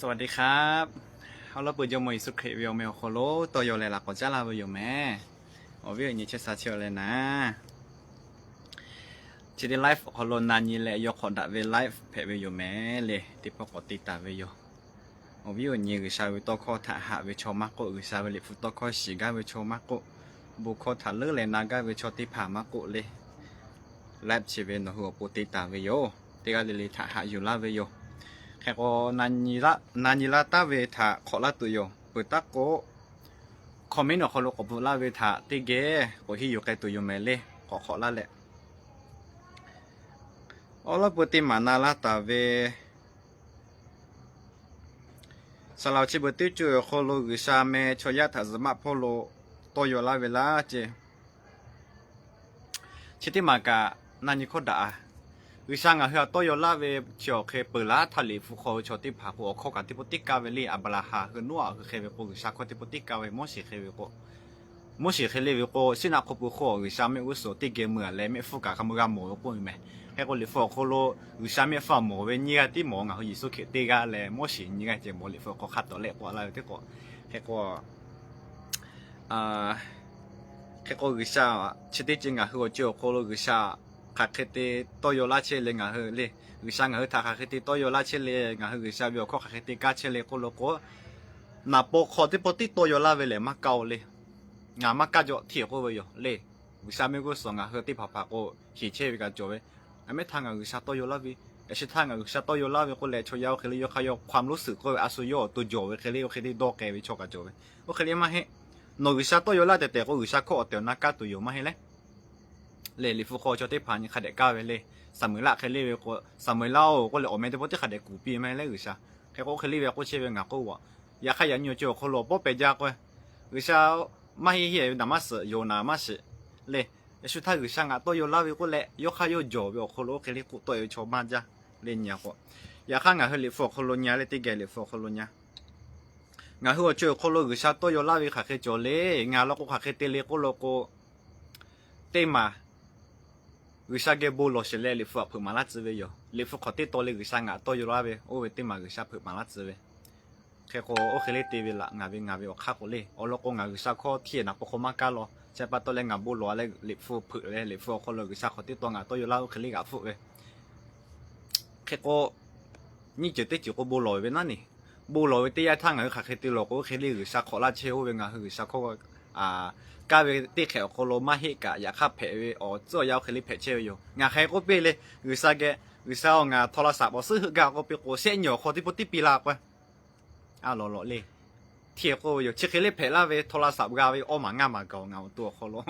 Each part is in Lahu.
สวัสดีครับ Awˬ lawn peuˬ Jawˇmawˇ Yeˍsuˆ Hkriꞈ ve awˬ meh awˬ hk'aw lo tawˇ yaw leh laꞈ k'awꞈ caˉ laˇ ve yoˬ mehˍ. Awˬ viˉ awˬ nyi chehˇ sha chehˇ-a leh naˍ, chi teˇ live awˬ hk'aw lo na nyi leh yaw hk'awꞈ daꞈ ve live hpehꞈ ve yoˬ mehˍ le. Teˇ pawˆ k'awꞈ te taˍ ve yoˬ. Awˬ viˉ awˬ nyi, G'uiˬsha ve tawˇ hkawˇ htaꞈ haꞈ ve chaw maˇ k'oˆ, G'uiˬsha ve liꞈ hpu tawˇ hkawˇ shiˍ gaˇ ve chaw maˇ k'oˆ, bon hkawˇ htaꞈ leuˉ leh na gaˇ ve chaw teˇ hpaˍ maˇ k'oˆ le, live chi ve nawˬ hui awˬ pon te taˍ ve yoˬ. Teˇ g'aˇ le le htaꞈ haꞈ yuˬ laˇ ve yoˬ. Hk'e k'o, na nyi laˇ taˉ ve htaꞈ hk'awꞈ laˇ tuˬ yoˬ. Peuˬ taˉ k'o, comment awˬ hk'aw lo k'awꞈ bvuhꞈ laˇ ve htaꞈ teˇ geh k'awꞈ henˇ yuˬ k'ai tuˬ yoˬ mehˍ le. K'awꞈ hk'awꞈ laˇ leh, awˬ lawn peuˬ teˇ maˍ na laˇ taˍ ve saˍ laˍ chi beuꞈ teˇ ceuˬ awˬ hk'aw lo G'uiˬsha meh chaw yaˇ htaꞈ zuhꞈ maˆ hpawˇ lo tawˇ yaw laˇ ve laˇ ce. Chi teˇ maˍ kaꞈ na nyi hkawˇ daꞈ-a. G'uiˬsha ngaˬ hui htaꞈ tawˇ yaw laˇ ve chi awˬ hk'e peuˬ laˉ htaˇ, liꞈ hpu hk'aw ve chaw teˇ hpaˍ k'o awˬ hkawˇ kaꞈ teˇ pawˆ tiˉ kaˇ ve le. Aˍbraˍhanˍ hui, Noˉaꞈ hui hk'e ve k'o G'uiˬsha hkawˇ teˇ pawˆ tiˉ kaˇ ve. Moˉseˍ hk'e ve k'o, Moˉseˍ hk'e le ve k'o, Siˉnaˆ hk'aw pui hk'oˆ G'uiˬsha mehˆ g'uˇ suhˍ teˇ geh mui-a leh mehˆ hpfuhˇ kaꞈ hk'a mui g'a mawˬ ve k'oˆ ve mehˍ. Hk'e k'o, liꞈ hpu awˬ hk'aw lo G'uiˬsha mehˆ hpfuhˇ mawˬ ve nyiˇ g'aˇ tiˉ mawˬ, ngaˬ hui Yeˍsuˆ Hkriꞈ teˇ g'aˇ leh Moˉseˍ nyiˇ g'aˇ ceh mawˬ, liꞈ hpu awˬ hk'aw hk'a tawˍ leh k'oˆ laˇ ve teˇ k'o. Hk'e k'o, hk'e k'o G'uiˬsha chi teˇ ceuˬ ngaˬ hui awˬ ceuˬ awˬ hk'aw lo G'uiˬsha hk'aˬ hk'e te tawˇ yaw laˇ chehˇ le ngaˬ hui le. G'uiˬsha ngaˬ hui htaꞈ hk'aˬ hk'e te tawˇ yaw laˇ chehˇ le, ngaˬ hui G'uiˬsha ve awˬ hkawˇ hk'aˬ hk'e te kaˇ chehˇ le k'oˆ lo k'o, naˍ paw hk'aw teˇ pawˆ tiˉ tawˇ yaw laˇ ve lehˬ maˇ kaˇ-o le. Ngaˬ maˇ kaˇ jaw hteˇ k'oˆ ve yoˬ le. G'uiˬsha mehˆ g'uˇ suhˍ ngaˬ hui teˇ hpaˍ hpaˍ k'o, sheˍ chehˇ ve kaꞈ cawˬ ve, a mehˉ htaˇ ngaˬ G'uiˬsha tawˇ yaw laˇ ve, yaꞈ shi htaˇ ngaˬ G'uiˬsha tawˇ yaw laˇ ve k'oˆ leh chaw yaˇ oˇ hk'e le yawˇ hk'aˇ yawˇ hk'aw lo suhˍ k'oˆ ve a shu yawˇ awˬ to jawˬ ve hk'e le, oˇ hk'e le dawˇ k'ai ve chaw kaꞈ cawˬ ve. Oˇ hk'e le maˇ heˆ. Nawˬ G'uiˬsha tawˇ yaw laˇ tehꞈ tehꞈ k'o, G'uiˬsha hkawˇ awˬ tehˬ awˬ na kaˇ tuˬ yoˬ maˇ heˆ le. Le, liꞈ hpu hk'aw chaw teˇ hpaˍ nyi hk'a dehꞈ kaˇ ve le. Saˍmoeˍlaˆ hk'e le ve k'o, Saˍmoeˍlaˆ-oˬ k'oˆ leh awˬ meh teˇ pawˆ tiˉ hk'a dehꞈ kuˬ piˇ maˇ heˆ le G'uiˬsha. Hk'e k'o, oˇ hk'e le ve k'oˆ chehˇ ve ngaˬ k'oˆ-a, yaꞈ hk'aˇ yaꞈ nyi awˬ ceuˬ awˬ hk'aw lo awˬ pawˉ peh jaˇ k'o, G'uiˬsha maˇ heˆ heˆ ve naˍ maˇ suhˍ, yoˬ naˍ maˇ shiˍ le. Yaꞈ shu htaˇ G'uiˬsha ngaˬ tawˇ yaw laˇ ve k'oˆ leh yawˇ hk'aˇ yawˇ jawˬ ve awˬ hk'aw lo oˇ hk'e le k'oˆ tawˆ-e ve chaw maˇ jaˇ le nyi-a k'o. Yaꞈ hk'aˇ ngaˬ hui liꞈ hpu awˬ hk'aw lo nyi-a le, teˇ geh liꞈ hpu awˬ hk'aw lo nyi-a. Ngaˬ hui awˬ ceuˬ awˬ hk'aw lo G'uiˬsha tawˇ yaw laˇ ve hk'aˬ hk'e cawˬ le. Ngaˬ law k'o hk'aˬ hk'e te le k'oˆ law k'o, teˇ maˬ G'uiˬsha geh bon lawˬ sheˍ leh liꞈ hpu htaꞈ hpeuꞈ maˍ laˇ tcuh ve yoˬ. Liꞈ hpu hk'awꞈ teˇ taw le G'uiˬsha ngaˬ tawˇ yaw laˇ ve oˇ ve teˇ maˬ G'uiˬsha hpeuꞈ maˍ laˇ tcuh ve. Hk'e k'o, oˇ hk'e le te ve laꞈ ngaˬ ve ngaˬ ve awˬ hk'aˇ k'o le, awˬ lawn k'o ngaˬ G'uiˬsha hkawˇ hteˇ naˍ paw hk'aw maˇ kaˇ law. Chi pa taw leh ngaˬ bon lawˬ-a leh liꞈ hpu hpeuꞈ leh liꞈ hpu awˬ hk'aw lo G'uiˬsha hk'awꞈ teˇ taw ngaˬ tawˇ yaw laˇ oˇ hk'e le g'aꞈ hpfuhˆ ve. Hk'e k'o, nyiˇ ceuˬ teˇ ceuˬ k'o bon lawˬ ve naˉ neˬ. Bon lawˬ ve teˇ yanˇ htaˇ ngaˬ hui hk'aˬ hk'e te lawˬ k'o, oˇ hk'e le G'uiˬsha hk'awꞈ laˇ chehˇ oˇ ve ngaˬ hui G'uiˬsha hkawˇ kaˇ ve teˇ hk'ehꞈ awˬ hk'aw lo maˇ heˆ kaꞈ, yaꞈ hk'aˇ hpehꞈ ve awˬ tcuhˉ awˬ yanˇ oˇ hk'e le hpehꞈ chehˇ ve yoˬ. Ngaˬ hk'aˬ hk'e k'oˆ piˇ le, G'uiˬsha geh, G'uiˬsha-oˬ, ngaˬ htaw la saꞈ pawˍ suhˉ heuˆ gaˇ k'oˆ piˇ k'o, shehˆ nyi awˬ hk'aw teˇ pawˆ tiˉ piˇ laˇ k'o, a lawˬ lawˬ le. Hteˇ k'oˆ ve yoˬ. Chi hk'e le hpehꞈ laˇ ve htaw la saꞈ g'a ve awˇ maˬ ngaˇ maˬ gaˬ-oˬ ngaˬ awˬ to awˬ hk'aw lo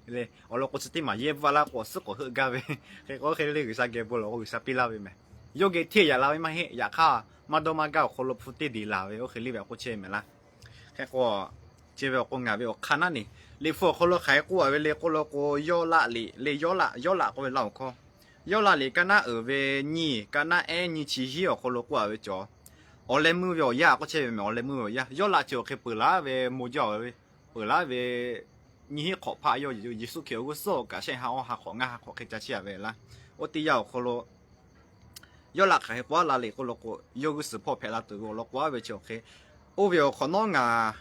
le. Awˬ lawn k'o chi teˇ maˬ yehˇ bvuhˆ laˇ k'o awˬ suhˉ k'awꞈ heuˆ gaˇ ve. Hk'e k'o, oˇ hk'e le G'uiˬsha geh bon lawˬ k'o G'uiˬsha piˇ laˇ ve mehˍ. Yawˇ geh hteˇ yaꞈ la ve maˇ heˆ. Yaꞈ hk'aˇ maˇ dawˇ maˇ gaˇ awˬ hk'aw lo hpu teˇ deˬ laˬ ve oˇ hk'e le ve k'oˆ chehˇ mehˍ laˇ. Hk'e k'o, chi ve awˬ k'o ngaˬ ve awˬ hk'aˇ naˉ neˬ, liꞈ hpu awˬ hk'aw lo hk'aˬ hk'e k'oˆ-a ve le k'oˆ law k'o, Yawˇlaˆ liꞈ le, Yawˇlaˆ, Yawˇlaˆ k'oˆ ve laˇ awˬ hkawˇ, Yawˇlaˆ liꞈ kaˇ naˉ uiˍ ve nyiˇ, kaˇ naˉ ehˉ nyiˇ chi hiˉ awˬ hk'aw lo k'oˆ-a ve cawˬ. Awˬ leh meuˇ ve awˬ yanˇ k'oˆ chehˇ ve mehˍ. Awˬ leh meuˇ ve awˬ yanˇ, Yawˇlaˆ chi awˬ hk'e peuˬ laˉ ve mo jaˇ-a ve, peuˬ laˉ ve nyiˇ hinˉ hk'awꞈ hpaˆ yawˇ Yeˍsuˆ Hkriꞈ awˬ g'uˇ suhˉ kaꞈ shehˆ ha awˇ ha hk'awꞈ ngaˇ ha hk'awꞈ hk'e ca chehˇ-a ve laˇ. Oˇ teˇ yanˇ awˬ hk'aw lo Yawˇlaˆ hk'aˬ hk'e k'oˆ-a la le k'oˆ law k'o, yawˇ g'uˇ suhˍ hpawˇ hpehꞈ la tuˬ ve awˬ lawn k'oˆ-a ve chi awˬ hk'e, oˇ ve awˬ hk'awꞈ nawˉ ngaˬ,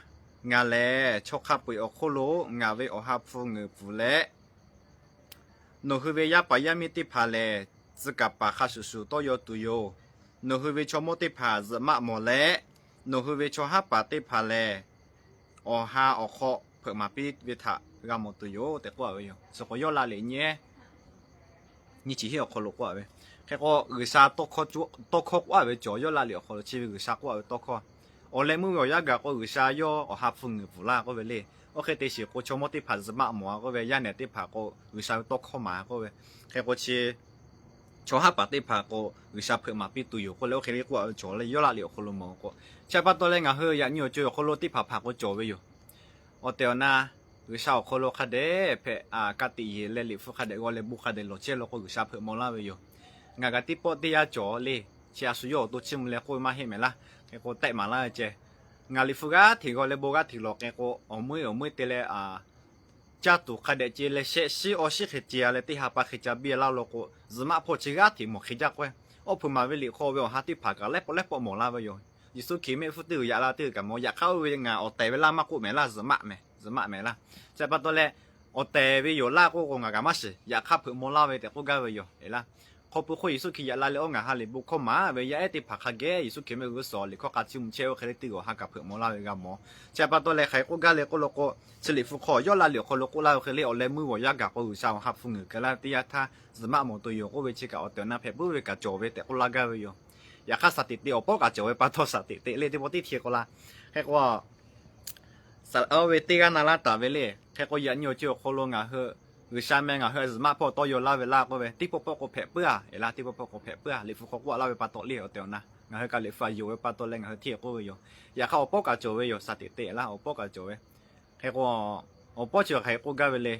ngaˬ lehˬ chaw hk'a peu-eˬ awˬ hk'oˆ lo ngaˬ ve awˬ ha hpu ngeuˍ pfuhˍ leh, nawˬ hui ve yaˇ paˍ yaˇ miˇ teˇ hpaˍ lehˬ, tcuh kaˍ paˍ hk'a shuˍ shuˍ tawˇ yaw tuˬ yoˬ. Nawˬ hui ve chaw mawˇ teˇ hpaˍ zuhꞈ maˆ mawˬ leh, nawˬ hui ve chaw haˉ paˍ teˇ hpaˍ lehˬ, awˬ ha awˬ hk'aw hpeuꞈ maˍ piˇ ve htaꞈ g'a mawˬ tuˬ yoˬ tehꞈ k'oˆ-a ve yoˬ. Chi k'o Yawˇlaˆ liꞈ nyi nyiˇ chi hiˉ awˬ hk'aw lo k'oˆ-a ve. Hk'e k'o G'uiˬsha tawˇ hkawˇ k'oˆ-a ve cawˬ. Yawˇlaˆ liꞈ awˬ hk'aw lo chi ve G'uiˬsha k'oˆ-a ve tawˇ hkawˇ. Awˬ leh meuˇ ve awˬ yanˇ gaˬ k'o G'uiˬsha yawˇ awˬ ha hpu ngeuˍ pfuhˍ laˇ k'oˆ ve le. Oˇ hk'e te shiˍ k'o chaw mawˇ teˇ hpaˍ zuhꞈ maˆ mawˬ-a k'oˆ ve, yaˇ nehˬ teˇ hpaˍ k'o G'uiˬsha ve tawˇ hkawˇ maˍ k'oˆ ve. Hk'e k'o chi chaw haˉ paˍ teˇ hpaˍ k'o G'uiˬsha hpeuꞈ maˍ piˇ tuˬ yoˬ k'oˆ leh oˇ hk'e le k'oˆ-a ve cawˬ le. Yawˇlaˆ liꞈ awˬ hk'aw lo mawˬ k'o, chi pa taw leh ngaˬ hui yaꞈ nyi awˬ co awˬ hk'aw lo teˇ hpaˍ hpaˍ k'o cawˬ ve yoˬ. Awˬ tehˬ awˬ na G'uiˬsha awˬ hk'aw lo hk'a dehꞈ hpehꞈ, a, ka tiꞈ yeˬ leh liꞈ hpu hk'a dehꞈ g'aw leh bon hk'a dehꞈ lawˬ chehˇ law k'o G'uiˬsha hpeuꞈ maw laˇ ve yoˬ. Ngaˬ kaꞈ teˇ pawˆ teˇ yanˇ cawˬ le. Chi a shu yawˇ awˬ to chiˇ mvuh leh k'oˆ ve maˇ heˆ mehˍ laˇ. Hk'e k'o tehˆ maˍ laˇ ve ceh, ngaˬ liꞈ hpu g'aˇ hteꞈ g'aw leh bon g'aˇ hteꞈ lawˬ hk'e k'o awˬ meuˇ awˬ meuˇ te leh, a, caˇ tuˬ hk'a dehꞈ ce leh shehˆ shiˉ awˇ shiˉ hk'e ce-a leh teˇ ha pa hk'e ca biˇ laˇ law k'o, zuhꞈ maˆ hpawˇ chi g'aˇ hteꞈ mawˬ hk'e jaˇ k'o, awˬ hpeuꞈ maˍ ve liꞈ hk'aw ve awˬ ha teˇ hpaˍ kaꞈ lehˉ pawˆ lehˉ pawˆ mawˬ laˇ ve yoˬ. Yeˍsuˆ Hkriꞈ mehˆ hpfuhˇ teˇ g'uiˬ yaꞈ la teˇ g'uiˬ kaꞈ mawˬ. Yaꞈ hk'aˇ oˇ ve ngaˬ awˬ tehˬ ve laˇ maˇ k'oˆ mehˍ laˇ, zuhꞈ maˆ mehˍ, zuhꞈ maˆ mehˍ laˇ. Chi pa taw leh, awˬ tehˬ ve yoˬ laˇ k'oˆ k'o ngaˬ kaꞈ maˇ shiˍ. Yaꞈ hk'aˇ hpeuꞈ maw laˇ ve tehꞈ k'oˆ gaˇ ve yoˬ laˇ. Hk'aw pui hk'oˆ Yeˍsuˆ Hkriꞈ yaꞈ la leh oˇ ngaˬ ha liꞈ bon hkawˇ maˍ ve yaˇ ehˉ teˇ hpaˍ hk'a geh Yeˍsuˆ Hkriꞈ mehˆ g'uˇ suhˍ liꞈ hkawˇ k'a chiˇ mvuh chehˇ oˇ hk'e le teˇ g'uˬ ha kaꞈ hpeuꞈ maw laˇ ve g'a mawˬ. Chi pa taw leh hk'aˬ hk'e k'oˆ gaˇ le k'oˆ lo k'o, chi liꞈ hpu hk'aw yawˇ laˇ liꞈ awˬ hk'aw lo k'oˆ laˇ ve hk'e le, awˬ leh meuˇ g'awˬ yaˇ gaˬ k'o G'uiˬsha awˬ ha hpu ngeuˍ keu laˇ ve teˇ yanˇ htaˇ zuhꞈ maˆ mawˬ tuˬ yoˬ k'oˆ ve chi kaꞈ awˬ tehˬ awˬ na hpehꞈ puiˉ ve kaꞈ cawˬ ve tehꞈ k'oˆ laˇ gaˇ ve yoˬ. Yaꞈ hk'aˇ saˍ teꞈ teꞈ awˬ pawˆ kaꞈ cawˬ ve pa taw saˍ teꞈ teꞈ le teˇ pawˆ tiˉ hti k'o la. Hk'e k'o, oˇ ve teˇ g'aˇ na laˇ taˍ ve le. Hk'e k'o yaꞈ nyi awˬ ceuˬ awˬ hk'aw lo ngaˬ hui G'uiˬsha meh ngaˬ hui zuhꞈ maˆ hpawˇ tawˇ yaw laˇ ve laˇ k'oˆ ve teˇ pawˆ pawˆ k'o hpehꞈ puiˉ a, eˬ laˇ, teˇ pawˆ pawˆ k'o hpehꞈ puiˉ a. Liꞈ hpu hk'aw k'oˆ laˇ ve pa taw le awˬ tehˬ awˬ na ngaˬ hui kaꞈ liꞈ hpu a yonˍ ve pa taw leh ngaˬ hui hteˇ k'oˆ ve yoˬ. Yaꞈ hk'aˇ awˬ pawˆ kaꞈ cawˬ ve yoˬ, saˍ teꞈ teꞈ laˇ awˬ pawˆ kaꞈ cawˬ ve. Hk'e k'o, awˬ pawˆ chi hk'aˬ hk'e k'oˆ gaˇ ve le.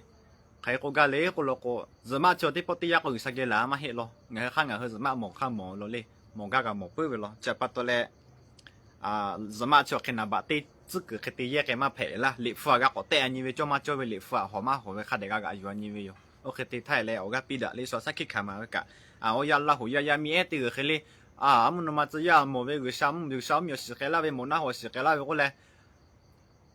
Hk'aˬ hk'e k'oˆ gaˇ le k'oˆ lo k'o, zuhꞈ maˆ chi teˇ pawˆ teˇ yanˇ k'o G'uiˬsha geh laˬ maˇ heˆ law. Ngaˬ hui hk'aˇ ngaˬ hui zuhꞈ maˆ mawˬ hk'aˇ mawˬ lo le, mawˬ gaˇ g'a mawˬ puiˉ ve law. Chi pa taw leh zuhꞈ maˆ chi awˬ hk'e naˍ baꞈ teˇ tcuhˉ kuiˬ hk'e te yehˇ k'ai maˇ hpehꞈ laˇ. Liꞈ hpu a g'a k'awꞈ tehˆ a nyi ve, cawˇ maˇ cawˇ ve liꞈ hpu a hawˍ maˇ hawˍ ve hk'a dehꞈ g'a g'aꞈ yuˬ a nyi ve yoˬ. Oˇ hk'e te htaˇ leh awˬ g'aˇ piˇ daꞈ le shu a shaˉ hkiˆ hkanˍ maˍ ve kaꞈ, a, oˇ yaˇ Laˇ huˍ yaˇ yaˇ miˇ ehˉ teˇ g'uiˬ hk'e le, a, mvuhˇ naw ma tcuh yaˇ mawˬ ve G'uiˬsha, G'uiˬsha mvuhˇ miˬ awˬ shiˍ k'ai laˇ ve, mawˬ naˆ hoꞈ awˬ shiˍ k'ai laˇ ve k'oˆ leh,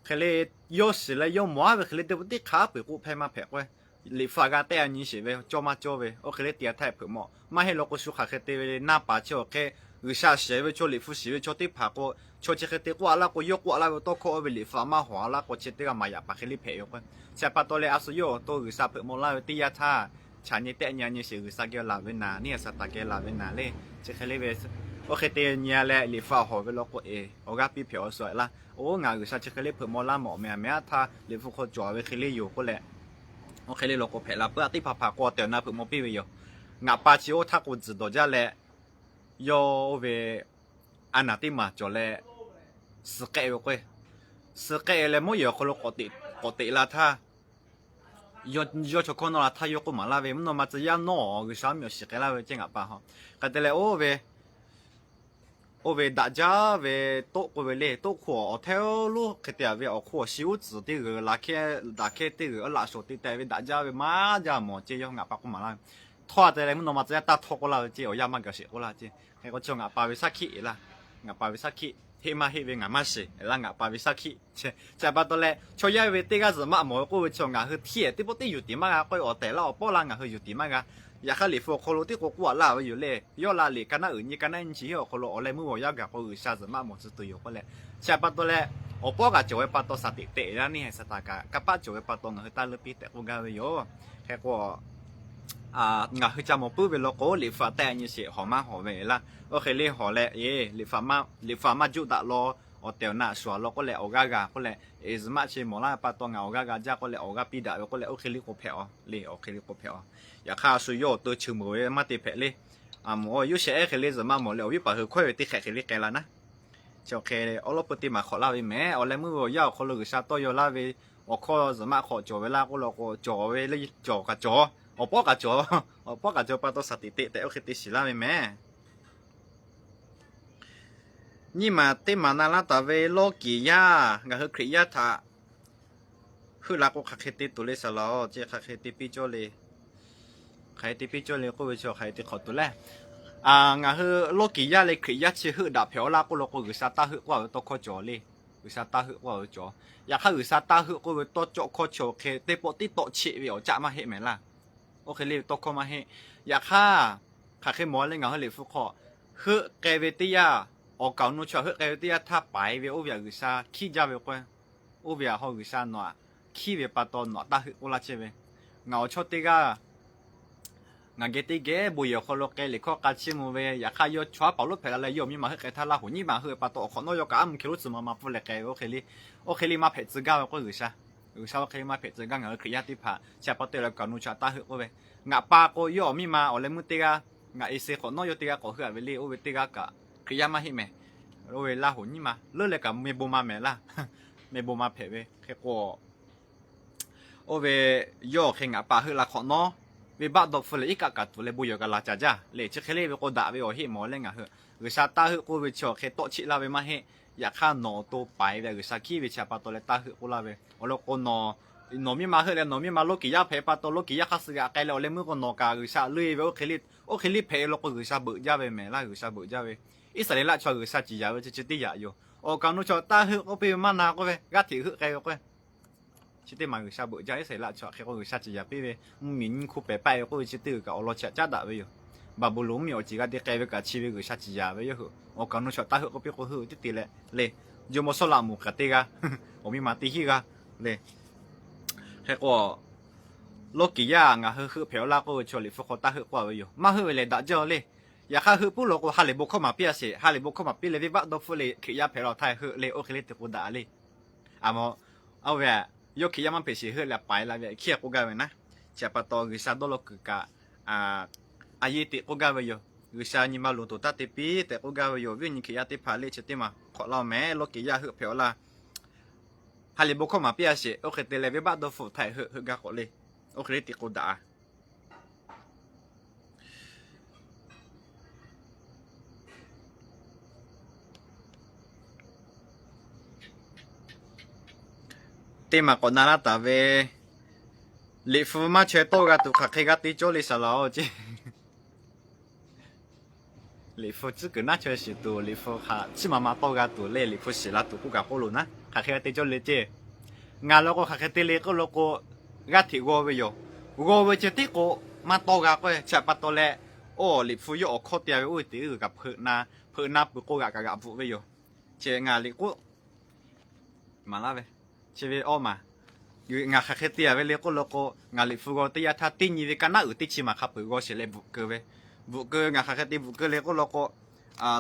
hk'e le, yawˇ shiˍ leh yawˇ mawˬ a ve hk'e le teˇ pawˆ teˇ hk'aˉ peuˬ k'oˆ hpehˇ maˇ hpehꞈ k'o, liꞈ hpu a g'a tehˆ a nyi sheˍ ve cawˇ maˇ cawˇ ve oˇ hk'e le te a htaˇ hpeuꞈ maw. Maˇ heˆ law k'o shu hk'aˬ hk'e te ve le, naˇ paˍ chi awˬ hk'e G'uiˬsha shiˍ ve chaw, liꞈ hpu shiˍ ve chaw teˇ hpaˍ k'o, chaw chi hk'e te k'oˆ a laˇ k'o, yawˇ k'oˆ a laˇ ve tawˇ hkawˇ oˇ ve liꞈ hpu a maˇ hawˍ a laˇ k'o chi teˇ g'aˇ maˍ yaꞈ paˍ hk'e le hpehꞈ ve k'o. Chi pa taw leh a shu yawˇ awˬ to G'uiˬsha hpeuꞈ maw laˇ ve teˇ yanˇ htaˇ, chaꞈ nyi tehˆ nyi a nyi sheˍ G'uiˬsha geh laˬ ve naˍ, neˇ a Saˍtanˍ geh laˬ ve naˍ le. Chi hk'e le ve, oˇ hk'e te nyi a leh liꞈ hpu a hawˍ ve law k'o, eˬ, awˬ g'aˇ piˇ hpehꞈ awˬ suh laˇ. Oˇ ngaˬ G'uiˬsha chi hk'e le hpeuꞈ maw laˇ mawˬ meh a meh a htaˇ liꞈ hpu hk'aw cawˬ ve hk'e le yoˬ k'oˆ leh, oˇ hk'e le law k'o hpehꞈ la puiˉ a. Teˇ hpaˍ hpaˍ k'o awˬ tehˬ awˬ na hpeuꞈ maw piˇ ve yoˬ. Ngaˬ pa chi oˇ htaˇ k'o tzuhˬ dawˬ jaˇ leh, yawˇ oˇ ve a naˍ teˇ maˬ cawˬ leh suh k'ehˆ ve k'o, suh k'ehˆ leh mvuhˇ yeˬ awˬ hk'aw lo k'awꞈ teꞈ la htaˇ, yawˇ chaw hkawˇ nawˇ la htaˇ yawˇ k'oˆ maˍ laˇ ve, mvuhˇ naw ma tcuh yaˇ nawˇ G'uiˬsha mvuhˇ miˬ awˬ shiˍ k'ai laˇ ve ceh ngaˬ pa ha. Hk'e te leh oˇ ve, oˇ ve daꞈ jaˇ ve toˆ k'oˆ ve le, toˆ hk'oˆ awˬ hteˇ lonˉ hk'e te a ve awˬ hk'oˆ awˬ shi uˉ tcuhˍ teˇ g'uiˬ la hkehˇ daꞈ hkehˇ teˇ g'uiˬ a laꞈ shawˍ te te ve daꞈ jaˇ ve maˇ jaˇ mawˬ ceh yawˇ ngaˬ pa k'oˆ maˍ laˇ ve. Htawˇ a te leh mvuhˇ naw ma tcuh yaˇ taˇ htawˇ k'oˆ laˇ ve ceh awˬ yanˇ maˇ gaˬ sheˍ k'oˆ laˇ ceh. Hk'e k'o chi ngaˬ pa ve shaˉ hkiˆ eˬ laˇ. Ngaˬ pa ve shaˉ hkiˆ heˆ maˇ heˆ ve ngaˬ maˇ shiˍ laˇ, ngaˬ pa ve shaˉ hkiˆ. Chi pa taw leh chaw yaˇ ve teˇ g'aˇ zuhꞈ maˆ mawˬ ve k'oˆ ve chi ngaˬ hui hteˇ teˇ pawˆ teˇ yuˬ tiˍ maˇ g'a k'oˆ ve awˬ tehˬ laˇ awˬ pawˆ laˇ ngaˬ hui yuˬ tiˍ maˇ g'a. Yaꞈ hk'aˇ liꞈ hpu awˬ hk'aw lo teˇ k'o k'oˆ a laˇ ve yoˬ le. Yawˇ la liꞈ ka naˉ uiˍ nyi ka naˉ nyi chi heˆ awˬ hk'aw lo awˬ leh meuˇ g'awˬ yaˇ gaˬ k'o G'uiˬsha zuhꞈ maˆ mawˬ tcuh tuˬ yoˬ k'oˆ leh. Chi pa taw leh awˬ pawˆ kaꞈ cawˬ ve pa taw saˍ teꞈ teꞈ laˇ neˇ haiˬ Saˍtanˍ kaꞈ kanˇ paˆ cawˬ ve pa taw ngaˬ hui taˇ leuˉ piˇ tehꞈ k'oˆ gaˇ ve yoˬ. Hk'e k'o ngaˬ hui ca mawˬ puiˉ ve law k'o liꞈ hpu a tehˆ a nyi sheˍ hawˍ maˇ hawˍ ve laˇ. Oˇ hk'e le hawˍ leh, liꞈ hpu a maˇ juˆ daꞈ law, awˬ tehˬ awˬ na shuˍ a law k'oˆ leh awˬ g'aˇ g'a k'oˆ leh, eˬ, zuhꞈ maˆ chi mawˬ laˇ ve pa taw ngaˬ awˬ g'aˇ g'a jaˇ k'oˆ leh awˬ g'aˇ piˇ daꞈ ve k'oˆ leh oˇ hk'e le k'o hpehꞈ a le, awˬ hk'e le k'o hpehꞈ a. Yaꞈ hk'aˇ a shu yawˇ awˬ to cheuˬ meuˬ ve maˇ te hpehꞈ le. A moˍ a yawˇ shehˍ ehˉ hk'e le zuhꞈ maˆ mawˬ leh awˬ viˉ paˍ hui hkawehˇ ve teˇ hk'ehꞈ hk'e le k'ai la naˉ. Chi awˬ hk'e awˉ lawˉ peu teˇ maˬ hk'awꞈ laˇ ve mehˍ. Awˬ leh meuˇ ve awˬ yanˇ awˬ hk'aw lo G'uiˬsha tawˇ yaw laˇ ve awˬ hkawˇ zuhꞈ maˆ hk'awꞈ cawˬ ve laˇ k'oˆ law k'o cawˬ ve le, cawˬ kaꞈ cawˬ, awˬ pawˆ kaꞈ cawˬ, awˬ pawˆ kaꞈ cawˬ pa taw saˍ teꞈ teꞈ tehꞈ oˇ hk'e te shiˍ laˇ ve mehˍ. Nyiˇ maˬ teˇ maˬ na laˇ taˍ ve lawˇ kiˍ yaˇ ngaˬ hui Hkriꞈ yaˇ htaꞈ heuˆ la k'o hk'aˬ hk'e te tuˬ le saˍ laˍ-oˬ, chi hk'aˬ hk'e te piˇ cawˇ le. Hk'aˬ hk'e te piˇ cawˇ le k'oˆ ve chi hk'aˬ hk'e te hk'awꞈ tuˬ le. Ngaˬ hui lawˇ kiˍ yaˇ leh Hkriꞈ yaˇ chi heuˆ daꞈ hpehꞈ-aw laˇ k'oˆ law k'o G'uiˬsha taˇ heuˆ k'oˆ a ve tawˇ hkawˇ cawˬ le. G'uiˬsha taˇ heuˆ k'oˆ a ve cawˬ. Yaꞈ hk'aˇ G'uiˬsha taˇ heuˆ k'oˆ ve tawˇ cawˇ hkawˇ chi awˬ hk'e teˇ pawˆ tiˉ tawˆ cheˆ ve awˬ caˆ maˇ heˆ mehˍ laˇ. Oˇ hk'e le ve tawˇ hkawˇ maˇ heˆ. Yaꞈ hk'aˇ hk'aˬ hk'e mawˬ le ngaˬ hui liꞈ hpu hk'aw heuˆ k'ai ve teˇ yanˇ, awˬ kaˍ awˬ nu chaw heuˆ k'ai ve teˇ yanˇ htaˇ paiˍ ve oˇ ve htaꞈ G'uiˬsha hkiˉ jaˇ ve k'o, oˇ ve htaꞈ haw G'uiˬsha nawˬ htaꞈ hkiˉ ve pa taw nawˬ htaꞈ taˇ heuˆ k'oˆ laˇ chehˇ ve. Ngaˬ awˬ chawˇ teˇ g'aˇ ngaˬ geh teˇ geh bon yehˬ awˬ hk'aw lo k'ai liꞈ hkawˇ k'a chiˇ mvuh ve, yaꞈ hk'aˇ yawˇ chaw haˉ paˍ lonˉ hpehꞈ la leh yawˇ awˬ miˇ ma heuˆ k'ai htaˇ Laˇ huˍ nyiˇ ma heuˆ ve pa taw awˬ hk'awꞈ nawˉ yawˇ kaꞈ aˉ mvuh hkeh lonˉ tcuh ma ma pfuhˇ leh k'ai ve oˇ hk'e le. Oˇ hk'e le maˇ hpehꞈ tcuh gaˇ ve k'o G'uiˬsha, G'uiˬsha oˇ hk'e le maˇ hpehꞈ tcuh gaˇ ngaˬ hui Hkriꞈ yaˇ teˇ hpaˍ chi pa taw leh awˬ kaˍ awˬ nu chaw htaꞈ taˇ heuˆ k'oˆ ve. Ngaˬ pa k'o yawˇ awˬ miˇ ma awˬ leh meuˇ teˇ g'aˇ, ngaˬ e se hk'awꞈ nawˉ yawˇ teˇ g'aˇ k'awꞈ heuˆ a ve le. Oˇ ve teˇ g'aˇ kaꞈ Hkriꞈ yaˇ maˇ heˆ mehˍ. Oˇ ve Laˇ huˍ nyiˇ ma leuˉ leh kaꞈ meh bon ma mehˍ laˇ, meh bon ma hpehꞈ ve hk'e k'o Oˇ ve yawˇ awˬ hk'e ngaˬ pa heuˆ la hk'awꞈ nawˉ, venˇbaˆ dawˇ hpfuh leh iˉ kaˆ kaꞈ tuˬ leh bon yehˬ kaꞈ laˬ caˍ jaˇ le. Chi hk'e le ve k'o daꞈ ve awˬ heˆ mawˬ leh ngaˬ hui G'uiˬsha taˇ heuˆ k'oˆ ve chi awˬ hk'e tawˆ cheˆ laˇ ve maˇ heˆ. Yaꞈ hk'aˇ nawˬ awˬ to paiˍ ve G'uiˬsha hkiˉ ve chi pa taw leh taˇ heuˆ k'oˆ laˇ ve. Awˬ lawn k'o nawˬ miˇ ma heuˆ leh nawˬ miˇ ma lawˇ kiˍ yaˇ hpehꞈ pa taw lawˇ kiˍ yaˇ hk'aˇ suh g'aꞈ k'ai leh awˬ leh meuˇ k'o nawˬ kaꞈ G'uiˬsha leuˆ e ve oˇ hk'e le Oˇ hk'e liˇ hpehꞈ ve law k'o, G'uiˬsha beuꞈ jaˇ ve mehˍ laˇ. G'uiˬsha beuꞈ jaˇ ve, Iˉsaˍreˍlaˆ chaw G'uiˬsha ciˍ yanˍ ve chi chi teˇ yanˇ yoˬ. Awˬ kaˍ awˬ nu chaw taˇ heuˆ k'oˆ piˇ ve maˇ na k'oˆ ve g'aˇ hteꞈ heuˆ k'ai ve k'o, chi teˇ maˬ G'uiˬsha beuꞈ jaˇ. Iˉsaˍreˍlaˆ chaw hk'e k'o G'uiˬsha ciˍ yanˍ piˇ ve, mvuhˇmiˬ nyiˇ hk'oˆ pehˍ paˆ ve k'oˆ ve chi teˇ g'uiˬ kaꞈ awˬ lawn chi htaꞈ caˉ daꞈ ve yoˬ. Baˍbuˍlonˍ mvuhˇmiˬ awˬ ceˬ g'a te k'ai ve kaꞈ chi ve G'uiˬsha ciˍ yanˍ ve yoˬ. Awˬ kaˍ awˬ nu chaw taˇ heuˆ k'oˆ piˇ k'o heuˆ tiˉ te leh le, jawˇmawˇ Sawˉlaꞈmonˍ hk'aˬ teˇ g'aˇ, awˬ miˇ ma teˇ hinˉ g'aˇ le. Hk'e k'o, lawˇ kiˍ yaˇ ngaˬ hui heuˆ hpehꞈ-aw laˇ k'oˆ ve chaw Liꞈ hpu hk'aw taˇ heuˆ k'oˆ a ve yoˬ. Maˇ heuˆ ve lehˬ daꞈ jaˇ le. Yaꞈ hk'aˇ heuˆ puiˉ law k'o, ha lehˬ bon hkawˇ maˍ piˇ a sheˍ. Ha lehˬ bon hkawˇ maˍ piˇ leh venˇbaˆ dawˇ hpfuhˆ leh Hkriꞈ yaˇ hpehꞈ la htaˇ heuˆ le, oˇ hk'e le te k'o daꞈ le. A mawˬ, oˇ ve, yawˇ Hkriꞈ yaˇ maˇ hpehꞈ sheˍ heuˆ leh paiˍ la ve hkiˉ k'oˆ gaˇ ve naˉ. Chi pa taw G'uiˬsha dawˇ law kuiˬ kaꞈ a yeˇ teꞈ k'oˆ gaˇ ve yoˬ. G'uiˬsha nyi ma luˬ toˬ taˇ te piˇ tehꞈ k'oˆ gaˇ ve yoˬ. Viˉ awˬ nyi Hkriꞈ yaˇ teˇ hpaˍ le chi teˇ maˬ hk'awꞈ laˇ-oˬ mehˍ. Lawˇ kiˍ yaˇ heuˆ hpehꞈ-aw laˇ. Ha lehˬ bon hkawˇ maˍ piˇ a sheˍ. Oˇ hk'e te leh venˇbaˆ dawˇ hpfuhˆ htaˇ heuˆ, heuˆ gaˇ k'awꞈ le. Oˇ hk'e le te k'o daꞈ. Teˇ maˬ k'awꞈ na laˇ taˍ ve, Liꞈ hpu maˇ chaweh tawˇ g'a tuˬ hk'aˬ hk'e g'a te cawˇ le saˍ laꞈ-oˬ ceˇ. Liꞈ hpu tcuhˉ kuiˬ naˉ chaweh shiˍ tuˬ, Liꞈ hpu hk'aˬ chiˇ ma ma tawˇ g'a tuˬ le, Liꞈ hpu shiˍ la tuˬ k'oˆ kaꞈ k'oˆ loˬ naˉ, hk'aˬ hk'e g'a te cawˇ le ceˇ. Ngaˬ la k'o hk'aˬ hk'e te le k'oˆ law k'o, g'aˇ hteꞈ g'aw ve yoˬ. G'aw ve chi tiˉ k'o maˇ tawˇ g'a k'o, chi pa taw leh, oˇ Liꞈ hpu yawˇ awˬ hkawˇ te-a ve oˇ ve teꞈ g'uiˬ kaꞈ hpeuꞈ na, hpeuꞈ na peuˬ k'o g'aꞈ kaꞈ g'aꞈ bvuhꞈ ve yoˬ. Chi ngaˬ Liꞈ k'oˆ maˍ laˇ ve, chi ve awˇ maˬ, ngaˬ hk'aˬ hk'e te-a ve le k'oˆ law k'o, ngaˬ Liꞈ hpu g'aw teˇ yanˇ htaˇ teˇ nyi ve kaˇ naˉ uiˍ teˇ chi maˬ hk'a peu-eˬ g'aw sheˍ leh bvuhꞈ keu ve, bvuhꞈ keu, ngaˬ hk'aˬ hk'e te bvuhꞈ keu le k'oˆ law k'o,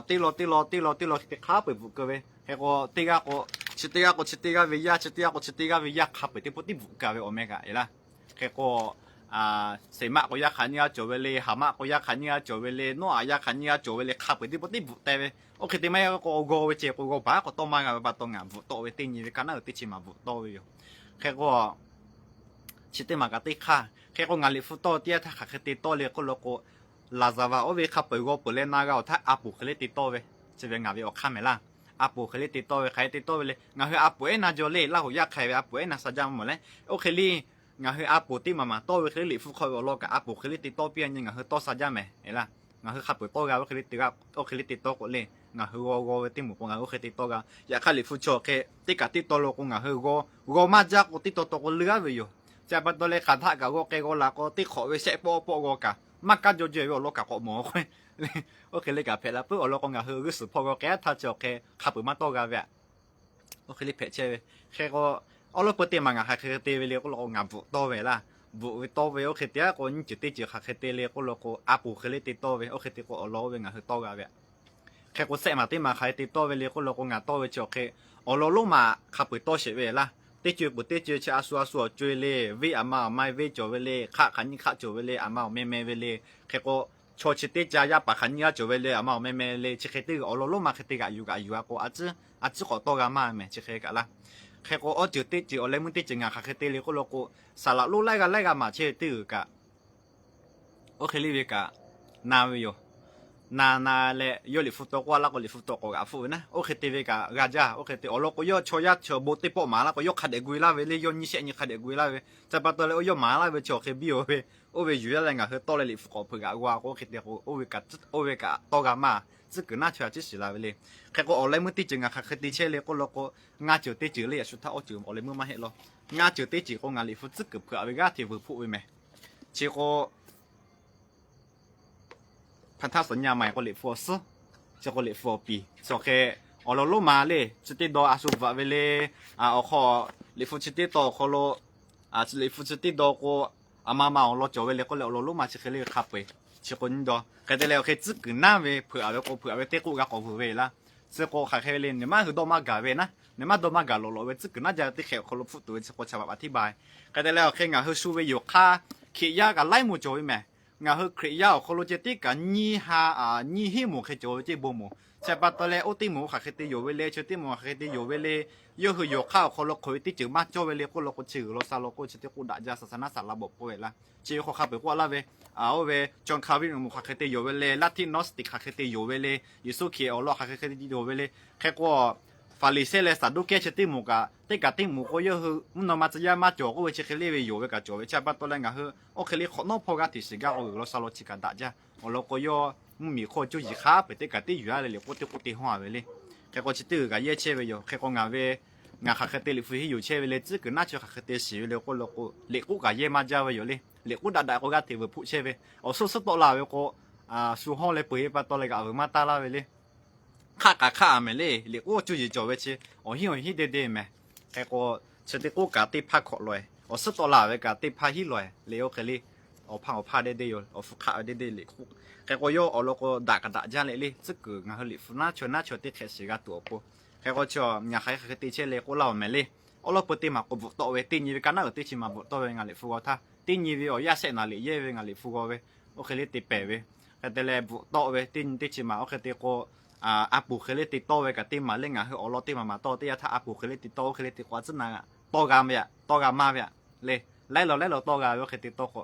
teˇ law teˇ law teˇ law teˇ law hk'e te hk'a peu-eˬ bvuhꞈ keu ve. Hk'e k'o, teˇ g'aˇ k'o, chi teˇ g'aˇ k'o chi teˇ g'aˇ ve yaˇ, chi teˇ g'aˇ k'o chi teˇ g'aˇ ve yaˇ hk'a peu-eˬ teˇ pawˆ tiˉ bvuhꞈ keu ve awˬ meh kaꞈ e laˇ. Hk'e k'o, Seˍmaˆ k'o yaˇ hk'aˬ nyiˇ g'aˇ cawˬ ve le, Haˍmaˆ k'o yaˇ hk'aˬ nyiˇ g'aˇ cawˬ ve le, Noˉaꞈ yaˇ hk'aˬ nyiˇ g'aˇ cawˬ ve le, hk'a peu-eˬ teˇ pawˆ tiˉ bvuhꞈ teh ve. Oˇ hk'e te maˇ heˆ k'o g'aw ve ceh k'o g'aw baˬ k'o tawˇ maˇ g'a ve pa taw ngaˬ bvuhꞈ tawˆ ve teˇ nyi ve kaˇ naˉ uiˍ teˇ chi maˬ bvuhꞈ tawˆ ve yoˬ. Hk'e k'o, chi teˇ maˬ kaꞈ teˇ hk'aˇ. Hk'e k'o ngaˬ Liꞈ hpu tawˇ teˇ yanˇ htaˇ hk'aˬ hk'e te tawˇ le k'oˆ law k'o, laˍzaˍvaˍ oˇ ve hk'a peu-eˬ g'aw peuˬ leh na g'a-oˬ htaˇ a poˍ hk'e le te tawˇ ve, chi ve ngaˬ ve awˬ hk'aˇ mehˍ laˇ. A poˍ hk'e le te tawˇ ve, hk'aˬ hk'e te tawˇ ve le, ngaˬ hui a poˍ ehˉ na jaw le, Laˇ huˍ yaˇ hk'ai ve a poˍ ehˉ na sha jaˇ mawˬ leh, oˇ hk'e le ngaˬ hui a poˍ teˇ maˬ maˬ tawˇ ve hk'e le Liꞈ hpu hk'aw ve awˬ lawn kaꞈ a poˍ hk'e le te tawˇ piˇ a nyi ngaˬ hui tawˇ sha jaˇ mehˍ laˇ. Ngaˬ hui hk'a peu-eˬ tawˇ g'a ve oˇ hk'e le te g'a, oˇ hk'e le te tawˇ k'o le, ngaˬ hui g'aw g'aw ve teˇ moˍ k'o ngaˬ hui oˇ hk'e te tawˇ g'a. Yaꞈ hk'aˇ Liꞈ hpu chaw hk'e teˇ kaꞈ teˇ tawˇ lo k'o ngaˬ hui g'aw, g'aw maˇ jaˇ k'o teˇ tawˇ tawˇ k'o leuˉ-aˉ ve yoˬ. Chi pa taw leh hk'aˬ htaˆ kaꞈ g'aw k'ai g'aw la k'o teˇ hk'awꞈ ve shehˆ pawˆ pawˆ g'aw kaꞈ maˇ kaˇ jaw jaw ve awˬ lawn kaꞈ k'awꞈ mawˬ k'o, oˇ hk'e le kaꞈ hpehꞈ la puiˉ awˬ lawn k'o ngaˬ hui g'uˇ suhˍ hpawˇ g'aw k'ai-a htaˇ chi awˬ hk'e hk'a peu-eˬ maˇ tawˇ g'a ve aꞈ. Oˇ hk'e le hpehꞈ chehˇ ve. Hk'e k'o, awˉ lawˉ peu teˇ maˬ ngaˬ hk'aˬ hk'e te ve le k'oˆ law k'o ngaˬ bvuhꞈ tawˇ ve laˇ. Bvuhꞈ ve tawˇ ve oˇ hk'e te-a k'o nyiˇ ceuˬ teˇ ceuˬ hk'aˬ hk'e te le k'oˆ law k'o a poˍ hk'e le te tawˇ ve oˇ hk'e te k'o awˬ lawn oˇ ve ngaˬ hui tawˇ g'a ve aꞈ. Hk'e k'o sehˆ maˬ teˇ maˬ hk'aˬ hk'e te tawˇ ve le k'oˆ law k'o ngaˬ tawˇ ve chi awˬ hk'e awˬ lawn lonˉ ma hk'a peu-eˬ tawˇ sheˍ ve laˇ. Teˇ co-e peuˬ teˇ co-e chi a shu a shu awˬ co-e le, venˇ aˬ ma awˬ ma-e venˇ cawˬ ve le, hk'aˆ hk'aˬ nyiˇ hk'aˆ cawˬ ve le, aˬ ma awˬ meh meh ve le. Hk'e k'o chaw chi teˇ ca yaˇ paˍ hk'aˬ nyiˇ g'aˇ cawˬ ve le, aˬ ma awˬ meh meh le, chi hk'e teˇ g'uiˬ awˬ lawn lonˉ ma hk'e te g'aꞈ yuˬ g'aꞈ yuˬ-a k'o a ciˉ, a ciˉ k'awꞈ tawˇ g'a maˇ mehˍ chi hk'e kaꞈ laˇ. Hk'e k'o awˬ ceuˬ teˇ ceuˬ awˬ leh meuˇ teˇ ceuˬ ngaˬ hk'aˬ hk'e te le k'oˆ law k'o, saˍ laꞈ lonˉ laiˉ g'aˇ laiˉ g'aˇ maˬ chehˇ ve teˇ g'uiˬ kaꞈ oˇ hk'e le ve kaꞈ na ve yoˬ. Na na leh yawˇ Liꞈ hpu taw k'oˆ laˇ k'o Liꞈ hpu taw k'awꞈ g'aꞈ hpfuhˆ ve naˉ, oˇ hk'e te ve kaꞈ g'a jaˇ. Oˇ hk'e te awˬ lawn k'o yawˇ chaw yaˇ chaw bon teˇ pawˆ maˍ laˇ k'o yawˇ hk'a dehꞈ gu-e laˇ ve le, yawˇ nyiˇ shehˆ nyi hk'a dehꞈ gu-e laˇ ve. Chi pa taw leh oˇ yawˇ maˍ laˇ ve chi awˬ hk'e biˇ-oˬ ve, oˇ ve yuˬ yaˇ leh ngaˬ hui tawˇ leh Liꞈ hpu k'awꞈ hpeuꞈ g'aꞈ g'a k'o oˇ hk'e te k'o, oˇ ve kaꞈ tawˇ g'a maˇ, tcuhˉ kuiˬ naˉ chaweh a ciˉ shiˍ la ve le. Hk'e k'o awˬ leh meuˇ teˇ ceuˬ ngaˬ hk'aˬ hk'e te chehˇ le k'oˆ law k'o, ngaˇ ceuˬ teˇ ceuˬ le yaꞈ shu htaˇ awˬ ceuˬ awˬ leh meuˇ maˇ heˆ law. Ngaˇ ceuˬ teˇ ceuˬ k'o ngaˬ Liꞈ hpu tcuhˉ kuiˬ hpeuꞈ-a ve g'aˇ hteꞈ vuiˬ hpoˆ ve mehˍ. Chi k'o hpa htaˇ suhˍ nyi a maˬ k'o Liꞈ hpu awˬ suhˉ, chi k'o Liꞈ hpu awˬ piˍ chi awˬ hk'e awˬ lawn lonˉ ma le, chi teˇ daw a shu bvuhꞈ ve le, awˬ hk'aw Liꞈ hpu chi teˇ taw awˬ hk'aw lo Liꞈ hpu chi teˇ daw k'o, aˬ ma ma awˬ lawn cawˬ ve le k'oˆ leh awˬ lawn lonˉ ma chi hk'e le ve hk'a peu-eˬ. Chi k'o nyi daw hk'e te leh awˬ hk'e tcuhˉ kuiˬ naˉ ve hpeuꞈ-a ve k'o hpeuꞈ-a ve teˇ k'oˆ g'a k'awꞈ vuiˬ ve laˇ. Chi k'o hk'aˬ hk'e ve le, nawˬ maˇ hui dawˇ maˇ gaˬ ve naˉ, nawˬ maˇ dawˇ maˇ gaˬ lawꞈ lawꞈ ve tcuhˉ kuiˬ naˉ jaˇ ve teˇ hk'e awˬ hk'aw lo hpfuhˆ tuˬ ve chi k'o chaꞈ baꞈ baꞈ htiˇ ba. Hk'e te leh awˬ hk'e ngaˬ hui shu ve yoˬ hk'aˇ, Hkriꞈ yaˇ kaꞈ laiˉ moˍ cawˬ ve mehˍ. Ngaˬ hui Hkriꞈ yaˇ awˬ hk'aw lo ceh tiˉ kaꞈ nyiˇ ha, nyiˇ hinˉ moˍ hk'e cawˬ ve ceˇ bon moˍ. Chi pa taw leh oˇ teˇ moˍ hk'aˬ hk'e te yonˍ ve le, chi teˇ moˍ hk'aˬ hk'e te yonˍ ve le, yawˇ hui yoˬ hk'aˇ awˬ hk'aw lo hk'aˬ ve teˇ ceuˬ maˇ cawˇ ve le k'oˆ law k'o chi g'uiˬ law sa law k'o chi teˇ k'oˆ daꞈ jaˇ, saˍsaˍnaˆ saˍ laꞈ bawˬ k'oˆ ve laˇ. Chi ve hk'aw hk'a peu-eˬ k'oˆ laˇ ve, oˇ ve John Calvin moˍ hk'aˬ hk'e te yonˍ ve le, Latin Gnostic hk'aˬ hk'e te yonˍ ve le, Yeˍsuˆ Hkriꞈ awˬ lawn hk'aˬ hk'e hk'e te yonˍ ve le. Hk'e k'o Hpaˍriˍsehˇ leh Saˍduˆkehˇ chi teˇ moˍ kaꞈ teˇ kaꞈ teˇ moˍ k'o yawˇ hui mvuhˇ naw ma tcuh yaˇ maˇ cawˬ k'oˆ ve chi hk'e le ve yonˍ ve kaꞈ cawˬ ve. Chi pa taw leh ngaˬ hui oˇ hk'e le hk'awꞈ nawˉ hpawˇ g'aˇ hteꞈ shiˍ gaˇ k'o g'uiˬ law sa law chi kaꞈ daꞈ jaˇ. Awˬ lawn k'o, yawˇ mvuhˇmiˬ hk'oˆ cuˇ yiˍ hk'a peu-eˬ teˇ kaꞈ tiˉ yuˬ-a leh liꞈ k'oˆ teˇ k'oˆ te hawˇ-a ve le. Hk'e k'o, chi teˇ g'uiˬ kaꞈ yehˇ chehˇ ve yoˬ. Hk'e k'o, ngaˬ ve, ngaˬ hk'aˬ hk'e te liꞈ hpu henˇ yuˬ chehˇ ve le, tcuhˉ kuiˬ naˉ chaw hk'aˬ hk'e te shiˍ ve le k'oˆ law k'o, liꞈ k'oˆ kaꞈ yehˇ maˇ jaˇ ve yoˬ le. Liꞈ k'oˆ daꞈ daꞈ k'o g'aˇ hteꞈ vuiˬ hpfuhˆ chehˇ ve, awˬ suhˉ suhˉ tawˆ la ve k'o, shu hawˇ leh peu-eˬ ve pa taw leh g'aꞈ vuiˬ maˇ taˇ laˇ ve le. Hk'aˆ k'aꞈ hk'aˆ-a mehˍ le. Liꞈ k'oˆ cuˇ yiˍ cawˬ ve chi awˬ hinˉ awˬ hinˉ deˇ deˇ mehˍ. Hk'e k'o, chi teˇ k'oˆ kaꞈ teˇ hpaˇ hkawꞈ law-e, awˬ suhˉ tawˆ la ve kaꞈ teˇ hpaˇ hiˉ law-e le. Oˇ hk'e le, awˬ hpaˇ awˬ hpaˇ deˇ deˇ yoˬ. Awˬ hpu hk'aˆ ve deˇ deˇ liꞈ hk'oˆ. Hk'e k'o, yawˇ awˬ lawn k'o, daꞈ kaꞈ daꞈ jaˇ leh le, tcuhˉ kuiˬ ngaˬ hui liꞈ hpu naˉ chaw naˉ chaw teˇ hk'ehꞈ shiˍ g'a tuˬ awˬ pon. Hk'e k'o, chi ngaˬ hk'aˬ hk'e te chehˇ le k'oˆ laˇ-oˬ mehˍ le. Awˉ lawˉ peu teˇ maˬ k'o bvuhꞈ tawˆ ve, teˇ nyi ve kaꞈ naˉ uiˍ teˇ chi maˬ bvuhꞈ tawˆ ve ngaˬ liꞈ hpu g'aw htaˇ, teˇ nyi ve awˬ yaˇ shehˆ naˍ liꞈ yehˇ ve ngaˬ liꞈ hpu g'aw ve, oˇ hk'e le te pehˍ ve. Hk'e te leh bvuhꞈ tawˆ ve teˇ nyi teˇ chi maˬ oˇ hk'e te k'o, a puˍ hk'e le te tawˆ ve kaꞈ teˇ maˬ le. Ngaˬ hui awˬ lawn teˇ maˬ maˍ tawˆ teˇ yanˇ htaˇ a puˍ hk'e le te tawˆ, oˇ hk'e le te k'o a tcuhˉ na tawˆ g'a ve, tawˆ g'a maˇ ve le. Laiˉ law laiˉ law tawˆ g'a ve oˇ hk'e te tawˆ k'o,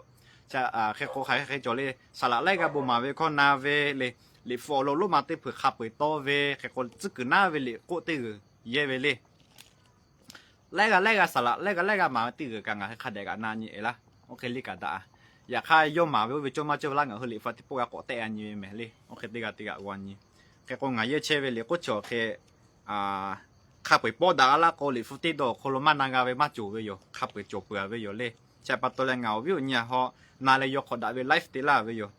hk'e k'o hk'aˬ hk'e cawˬ le. Saˍ laꞈ laiˉ g'aˇ bon maˍ ve hkawˇ na ve le. Liꞈ hpu awˬ lawn lonˉ ma teˇ hpeuꞈ hk'a peu-eˬ tawˆ ve, hk'e k'o tcuhˉ kuiˬ naˉ ve liꞈ k'oˆ teˇ g'uiˬ yehˇ ve le. Laiˉ g'aˇ laiˉ g'aˇ saˍ laꞈ laiˉ g'aˇ laiˉ g'aˇ maˍ ve teˇ g'uiˬ kaꞈ ngaˬ hui hk'a dehꞈ g'aꞈ na nyi-e laˇ. Oˇ hk'e le kaꞈ daꞈ-a. Yaꞈ hk'aˇ yawˇ maˍ ve oˇ ve cawˇ maˇ cawˇ ve laˇ, ngaˬ hui liꞈ hpu teˇ pawˆ g'a k'awꞈ tehˆ g'a nyi ve mehˍ le. Oˇ hk'e teˇ g'aˇ teˇ g'aˇ g'a nyi. Hk'e k'o, ngaˬ yehˇ chehˇ ve liꞈ k'oˆ chi awˬ hk'e hk'a peu-eˬ pawˆ daꞈ g'a laˇ k'o, liꞈ hpu teˇ dawˇ awˬ hk'aw lo maˇ na g'a ve maˇ cawˬ ve yoˬ. Hk'a peu-eˬ cawˬ peuˬ-a ve yoˬ le. Chi pa taw leh ngaˬ awˬ viˉ awˬ nyi-a haw na leh yaw hk'awꞈ daꞈ ve live te laˇ ve yoˬ.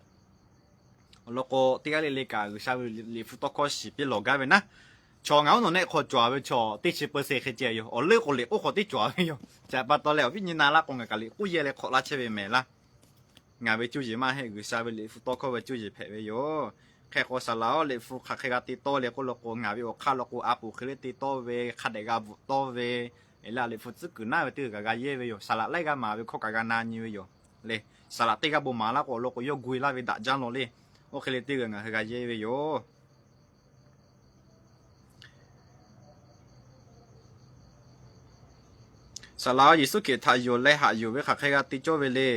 Awˬ lawn k'o, teˇ g'aˇ le le kaꞈ G'uiˬsha ve liꞈ hpu tawˇ hkawˇ shiˍ piˇ lawˬ gaˇ ve naˉ, chaw ngaˬ oˉ nawˬ nehˆ hk'aw cawˬ-a ve chaw teˇ chi peu se hk'e ceh yoˬ. Awˬ leuˉ k'o liꞈ k'oˆ hk'aw tiˉ cawˬ-a ve yoˬ. Chi pa taw leh awˬ viˉ nyi na laˇ k'o, ngaˬ kaꞈ liꞈ k'oˆ yehˇ leh hk'awꞈ laˇ chehˇ ve mehˍ laˇ. Ngaˬ ve cuˇ yiˍ maˇ heˆ, G'uiˬsha ve liꞈ hpu tawˇ hkawˇ ve cuˇ yiˍ hpehꞈ ve yoˬ. Hk'e k'o, saˍ laꞈ-oˬ, liꞈ hpu hk'aˬ hk'e g'a te tawˇ le k'oˆ law k'o, ngaˬ ve awˬ hk'aˇ law k'o, a puˍ hk'e le te tawˇ ve, hk'a dehꞈ g'a bvuhꞈ tawˇ ve, e laˇ liꞈ hpu tcuhˉ kuiˬ naˉ ve teˇ g'uiˬ kaꞈ g'a yehˇ ve yoˬ. Saˍ laꞈ laiˉ g'aˇ maˍ ve hkawˇ kaꞈ g'a na nyi ve yoˬ le. Saˍ laꞈ teˇ g'aˇ bon maˍ laˇ k'o, awˬ lawn k'o yawˇ gu-e laˇ ve daꞈ jaˇ law le. Oˇ hk'e le teˇ g'uiˬ ngaˬ hui g'a yehˇ ve yoˬ. Saˍ laꞈ-oˬ, Yeˍsuˆ Hkriꞈ htaꞈ yonˍ leh haꞈ yuˬ ve hk'aˬ hk'e g'a te cawˇ ve le.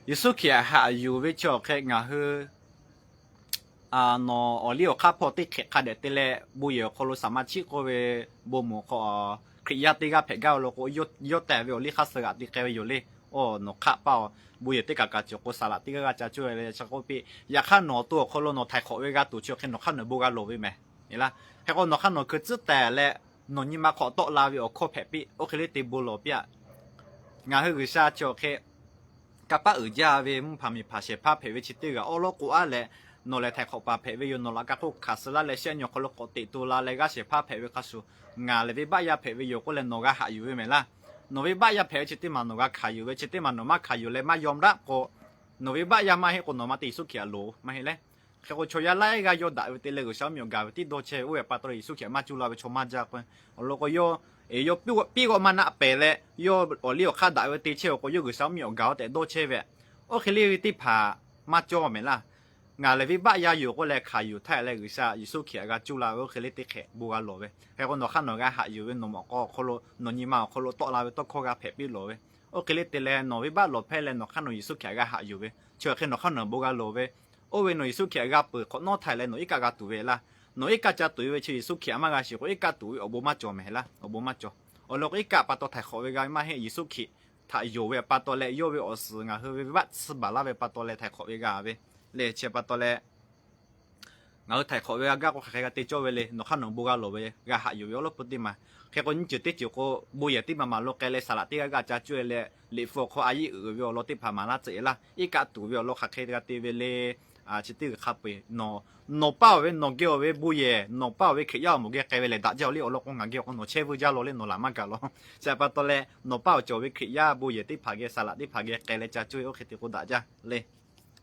Yeˍsuˆ Hkriꞈ haꞈ yuˬ ve chi awˬ hk'e ngaˬ hui nawˬ awˬ liˇ awˬ hk'aˇ hpawˇ teˇ hk'ehꞈ hk'a dehꞈ te leh, bon yehˬ awˬ hk'aw lo saˍ maˇ chiˆ k'oˆ ve bon moˍ hk'aw Hkriꞈ yaˇ teˇ g'aˇ hpehꞈ gaˇ ve law k'o, yawˇ tehˬ ve awˬ liˇ hk'aˇ suh g'aꞈ te k'ai ve yoˬ le. Oˇ, nawˬ hk'aˆ paˇ-oˬ, bon yehˬ teˇ kaꞈ kaꞈ cawˬ k'o, saˍ laꞈ teˇ g'aˇ g'a ca cuˇ ve le. Chi k'oˆ piˇ, yaꞈ hk'aˇ nawˬ awˬ to awˬ hk'aw lo nawˬ htaiˍ hk'awꞈ ve g'a tuˬ chi awˬ hk'e nawˬ hk'aˇ nawˬ bon g'a lawˬ ve mehˍ. Hk'e k'o, nawˬ hk'aˇ nawˬ hkui tcuhˉ tehˬ leh, nawˬ nyi ma hk'aw tawˆ la ve awˬ hkawˇ hpehꞈ piˇ, oˇ hk'e le te bon lawˬ piˇ-a. Ngaˬ hui G'uiˬsha chi awˬ hk'e kanˇ paˆ uiˍ jaˇ ve mvuhˇ hpanˍ miˬ hpanˍ shehˍ hpaˇ hpehꞈ ve chi teˇ g'aˇ awˉ lawˉ k'oˆ-a leh, nawˬ lehˬ htaiˍ hk'awꞈ paˍ hpehꞈ ve yoˬ. Nawˬ laꞈ ka hk'oˆ hkanˍ suh laˇ leh shehˆ nyi awˬ hk'aw lo k'awꞈ teꞈ to la leh g'aˇ shehˍ hpaˇ hpehꞈ ve hk'a shuˍ, ngaˬ lehˬ venˇbaˆ yaˇ hpehꞈ ve yoˬ k'oˆ leh nawˬ g'a haꞈ yuˬ ve mehˍ laˇ. Nawˬ venˇbaˆ yaˇ hpehꞈ ve chi teˇ maˬ nawˬ g'a hkanˍ yuˬ ve, chi teˇ maˬ nawˬ maˇ hkanˍ yuˬ leh maˇ yawˇ mraˆ k'o, nawˬ venˇbaˆ yaˇ maˇ heˆ k'o nawˬ maˇ te Yeˍsuˆ Hkriꞈ htaꞈ loˍ maˇ heˆ le. Hk'e k'o, chaw yaˇ laiˉ g'aˇ yawˇ daꞈ ve te leh G'uiˬsha mvuhˇmiˬ awˬ gaˬ ve tiˉ dawˇ chehˇ ve, oˇ ve pa taw leh Yeˍsuˆ Hkriꞈ maˇ cuˇ la ve chaw maˇ jaˇ k'o, awˬ lawn k'o yawˇ, e yawˇ piˇ g'awˆ maˇ naˆ pehˍ leh, yawˇ awˬ liˇ awˬ hk'aˇ daꞈ ve te chehˇ-oˬ k'o, yawˇ G'uiˬsha mvuhˇmiˬ awˬ gaˬ-oˬ tehꞈ dawˇ chehˇ ve. Oˇ hk'e le ve teˇ hpaˍ maˇ cawˇ mehˍ laˇ. Ngaˬ lehˬ venˇbaˆ yaˇ yoˬ k'oˆ leh hkanˍ yuˬ htaˇ leh G'uiˬsha Yeˍsuˆ Hkriꞈ htaꞈ g'a cuˇ la ve oˇ hk'e le teˇ hk'ehꞈ bon g'a lawˬ ve. Hk'e k'o, nawˬ hk'aˇ nawˬ g'a haꞈ yuˬ ve, nawˬ mawꞈ k'aw awˬ hk'aw lo, nawˬ nyi ma awˬ hk'aw lo tawˆ la ve tawˇ hkawˇ g'a hpehꞈ piˇ lawˬ ve. Oˇ hk'e le te leh nawˬ venˇbaˆ lawˬ hpehˇ leh nawˬ hk'aˇ nawˬ Yeˍsuˆ Hkriꞈ htaꞈ g'a haꞈ yuˬ ve, chi awˬ hk'e nawˬ hk'aˇ nawˬ bon g'a lawˬ ve. Oˇ ve nawˬ Yeˍsuˆ Hkriꞈ htaꞈ g'a peuˬ hk'awꞈ nawˉ htaˇ leh nawˬ iˉ kaˆ g'a tuˬ ve laˇ. Nawˬ iˉ kaˆ ca tuˬ ve chi Yeˍsuˆ Hkriꞈ htaꞈ maˇ g'a shiˍ k'o, iˉ kaˆ tuˬ ve awˬ bon maˇ cawˬ mehˍ laˇ. Awˬ bon maˇ cawˬ. Awˬ lawn k'o, iˉ kaˆ pa taw htaiˍ hk'awꞈ ve g'a ve maˇ heˆ. Yeˍsuˆ Hkriꞈ htaꞈ yonˍ ve pa taw leh, yawˇ ve awˬ suhˍ ngaˬ hui ve venˇbaˆ tsuhˇ baˬ laˇ ve pa taw leh htaiˍ hk'awꞈ ve g'a ve le. Chi pa taw leh ngaˬ hui htaiˍ hk'awꞈ ve g'a gaˇ k'o, hk'aˬ hk'e g'a te cawˇ ve le. Nawˬ hk'aˇ nawˬ bon g'a lawˬ ve, g'a haꞈ yuˬ ve awˉ lawˉ peu teˇ maˬ. Hk'e k'o, nyiˇ ceuˬ teˇ ceuˬ k'o, bon yehˬ teˇ maˬ maˍ lo k'ai leh saˍ laꞈ teˇ g'aˇ g'a ca cuˇ leh, liꞈ hpu awˬ hk'aw a yeˇ uiˍ ve awˬ lawn teˇ hpaˍ maˍ laˇ tcuh-e laˇ. Iˉ kaˆ tuˬ ve awˬ lawn hk'aˬ hk'e g'a te ve le. Chi teˇ g'uiˬ hk'a peu-eˬ nawˬ, nawˬ paˇ-oˬ ve, nawˬ geh-oˬ ve bon yehˬ, nawˬ paˇ-oˬ ve Hkriꞈ yaˇ awˬ moˍ geh k'ai ve lehˬ daꞈ jaˇ-oˬ le. Awˬ lawn k'o, ngaˬ geh k'o nawˬ chehˇ vuiˇ jaˇ law le, nawˬ laˬ maˇ gaˬ law. Chi pa taw leh nawˬ paˇ-oˬ cawˬ ve Hkriꞈ yaˇ bon yehˬ teˇ hpaˍ geh, saˍ laꞈ teˇ hpaˍ geh k'ai leh ca cuˇ ve oˇ hk'e te k'o daꞈ jaˇ le.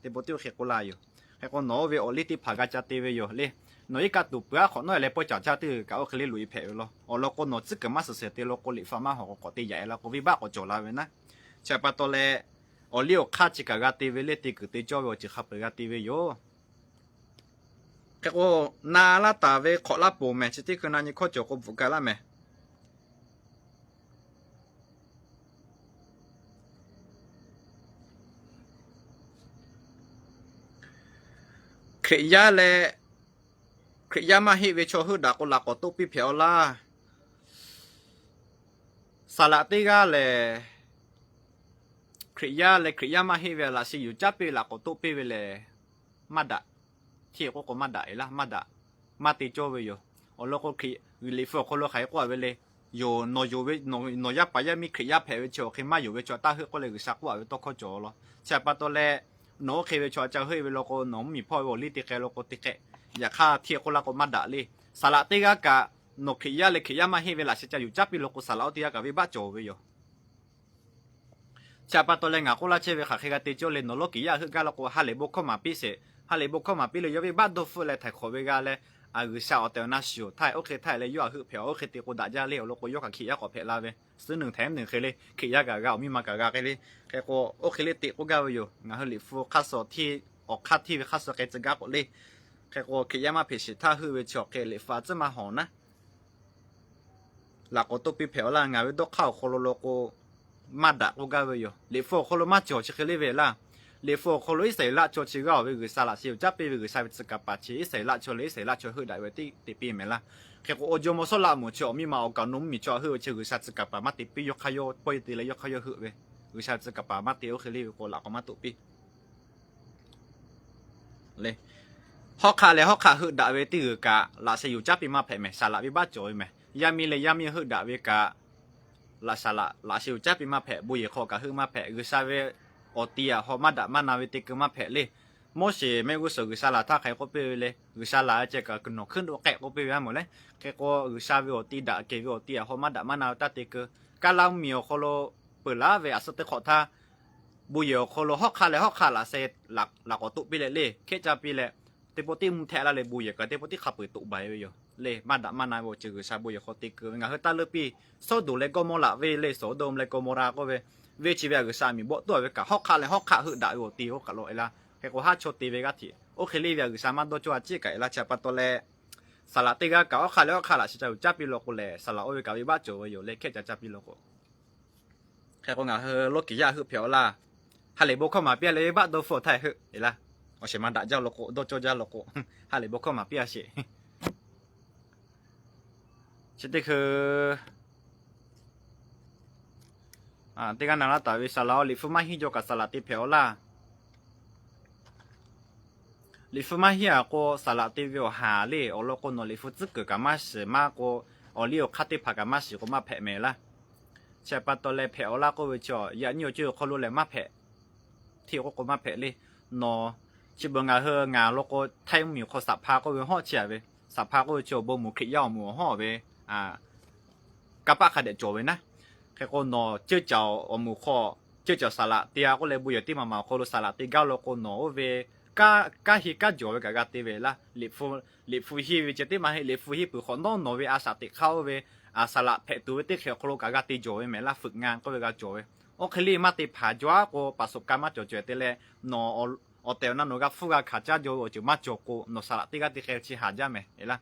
Teˇ bon teˇ oˇ hk'e k'oˆ laˇ yoˬ. Hk'e k'o, nawˬ oˇ ve awˬ liˇ teˇ hpaˍ g'a ca te ve yoˬ le. Nawˬ iˉ kaˆ tuˬ peuˬ-aˉ hk'awꞈ nawˉ leh pawehˇ caˍ caˇ teˇ g'uiˬ kaꞈ oˇ hk'e le loꞈ-e hpehꞈ ve law. Awˬ lawn k'o, nawˬ tcuhˉ kuiˬ maˇ suhˍ shehˍ te law k'o, liꞈ hpu maˇ hawˍ k'o k'awꞈ te yaꞈ-e laˇ k'o, venˇbaˆ k'awꞈ cawˬ la ve naˉ. Chi pa taw leh, awˬ liˇ awˬ hk'aˇ chi kaꞈ g'a te ve le, te kuiˬ te cawˇ ve awˬ ceuˬ hk'a peu-eˬ g'a te ve yoˬ. Hk'e k'o, na laˇ taˍ ve hk'awꞈ laˇ ponˬ mehˍ, chi teˇ hkui na nyi hkawˇ cawˬ k'o bvuhꞈ ka laˇ mehˍ. Hkriꞈ yaˇ leh Hkriꞈ yaˇ maˇ heˆ ve chaw heuˆ daꞈ k'o laꞈ k'awꞈ toˆ piˇ hpehꞈ-aw laˇ. Saˍ laꞈ teˇ g'aˇ lehˬ, Hkriꞈ yaˇ leh Hkriꞈ yaˇ maˇ heˆ ve laꞈ sheh yuˬ caˉ piˇ ve laꞈ k'awꞈ toˆ piˇ ve lehˬ, maˇ daꞈ. Hteˇ k'oˆ k'o maˇ daꞈ e laˇ, maˇ daꞈ, maˇ te cawˇ ve yoˬ. Awˬ lawn k'o, Hkriꞈ, Liꞈ hpu awˬ hk'aw lo hk'aˬ hk'e k'oˆ a ve le, yoˬ, nawˬ yonˍ ve, nawˬ yaˇ paˍ yaˇ miˇ Hkriꞈ yaˇ hpehꞈ ve chi awˬ hk'e maˇ yonˍ ve chaw taˇ heuˆ k'oˆ leh G'uiˬsha k'oˆ a ve tawˇ hkawˇ cawˬ law. Chi htaꞈ pa taw leh, nawˬ oˇ hk'e ve chaw ca heuˆ e ve law k'o, nawˬ mvuhˇmiˬ hpawˇ ve awˬ liˇ te k'ai law k'o te k'ehˆ. Yaꞈ hk'aˇ hteˇ k'oˆ laˇ k'o maˇ daꞈ le. Saˍ laꞈ teˇ g'aˇ kaꞈ, nawˬ Hkriꞈ yaˇ leh Hkriꞈ yaˇ maˇ heˆ ve laꞈ sheh ca yuˬ caˉ piˇ law k'o, saˍ laꞈ oˇ teˇ g'aˇ kaꞈ venˇbaˆ cawˬ ve yoˬ. Chi htaꞈ pa taw leh ngaˬ k'oˆ laˇ chehˇ ve hk'aˬ hk'e g'a te cawˇ le, nawˬ lawˇ kiˍ yaˇ heuˆ gaˇ law k'o, ha lehˬ bon hkawˇ maˍ piˇ sheˍ. Ha lehˬ bon hkawˇ maˍ piˇ leh yawˇ venˇbaˆ dawˇ hpfuhˆ leh htaiˍ hk'awꞈ ve g'a leh, G'uiˬsha awˬ tehˬ awˬ na shiˍ oˬ htaˇ, oˇ hk'e htaˇ leh yawˇ a heuˆ hpehꞈ, oˇ hk'e te k'o daꞈ jaˇ le. Awˬ lawn k'o, yawˇ hk'aˬ Hkriꞈ yaˇ k'awꞈ hpehꞈ la ve, suhˉ nuˬ htaiˍ nuˬ hk'e le, Hkriꞈ yaˇ kaꞈ g'a, awˬ miˇ ma kaꞈ g'a hk'e le. Hk'e k'o, oˇ hk'e le teꞈ k'oˆ gaˇ ve yoˬ. Ngaˬ hui Liꞈ hpu hk'aˇ suh hteˇ, awˬ hk'aˇ hteˇ ve hk'aˇ suh k'ai tcuh gaˇ k'oˆ le. Hk'e k'o, Hkriꞈ yaˇ maˇ hpehꞈ sheˍ htaˇ heuˆ ve chi awˬ hk'e Liꞈ hpu a tcuhˉ maˇ hawˍ naˉ laꞈ k'awꞈ toˇ piˇ hpehꞈ-aw laˇ. Ngaˬ ve dawˇ hk'aˇ awˬ hk'aw lo law k'o, maˇ daꞈ k'oˆ gaˇ ve yoˬ. Liꞈ hpu awˬ hk'aw lo maˇ cawˬ chi hk'e le ve laˇ. Liꞈ hpu awˬ hk'aw lo Iˉsaˍreˍlaˆ chaw chi g'aˇ ve G'uiˬsha laꞈ sheh yuˬ caˉ piˇ ve G'uiˬsha ve tcuh kaˍ paˍ chi Iˉsaˍreˍlaˆ chaw leh Iˉsaˍreˍlaˆ chaw heuˆ daꞈ ve teˇ te piˇ mehˍ laˇ. Hk'e k'o, awˬ jawˇmawˇ Sawˉlaꞈmonˍ chi awˬ miˇ ma awˬ kaˍ awˬ nu mvuhˇmiˬ chaw heuˆ ve chi G'uiˬsha tcuh kaˍ paˍ maˇ te piˇ, yawˇ hk'aˇ yawˇ pawehˇ te leh yawˇ hk'aˇ yawˇ heuˆ ve, G'uiˬsha ve tcuh kaˍ paˍ maˇ te, oˇ hk'e le ve k'o laꞈ k'awꞈ maˇ toꞈ piˇ le. Hawˉ hk'aˆ leh hawˉ hk'aˆ heuˆ daꞈ ve teˇ g'uiˬ kaꞈ laꞈ sheh yuˬ caˉ piˇ maˇ hpehꞈ mehˍ. Saˍ laꞈ venˇbaˆ cawˬ ve mehˍ. Yaˇ miˇ leh yaˇ miˇ heuˆ daꞈ ve kaꞈ, laꞈ saˍ laꞈ, laꞈ sheh yuˬ caˉ piˇ maˇ hpehꞈ. Bon yehˬ hk'aw kaꞈ heuˆ maˇ hpehꞈ. G'uiˬsha ve awˬ ti aꞈ haw maˇ daꞈ maˇ na ve te keu maˇ hpehꞈ le. Moˉseˍ mehˆ g'uˇ suhˍ G'uiˬsha laˬ htaˇ hk'aˬ hk'e k'oˆ piˇ ve le, G'uiˬsha laˬ ve ceh kaꞈ kuiˬ nawˬ hkuiˉ doꞈ k'ehˆ k'oˆ piˇ ve a moˍ le. Hk'e k'o, G'uiˬsha ve awˬ ti daꞈ kehˬ ve awˬ ti aꞈ haw maˇ daꞈ maˇ na ve taˇ te keu. Kaˇlaˇ mvuhˇmiˬ awˬ hk'aw lo peuˬ laˉ ve aꞈ suhˉ teˇ hk'awꞈ htaˇ, bon yehˬ awˬ hk'aw lo hawˉ hk'aˆ leh hawˉ hk'aˆ laꞈ sheh laꞈ k'awꞈ toꞈ piˇ leh le, hkehˉ caˇ piˇ leh, teˇ pawˆ tiˉ mvuhˇ htehˆ laˇ leh bon yehˬ kaꞈ teˇ pawˆ tiˉ hk'a peu-eˬ toꞈ baiˬ ve yoˬ le. Maˇ daꞈ maˇ na ve awˬ ceuˬ G'uiˬsha bon yehˬ hk'aw te keu ve. Ngaˬ hui taˇ leuˆ piˇ, Sawˉdonˍ leh Gawˇmawˇraꞈ ve le, Sawˍdonˍ leh Gawˇmawˇraꞈ k'oˆ ve, venˇ chi ve a G'uiˬsha miˬ bawˆ tuˉ a ve kaꞈ hawˉ hk'aˆ leh hawˉ hk'aˆ heuˆ daꞈ ve awˬ ti oˇ kaꞈ law e laˇ. Hk'e k'o, haˉ chaw te ve g'aˇ hteꞈ oˇ hk'e le ve a G'uiˬsha maˇ dawˇ cawˇ a ciˉ kaꞈ e laˇ. Chi htaꞈ pa taw leh, saˍ laꞈ teˇ g'aˇ kaꞈ hawˉ hk'aˆ leh hawˉ hk'aˆ laꞈ sheh ca yuˬ caˉ piˇ law k'o lehˬ, saˍ laꞈ oˇ ve kaꞈ venˇbaˆ cawˬ ve yoˬ le, hkehˉ ca caˇ piˇ law k'o. Hk'e k'o, ngaˬ hui lawˇ kiˍ yaˇ heuˆ hpehꞈ-aw laˇ. Ha lehˬ bon hkawˇ maˍ piˇ a leh venˇbaˆ dawˇ hpfuhˆ htaˇ heuˆ e laˇ. Awˬ shehˍ ma daꞈ jaˇ law k'o, dawˇ cawˇ jaˇ law k'o, ha lehˬ bon hkawˇ maˍ piˇ a sheˍ. Chi teˇ hkui teˇ g'aˇ na laˇ taˍ ve, saˍ laꞈ-oˬ, Liꞈ hpu maˇ hinˉ jaw kaꞈ saˍ laꞈ te hpehꞈ-aw laˇ. Liꞈ hpu maˇ hinˉ a k'o, saˍ laꞈ te ve awˬ haˍ le. Awˬ lawn k'o, nawˬ Liꞈ hpu tcuhˉ kuiˬ kaꞈ maˇ shiˍ maˇ k'o, awˬ liˇ awˬ hk'aˇ teˇ hpaˍ kaꞈ maˇ shiˍ k'o maˇ hpehꞈ mehˍ laˇ. Chi htaꞈ pa taw leh hpehꞈ-aw laˇ k'oˆ ve chi, yaꞈ nyi awˬ ceuˬ awˬ hk'aw lo lehˬ maˇ hpehꞈ. Hteˇ k'oˆ k'o maˇ hpehꞈ le. Nawˬ chi beuꞈ ngaˬ hui ngaˬ law k'o, Htaiˇ mvuhˇmiˬ hk'aw Saˍ hpaˇ k'oˆ ve hawˉ chi a ve, Saˍ hpaˇ k'oˆ ve chi awˬ bon mawˬ Hkriꞈ yaˇ awˬ moˍ awˬ hawˉ ve, kanˇ paˆ hk'a dehꞈ cawˬ ve naˉ. Hk'e k'o, nawˬ ceuˇ caˬ awˬ moˍ hk'aw, ceuˇ caˬ saˍ laꞈ te a k'oˆ leh bon yehˬ teˇ maˬ maˬ awˬ hk'aw lo saˍ laꞈ te gaˇ law k'o, nawˬ oˇ ve kanˉ, kanˉ henˇ kanˉ jawˬ ve kaꞈ g'a te ve laˇ. Liꞈ hpu henˇ ve ceh tiˉ maˇ heˆ. Liꞈ hpu henˇ peuˬ hk'awꞈ nawˉ nawˬ ve a shaꞈ teꞈ hk'aˇ oˇ ve saˍ laꞈ hpehꞈ tuˬ ve teˇ hk'e awˬ hk'aw lo kaꞈ g'a te jawˬ ve mehˍ laˇ. Fuiꞈ nga k'oˆ ve g'a cawˬ ve. Oˇ hk'e le maˇ te hpanˍ jaw a k'o, paˍ soˍ ka maˇ cawˬ cawehˬ te leh, nawˬ awˬ tehˬ awˬ na nawˬ g'a hpfuhˇ g'a hkanˍ caˇ jaw ve awˬ ceuˬ maˇ cawˬ k'o, nawˬ saˍ laꞈ teˇ g'aˇ te hk'e chi haˍ jaˇ mehˍ e laˇ.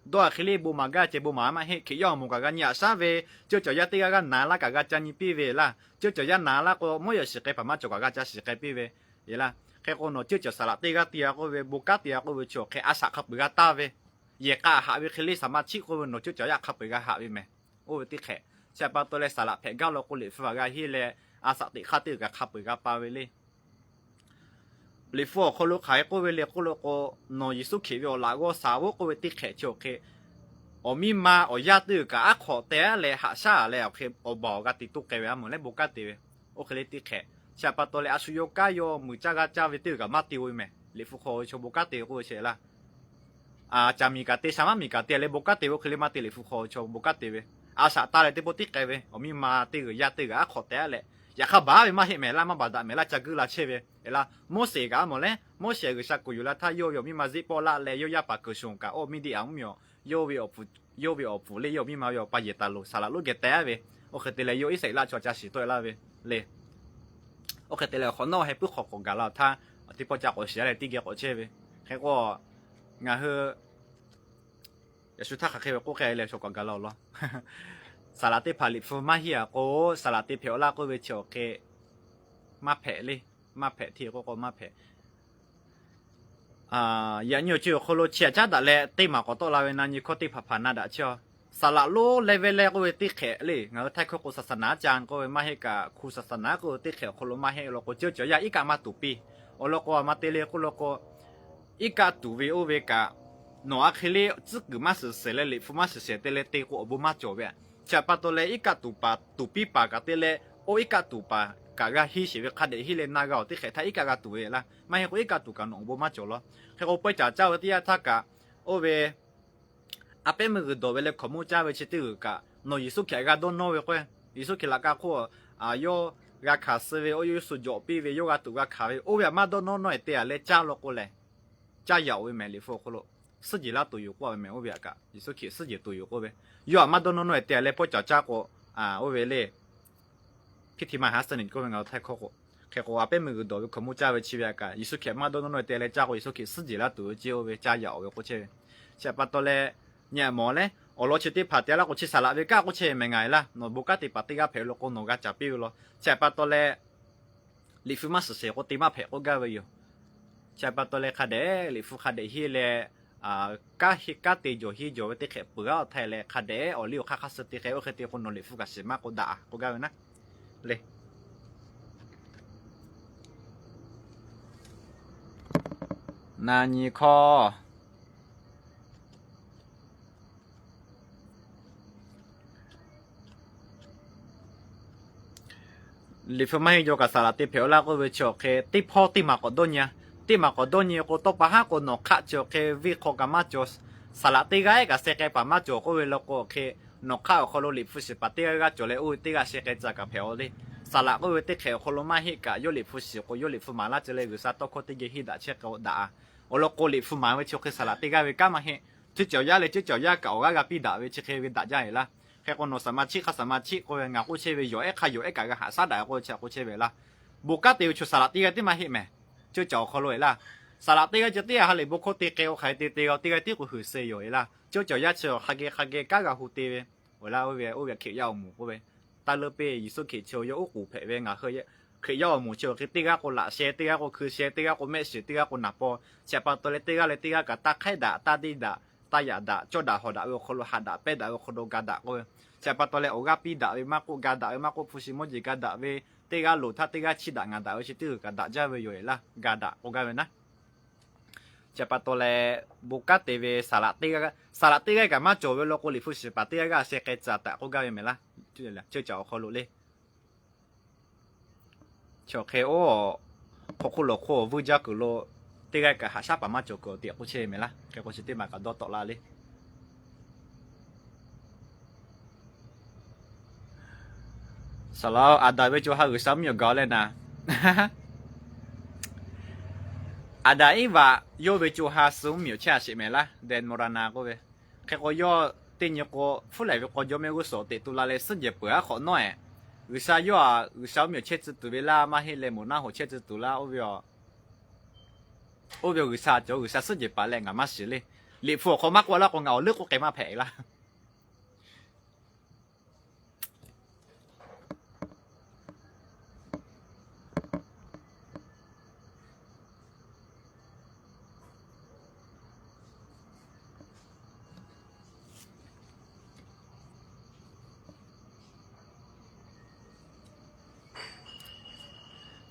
Dawˇ a hk'e le bon maˍ gaˇ ceh bon maˍ maˇ heˆ. Hkriꞈ yaˇ awˬ moˍ kaꞈ g'a nyi aꞈ shaˉ ve, ceuˇ caˬ yaˇ teˇ g'aˇ g'aˇ na laˇ kaꞈ g'a ca nyi piˇ ve laˇ. Ceuˇ caˬ yaˇ na laˇ k'o, mawˇ yehˬ shiˍ k'ai paˍ maˇ cawˬ kaꞈ g'a ca shiˍ k'ai piˇ ve e laˇ. Hk'e k'o, nawˬ ceuˇ caˬ saˍ laꞈ teˇ g'aˇ te a k'oˆ ve, bon kanˉ te a k'oˆ ve chi awˬ hk'e a shaꞈ hk'a peu-eˬ g'a taˇ ve, yehˬ k'a haꞈ ve hk'e le saˍ ma chiˆ k'oˆ ve nawˬ ceuˇ caˬ yaˇ hk'a peu-eˬ g'a haꞈ ve mehˍ. Oˇ ve teˇ hk'e, chi htaꞈ pa taw leh saˍ laꞈ hpehꞈ gaˇ law k'o, Liꞈ hpu a g'a henˇ leh a shaꞈ teꞈ hk'aˇ teˇ g'uiˬ kaꞈ hk'a peu-eˬ g'a pa ve le. Liꞈ hpu awˬ hk'aw lo hk'aˬ hk'e k'oˆ ve le k'oˆ lo k'o, nawˬ Yeˍsuˆ Hkriꞈ ve awˬ laꞈ g'awˇ saˍ g'awˇ k'oˆ ve teˇ hk'e chi awˬ hk'e, awˬ miˇ ma awˬ yaˇ teˇ g'uiˬ kaꞈ aˉ hk'awꞈ teh leh haꞈ shaˉ leh awˬ hk'e awˬ baˬ awˬ g'a te toˇ k'ai ve a moˍ leh bon kanˉ te ve. Oˇ hk'e le teˇ hk'e, chi htaꞈ pa taw leh a shu yawˇ kanˉ yawˇ muiˬ caˇ g'aˇ caˇ ve teˇ g'uiˬ kaꞈ maˇ te-o ve mehˍ. Liꞈ hpu hk'aw ve chaw bon kanˉ te ve k'oˆ ve sheˍ laˇ. Caˬ miˬ kaꞈ te, shaˍ maˉ miˬ kaꞈ te leh bon kanˉ te ve oˇ hk'e le maˇ te. Liꞈ hpu hk'aw ve chaw bon kanˉ te ve, a shaꞈ taˇ leh teˇ pawˆ tiˉ k'ai ve, awˬ miˇ ma teˇ g'uiˬ yaˇ teˇ g'uiˬ aˉ hk'awꞈ teh leh, yaꞈ hk'aˇ baˬ ve maˇ heˆ mehˍ laˇ, maˇ baˬ daꞈ mehˍ laˇ, ca guiˇ la chehˇ ve e laˇ. Moˉseˍ kaꞈ a moˍ leh, Moˉseˍ G'uiˬsha kuˬ yuˬ la htaˇ yawˇ ve awˬ miˇ ma Ziˆpawˇlaˆ leh yawˇ yaˇ paˍ kuiˬ shoˍ kaꞈ oˇ Miˇdiˆaꞈ mvuhˇmiˬ awˬ, yawˇ ve awˬ pfuhˍ, yawˇ ve awˬ pfuhˍ le yawˇ awˬ miˇ ma ve awˬ pa yehˬ taˍ loˬ, saˍ laꞈ lonˉ geh teh a ve, oˇ hk'e te leh yawˇ Iˉsaˍreˍlaˆ chaw ca shiˍ tawˆ e laˇ ve le. Oˇ hk'e te leh awˬ hk'awꞈ nawˉ heh puiˉ hk'awꞈ k'awꞈ gaˬ la awˬ htaˇ, teˇ pawˆ ca k'awꞈ shiˍ a leh teˇ geh k'awꞈ chehˇ ve. Hk'e k'o, ngaˬ hui yaꞈ shu htaˇ hk'aˬ hk'e ve k'oˆ k'ai leh chaw k'awꞈ gaˬ la awˬ lawn. Saˍ laꞈ teˇ hpaˍ Liꞈ hpu maˇ henˇ a k'o, saˍ laꞈ te hpehꞈ-aw laˇ k'oˆ ve chi awˬ hk'e maˇ hpehꞈ le. Maˇ hpehꞈ hteˇ k'oˆ k'o maˇ hpehꞈ. Yaꞈ nyi awˬ ceuˬ awˬ hk'aw lo chi htaꞈ caˉ daꞈ leh teˇ maˬ k'awꞈ tawˆ la ve na nyi hkawˇ teˇ hpaˍ hpaˍ na daꞈ chehˇ-aw. Saˍ laꞈ lonˉ leh ve leh k'oˆ ve teˇ hk'ehꞈ le, ngaˬ hui htaiˇ hkawˇ k'o ศาสนาจารย์ k'oˆ ve maˇ heˆ kaꞈ ครูศาสนา k'oˆ ve teˇ hk'ehꞈ awˬ hk'aw lo maˇ heˆ law k'o, ceuˇ caˬ yaˇ iˉ kaˆ maˇ tuˍ piˇ. Awˬ lawn k'o, a ma te le k'oˆ law k'o, iˉ kaˆ tuˬ ve oˇ ve kaꞈ, nawˬ a hk'e le tcuhˉ kuiˬ maˇ shiˍ shehˍ leh liꞈ hpu maˇ shiˍ shehˍ te leh te k'o awˬ bon maˇ cawˬ ve. Chi htaꞈ pa taw leh iˉ kaˆ tuˬ paˍ tuˍ piˇ paˍ kaꞈ te leh, oˇ iˉ kaˆ tuˬ paˍ kaꞈ g'a henˇ sheˍ ve hk'a dehꞈ henˇ leh na g'a awˬ teˇ hk'ehꞈ htaˇ iˉ kaˆ g'a tuˬ ve laˇ. Maˇ heˆ k'o iˉ kaˆ tuˬ kaꞈ nawˬ awˬ bon maˇ cawˬ law. Hk'e k'o pawehˇ caˍ caˇ ve teˇ yanˇ htaˇ kaꞈ, oˇ ve a pehˉ meuˇ g'uiˬ dawˬ ve leh hkaoˍmonˇ caˇ ve chi teˇ g'uiˬ kaꞈ nawˬ Yeˍsuˆ Hkriꞈ g'a dawˇ nawˇ ve k'o, Yeˍsuˆ Hkriꞈ laꞈ ka hk'oˆ yawˇ g'a hkanˍ suh ve, oˇ yawˇ shu jawꞈ piˇ ve, yawˇ g'a tuꞈ g'a hkanˍ ve, oˇ ve htaꞈ maˇ dawˇ nawˇ nawˇ-e te-a leh caˇ law k'o lehˬ, caˇ yaꞈ-oˬ ve mehˍ. Liꞈ hpu awˬ hk'aw lo suhˉ jehˬ laˇ tuˬ yoˬ k'oˆ ve mehˍ. Oˇ ve htaꞈ kaꞈ Yeˍsuˆ Hkriꞈ suhˉ jehˬ tuˬ yoˬ k'oˆ ve, yawˇ htaꞈ maˇ dawˇ nawˇ nawˇ-e te-a leh pawehˇ caˍ caˇ k'o, oˇ ve le พิธีมหาสนิท k'oˆ ve ngaˬ hui Htaiˇ hkawˇ k'o, hk'e k'o a pehˉ meuˇ g'uiˬ dawˬ ve hkaoˍmonˇ caˇ ve chi ve htaꞈ kaꞈ Yeˍsuˆ Hkriꞈ maˇ dawˇ nawˇ nawˇ-e te leh caˇ k'o Yeˍsuˆ Hkriꞈ suhˉ jehˬ laˇ tuˬ ve ce, oˇ ve caˇ yaꞈ-oˬ ve k'oˆ chehˇ ve. Chi htaꞈ pa taw leh nyi mawˬ leh awˬ lawn chi teˇ hpaˍ te laˇ k'o chi saˍ laꞈ ve kanˉ k'oˆ chehˇ ve mehˍ ngaˬ-e laˇ. Nawˬ bon kanˉ te paˍ teˇ g'aˇ hpehꞈ ve lo k'o nawˬ g'a caˍ piˇ ve law. Chi htaꞈ pa taw leh liꞈ hpu maˇ shiˍ shehˍ k'o te maˇ hpehꞈ k'oˆ gaˇ ve yoˬ. Chi htaꞈ pa taw leh hk'a dehꞈ liꞈ hpu hk'a dehꞈ henˇ leh, kanˉ te jawˬ henˇ jawˬ ve teˇ hk'ehꞈ peuˬ-a awˬ htaˇ leh hk'a dehꞈ awˬ liˇ awˬ hk'aˇ hk'aˇ suh te hk'e oˇ hk'e te k'o nawˬ liꞈ hpu kaꞈ shiˍ maˇ k'o daꞈ k'oˆ gaˇ ve naˉ. Le na nyi hkawˇ Liꞈ hpu maˇ heˆ jaw kaꞈ saˍ laꞈ te hpehꞈ-oˬ laˇ k'oˆ ve chi awˬ hk'e teˇ hpawˇ teˇ maˬ k'awꞈ dawˇ nyi-a. Teˇ maˬ k'awꞈ dawˇ nyi k'o tawˇ pa haˉ k'o nawˬ hk'aˆ chi awˬ hk'e venˇ hk'aw kaꞈ maˇ cawˬ. Saˍ laꞈ teˇ g'aˇ kaꞈ sheh k'ai paˍ maˇ cawˬ k'oˆ ve law k'o awˬ hk'e, nawˬ hk'aˆ awˬ hk'aw lo liꞈ hpu shiˍ paˍ teˇ g'aˇ g'aˇ cawˬ leh oˇ ve teˇ g'aˇ sheh k'ai tcuh kaꞈ hpehꞈ-aw le. Saˍ laꞈ k'oˆ ve teˇ hk'ehꞈ awˬ hk'aw lo maˇ heˆ kaꞈ yawˇ liꞈ hpu shiˍ k'o yawˇ liꞈ hpu maˍ laˇ ceh leh G'uiˬsha tawˇ hkawˇ teˇ geh henˇ daꞈ chehˇ k'o daꞈ-a. Awˬ lawn k'o liꞈ hpu maˍ ve chi awˬ hk'e saˍ laꞈ teˇ g'aˇ ve kanˉ maˇ heˆ. Ceuˇ caˬ yaˇ leh ceuˇ caˬ yaˇ kaꞈ awˬ g'aˇ g'a piˇ daꞈ ve chi hk'e ve daꞈ jaˇ-e laˇ. Hk'e k'o nawˬ saˍ ma chiˆ hk'a saˍ ma chiˆ k'oˆ ve ngaˬ k'oˆ chehˇ ve yoˬ. Ehˉ hk'a yoˬ ehˉ kaꞈ g'a haꞈ shaˉ daꞈ k'oˆ ve chi k'oˆ chehˇ ve laˇ. Bon kanˉ te ve chaw saˍ laꞈ teˇ g'aˇ tiˉ maˇ heˆ mehˍ. Ceuˇ caˬ awˬ hk'aw lo-e laˇ. Saˍ laꞈ teˇ g'aˇ ceh tiˉ ha lehˬ bon hkawˇ te k'ai-o hk'aˬ hk'e te te-o teˇ g'aˇ tiˉ k'o huiˍ suh yoˬ-e laˇ. Ceuˇ caˬ yaˇ chi hk'a geh hk'a geh kanˉ g'a hu te ve. Oˬ laˇ oˇ ve oˇ ve Hkriꞈ yaˇ awˬ moˍ k'oˆ ve, taˇ leuˉ piˇ Yeˍsuˆ Hkriꞈ chi yawˇ uˉ k'oˍ hpehꞈ ve ngaˬ hui Hkriꞈ yaˇ awˬ moˍ chi awˬ hk'e teˇ g'aˇ k'o laꞈ sheh, teˇ g'aˇ k'o hkui sheh, teˇ g'aˇ k'o mehˆ shiˍ, teˇ g'aˇ k'o naˍ paw. Chi htaꞈ pa taw leh teˇ g'aˇ leh teˇ g'aˇ kaꞈ taˇ hk'aiˉ daꞈ, taˇ deˇ daꞈ, taˇ yaꞈ daꞈ, cawˇ daꞈ hawˍ daꞈ ve awˬ hk'aw lo haꞈ daꞈ pehˇ daꞈ ve awˬ hk'aw lo ga daꞈ k'oˆ ve. Chi htaꞈ pa taw leh awˬ g'aˇ piˇ daꞈ ve maˇ k'oˆ, ga daꞈ ve maˇ k'oˆ, hpu shi mawˇ jeˬ ga daꞈ ve, teˇ g'aˇ loˍ htaˇ teˇ g'aˇ chiˇ daꞈ ngaˍ daꞈ ve chi teˇ g'uiˬ kaꞈ daꞈ jaˇ ve yoˬ-e laˇ. Ga daꞈ k'oˆ gaˇ ve naˉ. Chi htaꞈ pa taw leh bon kanˉ te ve saˍ laꞈ teˇ g'aˇ kaꞈ maˇ cawˬ ve law k'o liꞈ hpu shiˍ paˍ teˇ g'aˇ g'aˇ sheh k'ai tcuh taꞈ k'oˆ gaˇ ve mehˍ laˇ. Ceuˇ caˬ awˬ hk'aw lo le chi awˬ hk'e oˇ hk'aw hk'oˆ lawˬ hk'oˆ vuiˇ jaˇ kuiˬ lo teˇ g'aˇ kaꞈ haꞈ shaˉ paˍ maˇ cawˬ kuiˬ awˬ tiꞈ k'oˆ chehˇ ve mehˍ laˇ. Hk'e k'o chi teˇ maˬ kaꞈ dawˇ tawˆ la le. Saˍ laꞈ-oˬ, Aˍdanˍ ve co ha G'uiˬsha mvuhˇmiˬ awˬ gaˬ-o leh naˍ. Aˍdanˍ Eˇvaꞈ yawˇ ve co ha suh mvuhˇmiˬ awˬ chehˇ a sheˍ mehˍ laˇ, dehꞈ mawˬ ra na k'oˆ ve. Hk'e k'o yawˇ teˇ nyi k'o hpfuhˇ lehˍ ve k'aw jawˇmawˇ g'uˇ suhˍ awˬ teꞈ tu la leh suhˉ jehˬ peuˬ aˉ hk'awꞈ nawˉ-ehˍ. G'uiˬsha yawˇ-a G'uiˬsha mvuhˇmiˬ awˬ chehˇ tcuh tuˬ ve laˇ maˇ heˆ leh moˍ naˆ hoꞈ chehˇ tcuh tuˬ laˇ oˇ ve Oˇ ve G'uiˬsha cawˬ, G'uiˬsha suhˉ jehˬ paˍ leh ngaˬ maˇ shiˍ le. Liꞈ hpu awˬ hk'aw maˇ k'oˆ laˇ k'o ngaˬ awˬ leuˉ k'oˆ k'ai maˇ hpehꞈ laˇ.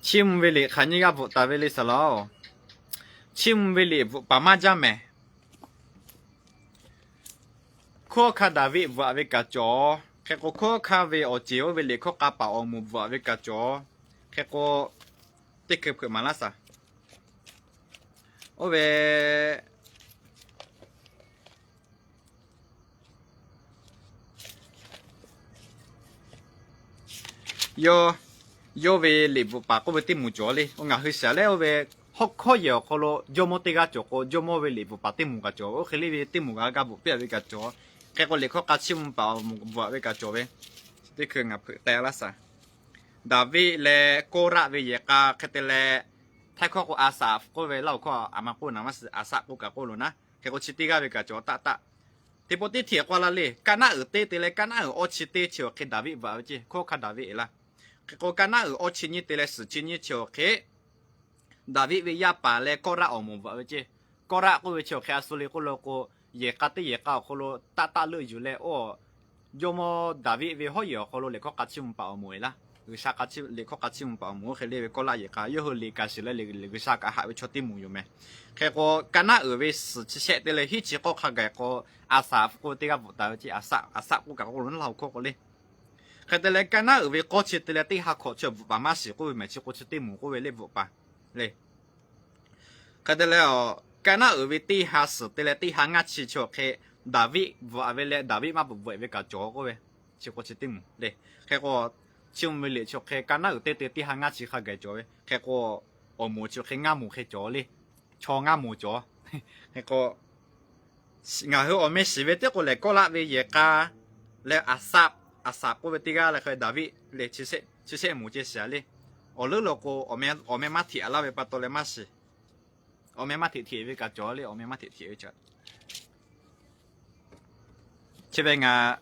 Chiˇ mvuh ve liꞈ hk'aˬ nyiˇ g'aˇ bvuhꞈ taˍ ve le saˍ laꞈ-oˬ. Chiˇ mvuh ve liꞈ bvuhꞈ paˍ maˇ jaˇ mehˍ. Hkunˉ hawˉ hkanˇ Daˍviˆ bvuhꞈ-aꞈ ve kaꞈ cawˬ. Hk'e k'o hkunˉ hawˉ hkanˇ ve awˬ ceˬ oˇ ve liꞈ hkawˇ k'a paˍ awˬ moˍ bvuhꞈ-aꞈ ve kaꞈ cawˬ. Hk'e k'o teˇ hkui hpeuꞈ maˍ laˇ shaˍ. Oˇ ve yawˇ, yawˇ ve liꞈ bvuhꞈ paˍ k'oˆ ve teˇ moˍ cawˬ le. Oˇ ngaˬ hui shiˍ leh oˇ ve hawˉ hkawˇ yehˬ awˬ hk'aw lo jawˇmawˇ teˇ g'aˇ cawˬ k'o jawˇmawˇ ve liꞈ bvuhꞈ paˍ teˇ moˍ kaꞈ cawˬ. Oˇ hk'e le ve teˇ moˍ g'a g'a bvuhꞈ piˇ-aꞈ ve kaꞈ cawˬ. Hk'e k'o liꞈ hkawˇ k'a chiˇ mvuh paˍ awˬ moˍ bvuhꞈ-aꞈ ve kaꞈ cawˬ ve. Chi teˇ hkui ngaˬ hpeuꞈ teh laˇ shaˍ. Daˍviˆ leh Kawˇraˆ ve yehˬ k'a hk'e te leh, Htaiˇ hkawˇ k'o Aˍsaˍ k'oˆ ve, Laˇ huˍ hkawˇ aˬ ma k'oˆ naˍ maˇ shiˍ, Aˍsaˍ k'oˆ kaꞈ k'oˆ loˬ naˉ. Hk'e k'o chi teˇ g'aˇ ve kaꞈ cawˬ taˆ taˆ. Teˇ pawˆ teˇ hteꞈ k'oˆ laˇ le, kaˇ naˉ uiˍ teˇ te leh kaˇ naˉ uiˍ awˇ chi teˇ chi awˬ hk'e Daˍviˆ bvuhꞈ-aꞈ ve ceˇ. Hkunˉ hawˉ hkanˇ Daˍviˆ-e laˇ. Hk'e k'o kaˇ naˉ uiˍ awˇ chi nyiˇ te leh suhˍ chi nyiˇ chi awˬ hk'e Daˍviˆ ve yaˇ paˍ leh Kawˇraˆ awˬ moˍ bvuhꞈ-aꞈ ve ceˇ. Kawˇraˆ k'oˆ ve chi awˬ hk'e a shu le k'oˆ law k'o, yehˬ k'a teˇ yehˬ k'a awˬ hk'aw lo taˆ taˆ leuˆ yuˬ leh oˇ jawˇmawˇ Daˍviˆ ve hawˉ yehˬ awˬ hk'aw lo liꞈ hkawˇ k'a chiˇ mvuh paˍ awˬ moˍ-e laˇ. G'uiˬsha hk'a liꞈ hkawˇ hk'a chiˇ mvuh paˍ awˬ moˍ oˇ hk'e le ve kawˇ laˇ yehˬ k'a, yawˇ hui liꞈ kaꞈ shiˍ leh G'uiˬsha kaꞈ haꞈ ve chaw teˇ moˍ yoˬ meh. Hk'e k'o, ka naˉ uiˍ ve suhˍ chi shehˆ te leh hiˉ chi k'awˇ hk'a gaˬ k'o, a saꞈ k'oˆ ve teˇ g'aˇ bvuhꞈ taˍ ve ce, a saꞈ k'oˆ kaꞈ k'o lo naˉ la awˬ hkawˇ k'o le. Hk'e te leh, ka naˉ uiˍ ve k'awˇ chi te leh teˇ ha hkawꞈ chi bvuhꞈ paˍ maˇ shiˍ k'oˆ ve mehˍ chi k'o chi teˇ moˍ k'oˆ ve le bvuhꞈ paˍ le. Hk'e te leh, ka naˉ uiˍ ve teˇ ha suhˍ te leh teˇ ha ngaˇ chi chi awˬ hk'e Daˍviˆ bvuhꞈ ve leh Daˍviˆ maˇ bvuhꞈ bvuhꞈ ve kaꞈ cawˬ k'oˆ ve, chi k'o chi teˇ moˍ le. Hk'e k'o, chi mvuh ve liꞈ chi awˬ hk'e ka naˉ uiˍ teˇ te teˇ ha ngaˇ chi hk'a gaˬ cawˬ ve. Hk'e k'o, awˬ moˍ chi awˬ hk'e ngaˇ moˍ hk'e cawˬ le. Chaw ngaˇ moˍ cawˬ. Hk'e k'o, ngaˬ hui awˬ meh shiˍ ve teˇ k'o lehˬ, kawˇ laˇ ve yehˬ k'a leh a saꞈ, a saꞈ k'oˆ ve teˇ g'aˇ leh hk'e Daˍviˆ le, chi shehˆ moˍ ceh shiˍ le. Awˬ leuˉ lo k'o, awˬ meh maˇ hteꞈ laˇ ve pa taw leh maˇ shiˍ. Awˬ meh maˇ hteꞈ hteꞈ ve kaꞈ cawˬ le, awˬ meh maˇ hteꞈ hteꞈ ve cawˬ. Chi ve ngaˬ,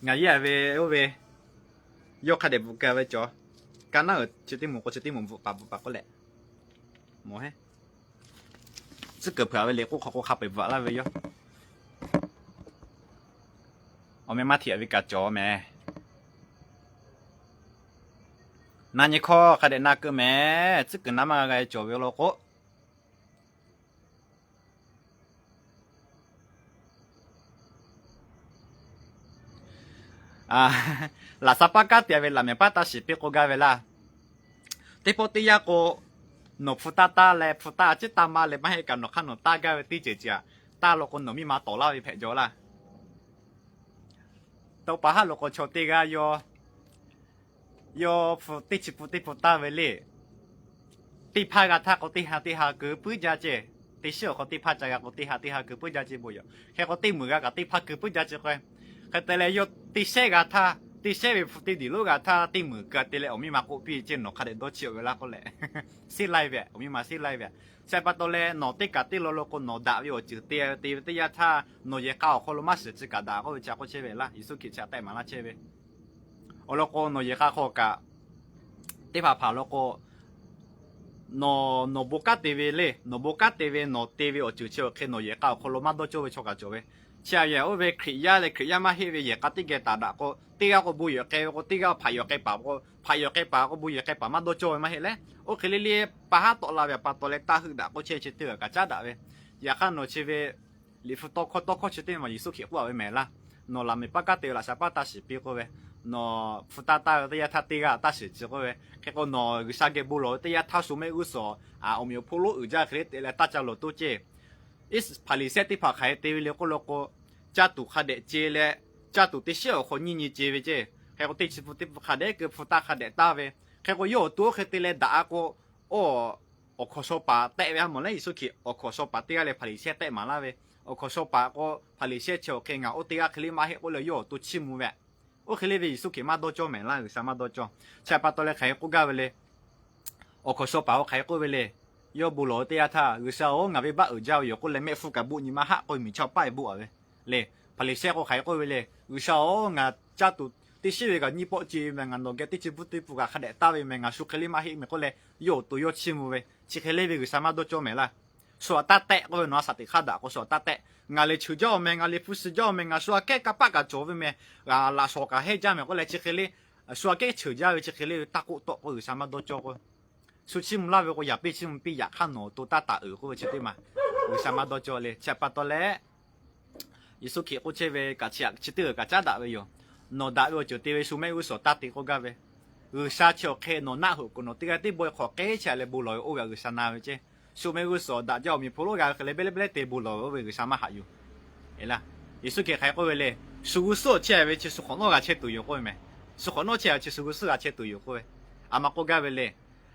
ngaˬ yehˬ ve oˇ ve yawˇ hk'a dehꞈ bvuhꞈ keu ve cawˬ. Ka naˉ uiˍ chi teˇ moˍ k'o chi teˇ moˍ bvuhꞈ paˍ bvuhꞈ paˍ k'oˆ leh, moˍ heˉ, tcuhˉ kuiˬ hpeuꞈ ve liꞈ k'oˆ hk'aw k'o hk'a peu-eˬ bvuhꞈ laˇ ve yoˬ. Awˬ meh maˇ hteꞈ ve kaꞈ cawˬ meh. Na nyi hkawˇ hk'a dehꞈ na keu meh, tcuhˉ kuiˬ na maˇ g'a g'a cawˬ ve law k'o, laꞈ sha paˇ kanˉ te ve laꞈ mehˍ paˉ taˇ shiˍ piˇ k'oˆ gaˇ ve laˇ. Teˇ pawˆ teˇ yanˇ k'o, nawˬ hpu taˇ taˇ leh hpu taˇ a ciˉ taˇ maˇ leh maˇ heˆ kaꞈ nawˬ hk'aˇ nawˬ taˇ gaˇ ve teˇ ceuˬ ceuˬ aꞈ, taˇ law k'o nawˬ miˇ ma tawˍ laˇ ve hpehꞈ jaw laˇ. Tawˇ pa haˉ lo k'o chaw teˇ g'aˇ yawˇ, yawˇ hpu teˇ chi hpu teˇ hpu taˇ ve le. Teˇ hpaˇ g'a htaˇ k'o teˇ ha teˇ ha keu puiˉ jaˇ ceh. Teˇ shiˉ awˬ hk'aw teˇ hpaˇ ca g'a k'o teˇ ha teˇ ha keu puiˉ jaˇ ceh bon yoˬ. Hk'e k'o teˇ muiˬ g'a kaꞈ teˇ hpaˇ keu puiˉ jaˇ ceh k'o, hk'e te leh yawˇ teˇ shehˉ g'a htaˇ, teˇ shehˉ ve hpu teˇ diˬ lonˉ g'a htaˇ teˇ muiˬ g'a te leh awˬ miˇ ma k'oˆ piˇ ceh, nawˬ hk'a dehꞈ dawˇ chiˇ-oˆ ve laˇ k'oˆ leh, siˉ laiˇ ve, awˬ miˇ ma siˉ laiˇ ve. Chi pa taw leh nawˬ teˇ kaꞈ teˇ law lo k'o nawˬ daꞈ ve awˬ ceuˬ te te ve teˇ yanˇ htaˇ nawˬ yehˬ k'a awˬ hk'aw lo maˇ shiˍ chi kaꞈ daꞈ k'oˆ ve chi a k'oˆ chehˇ ve laˇ. Yeˍsuˆ Hkriꞈ chi aꞈ tehˆ maˍ laˇ chehˇ ve. Awˬ lawn k'o nawˬ yehˬ k'a hk'aw kaꞈ teˇ hpaˍ hpaˍ law k'o, nawˬ, nawˬ bon kanˉ te ve le, nawˬ bon kanˉ te ve nawˬ te ve awˬ ceuˬ chi awˬ hk'e nawˬ yehˬ k'a awˬ hk'aw lo maˇ dawˇ cawˇ ve chaw kaꞈ cawˬ ve. Chi aꞈ yehˬ oˇ ve Hkriꞈ yaˇ leh Hkriꞈ yaˇ maˇ heˆ ve yehˬ k'a teˇ geh taˍ daꞈ k'o, teˇ g'aˇ k'o bon yehˬ k'ai ve k'o, teˇ g'aˇ hpaꞈ yehˬ k'ai paˍ k'o, hpaꞈ yehˬ k'ai paˍ k'o bon yehˬ k'ai paˍ maˇ dawˇ cawˇ ve maˇ heˆ leh, oˇ hk'e le le pa haˉ tawˆ la ve pa taw leh taˇ heuˆ daꞈ k'oˆ chehˇ chi teˇ g'aˇ kaꞈ caˉ daꞈ ve. Yaꞈ hk'aˇ nawˬ chi ve liꞈ hpu tawˇ hkawˇ tawˇ hkawˇ chi teˇ maˬ Yeˍsuˆ Hkriꞈ k'oˆ a ve mehˍ laˇ. Nawˬ laꞈ mehˍ paˇ kanˉ te ve laꞈ sha paˇ taˇ shiˍ piˇ k'oˆ ve, nawˬ hpu taˇ taˇ ve teˇ yanˇ htaˇ teˇ g'aˇ taˇ shiˍ ciˬ k'oˆ ve, hk'e k'o nawˬ G'uiˬsha geh bon lawˬ ve teˇ yanˇ htaˇ shu mehˆ g'uˇ suhˍ awˬ meꞈ awˬ hponˇ lonˉ uiˍ jaˇ hk'e le te leh taˇ ca lawˬ toˇ ceh. Iˉsaˍreˍlaˆ Hpaˍriˍsehˇ teˇ hpaˍ hk'aˬ hk'e te ve le k'oˆ law k'o, caˇ tuˬ hk'a dehꞈ ce leh, caˇ tuˬ teˇ shiˉ awˬ hk'aw nyiˇ nyi ce ve ceh. Hk'e k'o teˇ chi hpu teˇ hpu hk'a dehꞈ keu hpu taˇ hk'a dehꞈ taˇ ve. Hk'e k'o yawˇ awˬ to oˇ hk'e te leh daꞈ a k'o, awˬ, awˬ hkawnˍ shaw paˍ tehˆ ve a mawˬ leh Yeˍsuˆ Hkriꞈ awˬ hkawnˍ shaw paˍ teˇ g'aˇ leh Hpaˍriˍsehˇ tehˆ maˍ laˇ ve. Awˬ hkawnˍ shaw paˍ k'o Hpaˍriˍsehˇ chi awˬ hk'e ngaˬ oˇ teˇ g'aˇ hk'e le maˇ heˆ k'oˆ leh yawˇ awˬ to chiˇ mvuh ve. Oˇ hk'e le ve Yeˍsuˆ Hkriꞈ maˇ dawˇ cawˇ mehˍ laˇ, G'uiˬsha maˇ dawˇ cawˇ. Chi pa taw leh hk'aˬ hk'e k'oˆ gaˇ ve le. Awˬ hkawnˍ shaw paˍ k'o hk'aˬ hk'e k'oˆ ve le. Yawˇ bon lawˬ ve teˇ yanˇ htaˇ, G'uiˬsha-oˬ, ngaˬ venˇbaˆ uiˍ jaˇ ve yoˬ k'oˆ leh mehˆ hpfuhˇ kaꞈ boˆ nyi maˇ haˆ k'oˆ ve miˬ chaˇ paˆ e boˆ a ve le. Hpaˍriˍsehˇ k'o hk'aˬ hk'e k'oˆ ve le. G'uiˬsha-oˬ, ngaˬ caˇ tuˬ teˇ shiˉ ve kaꞈ nyiˇ pawˆ ce ve meh, ngaˬ nawˬ geh teˇ chi bvuhˇ teˇ pfuhˍ kaꞈ hk'a dehꞈ taˇ ve meh, ngaˬ shu hk'e le maˇ heˆ meh k'oˆ leh yawˇ awˬ to yawˇ chiˇ mvuh ve. Chi hk'e le ve G'uiˬsha maˇ dawˇ cawˇ mehˍ laˇ. Shu aꞈ taˇ tehˆ k'oˆ ve nawˬ a shaꞈ teꞈ hk'aˇ daꞈ k'o shu aꞈ taˇ tehˆ. Ngaˬ lehˬ cheuˬ jaˇ-oˬ meh, ngaˬ lehˬ hpu shiˍ jaˇ-oˬ meh, ngaˬ shu aꞈ kehˉ kanˇ paˆ kaꞈ cawˬ ve meh, laꞈ shawnˍ kaꞈ hehnˇ jaˇ meh k'oˆ leh chi hk'e le, shu aꞈ kehˉ cheuˬ jaˇ ve chi hk'e le ve taˇ k'oˆ tawˆ k'o G'uiˬsha maˇ dawˇ cawˇ k'o, shu chiˇ mvuh laˇ ve k'o yaꞈ piˇ chiˇ mvuh piˇ, yaꞈ hk'aˇ nawˬ awˬ to taˇ taˍ uiˍ k'oˆ ve chi teˇ maˬ G'uiˬsha maˇ dawˇ cawˇ le. Chi pa taw leh Yeˍsuˆ Hkriꞈ k'oˆ chehˇ ve kaꞈ chi aꞈ chi teˇ g'aˇ kaꞈ caˉ daꞈ ve yoˬ. Nawˬ daꞈ ve awˬ ceuˬ te ve shu mehˆ g'uˇ suhˍ taˇ te k'oˆ gaˇ ve. G'uiˬsha chi awˬ hk'e nawˬ naˆ hoꞈ k'o nawˬ teˇ g'aˇ teˇ bawehˇ hk'awꞈ k'ehˉ chehˇ leh bon lawˬ ve oˇ ve G'uiˬsha na ve ceh. Shu mehˆ g'uˇ suhˍ daꞈ jaˇ awˬ meꞈ hpon lonˉ g'a ve hk'e leh beh leh beh leh te bon lawˬ ve oˇ ve G'uiˬsha maˇ haꞈ yuˬ. Yeˍsuˆ Hkriꞈ hk'aˬ hk'e k'oˆ ve le. Shu g'uˇ suhˍ chehˇ ve chi shu hk'awꞈ nawˉ g'a chehˇ tuˬ yoˬ k'oˆ ve meh. Shu hk'awꞈ nawˉ chehˇ ve chi shu g'uˇ suhˍ g'a chehˇ tuˬ yoˬ k'oˆ ve. A ma k'oˆ gaˇ ve le.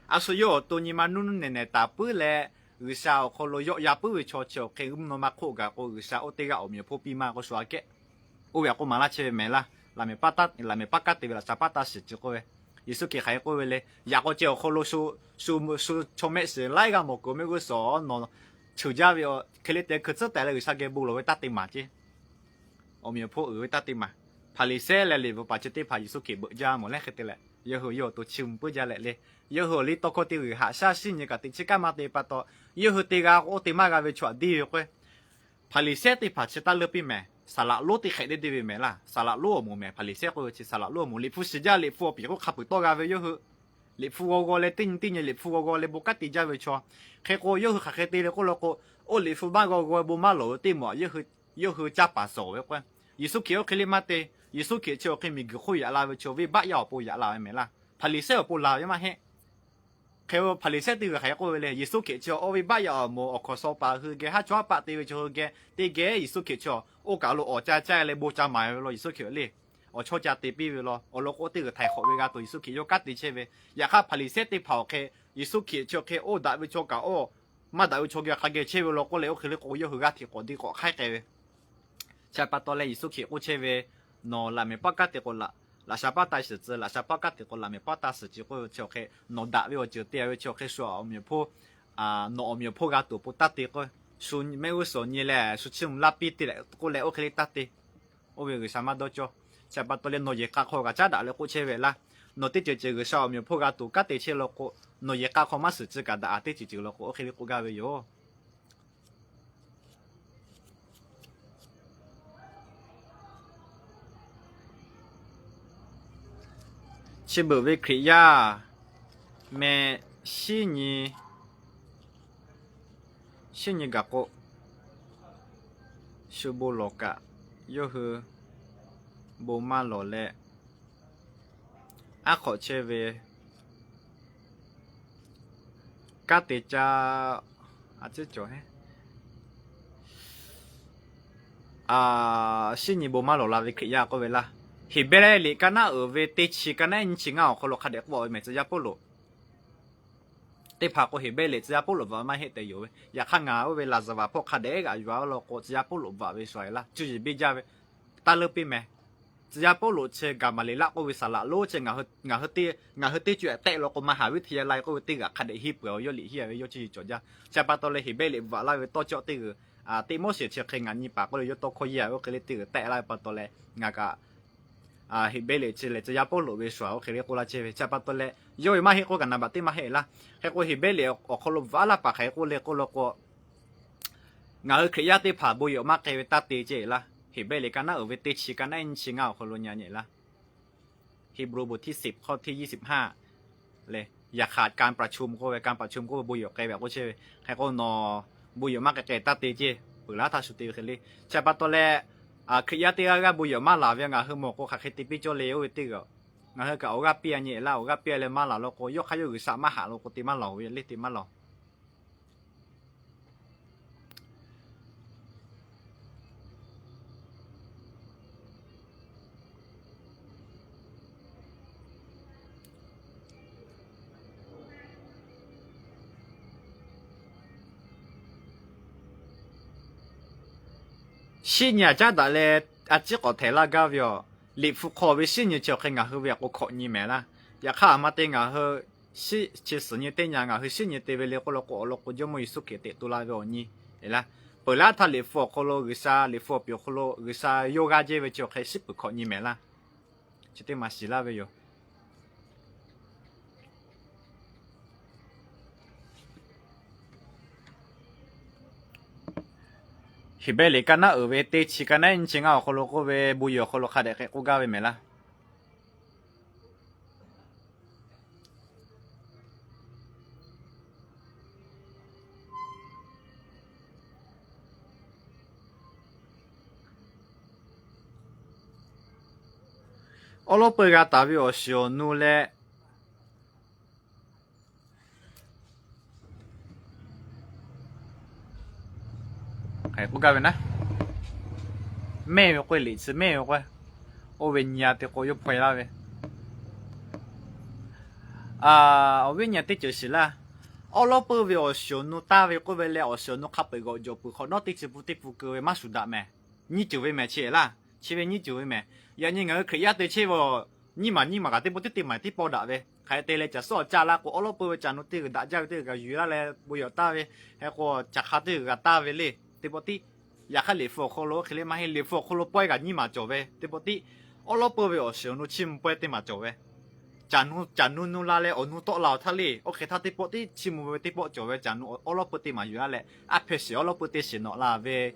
A shu yawˇ awˬ to nyi ma nuˇ nuˇ nehˬ nehˬ taˍ puiˉ leh, G'uiˬsha awˬ hk'aw lo yawˆ yan puiˉ ve chaw chi awˬ hk'e mvuhˇ naw ma hk'oˆ gaˬ k'o G'uiˬsha oˇ teˇ g'aˇ awˬ meꞈ awˬ hponˇ piˇ maˇ k'o shu aꞈ kehˉ. Oˇ ve aꞈ k'oˆ maˍ laˇ chehˇ ve mehˍ laˇ. Laꞈ mehˍ paˇ kanˉ te ve laꞈ sha paˇ taˇ shiˍ ciˬ k'oˆ ve. Yeˍsuˆ Hkriꞈ hk'aˬ hk'e k'oˆ ve le. Yaꞈ k'aw ceh awˬ hk'aw lo shu, shu, shu chaw mehˆ shiˍ laiˉ g'aˇ mawˬ kuiˬ mehˆ g'uˇ suhˍ nawˬ cheuˬ jaˇ ve hk'e le te hkui tcuhˉ taˍ leh G'uiˬsha geh bon lawˬ ve taˇ te maˍ ceh. Awˬ meꞈ awˬ hponˇ uiˍ ve taˇ te maˍ. Hpaˍriˍsehˇ leh liꞈ bvuhꞈ paˍ chi teˇ hpaˍ Yeˍsuˆ Hkriꞈ beuꞈ jaˇ mawˬ leh hk'e te leh, yawˇ hui yawˇ awˬ to chiˇ mvuh puiˉ jaˇ leh le. Yawˇ hui awˬ liˇ tawˇ hkawˇ te g'uiˬ haꞈ shaˉ shiˉ nyi kaꞈ teꞈ chiˇ kaˉ maˇ te pa taw, yawˇ hui te g'a k'o oˇ te maˇ g'a ve chaw aꞈ diˇ ve k'o, Hpaˍriˍsehˇ teˇ hpaˍ chi taˇ leuˇ piˇ mehˍ. Saˍ laꞈ lonˉ teˇ hk'ehꞈ deˇ deˇ ve mehˍ laˇ. Saˍ laꞈ lonˉ awˬ moˍ mehˍ, Hpaˍriˍsehˇ k'oˆ ve chi saˍ laꞈ lonˉ awˬ moˍ. Liꞈ hpu shiˍ jaˇ, liꞈ hpu awˬ piˍ k'oˆ hk'a peuˬ tawˆ g'a ve yawˇ hui. Liꞈ hpu g'aw g'aw leh teˇ nyi teˇ nyi liꞈ hpu g'aw g'aw leh bon kanˉ te jaˇ ve chaw. Hk'e k'o yawˇ hui hk'aˬ hk'e te le k'oˆ law k'o, oˇ liꞈ hpu maˇ g'aw g'aw bon maˇ lawˬ ve teˇ moˍ aꞈ yawˇ hui caˇ paˍ sawˍ ve k'o, Yeˍsuˆ Hkriꞈ oˇ hk'e le maˇ te. Yeˍsuˆ Hkriꞈ chi awˬ hk'e miˬguiˬ hk'oˆ yaꞈ la ve chaw, venˇbaˆ yaˇ awˬ pon yaꞈ la ve mehˍ laˇ. Hpaˍriˍsehˇ awˬ pon laˬ ve maˇ heˆ. Hk'e Hpaˍriˍsehˇ teˇ g'uiˬ hk'aˬ hk'e k'oˆ ve le, Yeˍsuˆ Hkriꞈ chi oˇ venˇbaˆ yaˇ awˬ moˍ awˬ hkawnˍ shaw paˍ hui geh, haˉ chawˇ haˉ paˆ te ve chaw hui geh, teˇ geh Yeˍsuˆ Hkriꞈ chi oˇ kaˬ lo awˬ ca caˇ leh bon ca maˍ ve law. Yeˍsuˆ Hkriꞈ le awˬ chawˇ ca te piˇ ve law. Awˬ lawn k'o teˇ g'uiˬ htaiˍ hk'awꞈ ve g'a tuˬ Yeˍsuˆ Hkriꞈ yawˇ kanˉ te chehˇ ve. Yaꞈ hk'aˇ Hpaˍriˍsehˇ teˇ hpaˍ awˬ hk'e Yeˍsuˆ Hkriꞈ chi awˬ hk'e oˇ daꞈ ve chaw kaꞈ oˇ maˇ daꞈ ve chaw geh hk'a geh chehˇ ve law k'oˆ leh, oˇ hk'e le k'o yawˇ hui g'aˇ hteꞈ k'awꞈ deˇ k'awꞈ hk'aiˉ k'ai ve. Chi pa taw leh Yeˍsuˆ Hkriꞈ k'oˆ chehˇ ve, Nawˬ laꞈ mehˍ paˇ kanˉ te k'o, laꞈ sha paˇ taˇ shiˍ tcuh, laꞈ sha paˇ kanˉ te k'o, laꞈ mehˍ paˇ taˇ shiˍ ce k'oˆ ve chi awˬ hk'e, nawˬ daꞈ ve awˬ ceuˬ te ve chi awˬ hk'e shu awˬ meˍ awˬ hponˇ, nawˬ awˬ meˍ awˬ hponˇ g'a tuˬ awˬ pon taˇ te k'o, shu mehˆ g'uˇ suhˍ nyi leh shu chiˇ mvuh laˇ piˇ te leh k'oˆ leh oˇ hk'e le taˇ te. Oˇ ve G'uiˬsha maˇ dawˇ cawˇ. Chi pa taw leh nawˬ yehˬ k'a hk'aw kaꞈ caˉ daꞈ leh k'oˆ chehˇ ve laˇ. Nawˬ teˇ ceuˬ ceuˬ G'uiˬsha awˬ meˍ awˬ hponˇ g'a tuˬ kanˉ te chehˇ law k'o, nawˬ yehˬ k'a hk'aw maˇ shiˍ tcuh kaꞈ daꞈ, teˇ ceuˬ ceuˬ law k'o oˇ hk'e le k'oˆ gaˇ ve yoˬ. Chi beuꞈ ve Hkriꞈ yaˇ meh, shinˉ nyi, shinˉ nyi gaˬ k'o, shu bon lawˬ kaꞈ, yawˇ hui bon maˇ lawˬ leh, aˉ hk'awꞈ chehˇ ve kanˉ te caˇ, a ciˉ cawˬ heˆ. Shinˉ nyi bon maˇ lawˬ la ve Hkriꞈ yaˇ k'oˆ ve laˇ. Heˍbrehˇ liꞈ ka naˉ uiˍ ve teˇ chi ka naˉ nyiˇ chi ngaˇ awˬ hk'aw lo hk'a dehꞈ k'oˆ ve mehˍ, tcuh yaˇ Pawˇluꞈ teˇ hpaˍ k'o Heˍbrehˇ liꞈ tcuh yaˇ Pawˇluꞈ bvuhꞈ maˇ heˆ tehꞈ yoˬ ve. Yaꞈ hk'aˇ ngaˬ oˇ ve laˍzaˍvaˍ hpawˇ hk'a dehꞈ g'aꞈ yuˬ a law k'o, tcuh yaˇ Pawˇluꞈ bvuhꞈ ve shuˍ a laˇ, cuˇ yiˍ biˇ jaˇ ve, taˇ leuˉ piˇ mehˍ. Tcuh yaˇ Pawˇluꞈ chi Gaˍmaˍleˍlaˆ k'oˆ ve saˍ laꞈ lonˉ chi ngaˬ hui teˇ ceuˬ tehˆ law k'o, maˇ haˍ viˉ htaˇ yaˇ la k'oˆ ve teˇ g'aˇ hk'a dehꞈ hiˇ peuˬ a, yawˇ liꞈ hiˇ a ve yawˇ cuˇ yiˍ cawˬ jaˇ. Chi pa taw leh Heˍbrehˇ liꞈ bvuhꞈ laˇ ve tawˇ cawˇ teˇ g'uiˬ, Tiˆmoˉseˍ chi hk'e ngaˬ nyi paˍ k'oˆ leh yawˇ tawˇ hkawˇ yaˇ ve oˇ hk'e le teˇ g'uiˬ tehˆ laˇ ve pa taw leh, ngaˬ kaꞈ Heˍbrehˇ liꞈ chi lehˬ tcuh yaˇ Pawˇluꞈ ve shuˍ oˇ hk'e le k'oˆ laˇ chehˇ ve. Chi pa taw leh yawˇ ve maˇ heˆ k'oˆ kaꞈ naˍ baꞈ teˇ maˇ heˆ laˇ. Hk'e k'o Heˍbrehˇ liꞈ awˬ hk'aw lo bvuhꞈ laˇ paˍ hk'aˬ hk'e k'oˆ le k'oˆ law k'o, ngaˬ hui Hkriꞈ yaˇ teˇ hpaˍ bon yehˬ maˇ k'ai ve taˇ te ceh laˇ. Heˍbrehˇ liꞈ ka naˉ uiˍ ve teˇ chi ka naˉ nyiˇ chi ngaˇ awˬ hk'aw lo nyi nyi laˇ. Heˍbruˆ บทที่สิบ ข้อที่ยี่สิบห้า leh, yaꞈ hk'aˇ การประชุม k'oˆ ve, การประชุม k'oˆ ve bon yehˬ k'ai ve k'oˆ chehˇ ve. Hk'e k'o nawˬ bon yehˬ maˇ k'ai k'ai taˇ te ceh, peuˬ laˇ htaˇ shu te ve hk'e le. Chi pa taw leh, Hkriꞈ yaˇ teˇ g'aˇ g'aˇ bon yehˬ maˇ laˬ ve ngaˬ hui mawˬ k'o hk'aˬ hk'e te piˇ cawˇ le oˇ ve teˇ g'uiˬ. Ngaˬ hui kaꞈ awˬ g'aˇ piˇ a nyi laˇ, awˬ g'aˇ piˇ a leh maˇ laˬ law k'o, yawˇ hk'aˇ yawˇ G'uiˬsha maˇ haꞈ law k'o te maˇ laˬ ve le, te maˇ laˬ. Shinˉ nyi aꞈ caˉ daꞈ leh a ciˉ k'awꞈ htehˍ laˇ gaˇ ve yoˬ. Liꞈ hpu hk'aw ve shinˉ nyi chi awˬ hk'e ngaˬ hui ve aꞈ k'o hkawꞈ nyi mehˍ laˇ. Yaꞈ hk'aˇ aˬ ma te ngaˬ hui chi suhˍ nyi teˇ nyi ngaˬ hui shinˉ nyi te ve le k'oˆ law k'o, awˬ lawn k'o Jawˇmawˇ Yeˍsuˆ Hkriꞈ teꞈ tu la ve awˬ nyi eˬ laˇ. Peuˬ laˇ htaˇ liꞈ hpu awˬ hk'aw lo G'uiˬsha, liꞈ hpu awˬ piˍ awˬ hk'aw lo G'uiˬsha yawˇ g'aˇ jehˇ ve chi awˬ hk'e shiˉ peuˬ hkawꞈ nyi mehˍ laˇ. Chi teˇ maˬ shiˍ laˇ ve yoˬ. Heˍbrehˇ liꞈ ka naˉ uiˍ ve teˇ chi ka naˉ nyiˇ chi ngaˇ awˬ hk'aw lo k'oˆ ve bon yehˬ awˬ hk'aw lo hk'a dehꞈ hk'e k'oˆ gaˇ ve mehˍ laˇ. Awˉ lawˉ peu g'a taˍ ve awˬ shiˍ awˬ nu leh, k'oˆ gaˇ ve naˉ, mehˇ ve k'oˆ liꞈ chi mehˇ ve k'o, oˇ ve nyi a te k'o yawˇ hpaw e laˇ ve, awˬ viˉ nyi teˇ ceuˬ shiˍ laˇ. Awˉ lawˉ peu ve awˬ shiˍ awˬ nu taˇ ve k'oˆ ve leh awˬ shiˍ awˬ nu hk'a peu g'awꞈ jawˬ peuˬ hk'awꞈ nawˉ teˇ chi pu teˇ pu keu ve maˇ shuˍ daꞈ mehˍ. Nyiˇ ceuˬ ve mehˍ chi laˇ. Chi ve nyiˇ ceuˬ ve mehˍ. Yaꞈ nyi ngaˬ hui Hkriꞈ yaˇ te chehˇ ve, nyiˇ maˬ nyiˇ maˬ kaꞈ teˇ pawˆ tiˉ te maˍ tiˉ pawˇ daꞈ ve hk'aˬ hk'e te leh caˬ suhˉ awˬ caˇ la k'o, awˉ lawˉ peu ve caˬ nu teˇ g'uiˬ daꞈ jaˇ ve teˇ g'uiˬ kaꞈ yuˬ laˇ leh bon yehˬ taˇ ve, hk'e k'o caˬ hk'a teˇ g'uiˬ kaꞈ taˇ ve le teˇ pawˆ tiˉ. Yaꞈ hk'aˇ liꞈ hpu awˬ hk'aw lo oˇ hk'e le maˇ heˆ. Liꞈ hpu awˬ hk'aw lo pawehˇ kaꞈ nyiˇ maˬ cawˬ ve teˇ pawˆ tiˉ. Awˉ lawˉ peu ve awˬ shiˍ awˬ nu chiˇ mvuh pawehˇ teˇ maˬ cawˬ ve caˬ nu caˬ nu nu la leh awˬ nu tawˆ la-oˬ htaˇ le. Oˇ hk'e htaˇ teˇ pawˆ tiˉ chiˇ mvuh ve teˇ pawˆ cawˬ ve caˬ nu awˉ lawˉ peu teˇ maˬ yuˬ laˇ leh, a hpehꞈ shiˍ awˉ lawˉ peu teˇ shiˍ nawꞈ la ve,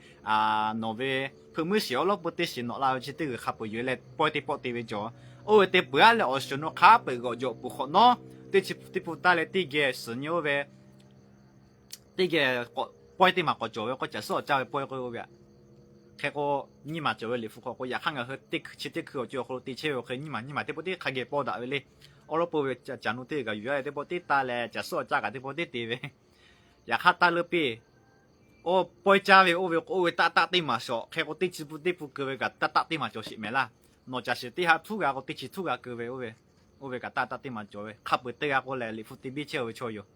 nawˬ ve hpeuꞈ muiˉ shiˍ awˉ lawˉ peu teˇ shiˍ nawꞈ la ve chi teˇ g'uiˬ hk'a peu-eˬ yuˬ leh pawehˇ teˇ pawˆ te ve cawˬ. Oˇ ve te peuˬ-aˉ leh awˬ shiˍ awˬ nu hk'a peu-eˬ g'awꞈ jawꞈ peuˬ hk'awꞈ nawˉ, teˇ chi teˇ hpu taˇ leh teˇ geh suhˍ nyi oˇ ve teˇ geh pawehˇ teˇ maˬ k'awꞈ cawˬ ve k'o, caˬ suhˉ awˬ caˇ ve pawehˇ k'oˆ ve a. Hk'e k'o, nyiˇ maˬ cawˬ ve liꞈ hpu hk'aw k'o, yaꞈ hk'aˇ ngaˬ hui teˇ hkui chi teˇ hkui awˬ co awˬ hk'aw lo te chehˇ ve awˬ hk'e nyiˇ maˬ nyiˇ maˬ teˇ pawˆ tiˉ hk'a geh pawˇ daꞈ ve le. Awˉ lawˉ peu ve caˬ nu teˇ g'aˇ yuˬ-a leh teˇ pawˆ tiˉ taˇ leh caˬ suhˉ awˬ caˇ kaꞈ teˇ pawˆ tiˉ te ve. Yaꞈ hk'aˇ taˇ leuˇ piˇ. Oˇ pawehˇ caˇ ve oˇ ve k'o, oˇ ve taˆ taˆ teˇ maˬ shawˍ. Hk'e k'o, teˇ chi pun teˇ pun keu ve kaꞈ taˆ taˆ teˇ maˬ cawˬ sheˍ mehˍ laˇ. Nawˬ caˬ shiˍ teˇ ha htuˉ g'a k'o, teˇ chi htuˉ g'a keu ve oˇ ve, oˇ ve kaꞈ taˆ taˆ teˇ maˬ cawˬ ve. Hk'a peu-eˬ teˇ g'aˇ k'oˆ leh liꞈ hpu te biˇ chehˇ ve chaw yoˬ.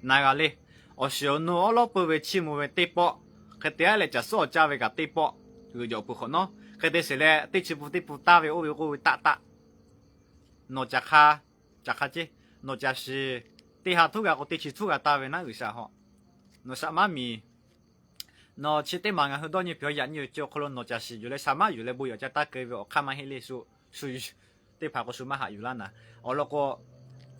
Na g'a le. Awˬ shiˍ awˬ nu awˉ lawˉ peu ve chiˇ mvuh ve teˇ pawˆ, hk'e te-a leh caˬ suhˉ awˬ caˇ ve kaꞈ teˇ pawˆ g'uiˬ jawꞈ peuˬ hk'awꞈ nawˉ, hk'e te sheˍ leh teˇ chi pun teˇ pun taˇ ve oˇ ve k'oˆ ve taˆ taˆ. Nawˬ caˬ hk'a, caˬ hk'a ceˇ, nawˬ caˬ shiˍ teˇ ha htuˉ g'a k'o, teˇ chi htuˉ g'a taˇ ve naˉ G'uiˬsha hawꞈ. Nawˬ shaꞈ maˉ miˬ nawˬ chi teˇ maˬ ngaˬ hui dawˇ nyi hpehꞈ yaꞈ nyi ve chi awˬ hk'aw lo nawˬ caˬ shiˍ yuˬ leh shaˍ maˉ yuˬ leh bon yawˬ ca taˇ keu ve awˬ hk'aˇ maˇ heˆ le. Shu, shu teˇ hpaˍ k'o shu maˇ haꞈ yuˬ laˇ naˍ. Awˬ lawn k'o,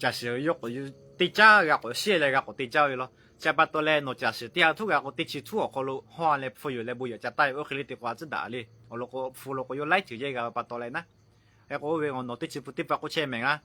caˬ shiˍ yawˇ k'awꞈ teˇ caˉ g'a k'awꞈ sheˆ leh g'a k'awꞈ te caˇ ve law. Chi pa taw leh nawˬ caˬ shiˍ teˇ ha htuˉ g'a k'o, teˇ chi htuˉ awˬ hk'aw lo hawˇ leh hpu yuˬ leh bon yawˬ ca taˇ ve oˇ hk'e le te k'o a tcuhˉ daꞈ le. Awˬ lawn k'o, hpu law k'o yawˇ laiˉ ceuˬ yehˇ g'a ve pa taw leh naˉ. Hk'e k'o, oˇ ve awˬ nawˬ teˇ chi pun teˇ pa k'oˆ chehˇ mehˍ g'a.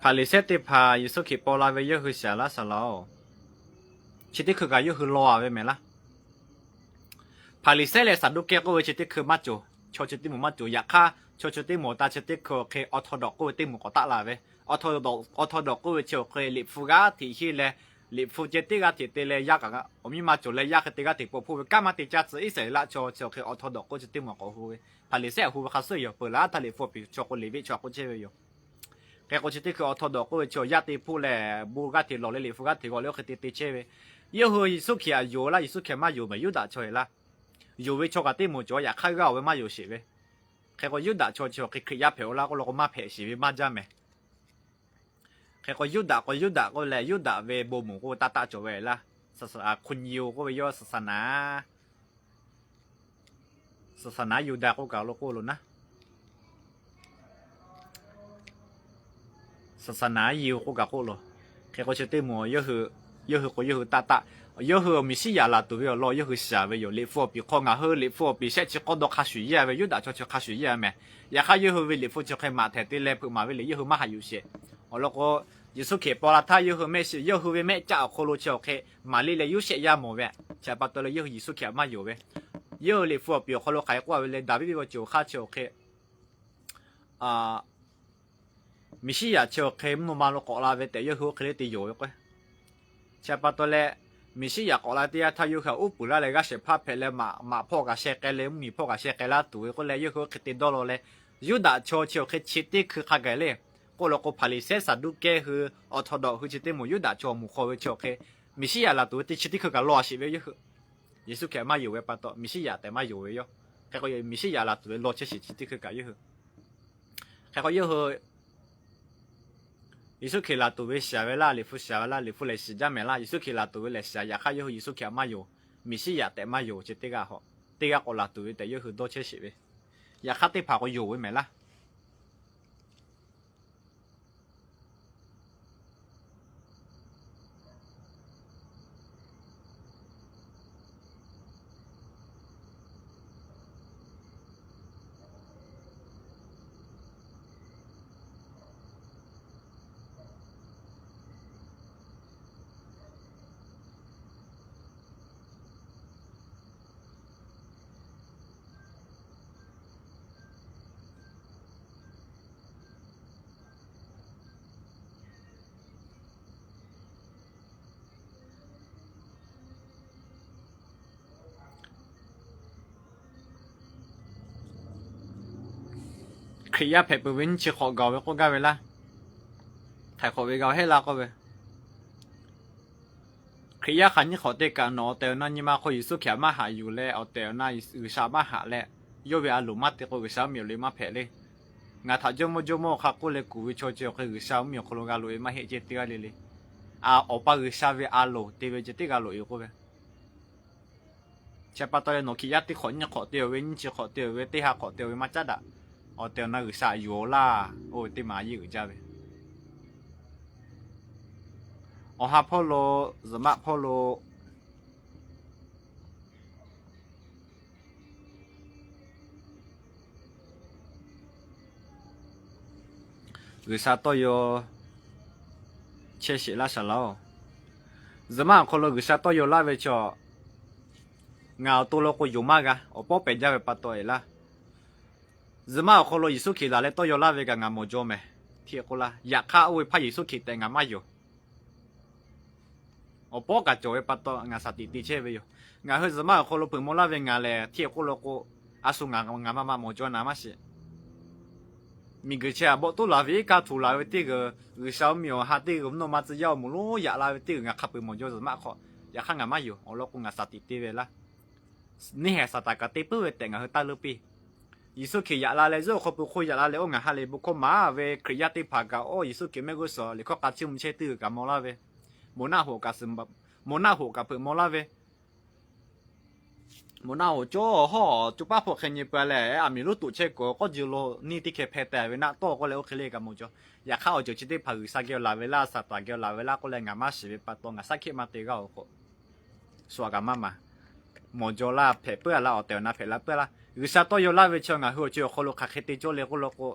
Hpaˍriˍsehˇ teˇ hpaˍ Yeˍsuˆ Hkriꞈ paw la ve yawˇ hui shaˍ laˇ shaˍ laˇ-oˬ, chi teˇ hkui kaꞈ yawˇ hui law-a ve mehˍ laˇ. Hpaˍriˍsehˇ leh Saˍduˆkehˇ k'oˆ ve chi teˇ hkui maˇ cawˬ, chaw chi teˇ moˍ maˇ cawˬ. Yaꞈ hk'aˇ, chaw chi teˇ moˍ ta chi teˇ hkui awˬ hk'e awˬ htaw dawꞈ k'oˆ ve teˇ moˍ k'awꞈ taˆ la ve. Awˬ htaw dawꞈ k'oˆ ve chi awˬ hk'e liꞈ hpu g'aˇ hteꞈ henˇ leh, liꞈ hpu ceh teˇ g'aˇ hteꞈ te leh yaˇ kaꞈ awˬ miˇ ma cawˬ leh yaˇ hk'e te g'aˇ hteꞈ paw hpoˇ ve kanˉ maˇ te caˇ tcuh Iˉsaˍreˍlaˆ chaw chi awˬ hk'e awˬ htaw dawꞈ k'oˆ chi teˇ moˍ k'awꞈ hu ve. Hpaˍriˍsehˇ aꞈ hu ve hk'a suhˉ yoˬ. Peuˬ laˇ htaˇ liꞈ hpu awˬ piˍ chaw k'o Leˍviˆ chaw k'oˆ chehˇ ve yoˬ. Hk'e k'o, chi teˇ hkui awˬ htaw dawꞈ k'oˆ ve chi awˬ yaˇ te hpoˆ leh bon g'aˇ hteꞈ lawˬ leh liꞈ hpu g'aˇ hteꞈ g'aw leh oˇ hk'e te te chehˇ ve. Yawˇ hui Yeˍsuˆ Hkriꞈ aꞈ yonˍ laˇ, Yeˍsuˆ Hkriꞈ maˇ yonˍ mehˍ, Yuˇdaꞈ chaw heˍ laˇ. Yonˍ ve chaw kaꞈ teˇ moˍ cawˬ, yaꞈ hk'aˇ g'aˇ-oˬ ve maˇ yonˍ sheˍ ve. Hk'e k'o, Yuˇdaꞈ chaw chi awˬ hk'e Hkriꞈ yaˇ hpehꞈ-o laˇ k'oˆ law k'o, maˇ hpehꞈ sheˍ ve maˇ jaˇ mehˍ. Hk'e k'o, Yuˇdaꞈ k'o Yuˇdaꞈ k'oˆ leh, Yuˇdaꞈ ve bon moˍ k'oˆ ve taˆ taˆ cawˬ ve laˇ. Hkunyi-o k'oˆ ve yawˇ saˍsaˍnaˍ, saˍsaˍnaˍ Yuˇdaꞈ k'oˆ kaꞈ lo k'oˆ lo naˉ, saˍsaˍnaˍ yi-o k'oˆ kaꞈ k'oˆ lo. Hk'e k'o, chi teˇ moˍ yawˇ hui k'o, yawˇ hui taˆ taˆ, yawˇ hui Meˍsiˉyaꞈ laˬ tuˬ ve awˬ lawn yawˇ hui shaˍ ve yoˬ. Liꞈ hpu awˬ piˍ hk'aw ngaˬ hui liꞈ hpu awˬ piˍ shehˆ chi k'awˇ dawˇ hk'a shuˍ yeˬ-a ve, Yuˇdaꞈ chaw chi hk'a shuˍ yeˬ-a mehˍ. Yaꞈ hk'aˇ, yawˇ hui ve liꞈ hpu chi hk'e maꞈ htehˍ te leh hpeuꞈ maˍ ve le, yawˇ hui maˇ haꞈ yuˬ sheˍ. Awˬ lawn k'o, Yeˍsuˆ Hkriꞈ paw la htaˇ yawˇ hui mehˆ shiˍ, yawˇ hui ve mehˆ caˆ awˬ hk'aw lo chi awˬ hk'e Maˍriˆ leh Yoˇsehꞈ yaˇ mawˬ ve, chi pa taw leh yawˇ hui Yeˍsuˆ Hkriꞈ aꞈ maˇ yonˍ ve. Yawˇ hui liꞈ hpu awˬ piˍ awˬ hk'aw lo hk'aˬ hk'e k'oˆ-a ve le, Daˍviˆ ve awˬ ceuˬ awˬ hk'aˇ chi awˬ hk'e Meˍsiˉyaꞈ chi awˬ hk'e mvuhˇ naw ma lo k'awꞈ la ve tehꞈ yawˇ hui oˇ hk'e le te yonˍ ve k'o, chi pa taw leh, Meˍsiˉyaꞈ k'awꞈ la teˇ yanˇ htaˇ yawˇ hui htaꞈ uˉ peunˍ laˇ leh g'aˇ shehˍ hpaˇ hpehꞈ leh, maꞈ hpawˇ kaꞈ sheh k'ai leh, mvuhˇmiˬ hpawˇ kaꞈ sheh k'ai laˇ tuˬ ve k'oˆ leh, yawˇ hui oˇ hk'e te dawˇ law leh, Yuˇdaꞈ chaw chi awˬ hk'e chi teˇ hkui hk'a gaˬ le. K'oˆ law k'o, Hpaˍriˍsehˇ Saˍduˆkehˇ hui awˬ htaw dawꞈ hui chi teˇ moˍ Yuˇdaꞈ chaw moˍ hk'aw ve chi awˬ hk'e Meˍsiˉyaꞈ laˬ tuˬ ve teˇ chi teˇ hkui kaꞈ law-a sheˍ ve yawˇ hui. Yeˍsuˆ Hkriꞈ maˇ yonˍ ve pa taw, Meˍsiˉyaꞈ tehꞈ maˇ yonˍ ve yoˬ. Hk'e k'o, Meˍsiˉyaꞈ laˬ tuˬ ve law chehˇ sheˍ chi teˇ hkui kaꞈ yawˇ hui. Hk'e k'o, yawˇ hui Yeˍsuˆ Hkriꞈ laˬ tuˬ ve shiˍ ve laˇ, liꞈ hpu shiˍ ve laˇ, liꞈ hpu lehˬ shiˍ jaˇ mehˍ laˇ, Yeˍsuˆ Hkriꞈ laˬ tuˬ ve lehˬ shiˍ, yaꞈ hk'aˇ yawˇ hui Yeˍsuˆ Hkriꞈ aꞈ maˇ yonˍ, Meˍsiˉyaꞈ tehꞈ maˇ yonˍ chi teˇ g'aˇ hawꞈ, teˇ g'aˇ k'awꞈ laˬ tuˬ ve tehꞈ yawˇ hui dawˇ chehˇ sheˍ ve. Yaꞈ hk'aˇ teˇ hpaˍ k'o yonˍ ve mehˍ laˇ. Hkriꞈ yaˇ hpehꞈ peuˬ ve nyiˇ chi hk'awꞈ gaˬ ve k'oˆ gaˇ ve laˇ. Htaiˍ hk'awꞈ ve g'a hehˆ laˇ k'oˆ ve, Hkriꞈ yaˇ hk'aˬ nyiˇ hk'awꞈ teˇ kaꞈ nawˬ awˬ tehˬ awˬ na nyi ma hk'aw Yeˍsuˆ Hkriꞈ htaꞈ maˇ haꞈ yuˬ leh, awˬ tehˬ awˬ na G'uiˬsha maˇ haꞈ leh, yawˇ ve a loˍ maˇ te k'o, G'uiˬsha mvuhˇmiˬ awˬ liꞈ maˇ hpehꞈ le. Ngaˬ htaꞈ Jawˇmawˇ, Jawˇmawˇ hk'a k'oˆ leh kuˬ ve chaw chi awˬ hk'e G'uiˬsha mvuhˇmiˬ awˬ hk'aw lo g'a loꞈ e maˇ heˆ ceh teˇ g'aˇ le le. A, Awˬ pa G'uiˬsha ve a loˍ te ve ceh teˇ g'aˇ loꞈ e k'oˆ ve. Chi pa taw leh nawˬ Hkriꞈ yaˇ teˇ hk'awꞈ nyiˇ hk'awꞈ te awˬ ve, nyiˇ chi hk'awꞈ te awˬ ve, teˇ ha hk'awꞈ te awˬ ve maˇ caˉ daꞈ. Awˬ tehˬ awˬ na G'uiˬsha yuˬ-oˬ laˇ, oˇ ve teˇ maˬ a yeˇ uiˍ jaˇ ve. Awˬ ha hpawˇ lo, zuhꞈ maˆ hpawˇ lo, G'uiˬsha tawˇ yaw chehˇ sheˍ laˇ saˍ laꞈ-oˬ. Zuhꞈ maˆ awˬ hk'aw lo G'uiˬsha tawˇ yaw laˇ ve chaw, ngaˬ awˬ to lo k'o yonˍ maˇ g'a, awˬ pawˉ pehˬ jaˇ ve pa taw e laˇ. Zuhꞈ maˆ awˬ hk'aw lo Yeˍsuˆ Hkriꞈ laˬ leh tawˇ yaw laˇ ve kaꞈ ngaˬ mawˬ jaw mehˍ. Hk'e k'oˆ laˇ, yaꞈ hk'aˇ oˇ ve hpaˇ Yeˍsuˆ Hkriꞈ tehꞈ ngaˬ maˇ yonˍ. Awˬ pawˉ kaꞈ cawˬ ve pa taw ngaˬ shaˍ tiꞈ te chehˇ ve yoˬ. Ngaˬ hui zuhꞈ maˆ awˬ hk'aw lo hpeuꞈ maw laˇ ve ngaˬ lehˬ, hk'e k'oˆ lo k'o, a shu ngaˬ maˇ maˇ mawˬ jaw naˍ maˇ shiˍ. Miˬguiˬ chi a bawˆ toˉ laˬ ve iˉ kaˇ htuꞈ laˬ ve teˇ g'uiˬ, G'uiˬsha mvuhˇmiˬ awˬ ha teˇ g'uiˬ, mvuhˇ naw ma tcuh yaˇ awˬ moˍ lonˉ yaꞈ la ve teˇ g'uiˬ ngaˬ hk'a peu-eˬ mawˬ jaw zuhꞈ maˆ hk'aw. Yaꞈ hk'aˇ ngaˬ maˇ yonˍ. Awˬ lawn k'o ngaˬ shaˍ tiꞈ te ve laˇ. Neˇ haiˬ Saˍtanˍ kaꞈ te puiˉ ve tehꞈ ngaˬ hui taˇ leuˇ piˇ. Yeˍsuˆ Hkriꞈ yaꞈ la leh zuhˆ awˬ hk'aw pui hk'oˆ yaꞈ la leh oˇ ngaˬ ha lehˬ bon hkawˇ maˍ ve Hkriꞈ yaˇ teˇ hpaˍ kaꞈ, oˇ Yeˍsuˆ Hkriꞈ mehˆ g'uˇ suhˍ liꞈ hkawˇ k'a chiˇ mvuh chehˇ teˇ g'uiˬ kaꞈ maw laˇ ve, moˬ naˆ hoꞈ kaꞈ suhˍ, moˬ naˆ hoꞈ kaꞈ hpeuꞈ maw laˇ ve, moˬ naˆ hoꞈ cawˇ hawˉ co paˉ hpawˇ hk'e nyi peuˬ leh, aˬ miˍ lonˉ toꞈ chehˇ kuiˬ k'awˇ ji lo neˇ teˇ hkeh hpeh tehꞈ ve naˆ tawˇ k'oˆ leh oˇ hk'e le kaꞈ mawˬ jaw. Yaꞈ hk'aˇ awˬ ceuˬ chi teˇ hpaˍ G'uiˬsha geh laˬ ve laˇ, Saˍtanˍ geh laˬ ve laˇ k'oˆ leh ngaˬ maˇ shiˍ ve pa taw ngaˬ shaˉ hkiˆ maˇ te g'a-oˬ k'o, shu a kaꞈ maˇ maˍ. Mawˬ jaw laˇ, hpehꞈ puiˉ a laˇ, awˬ tehˬ awˬ na hpehꞈ la puiˉ a laˇ. G'uiˬsha tawˇ yaw laˇ ve chi ngaˬ hui awˬ ceuˬ awˬ hk'aw lo hk'aˬ hk'e te cawˇ le k'oˆ law k'o,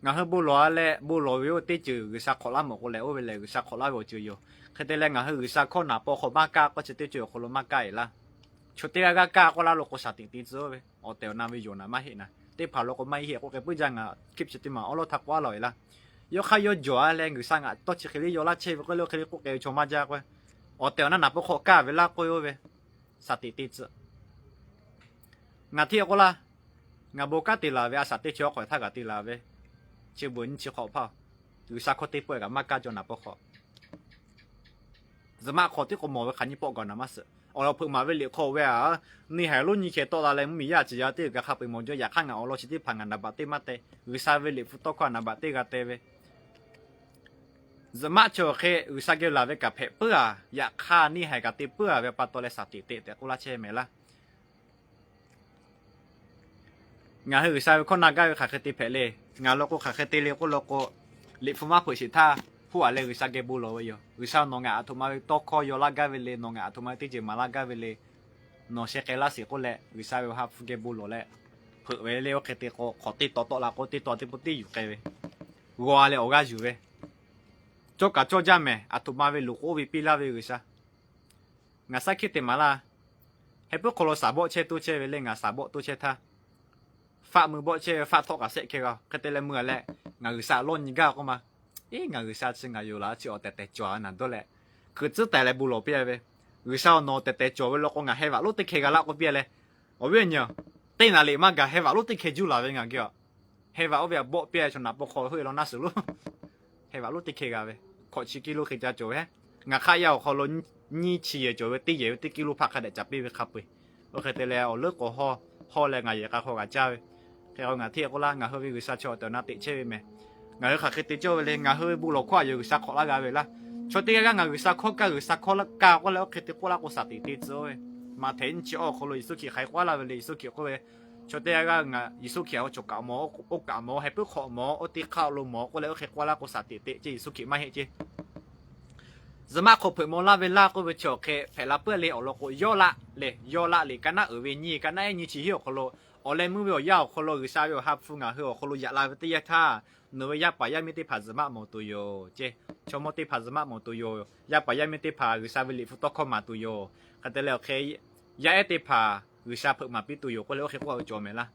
ngaˬ hui bon lawˬ a leh bon lawˬ ve oˇ teˇ ceuˬ G'uiˬsha hk'awꞈ laˇ mawˬ k'o leh, oˇ ve lehˬ G'uiˬsha hk'awꞈ laˇ ve awˬ ceuˬ yoˬ. Hk'e te leh ngaˬ hui G'uiˬsha hkawˇ naˍ paw hk'aw maˇ kaˇ k'oˆ chi teˇ ceuˬ awˬ hk'aw lo maˇ kaˇ e laˇ. Chaw teˇ g'aˇ g'aˇ kaˇ k'oˆ laˇ lo k'o, shaˍ tiꞈ te tcuh oˇ ve, awˬ tehˬ awˬ na ve yoˬ naˍ maˇ heˆ naˍ. Teˇ hpaˍ lo k'o maˇ heˆ k'oˆ k'e puiˉ jaˇ, ngaˬ hkiˆ chi teˇ maˬ awˉ lawˉ htaˇ k'oˆ a law e laˇ. Yawˇ hk'aˇ yawˇ jawˬ a leh G'uiˬsha ngaˬ tawˇ chi hk'e le yaw laˇ chehˇ ve k'oˆ le, oˇ hk'e le k'oˆ k'e ve chaw maˇ jaˇ k'o, awˬ tehˬ awˬ na naˍ paw hk'aw kaˇ ve laˇ k'oˆ ve, oˇ ve shaˍ tiꞈ te tcuh. Ngaˬ hteˇ k'oˆ laˇ, ngaˬ bon kanˉ te laˬ ve a shaꞈ teˇ chi awˬ hk'aw htaˇ kaꞈ te laˬ ve, chi beuꞈ nyiˇ chi hk'awꞈ hpaˇ, G'uiˬsha hkawˇ teˇ pawˆ kaꞈ maˇ kaˇ jaw naˍ paw hk'aw. Zuhꞈ maˆ hk'aw tiˉ k'o mawˬ ve hk'aˬ nyiˇ pawˆ gaˬ naˍ maˇ suhˍ. Awˬ lawn hpeuꞈ maˍ ve liꞈ hk'aw ve a, neˇ haiˬ lonˉ nyi hkeh tawˆ la leh mvuhˇmiˬ yaˇ ciˍ yaˇ teˇ g'uiˬ kaꞈ hk'a peu-eˬ mawˬ jaw. Yaꞈ hk'aˇ ngaˬ awˬ lawn chi teˇ hpaˍ ngaˬ naˍ baꞈ teˇ maˇ te. G'uiˬsha ve liꞈ hpu tawˇ hkawˇ naˍ baꞈ teˇ g'a te ve, zuhꞈ maˆ chi awˬ hk'e G'uiˬsha geh laˬ ve kaꞈ hpehꞈ puiˉ a, yaꞈ hk'aˇ neˇ haiˬ kaꞈ te puiˉ a ve pa taw leh shaˍ tiꞈ te tehꞈ k'oˆ laˇ chehˇ mehˍ laˇ. Ngaˬ hui G'uiˬsha ve hkawˇ na gaˇ ve hk'aˬ hk'e te hpehꞈ le. Ngaˬ law k'o hk'aˬ hk'e te le k'oˆ law k'o, liꞈ hpu maˇ hpeuꞈ sheˍ htaˇ, huˉ aꞈ leh G'uiˬsha geh bon lawˬ ve yoˬ. G'uiˬsha nawˬ ngaˬ aˬ htoꞈ ma ve tawˇ hkawˇ yaw laˇ gaˇ ve le, nawˬ ngaˬ aˬ htoꞈ ma ve teˇ ceuˬ maˍ laˇ gaˇ ve le, nawˬ sheh k'ai laˇ sheˍ k'oˆ leh G'uiˬsha ve awˬ ha hpu geh bon lawˬ leh hpeuꞈ ve le. Oˇ hk'e te k'o, hk'awꞈ teˇ taw tawˆ la k'o teˇ taw teˇ pawˆ tiˉ yuˬ k'ai ve, g'aw leh awˬ g'aˇ yuˬ ve, cawˇ kaꞈ cawˇ jaˇ mehˍ. Aˬ htoꞈ ma ve loˍ k'o oˇ ve piˇ laˇ ve G'uiˬsha. Ngaˬ shaˉ hkiˆ te maˍ laˇ. Heh puiˉ hk'aw lo shaˍ bawˆ chehˇ toˇ chehˇ ve le, ngaˬ shaˍ bawˆ toˇ chehˇ htaˇ, faˆ mui bawˆ chehˇ ve faˆ htawˆ kaꞈ shehˆ hkeh g'a. Hk'e te leh mui a leh, ngaˬ G'uiˬsha lawˇ nyi gaˇ k'oˆ ma. Eˇ, ngaˬ G'uiˬsha chi ngaˬ yoˬ laˬ chi awˬ tehˬ tehˬ cawˬ a naˍ dawˇ leh, hkui tcuhˉ taiˍ leh bon lawˬ piˇ a ve, G'uiˬsha nawˬ tehˬ tehˬ cawˬ ve law k'o ngaˬ heh vaꞈ lonˉ teˇ hkeh g'a laˇ k'oˆ piˇ a leh, awˬ viˉ awˬ nyi, teˇ naˍ riˍ maˇ gaˬ heh vaꞈ lonˉ teˇ hkeh juˇ laˬ ve ngaˬ geh a. Heh vaꞈ oˇ ve a bawˆ piˇ a, chaw naˍ paw hk'aw hoˆ e law naˉ suhˍ lo heh vaꞈ lonˉ teˇ hkeh g'a ve, hkawꞈ chi kiˇ lonˉ hk'e ca cawˬ ve. Ngaˬ hk'aˆ yaˇ awˬ hk'aw lo nyiˇ chi yehˬ cawˬ ve teˇ yehˬ ve teˇ kiˇ lonˉ hpaˆ hk'a dehꞈ caˍ piˇ ve hk'a peu-eˬ. Oˇ hk'e te leh awˬ leuˉ k'awꞈ hawˇ hawˇ leh ngaˬ yehˬ k'a hk'aw g'a caˇ ve. Hk'e k'o ngaˬ hteˇ k'oˆ laˇ, ngaˬ hui ve G'uiˬsha chi awˬ tehˬ awˬ na teꞈ chehˇ ve mehˍ. Ngaˬ hui hk'aˬ hk'e te cawˇ ve le, ngaˬ hui ve bon lawˬ hkawˇ a yehˬ G'uiˬsha hk'awꞈ laˇ g'a ve laˇ. Chaw teˇ g'aˇ g'aˇ ngaˬ G'uiˬsha hkawˇ kaˇ, G'uiˬsha hkawˇ kaˇ k'oˆ leh oˇ hk'e te k'oˆ laˇ k'o shaˍ tiꞈ te tcuh ve. Maꞈhtehˍ nyiˇ chi awˬ hk'aw lo Yeˍsuˆ Hkriꞈ hk'aˬ hk'e k'oˆ laˇ ve le, Yeˍsuˆ Hkriꞈ k'oˆ ve, chaw teˇ g'aˇ g'aˇ ngaˬ Yeˍsuˆ Hkriꞈ awˬ cawˬ kaꞈ mawˬ, oˇ kaꞈ mawˬ, heh puiˉ hk'awꞈ mawˬ, oˇ teˇ hk'aˆ lo mawˬ k'oˆ leh oˇ hk'e k'oˆ laˇ k'o shaˍ tiꞈ te ceh Yeˍsuˆ Hkriꞈ maˇ heˆ ceh. Zuhꞈ maˆ hk'aw hpeuꞈ maw laˇ ve laˇ k'oˆ ve chi awˬ hk'e hpehꞈ la puiˉ le. Awˬ lawn k'o yawˇ laˆ le, yawˇ laˆ liꞈ ka naˉ uiˍ ve nyiˇ, ka naˉ ehˉ nyiˇ chi hiˉ awˬ hk'aw lo, awˬ leh meuˇ ve awˬ yanˇ awˬ hk'aw lo G'uiˬsha ve awˬ ha hpu ngaˬ hui awˬ hk'aw lo yaꞈ la ve teˇ yanˇ htaˇ, nawˬ ve yaˇ paˍ yaˇ miˇ teˇ hpaˍ zuhꞈ maˆ mawˬ tuˬ yoˬ ceh. Chaw mawˇ teˇ hpaˍ zuhꞈ maˆ mawˬ tuˬ yoˬ. Yaˇ paˍ yaˇ miˇ teˇ hpaˍ G'uiˬsha ve liꞈ hpu tawˇ hkawˇ maˍ tuˬ yoˬ. Hk'e te leh awˬ hk'e yaˇ ehˉ teˇ hpaˍ G'uiˬsha hpeuꞈ maˍ piˇ tuˬ yoˬ k'oˆ leh oˇ hk'e k'oˆ ve cawˬ mehˍ laˇ.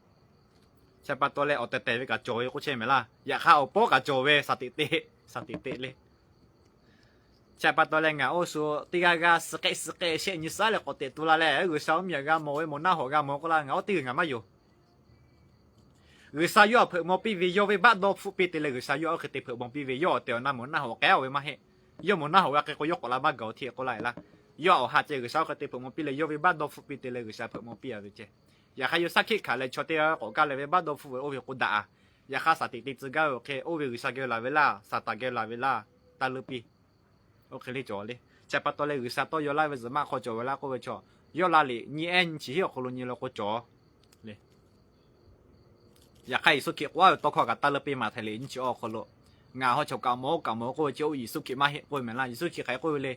Chi pa taw leh awˬ tehˬ tehˬ ve kaꞈ cawˬ ve k'oˆ chehˇ mehˍ laˇ. Yaꞈ hk'aˇ awˬ pawˉ kaꞈ cawˬ ve shaˍ tiꞈ te, shaˍ tiꞈ te le. Chi pa taw leh ngaˬ oˇ shu teˇ g'aˇ g'aˇ suh k'ehˆ suh k'ehˆ shehˆ nyi suhˉ leh k'awꞈ teꞈ tu la leh, G'uiˬsha mvuhˇmiˬ g'a mawˬ ve, mawˬ naˆ hawꞈ g'a mawˬ k'oˆ laˇ, ngaˬ oˇ teˇ g'uiˬ ngaˬ maˇ yonˍ. G'uiˬsha yawˇ hpeuꞈ maw piˇ ve, yawˇ ve baˆ dawˇ hpfuhˆ piˇ te leh G'uiˬsha yawˇ oˇ hk'e te hpeuꞈ maw piˇ ve, yawˇ awˬ tehˬ awˬ na mawˬ naˆ hawꞈ k'ehˉ oˇ ve maˇ heˆ. Yawˇ moˍ naˆ hoꞈ g'a hk'e k'o, yawˇ k'awꞈ la maˇ gaˬ-oˬ hteˇ k'oˆ laˇ e laˇ. Yawˇ awˬ ha ceh G'uiˬsha oˇ hk'e te hpeuꞈ maw piˇ leh, yawˇ ve baˆ dawˇ hpfuhˆ piˇ te leh G'uiˬsha hpeuꞈ maw piˇ a ve ceh. Yaꞈ hk'aˇ, yawˇ shaˉ hkiˆ hkanˍ leh chaw teˇ g'aˇ k'awꞈ gaˇ leh ve baˆ dawˇ hpfuhˆ ve oˇ ve k'o daꞈ a. Yaꞈ hk'aˇ, shaˍ tiꞈ te tcuh gaˇ ve awˬ hk'e, oˇ ve G'uiˬsha geh laˬ ve laˇ, Saˍtanˍ geh laˬ ve laˇ, taˇ leuˇ piˇ. Oˇ hk'e le cawˬ le. Chi pa taw leh G'uiˬsha tawˇ yaw laˇ ve zuhꞈ maˆ hk'aw cawˬ ve laˇ k'oˆ ve chaw, yawˇ la liꞈ nyi ehˉ nyi chi hiˉ awˬ hk'aw lo nyi la k'o cawˬ le. Yaꞈ hk'aˇ, Yeˍsuˆ Hkriꞈ k'oˆ a ve tawˇ hkawˇ kaꞈ taˇ leuˇ piˇ, Maꞈhtehˍ liꞈ nyiˇ chi awˬ hk'aw lo, ngaˬ haw chaw kaꞈ mawˬ-oˬ kaꞈ mawˬ-oˬ k'oˆ ve chi, oˇ Yeˍsuˆ Hkriꞈ maˇ heˆ k'oˆ ve mehˍ laˇ. Yeˍsuˆ Hkriꞈ hk'aˬ hk'e k'oˆ ve le.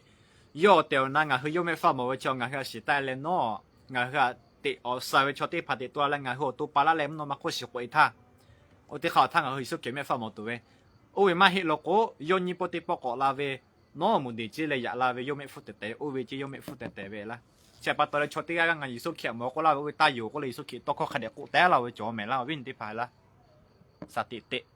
Yawˇ awˬ tehˬ awˬ na ngaˬ hui yawˇ mehˆ hpfuhˇ mawˬ ve chi, ngaˬ hui a shiˍ taˍ leh nawˉ, ngaˬ hui a teꞈ awˬ suh ve chaw teˇ hpaˍ teꞈ to la leh ngaˬ hui awˬ to pa laˇ leh mvuhˇ naw ma hk'oˆ shiˍ k'oꞈ e htaˇ, oˇ teˇ hk'aˇ awˬ htaˇ ngaˬ hui Yeˍsuˆ Hkriꞈ mehˆ hpfuhˇ mawˬ tuˬ ve, oˇ ve maˇ heˆ law k'o, yawˇ nyiˇ pawˆ teˇ pawˆ k'awꞈ la ve, nawˉ moˍ deˍ ceˇ leh yaꞈ la ve yawˇ mehˆ hpfuhˇ tehˬ tehˬ ve, oˇ ve ceˇ yawˇ mehˆ hpfuhˇ tehˬ tehˬ ve laˇ. Chi pa taw leh chaw teˇ g'aˇ g'aˇ ngaˬ Yeˍsuˆ Hkriꞈ mawˬ k'oˆ laˇ ve, oˇ ve taˇ yonˍ k'oˆ leh Yeˍsuˆ Hkriꞈ tawˇ hkawˇ hk'a dehꞈ k'oˆ teh laˇ ve cawˬ mehˍ laˇ, awˬ viˉ nyi teˇ hpaˍ laˇ. Shaˍ tiꞈ teꞈ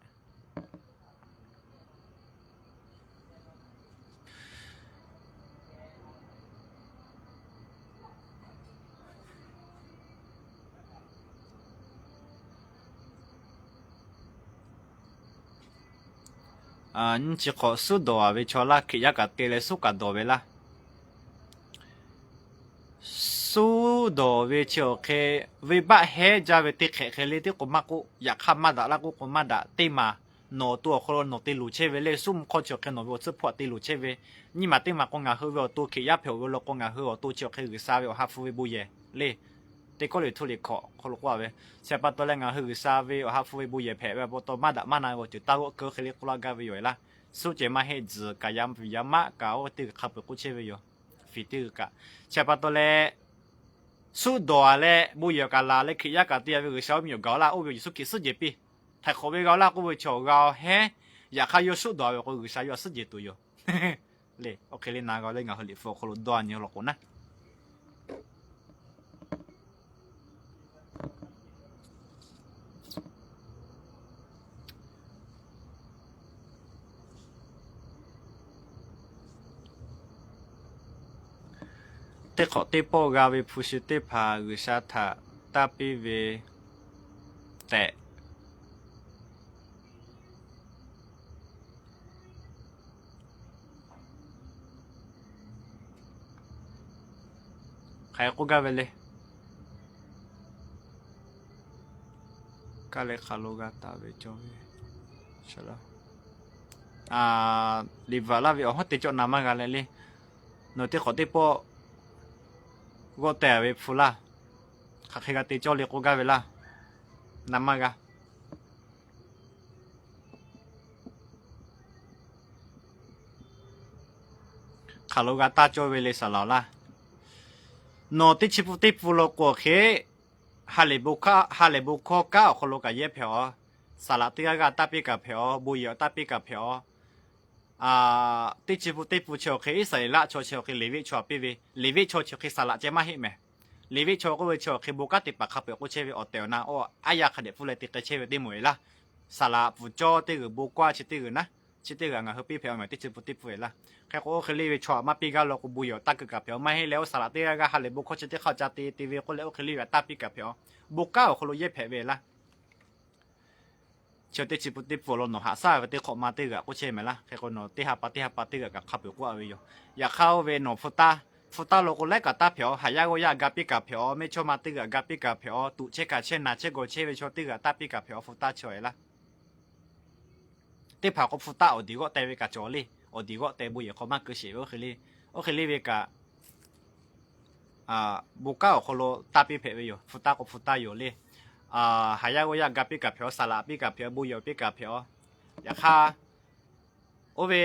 Nyi chi hk'awꞈ suˉ dawˬ a ve chaw laˇ, Hkriꞈ yaˇ kaꞈ te leh suˉ kaꞈ dawˬ ve laˇ. Suˉ dawˬ ve chi awˬ hk'e, venˇbaˆ hehˉ jaˇ ve teˇ hk'ehꞈ hk'e le teˇ k'o maˇ k'oˆ, yaꞈ hk'aˇ maˇ daꞈ laˇ k'oˆ k'o maˇ daꞈ. Teˇ maˬ nawˬ awˬ to awˬ hk'aw lo nawˬ te luˬ chehˇ ve le, suˉ mvuhˇ hk'awˇ chi awˬ hk'e nawˬ ve awˬ tcuhˉ hpawˇ te luˬ chehˇ ve, nyiˇ maˬ teˇ maˬ k'o ngaˬ hui ve awˬ to Hkriꞈ yaˇ hpehꞈ-oˬ ve law k'o ngaˬ hui awˬ to chi awˬ hk'e G'uiˬsha ve awˬ ha hpu ve bon yehˬ le. Teˇ kawˉ liꞈ htuˇ liꞈ hkawꞈ hk'aw lo k'oˆ a ve, chi pa taw leh ngaˬ hui G'uiˬsha ve awˬ ha hpu ve bon yehˬ hpehꞈ ve pa taw maˇ daꞈ maˇ na ve awˬ ceuˬ taˇ g'awˆ keu hk'e le k'oˆ laˇ gaˇ ve yoˬ laˇ. Suˉ ceh maˇ heˆ, tzuhˬ kaꞈ yaꞈ maˇ kaꞈ oˇ teˇ g'uiˬ hk'a peuˬ k'oˆ chehˇ ve yoˬ. Fiˍ teˇ g'uiˬ kaꞈ. Chi pa taw leh suˉ dawˬ a leh bon yehˬ kaꞈ laˬ leh Hkriꞈ yaˇ kaꞈ te a ve G'uiˬsha oˇ miˬ awˬ gaˬ-oˬ laˇ, oˇ ve Yeˍsuˆ Hkriꞈ suhˉ jehˬ piˇ. Htaiˍ hk'awꞈ ve g'a-oˬ laˇ k'oˆ ve chaw g'a-oˬ heˉ. Yaꞈ hk'aˇ yawˇ suˉ dawˬ a ve k'o G'uiˬsha yawˇ htaꞈ suhˉ jehˬ tuˬ yoˬ le. Oˇ hk'e le na g'a leh ngaˬ hui liꞈ hpu awˬ hk'aw lo dawˇ a nyi law k'o naˉ, teˇ hk'awꞈ teˇ pawˆ g'a ve hpu shi teˇ hpaˍ G'uiˬsha htaꞈ taˇ piˇ ve tehꞈ hk'aˬ hk'e k'oˆ gaˇ ve le. Kaˇ leh hk'aˬ lo g'a taˍ ve cawˬ ve, liꞈ bvuhꞈ laˇ ve awˬ hawˉ te cawˇ na maˇ g'a leh le. Nawˬ teˇ hk'awꞈ teˇ pawˆ g'awˆ teh ve hpu laˇ, hk'aˬ hk'e g'a te cawˇ le k'oˆ gaˇ ve laˇ. Na maˇ g'a. Hk'aˬ lo g'a taˇ cawˇ ve le saˍ laˍ laˇ. Nawˬ teˇ chi pun teˇ pun law k'o hk'e, ha lehˬ bon hkawˇ kanˉ awˬ hk'aw lo kaꞈ yehˇ hpehꞈ awˬ, saˍ laꞈ teˇ g'aˇ g'aˇ taˇ piˇ kaꞈ hpehꞈ awˬ, bon yehˬ awˬ taˇ piˇ kaꞈ hpehꞈ awˬ. Teˇ chi pun teˇ pun chi awˬ hk'e Iˉsaˍreˍlaˆ chaw chi awˬ hk'e Leˍviˆ chaw htaꞈ piˇ ve, Leˍviˆ chaw chi awˬ hk'e saˍ laꞈ ceh maˇ heˆ mehˍ. Leˍviˆ chaw k'oˆ ve chi awˬ hk'e bon kanˉ te paˍ hk'a peu-eˬ k'oˆ chehˇ ve awˬ tehˬ awˬ na oˇ aˉ yaˇ hk'a dehꞈ pfuhˇ leh te k'ai chehˇ ve teˇ moˍ eˬ laˇ. Saˍ laꞈ pfuhˍ cawˇ teˇ g'uiˬ bon kanˉ chi teˇ g'uiˬ naˉ, chi teˇ g'uiˬ ngaˬ hui piˇ hpehꞈ awˬ mehˍ teˇ chi pun teˇ pun eˬ laˇ. Hk'e k'o oˇ hk'e le ve chaw htaꞈ maˇ piˇ gaˇ law k'o bon yehˬ awˬ taˇ keu kaꞈ hpehꞈ awˬ, maˇ heˆ leh oˇ saˍ laꞈ teˇ g'aˇ g'aˇ ha lehˬ bon hkawˇ chi teˇ hk'aˇ ca te te ve k'oˆ leh oˇ hk'e le ve htaꞈ taˇ piˇ kaꞈ hpehꞈ awˬ, bon kanˉ awˬ hk'aw lo yehˇ hpehꞈ ve laˇ. Chi teˇ chi pun teˇ pun awˬ lawn nawˬ haꞈ shaˉ ve teˇ hk'awꞈ ma teˇ g'aˇ k'oˆ chehˇ mehˍ laˇ. Hk'e k'o nawˬ teˇ ha pa teˇ ha pa teˇ g'aˇ kaꞈ hk'a peu-eˬ k'oˆ a ve yoˬ. Yaꞈ hk'aˇ oˇ ve nawˬ hpu taˇ, hpu taˇ law k'o laiˉ kaꞈ taˇ hpehꞈ awˬ, haˍ yaˇ g'awˇ yaˇ ga piˇ kaꞈ hpehꞈ awˬ, mehˇchawˇma teˇ g'aˇ ga piˇ kaꞈ hpehꞈ awˬ, tuꞈ chehˇ kaꞈ chehˇ naˬ chehˇ gawˬ chehˇ ve chaw teˇ g'aˇ taˇ piˇ kaꞈ hpehꞈ awˬ, hpu taˇ chi awˬ eˬ laˇ. Teˇ hpaˍ k'o hpu taˇ awˬ diˍ g'awˆ teh ve kaꞈ cawˬ le. Awˬ diˍ g'awˆ teh bon yehˬ hk'aw maˇ keu sheˍ ve oˇ hk'e le, oˇ hk'e le ve kaꞈ bon kanˉ awˬ hk'aw lo taˇ piˇ hpehꞈ ve yoˬ. Hpu taˇ k'o hpu taˇ yoˬ le. Haˍ yaˇ g'awˇ yaˇ ga piˇ kaꞈ hpehꞈ awˬ, saˍ laꞈ piˇ kaꞈ hpehꞈ awˬ, bon yehˬ piˇ kaꞈ hpehꞈ awˬ. Yaꞈ hk'aˇ oˇ ve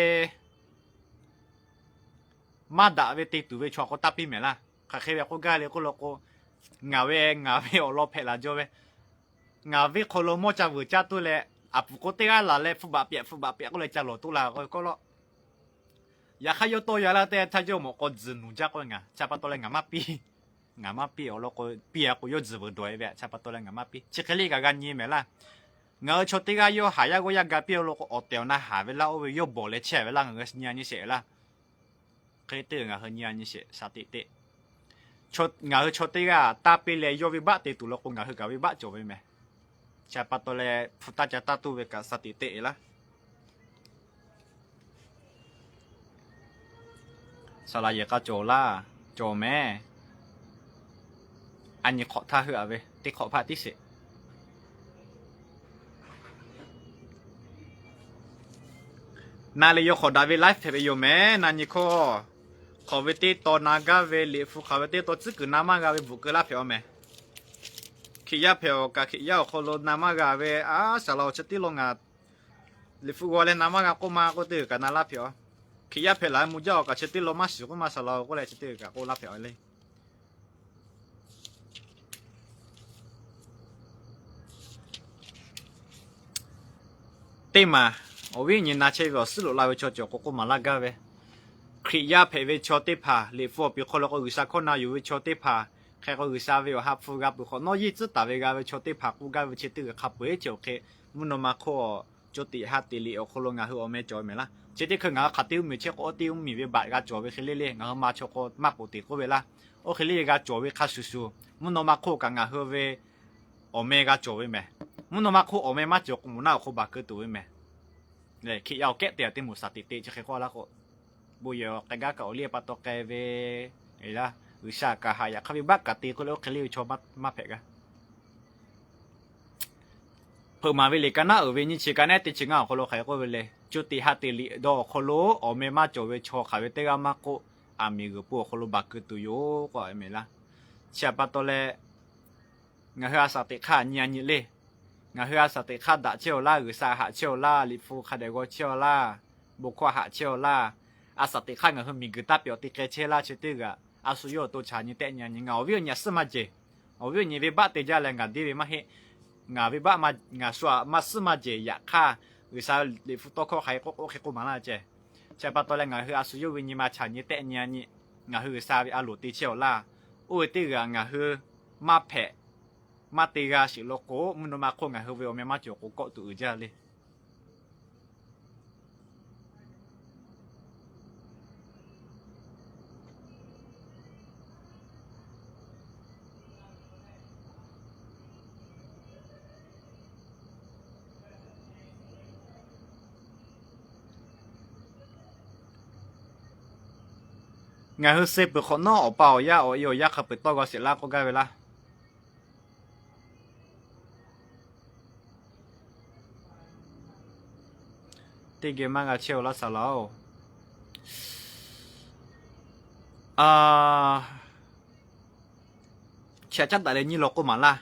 maˇ daꞈ ve te tuˬ ve chaw k'o taˇ piˇ mehˍ laˇ. Hk'aˬ hk'e ve k'oˆ gaˇ le k'oˆ law k'o, ngaˬ ve ngaˬ ve awˬ lawn hpehꞈ la jaw ve, ngaˬ venˇ hk'aw lo mawˇ ca vuiˬ caˇ tuˬ leh, aˬ puˍ k'o teˇ g'aˇ laˬ leh hpu baꞈ pehꞈ hpu baꞈ pehꞈ k'oˆ leh ca lawˬ tuˬ la k'oˆ law. Yaꞈ hk'aˇ yawˇ tawˇ yaw laˇ tehꞈ htaˇ yawˇ mawꞈ k'aw tzuhˬ nuˬ jaˇ k'oˆ ve, ngaˬ chi pa taw leh ngaˬ maˇ piˇ. Ngaˬ maˇ piˇ awˬ lawn k'o, piˇ a k'o yawˇ tzuhˬ vuiˬ dawˬ e ve, chi pa taw leh ngaˬ maˇ piˇ. Chi hk'e le kaꞈ g'a nyi mehˍ laˇ. Ngaˬ hui chaw teˇ g'aˇ yawˇ haˍ yaˇ g'awˇ yaˇ ga piˇ awˬ lawn k'o, awˬ tehˬ awˬ na haˍ ve laˇ, oˇ ve yawˇ bawˬ leh chehˇ ve laˇ, ngaˬ hui nyi a nyi sheˍ laˇ. Hk'e te ngaˬ hui nyi a nyi sheˍ, shaˍ tiꞈ teꞈ. Ngaˬ hui chaw teˇ g'aˇ taˇ piˇ leh yawˇ venˇbaˆ te tuˬ law k'o, ngaˬ hui kaꞈ venˇbaˆ cawˬ ve mehˍ. Chi pa taw leh hpu taˇ ca taˇ tuˬ ve kaꞈ shaˍ tiꞈ teꞈ laˇ. Saˍ laˍ yehˬ k'a cawˬ laˇ, cawˬ mehˍ. A nyi hk'awꞈ htaˇ heuˆ-a ve teˇ hk'awꞈ hpaˆ tiˉ sheˍ. Na leh yawˇ hk'awꞈ daꞈ ve live hpehꞈ ve yoˬ mehˍ. Na nyi hkawˇ hk'awꞈ ve teˇ taw na gaˇ ve, liꞈ hpu hk'aˬ ve teˇ taw tcuhˉ kuiˬ na maˇ g'a ve bvuhꞈ keu laˇ hpehꞈ-aw mehˍ. Hkriꞈ yaˇ hpehꞈ-aˬ kaꞈ Hkriꞈ yaˇ awˬ hk'aw lo na maˇ g'a ve, a shaˍ laˍ-oˬ, chi teˇ law ngaˬ liꞈ hpu g'aw leh na maˇ g'a k'oˆ ma k'oˆ teˇ g'uiˬ kaꞈ na laˇ hpehꞈ-aˬ. Hkriꞈ yaˇ hpehꞈ laˬ mvuh jaˇ-aˬ kaꞈ chi teˇ law maˇ shiˍ k'oˆ ma shaˍ laˍ-oˬ k'oˆ leh chi teˇ g'uiˬ kaꞈ k'oˆ laˇ hpehꞈ-aˬ le. Teˇ maˬ awˬ viˉ nyi na chehˇ ve awˬ suhˉ loꞈ la ve chaw cawˬ k'o k'oˆ maˍ laˇ gaˇ ve, Hkriꞈ yaˇ hpehꞈ ve chaw teˇ hpaˍ, liꞈ hpu awˬ piˍ hk'aw lo k'o G'uiˬsha hkawˇ na yuˬ ve chaw teˇ hpaˍ, hk'e k'o G'uiˬsha ve awˬ ha hpu g'a peuˬ hk'awꞈ nawˉ yeˇ tcuhˉ taˍ ve g'a ve chaw teˇ hpaˍ k'oˆ gaˇ ve chi teˇ g'uiˬ hk'a peu-eˬ chi awˬ hk'e, mvuhˇ naw ma hk'oˆ awˬ co tiꞈ ha teꞈ liꞈ awˬ hk'aw lo ngaˬ hui awˬ meh cawˬ ve mehˍ laˇ. Chi teˇ hkui ngaˬ hui hk'aˬ te uˉ miˬ chehˇ k'o, oˇ teˇ uˉ miˬ ve baꞈ g'a cawˬ ve hk'e le le ngaˬ hui ma chaw k'o maˇ poˍ teꞈ k'oˆ ve laˇ. Oˇ hk'e le g'a cawˬ ve hk'a shuˍ shuˍ, mvuhˇ naw ma hk'oˆ kaꞈ ngaˬ hui ve awˬ meh g'a cawˬ ve mehˍ. Mvuhˇ naw ma hk'oˆ awˬ meh maˇ cawˬ k'o, moˍ naˆ awˬ hk'aw baˬ keu tuˬ ve mehˍ. Hkiꞈ yaˇ awˬ kehˉ te a teˇ moˍ shaˍ teꞈ te chi hk'e k'oˆ laˇ k'o, bon yehˬ k'ai gaˇ kaꞈ awˬ liˇ pa taw k'ai ve, G'uiˬsha kaꞈ haꞈ yaꞈ hk'aˇ ve baˆ kaꞈ te k'oˆ leh oˇ hk'e le ve chaw maˇ hpehꞈ g'a. Hpeuꞈ maˍ ve liꞈ ka naˉ uiˍ ve nyiˇ chi ka nehˉ teˇ chi ngaˇ awˬ hk'aw lo hk'aˬ hk'e k'oˆ ve le, co tiꞈ ha teꞈ liꞈ dawˇ awˬ hk'aw lo awˬ meh maˇ cawˬ ve chaw hk'aˬ ve teˇ g'aˇ maˇ k'oˆ, aˬ miˍ g'uiˬ po awˬ hk'aw lo baˬ keu tuˬ yoˬ k'oˆ ve mehˍ laˇ. Chi htaꞈ pa taw leh, ngaˬ hui a shaˍ teꞈ hk'aˇ nyi a nyi le. Ngaˬ hui a shaˍ teꞈ hk'aˇ daꞈ chehˇ-aw laˇ, G'uiˬsha haꞈ chehˇ-aw laˇ, liꞈ hpu hk'a dehꞈ g'aw chehˇ-aw laˇ, bon hkawˇ haꞈ chehˇ-aw laˇ, a shaˍ teꞈ hk'aˇ ngaˬ hui miˬ guiˬ taˇ pehꞈ awˬ te k'ai chehˇ laˇ chi teˇ g'aˇ, a shu yawˇ awˬ to chaꞈ nyi tehˆ nyi a nyi. Ngaˬ awˬ viˉ awˬ nyi a suhˉ maˇ jehˬ, awˬ viˉ awˬ nyi venˇbaˆ te jaˇ leh ngaˬ deˇ ve maˇ heˆ. Ngaˬ venˇbaˆ, ngaˬ shu aꞈ maˇ suhˉ maˇ jehˬ yaꞈ hk'aˇ, G'uiˬsha liꞈ hpu tawˇ hkawˇ hk'aˬ hk'e k'oˆ k'o oˇ hk'e k'oˆ maˍ laˇ ceh. Chi htaꞈ pa taw leh ngaˬ hui a shu yawˇ ve nyi ma chaꞈ nyi tehˆ nyi a nyi. Ngaˬ hui G'uiˬsha ve a loˍ te chehˇ-aw laˇ. Oˇ ve teˇ g'aˇ ngaˬ hui maˇ hpehꞈ, maˇ te g'a sheˍ law k'o, mvuhˇ naw ma hk'oˆ ngaˬ hui ve awˬ meh maˇ cawˬ k'o kawˆ tuˬ uiˍ jaˇ le. Ngaˬ hui suh peuˬ hk'awꞈ nawˉ, awˬ pa awˬ yaˇ awˬ e awˬ yaˇ hk'a peu-eˬ tawˇ g'a sheˍ laˇ k'oˆ gaˇ ve laˇ. Teˇ geh maˇ g'a chehˇ-aw laˇ saˍ laˍ-oˬ. Chi htaꞈ caˉ daꞈ leh nyi law k'oˆ maˍ laˇ.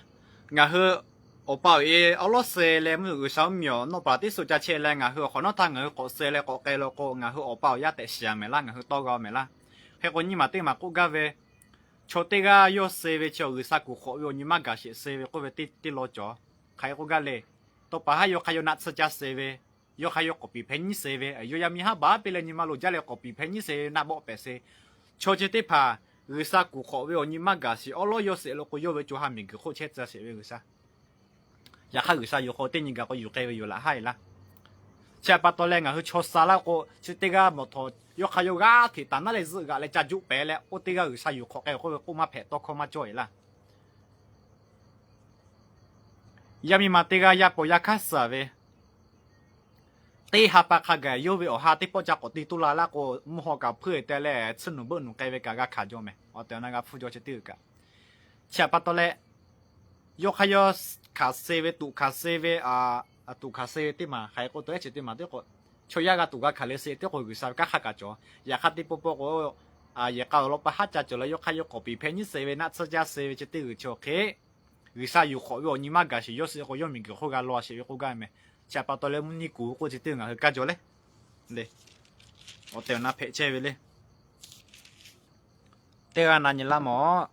Ngaˬ hui awˬ pa awˬ e awˉ lawˉ suh leh mvuhˇ miˬ G'uiˬsha mvuhˇ miˬ awˬ nawˉ paˍ teˇ suh ca chehˇ leh ngaˬ hui awˬ hk'awꞈ nawˉ htaˇ ngaˬ hui k'awꞈ suh leh k'awꞈ k'ai law k'o, ngaˬ hui awˬ pa awˬ yaˇ tehꞈ shiˍ-a mehˍ laˇ, ngaˬ hui tawˇ g'a-o mehˍ laˇ. Hk'e k'o nyi maˬ teˇ maˬ k'oˆ gaˇ ve, chaw teˇ g'aˇ yawˇ suh ve chi awˬ G'uiˬsha kuˬ hk'awꞈ ve awˬ nyi maˇ gaˬ sheˍ suh ve k'oˆ ve teˇ law cawˬ. Hk'aˬ hk'e k'oˆ gaˇ le. Tawˇ pa haˉ yawˇ hk'aˇ yawˇ naˆ tsuhˇ caˇ suh ve, yawˇ hk'aˇ yawˇ k'awꞈ piˍ hpehˇ nyiˉ suh ve, yawˇ yaˇ miˇ haˉ baˬ piˇ leh nyi ma lo jaˇ leh k'awꞈ piˍ hpehˇ nyiˉ suh ve naˆ bawˆ pehꞈ suh. Chaw chi teˇ hpaˍ G'uiˬsha kuˬ hk'awꞈ ve awˬ nyi maˇ gaˬ sheˍ awˉ lawˉ yawˇ suh lo k'o, yawˇ ve co ha miˬ guiˬ hk'oˆ chehˇ tcuh sheˍ ve G'uiˬsha. Yaꞈ hk'aˇ G'uiˬsha yuˬ k'o teˇ nyi gaˬ k'o yuˬ k'ai ve yoˬ laꞈ haˉ-e laˇ. Chi htaꞈ pa taw leh ngaˬ hui chaw sha laˇ k'o, chi teˇ g'aˇ mawˬ htawꞈ yawˇ hk'aˇ yawˇ g'aˇ hteꞈ taˍ naˉ leh zuhˆ g'aꞈ leh ca juˆ pehˍ leh, oˇ teˇ g'aˇ G'uiˬsha yuˬ hk'awꞈ k'ai k'oˆ ve k'oˆ maˇ hpehꞈ tawˇ hkawˇ maˇ cawˇ-e laˇ. Yaˇ miˇ ma teˇ g'aˇ yaˇ paw yaˇ hkanˉ suh ve, teˇ ha pa hk'a gaˬ yawˇ ve awˬ ha teˇ pawˆ ca k'awꞈ te toˇ la laˇ k'o, mvuhˇ haw kaꞈ hpuiˇ te leh tsuhˇ nuˬ beuˆ nuˬ k'ai ve kaꞈ g'a hkanˍ jaw mehˍ. Awˬ tehˬ awˬ na g'a hpfuhˇ jaw chi teˇ g'uiˬ kaꞈ. Chi htaꞈ pa taw leh, yawˇ hk'aˇ yawˇ hkanˍ suh ve, tuꞈ hkanˍ suh ve, tuꞈ hkanˍ suh ve teˇ maˬ hk'aˬ hk'e k'oˆ tuˬ ehˉ chi teˇ maˬ teˇ k'o, chaw yaˇ g'a tuꞈ g'a hkanˍ leh suh teˇ k'o G'uiˬsha ve kanˉ hk'a kaꞈ cawˬ. Yaꞈ hk'aˇ teˇ pawˆ pawˆ k'o, yehˬ k'a awˬ lawn pa haˉ ca cawˬ leh yawˇ hk'aˇ yawˇ k'awꞈ piˍ hpehˇ nyiˉ suh ve naˆ tsuhˇ caˇ suh ve chi teˇ g'uiˬ chi awˬ hk'e, G'uiˬsha yuˬ hk'awꞈ ve awˬ nyi maˇ gaˬ sheˍ yawˇ suh k'o yawˇ miˬ guiˬ hk'oˆ g'a law sheˍ ve k'oˆ gaˇ mehˍ. Chi htaꞈ pa taw leh mvuhˇ nyi kuˬ k'oˆ chi teˇ g'uiˬ ngaˬ hui kaˇ jaw le. Awˬ tehˬ awˬ na hpehꞈ chehˇ ve le. Teˇ g'aˇ na nyi laˇ mawˬ.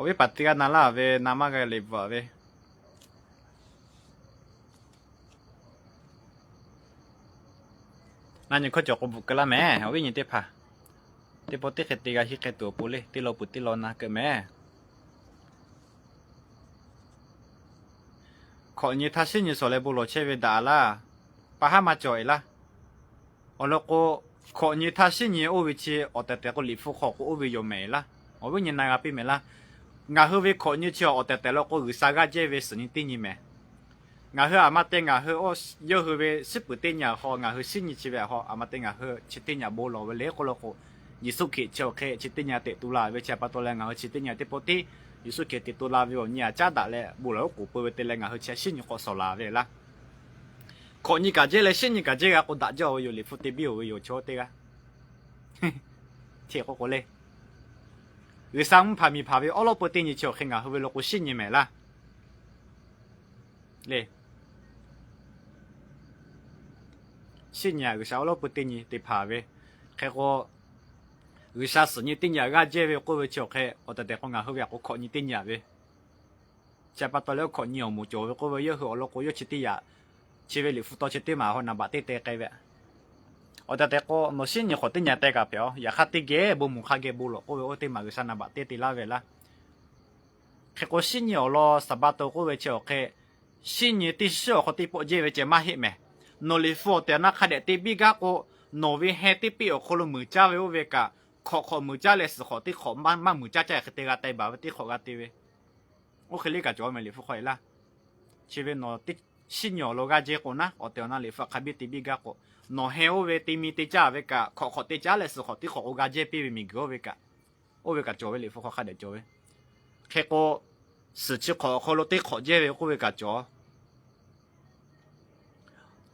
Awˬ viˉ paˍ teˇ g'aˇ na laˇ ve na maˇ g'a le bvuhꞈ ve. Na nyi hkawˇ cawˬ k'o bvuhꞈ keu laˇ mehˍ. Awˬ viˉ nyi teˇ hpaˍ, teˇ pawˆ teˇ hk'e te g'a hiˆ k'ai tuˬ awˬ pon le, teˇ law peuˬ teˇ law na keu mehˍ. Hkawꞈ nyi htaˇ shiˉ nyi shawˍ leh bon lawˬ chehˇ ve daꞈ laˇ. Pa haˉ maˇ cawˬ e laˇ. Awˬ lawn k'o, hkawꞈ nyi htaˇ shiˉ nyi oˇ ve chi awˬ tehˬ tehˬ k'o, Liꞈ hpu hk'aw k'o oˇ ve yoˬ mehˍ laˇ. Awˬ viˉ nyi na g'a piˇ mehˍ laˇ. Ngaˬ hui ve hkawꞈ nyi chi awˬ tehˬ tehˬ law k'o, G'uiˬsha g'aˇ jehˇ ve suhˍ nyi teˇ nyi mehˍ. Ngaˬ hui aˬ ma te ngaˬ hui yawˇ hui ve shiˉ puiˍ teˇ nyi aˬ hk'aw, ngaˬ hui shiˉ nyi chi ve aˬ hk'aw, aˬ ma te ngaˬ hui chi teˇ nyi bon lawˬ ve le k'oˆ law k'o, Yeˍsuˆ Hkriꞈ chi awˬ hk'e chi teˇ nyi teꞈ tu la ve chi pa taw leh, ngaˬ hui chi teˇ nyi teˇ pawˆ tiˉ Yeˍsuˆ Hkriꞈ teꞈ tu la ve awˬ nyi aꞈ caˉ daꞈ leh bon lawˬ oˉ k'oˍ peu ve te leh, ngaˬ hui chi shiˉ nyi hk'aw shawˍ laˬ ve laˇ. Hkawꞈ nyi kaꞈ jehˇ leh shiˉ nyi kaꞈ jehˇ g'a k'o, daꞈ jaˇ ve yoˬ. Liꞈ hpu te biˇ oˬ ve yoˬ chaw teˇ g'aˇ. Chi k'o k'o le, G'uiˬsha mvuhˇ hpanˍ miˬ hpanˍ ve awˉ lawˉ peu teˇ nyi chi awˬ hk'e ngaˬ hui ve law k'o, shiˉ nyi mehˍ laˇ. Le, shiˉ nyi aꞈ G'uiˬsha awˉ lawˉ peu teˇ nyi te hpanˍ ve. Hk'e k'o, G'uiˬsha suhˍ nyi teˇ nyi aꞈ g'aˇ jehˇ ve k'oˆ ve chi awˬ hk'e, awˬ tehˬ tehˬ k'o ngaˬ hui ve aꞈ k'o hkawꞈ nyi teˇ nyi aꞈ ve. Chi pa taw leh, hkawꞈ nyi awˬ moˍ cawˬ ve k'oˆ ve, yawˇ hui awˬ lawn k'o, yawˇ chi teˇ yaꞈ, chi ve Liꞈ hpu taw chi teˇ maˬ haw naˍ baꞈ teˇ te k'ai ve. Awˬ tehˬ tehˬ k'o, nawˬ shiˉ nyi hk'awꞈ teˇ nyi te kaꞈ hpehꞈ-oˬ. Yaꞈ hk'aˇ teˇ geh bon mvuhˬ hk'a geh bon lawˬ k'oˆ ve, oˇ teˇ maˬ G'uiˬsha naˍ baꞈ teˇ te laˇ ve laˇ. Hk'e k'o, shiˉ nyi awˬ lawn Saˍbaˍ to k'oˆ ve chi awˬ hk'e, shiˉ nyi teˇ shiˉ awˬ hk'aw teˇ pawˆ jehˇ ve ceh maˇ heˆ mehˍ. Nawˬ Liꞈ hpu awˬ tehˬ awˬ na hk'a dehꞈ te biˇ gaˇ k'o, nawˬ ve heh teˇ piˇ awˬ hk'aw lo muiˬ caˇ ve oˇ ve kaꞈ, hk'awꞈ hk'awꞈ muiˬ caˇ leh suhˍ hk'awꞈ teˇ hk'awꞈ maˇ muiˬ caˇ caˇ hk'e te g'a taiˍ baˬ ve teˇ hk'awꞈ g'a te ve. Oˇ hk'e le kaꞈ cawˬ mehˍ Liꞈ hpu hk'aw e laˇ. Chi ve nawˬ shiˉ nyi awˬ lawn g'aˇ jehˇ k'o naˉ, awˬ tehˬ awˬ na Liꞈ hpu hk'a biˇ te biˇ gaˇ k'o, nawˬ heh oˇ ve te mi te caˇ ve kaꞈ, hk'awꞈ hk'awꞈ te caˇ leh suhˍ hk'awꞈ teˇ hk'awꞈ k'o g'a jehˇ piˇ ve miˬguiˬ oˇ ve kaꞈ, oˇ ve kaꞈ cawˬ ve Liꞈ hpu hk'aw hk'a dehꞈ cawˬ ve. Hk'e k'o, suhˍ chi hk'awꞈ awˬ hk'aw lo teˇ hk'awꞈ jehˇ ve k'oˆ ve kaꞈ cawˬ.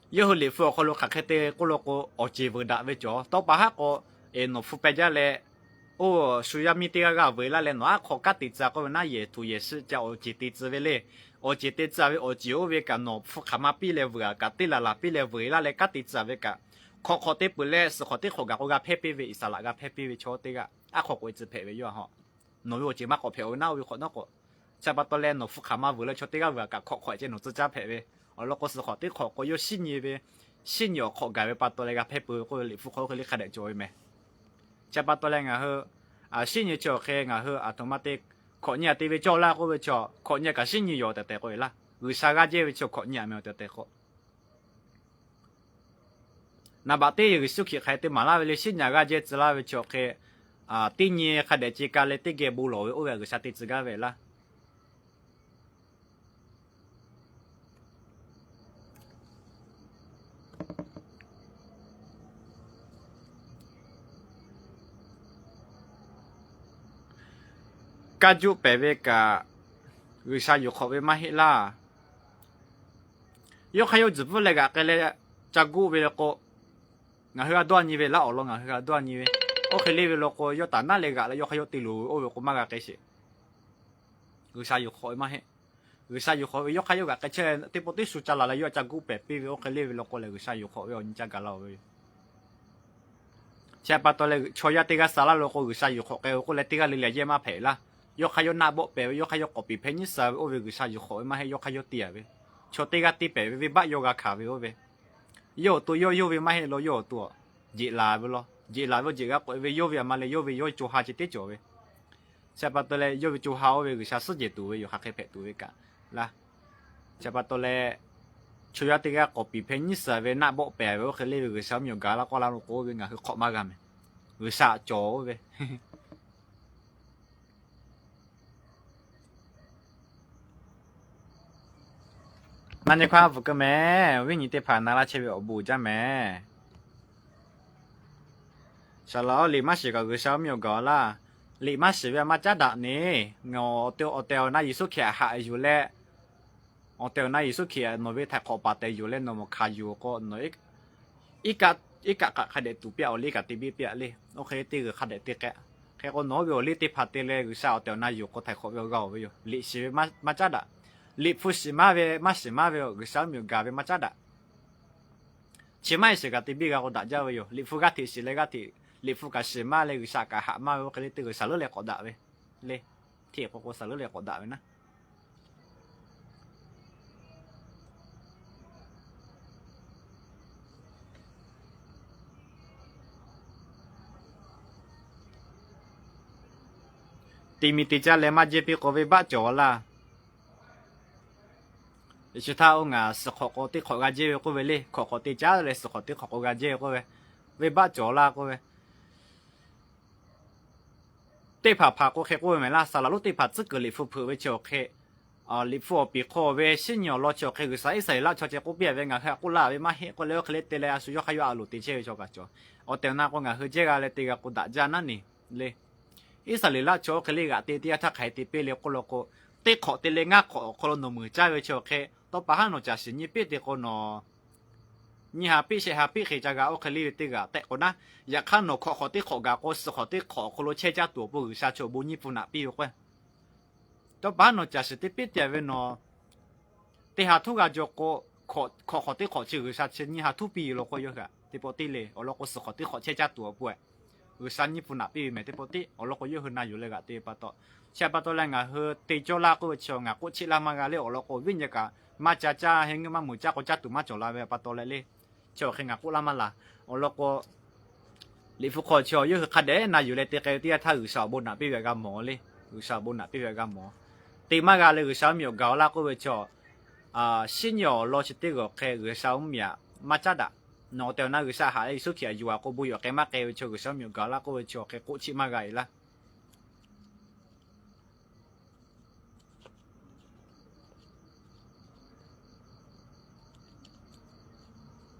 Yawˇ hui Liꞈ hpu awˬ hk'aw lo hk'aˬ hk'e te k'oˆ law k'o, awˬ ceˬ vuiˬ daꞈ ve cawˬ. Tawˇ pa haˉ k'o, eˬ, nawˬ hpu peh jaˇ leh, oˇ shu yaˇ miˇ teˇ g'aˇ g'aˇ vuiˬ laˇ leh nawˬ aˉ hk'aw kanˉ te tcuh k'oˆ ve naˉ, yehˬ htuꞈ yehˬ shiˆ ca awˬ ceˬ te tcuh ve le. Awˬ ceˬ te tcuh ve awˬ ceˬ oˇ ve kaꞈ nawˬ hpu hk'aˬ ma piˇ leh vuiˬ kaꞈ teˇ laˬ laˬ piˇ leh vuiˬ laˇ leh kanˉ te tcuh ve kaꞈ, hk'awꞈ hk'awꞈ te peuˬ leh suhˍ hk'awꞈ teˇ hk'awꞈ gaˬ k'o g'a hpehˇ piˇ ve, Iˉsaˍreˍlaˆ g'a hpehˇ piˇ ve chaw teˇ g'aˇ aˉ hk'aw k'oꞈ e tcuh hpehꞈ ve yoˬ. Nawˬ ve awˬ ceˬ maˇ k'awꞈ hpehꞈ-oˬ ve naˉ, oˇ ve hk'awꞈ nawˉ k'o, chi pa taw leh nawˬ hpu hk'aˬ ma vuiˬ leh chaw teˇ g'aˇ vuiˬ kaꞈ hk'awꞈ hk'awꞈ ceh nawˬ tcuh caˇ hpehꞈ ve. Awˬ lawn k'o, suhˍ hk'awꞈ teˇ hk'awꞈ k'o yawˇ shiˉ nyi ve, shiˉ nyi awˬ hk'awꞈ gaˬ ve pa taw leh g'a hpehˇ peuˬ ve k'oˆ ve Liꞈ hpu hk'aw oˇ hk'e le hk'a dehꞈ cawˬ ve mehˍ. Chi pa taw leh ngaˬ hui shiˉ nyi chi awˬ hk'e ngaˬ hui aˬ htoꞈ ma te hk'awꞈ nyi aꞈ te ve cawˇ laˇ k'oˆ ve chi, hk'awꞈ nyi kaꞈ shiˉ nyi yoˬ tehꞈ tehꞈ k'oˆ ve laˇ. G'uiˬsha g'aˇ jehˇ ve chi hk'awꞈ nyi aꞈ mehˍ tehꞈ tehꞈ k'o, naˍ baꞈ teˇ Yeˍsuˆ Hkriꞈ hk'aˬ hk'e te maˍ laˇ ve le, shiˉ nyi aꞈ g'aˇ jehˇ tcuh laˇ ve chi awˬ hk'e, teˇ nyi hk'a dehꞈ ce ka leh teˇ geh bon lawˬ ve oˇ ve G'uiˬsha te tcuh gaˇ ve laˇ. Kaˇ juˆ pehˍ ve kaꞈ, G'uiˬsha yuˬ hk'awꞈ ve maˇ heˆ laˇ. Yawˇ hk'aˇ yawˇ tzuhˬ pfuhˇ leh g'aꞈ k'ai leh ca guˆ ve le k'o, ngaˬ hui g'a dawˇ nyi ve laˇ. Awˬ lawn ngaˬ hui g'a dawˇ nyi ve, oˇ hk'e le ve law k'o, yawˇ taˍ naˉ leh g'aꞈ leh yawˇ hk'aˇ yawˇ te loˬ ve oˇ ve k'o maˇ g'a k'ai sheˍ. G'uiˬsha yuˬ hk'awꞈ ve maˇ heˆ. G'uiˬsha yuˬ hk'awꞈ ve yawˇ hk'aˇ yawˇ g'aꞈ k'ai chehˇ teˇ pawˆ teˇ shu ca laˬ leh yawˇ ca guˆ pehˍ piˇ ve oˇ hk'e le ve law k'o lehˬ, G'uiˬsha yuˬ hk'awꞈ ve awˬ nyi ca gaˬ la-oˬ ve yoˬ. Chi pa taw leh chaw yaˇ teˇ g'aˇ sha laˇ lo k'o, G'uiˬsha yuˬ hk'awꞈ k'ai ve k'oˆ leh teˇ g'aˇ le le yehˇ maˇ hpehꞈ laˇ. Yawˇ hk'aˇ yawˇ naˆ bawˆ pehˍ ve, yawˇ hk'aˇ yawˇ k'awꞈ piˍ hpehˇ nyiˉ suh ve oˇ ve G'uiˬsha yuˬ hk'awꞈ ve maˇ heˆ. Yawˇ hk'aˇ yawˇ te-a ve, chaw teˇ g'aˇ te pehˍ ve venˇbaˆ yawˇ g'a hkanˍ ve oˇ ve, yawˇ awˬ to yawˇ yawˇ ve maˇ heˆ law, yawˇ awˬ to jeꞈ laˬ ve law. Jeꞈ laˬ ve awˬ jeˬ g'a k'oꞈ-e ve yawˇ ve aˬ ma leh yawˇ ve yawˇ co ha chi teˇ cawˬ ve. Chi pa taw leh yawˇ ve co ha oˇ ve G'uiˬsha suhˉ jehˬ tuˬ ve yoˬ, hk'aˬ hk'e hpehꞈ tuˬ ve kaꞈ laˇ. Chi pa taw leh chaw yaˇ teˇ g'aˇ k'awꞈ piˍ hpehˇ nyiˉ suh ve naˆ bawˆ pehˍ ve oˇ hk'e le ve G'uiˬsha miˬ awˬ gaˬ laˇ k'awˇ la lo k'o, oˇ ve ngaˬ hui hk'awꞈ maˇ g'a mehˍ. G'uiˬsha cawˬ oˇ ve Na nyi hkawˇ a bvuhꞈ keu mehˍ. Awˬ viˉ nyi teˇ hpaˍ na laˇ chehˇ ve awˬ bon uiˍ jaˇ mehˍ. Saˍ laꞈ-oˬ, liꞈ maˇ shiˍ kaꞈ G'uiˬsha miˬ awˬ gaˬ laˇ. Liꞈ maˇ shiˍ ve maˇ caˉ daꞈ ne. Ngaˬ awˬ tehˬ awˬ na Yeˍsuˆ Hkriꞈ haꞈ yuˬ leh, awˬ tehˬ awˬ na Yeˍsuˆ Hkriꞈ nawˬ ve htaiˍ hk'awꞈ paˍ tehꞈ yuˬ leh nawˬ mawˬ hkanˍ yuˬ k'o, nawˬ iˉ kaˆ iˉ kaˆ k'aꞈ hk'a dehꞈ tuˍ piˇ-a, awˬ liˇ kaꞈ te biˇ piˇ-a le. Oˇ hk'e le teˇ g'uiˬ hk'a dehꞈ te k'ai. Hk'e k'o nawˬ oˇ ve awˬ liˇ teˇ hpaˍ te leh G'uiˬsha awˬ tehˬ awˬ na yuˬ k'o htaiˍ hk'awꞈ ve awˬ g'aˇ-oˬ ve yoˬ. Liꞈ shiˍ ve maˇ caˉ daꞈ. Liꞈ hpu shiˍ maˇ ve maˇ shiˍ maˇ ve G'uiˬsha miˬ awˬ gaˬ ve maˇ caˉ daꞈ. Chi maˇ heˆ shiˍ kaꞈ te biˇ g'a k'o daꞈ jaˇ ve yoˬ. Liꞈ hpu g'aˇ hteꞈ shiˍ leh g'aˇ hteꞈ, Liꞈ hpu kaꞈ shiˍ maˇ leh G'uiˬsha kaꞈ haꞈ maˇ ve oˇ hk'e le teˇ g'uiˬ shaˍ leuˉ leh k'awꞈ daꞈ ve le. Hteˇ k'o k'o shaˍ leuˉ leh k'awꞈ daꞈ ve naˉ. Te mi te caˇ leh maˇ jehˇ piˇ k'o, venˇbaˆ cawˬ laˇ. Chi htaˇ oˇ ngaˬ suhˍ hk'awꞈ k'o teˇ hk'awꞈ g'a jehˇ ve k'oˆ ve le. Hk'awꞈ hk'awꞈ te caˇ leh suhˍ hk'awꞈ teˇ hk'awꞈ k'o g'a jehˇ ve k'oˆ ve, venˇbaˆ cawˬ laˇ k'oˆ ve, teˇ hpaˍ hpaˍ k'o hk'e k'oˆ ve mehˍ laˇ. Saˍ laˍ lonˉ teˇ hpaˍ tcuhˉ kuiˬ Liꞈ hpu hpeuꞈ ve chi awˬ hk'e, Liꞈ hpu awˬ piˍ hk'aw ve shinˉ nyi awˬ lawn chi awˬ hk'e G'uiˬsha Iˉsaˍreˍlaˆ chaw ceh k'oˆ piˇ ve, ngaˬ hui htaꞈ k'oˆ laˇ ve maˇ heˆ k'oˆ leh, oˇ hk'e le te leh a shu yawˇ hk'aˇ yawˇ a loˍ te chehˇ ve chaw kaꞈ cawˬ. Awˬ tehˬ awˬ na k'o ngaˬ hui jehˇ g'a leh te g'a k'o daꞈ jaˇ naˉ neˬ le. Iˉsaˍreˍlaˆ chaw oˇ hk'e le g'aꞈ te teˇ yanˇ htaˇ hk'aˬ hk'e te piˇ le k'oˆ law k'o, teˇ hk'awꞈ te leh ngaˇ hk'awꞈ awˬ hk'aw lo nawˬ muiˬ caˇ ve chi awˬ hk'e, tawˇ pa haˉ nawˬ caˬ shiˍ nyi piˇ te k'o nawˬ nyi ha piˇ shehˆ ha piˇ hk'e ca g'a oˇ hk'e le ve teˇ g'aˇ tehꞈ k'o naˉ. Yaꞈ hk'aˇ nawˬ hkawꞈ hk'awꞈ teˇ hk'awꞈ gaˬ k'o, suhˍ hk'awꞈ teˇ hk'awꞈ awˬ hk'aw lo chehˇ caˇ tuˬ awˬ pon G'uiˬsha chaw awˬ bon nyiˇ pun naꞈ piˇ ve k'o, tawˇ pa haˉ nawˬ caˬ shiˍ te piˇ te ve nawˬ teˇ ha htuˉ g'a jaw k'o, hkawꞈ hk'awꞈ teˇ hk'awꞈ chi G'uiˬsha chi nyiˇ ha htuˉ piˇ ve law k'o yawˇ hui htaꞈ teˇ pawˆ tiˉ le. Awˬ lawn k'o suhˍ hk'awꞈ teˇ hk'awꞈ chehˇ caˇ tuˬ awˬ pon G'uiˬsha nyiˇ pun naꞈ piˇ ve mehˍ teˇ pawˆ tiˉ. Awˬ lawn k'o yawˇ hui na yuˬ leh g'aꞈ te ve pa taw, chi pa taw leh ngaˬ hui te cawˇ laˇ k'oˆ ve chi ngaˬ k'oˆ cheˆ laˇ maˇ g'a le. Awˬ lawn k'o viˉ nyi kaꞈ maˇ ca caˇ, hehnˇ g'uˇ maˇ muiˬ caˇ k'o caˇ tuˬ maˇ cawˬ la ve pa taw leh le. Chi awˬ hk'e ngaˬ k'oˆ laˇ maˇ la. Awˬ lawn k'o Liꞈ hpu hk'aw chi yawˇ hui hk'a dehꞈ na yuˬ leh te k'ai ve teˇ yanˇ htaˇ G'uiˬsha awˬ bon naꞈ piˇ ve htaꞈ g'a mawˬ le. G'uiˬsha awˬ bon naꞈ piˇ ve htaꞈ g'a mawˬ. Te maˇ g'a leh G'uiˬsha mvuhˇ miˬ awˬ gaˬ laˇ k'oˆ ve chi, shinˉ nyi awˬ lawn chi teˇ g'aˇ awˬ hk'e G'uiˬsha mvuhˇ miˬ htaꞈ maˇ caˉ daꞈ. Nawˬ awˬ tehˬ awˬ na G'uiˬsha haꞈ leh Yeˍsuˆ Hkriꞈ htaꞈ yuˬ a k'o bon yawˬ k'ai maˇ k'ai ve chi G'uiˬsha mvuhˇ miˬ awˬ gaˬ laˇ k'oˆ ve chi awˬ hk'e k'oˆ cheˆ maˇ g'a e laˇ.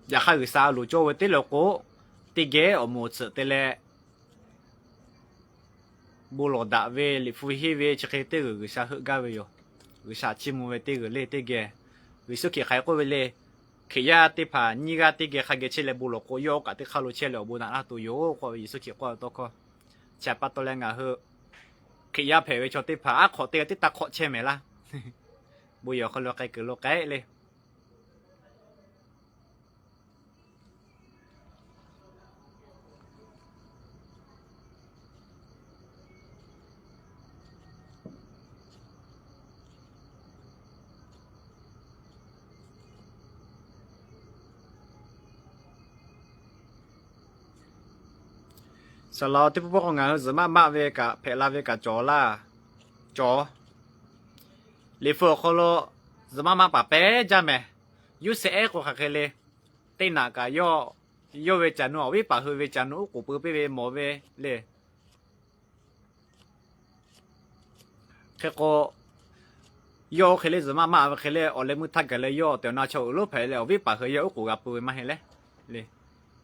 Yaꞈ hk'aˇ G'uiˬsha a loˍ cawˇ ve teˇ law k'o, teˇ geh awˬ moˍ awˬ tsuhꞈ te leh bon lawˬ daꞈ ve Liꞈ hpu henˇ ve chi hk'e teˇ g'uiˬ G'uiˬsha heuˆ gaˇ ve yoˬ. G'uiˬsha chiˇ mvuh ve teˇ g'uiˬ le teˇ geh, Yeˍsuˆ Hkriꞈ hk'aˬ hk'e k'oˆ ve le. Hkriꞈ yaˇ teˇ hpaˍ nyiˇ g'aˇ teˇ geh hk'a geh chehˇ leh bon lawˬ k'o, yawˇ oˇ kaꞈ teˇ hk'aˇ lo chehˇ leh awˬ bon naꞈ laˇ tuˬ yoˬ k'oˆ ve Yeˍsuˆ Hkriꞈ k'oˆ ve tawˇ hkawˇ. Chi pa taw leh ngaˬ hui Hkriꞈ yaˇ hpehꞈ ve chaw teˇ hpaˍ aˉ hk'awꞈ teˇ g'aˇ teˇ taˇ hk'awꞈ chehˇ mehˍ laˇ. Bon yehˬ awˬ hk'aw lo k'ai kuiˬ lo k'ai le. Saˍ laꞈ teˇ pawˆ pawˆ k'o ngaˬ hui zuhꞈ maˆ maˆ ve kaꞈ hpehꞈ la ve kaꞈ cawˬ laˇ. Cawˬ. Liꞈ hpu awˬ hk'aw lo zuhꞈ maˆ maˆ paˍ pehˉ jaˇ mehˍ. Yoˇsehꞈ ehˉ k'o hk'aˬ hk'e le. Teˇ naꞈ kaꞈ yawˇ, yawˇ ve caˬ nu awˬ viˉ paˍ hui ve caˬ nu uˉ k'oˍ pui piˇ ve mawˬ ve le. Hk'e k'o, yawˇ oˇ hk'e le zuhꞈ maˆ maˆ ve hk'e le awˬ leh meuˇ htaˇ gaˬ leh yawˇ awˬ tehˬ awˬ na chaw uiˍ lonˉ hpehꞈ leh awˬ viˉ paˍ hui yawˇ uˉ k'oˍ g'a pui ve maˇ heˆ le. Le.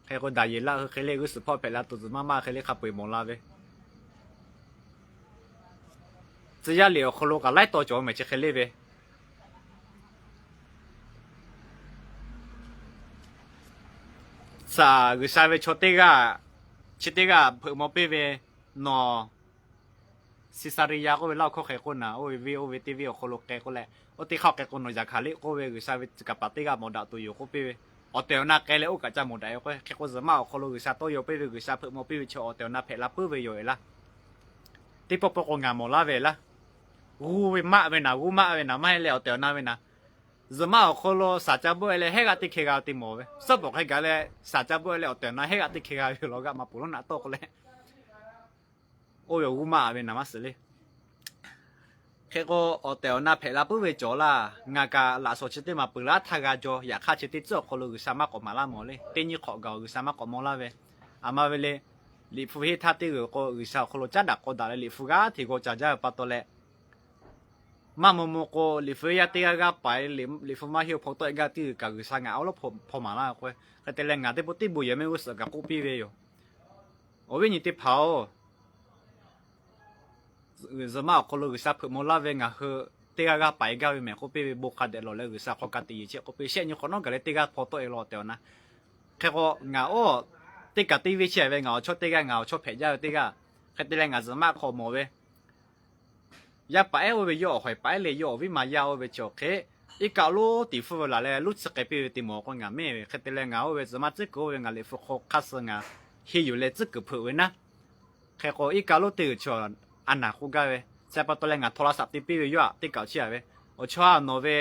Hk'e k'o Daˍyeˍlaˆ hui hk'e le g'uˇ suhˍ hpawˇ hpehꞈ la tuˬ zuhꞈ maˆ maˆ hk'e le hk'a peu eˬ mawˬ la ve tcuh yaˇ liꞈ awˬ hk'aw lo kaꞈ laiˉ taw cawˬ mehˍ chi hk'e le ve. Saˍ G'uiˬsha ve chaw teˇ g'aˇ, chi teˇ g'aˇ hpeuꞈ maw piˇ ve, nawˬ Siˍsaˍriˍyaꞈ k'oˆ ve laˇ awˬ hkawˇ hk'e k'oˆ naˍ, oˇ ve venˇ oˇ ve teˇ venˇ awˬ hk'aw lo k'ai k'oˆ leh, oˇ teˇ hk'aˇ k'ai k'o nawˬ yaꞈ hkanˍ liꞈ k'oˆ ve G'uiˬsha ve tcuh kaˍ paˍ teˇ g'aˇ mawˬ daꞈ tuˬ yoˬ k'oˆ piˇ ve, awˬ tehˬ awˬ na k'ai leh oˇ kaꞈ ca mawˬ daꞈ ve k'o, hk'e k'o zuhꞈ maˆ awˬ hk'aw lo G'uiˬsha tawˇ yaw piˇ ve G'uiˬsha hpeuꞈ maw piˇ ve chaw awˬ tehˬ awˬ na hpehꞈ la puiˉ ve yoˬ e laˇ. Teˇ pawˆ pawˆ k'o ngaˬ mawˬ laˇ ve laˇ. G'uˇ ve maˆ ve naˍ, g'uˇ maˆ ve naˍ maˇ heˆ leh awˬ tehˬ awˬ na ve naˍ. Zuhꞈ maˆ awˬ hk'aw lo shaˍ ca bawˆ e leh hehˉ g'aˇ teˇ hkeh g'a te mawˬ ve, suhˉ pawˍ hk'e gaˬ leh shaˍ ca bawˆ e leh awˬ tehˬ awˬ na hehˉ g'aˇ teˇ hkeh g'a ve law g'aˇ maˇ peuˬ lonˉ naꞈ tawˆ k'o leh, oˇ ve awˬ g'uˇ maˆ ve naˍ maˇ suhˍ le. Hk'e k'o, awˬ tehˬ awˬ na hpehꞈ la puiˉ ve cawˬ laˇ. Ngaˬ kaꞈ laꞈ shawnˍ chi teˇ maˬ peuˬ laˇ htaˇ g'a jaw. Yaꞈ hk'aˇ chi teˇ tcuhˉ awˬ hk'aw lo G'uiˬsha maˇ k'awꞈ maˍ laˇ mawˬ le. Teˇ nyi hk'awꞈ gaˬ G'uiˬsha maˇ k'awꞈ maw laˇ ve. Aˬ ma ve le, Liꞈ hpu henˇ htaˇ teˇ g'uiˬ k'o G'uiˬsha awˬ hk'aw lo caˉ daꞈ k'aw daꞈ leh Liꞈ hpu g'aˇ hteꞈ g'aw ca jaˇ ve pa taw leh, maˇ maw maw k'o Liꞈ hpu yaˇ teˇ g'aˇ g'aˇ paiˍ, Liꞈ hpu maˇ heˆ hpaw tawˆ e gaˇ teˇ g'uiˬ kaꞈ G'uiˬsha ngaˬ awˬ lawˉ hpaw maˍ laˇ k'o, hk'e te leh ngaˬ teˇ pawˆ teˇ bon yehˬ mehˆ g'uˇ suhˍ kaꞈ k'oˆ piˇ ve yoˬ. Awˬ viˉ nyi teˇ hpaˍ-oˬ, zuhꞈ maˆ awˬ hk'aw lo G'uiˬsha hpeuꞈ maw laˇ ve ngaˬ hui teˇ g'aˇ g'aˇ paiˍ gaˇ ve mehˬ k'oˆ piˇ ve, bon hk'a dehꞈ lawˬ leh G'uiˬsha hk'aw ka tiꞈ yeˬ chehˇ k'oˆ piˇ shehˆ nyi hk'awꞈ nawˉ gaˬ leh teˇ g'aˇ hpaw tawˆ e law awˬ tehˬ awˬ na. Hk'e k'o, ngaˬ oˇ teˇ kaꞈ teˇ venˇ chehˇ ve ngaˬ awˬ chawˇ teˇ g'aˇ ngaˬ awˬ chawˇ hpehꞈ jaˇ ve teˇ g'aˇ, hk'e te leh ngaˬ zuhꞈ maˆ hk'aw mawˬ ve yaˇ paˍ ehˉ oˇ ve yawˇ awˬ hawehˬ paˍ ehˉ leh yawˇ awˬ viˉ ma yaˇ oˇ ve chi awˬ hk'e, iˉ kaˆ lonˉ tiˍ hpfuhˇ ve laˬ leh luˇ tsuhˇ k'ai piˇ ve te mawˬ k'o ngaˬ mehˇ ve. Hk'e te leh ngaˬ oˇ ve zuhꞈ maˆ tcuhˉ kuiˬ oˇ ve ngaˬ Liꞈ hpu hk'aw hk'aˇ suh ngaˬ henˇ yuˬ leh tcuhˉ kuiˬ hpeuꞈ ve naˉ. Hk'e k'o, iˉ kaˆ lonˉ teˇ g'uiˬ chi a naˍ k'oˆ gaˇ ve, chi pa taw leh ngaˬ htaw la saꞈ te piˇ ve yawˇ htaꞈ teˇ kaꞈ awˬ chiˇ a ve, awˬ chawˇ a nawˬ ve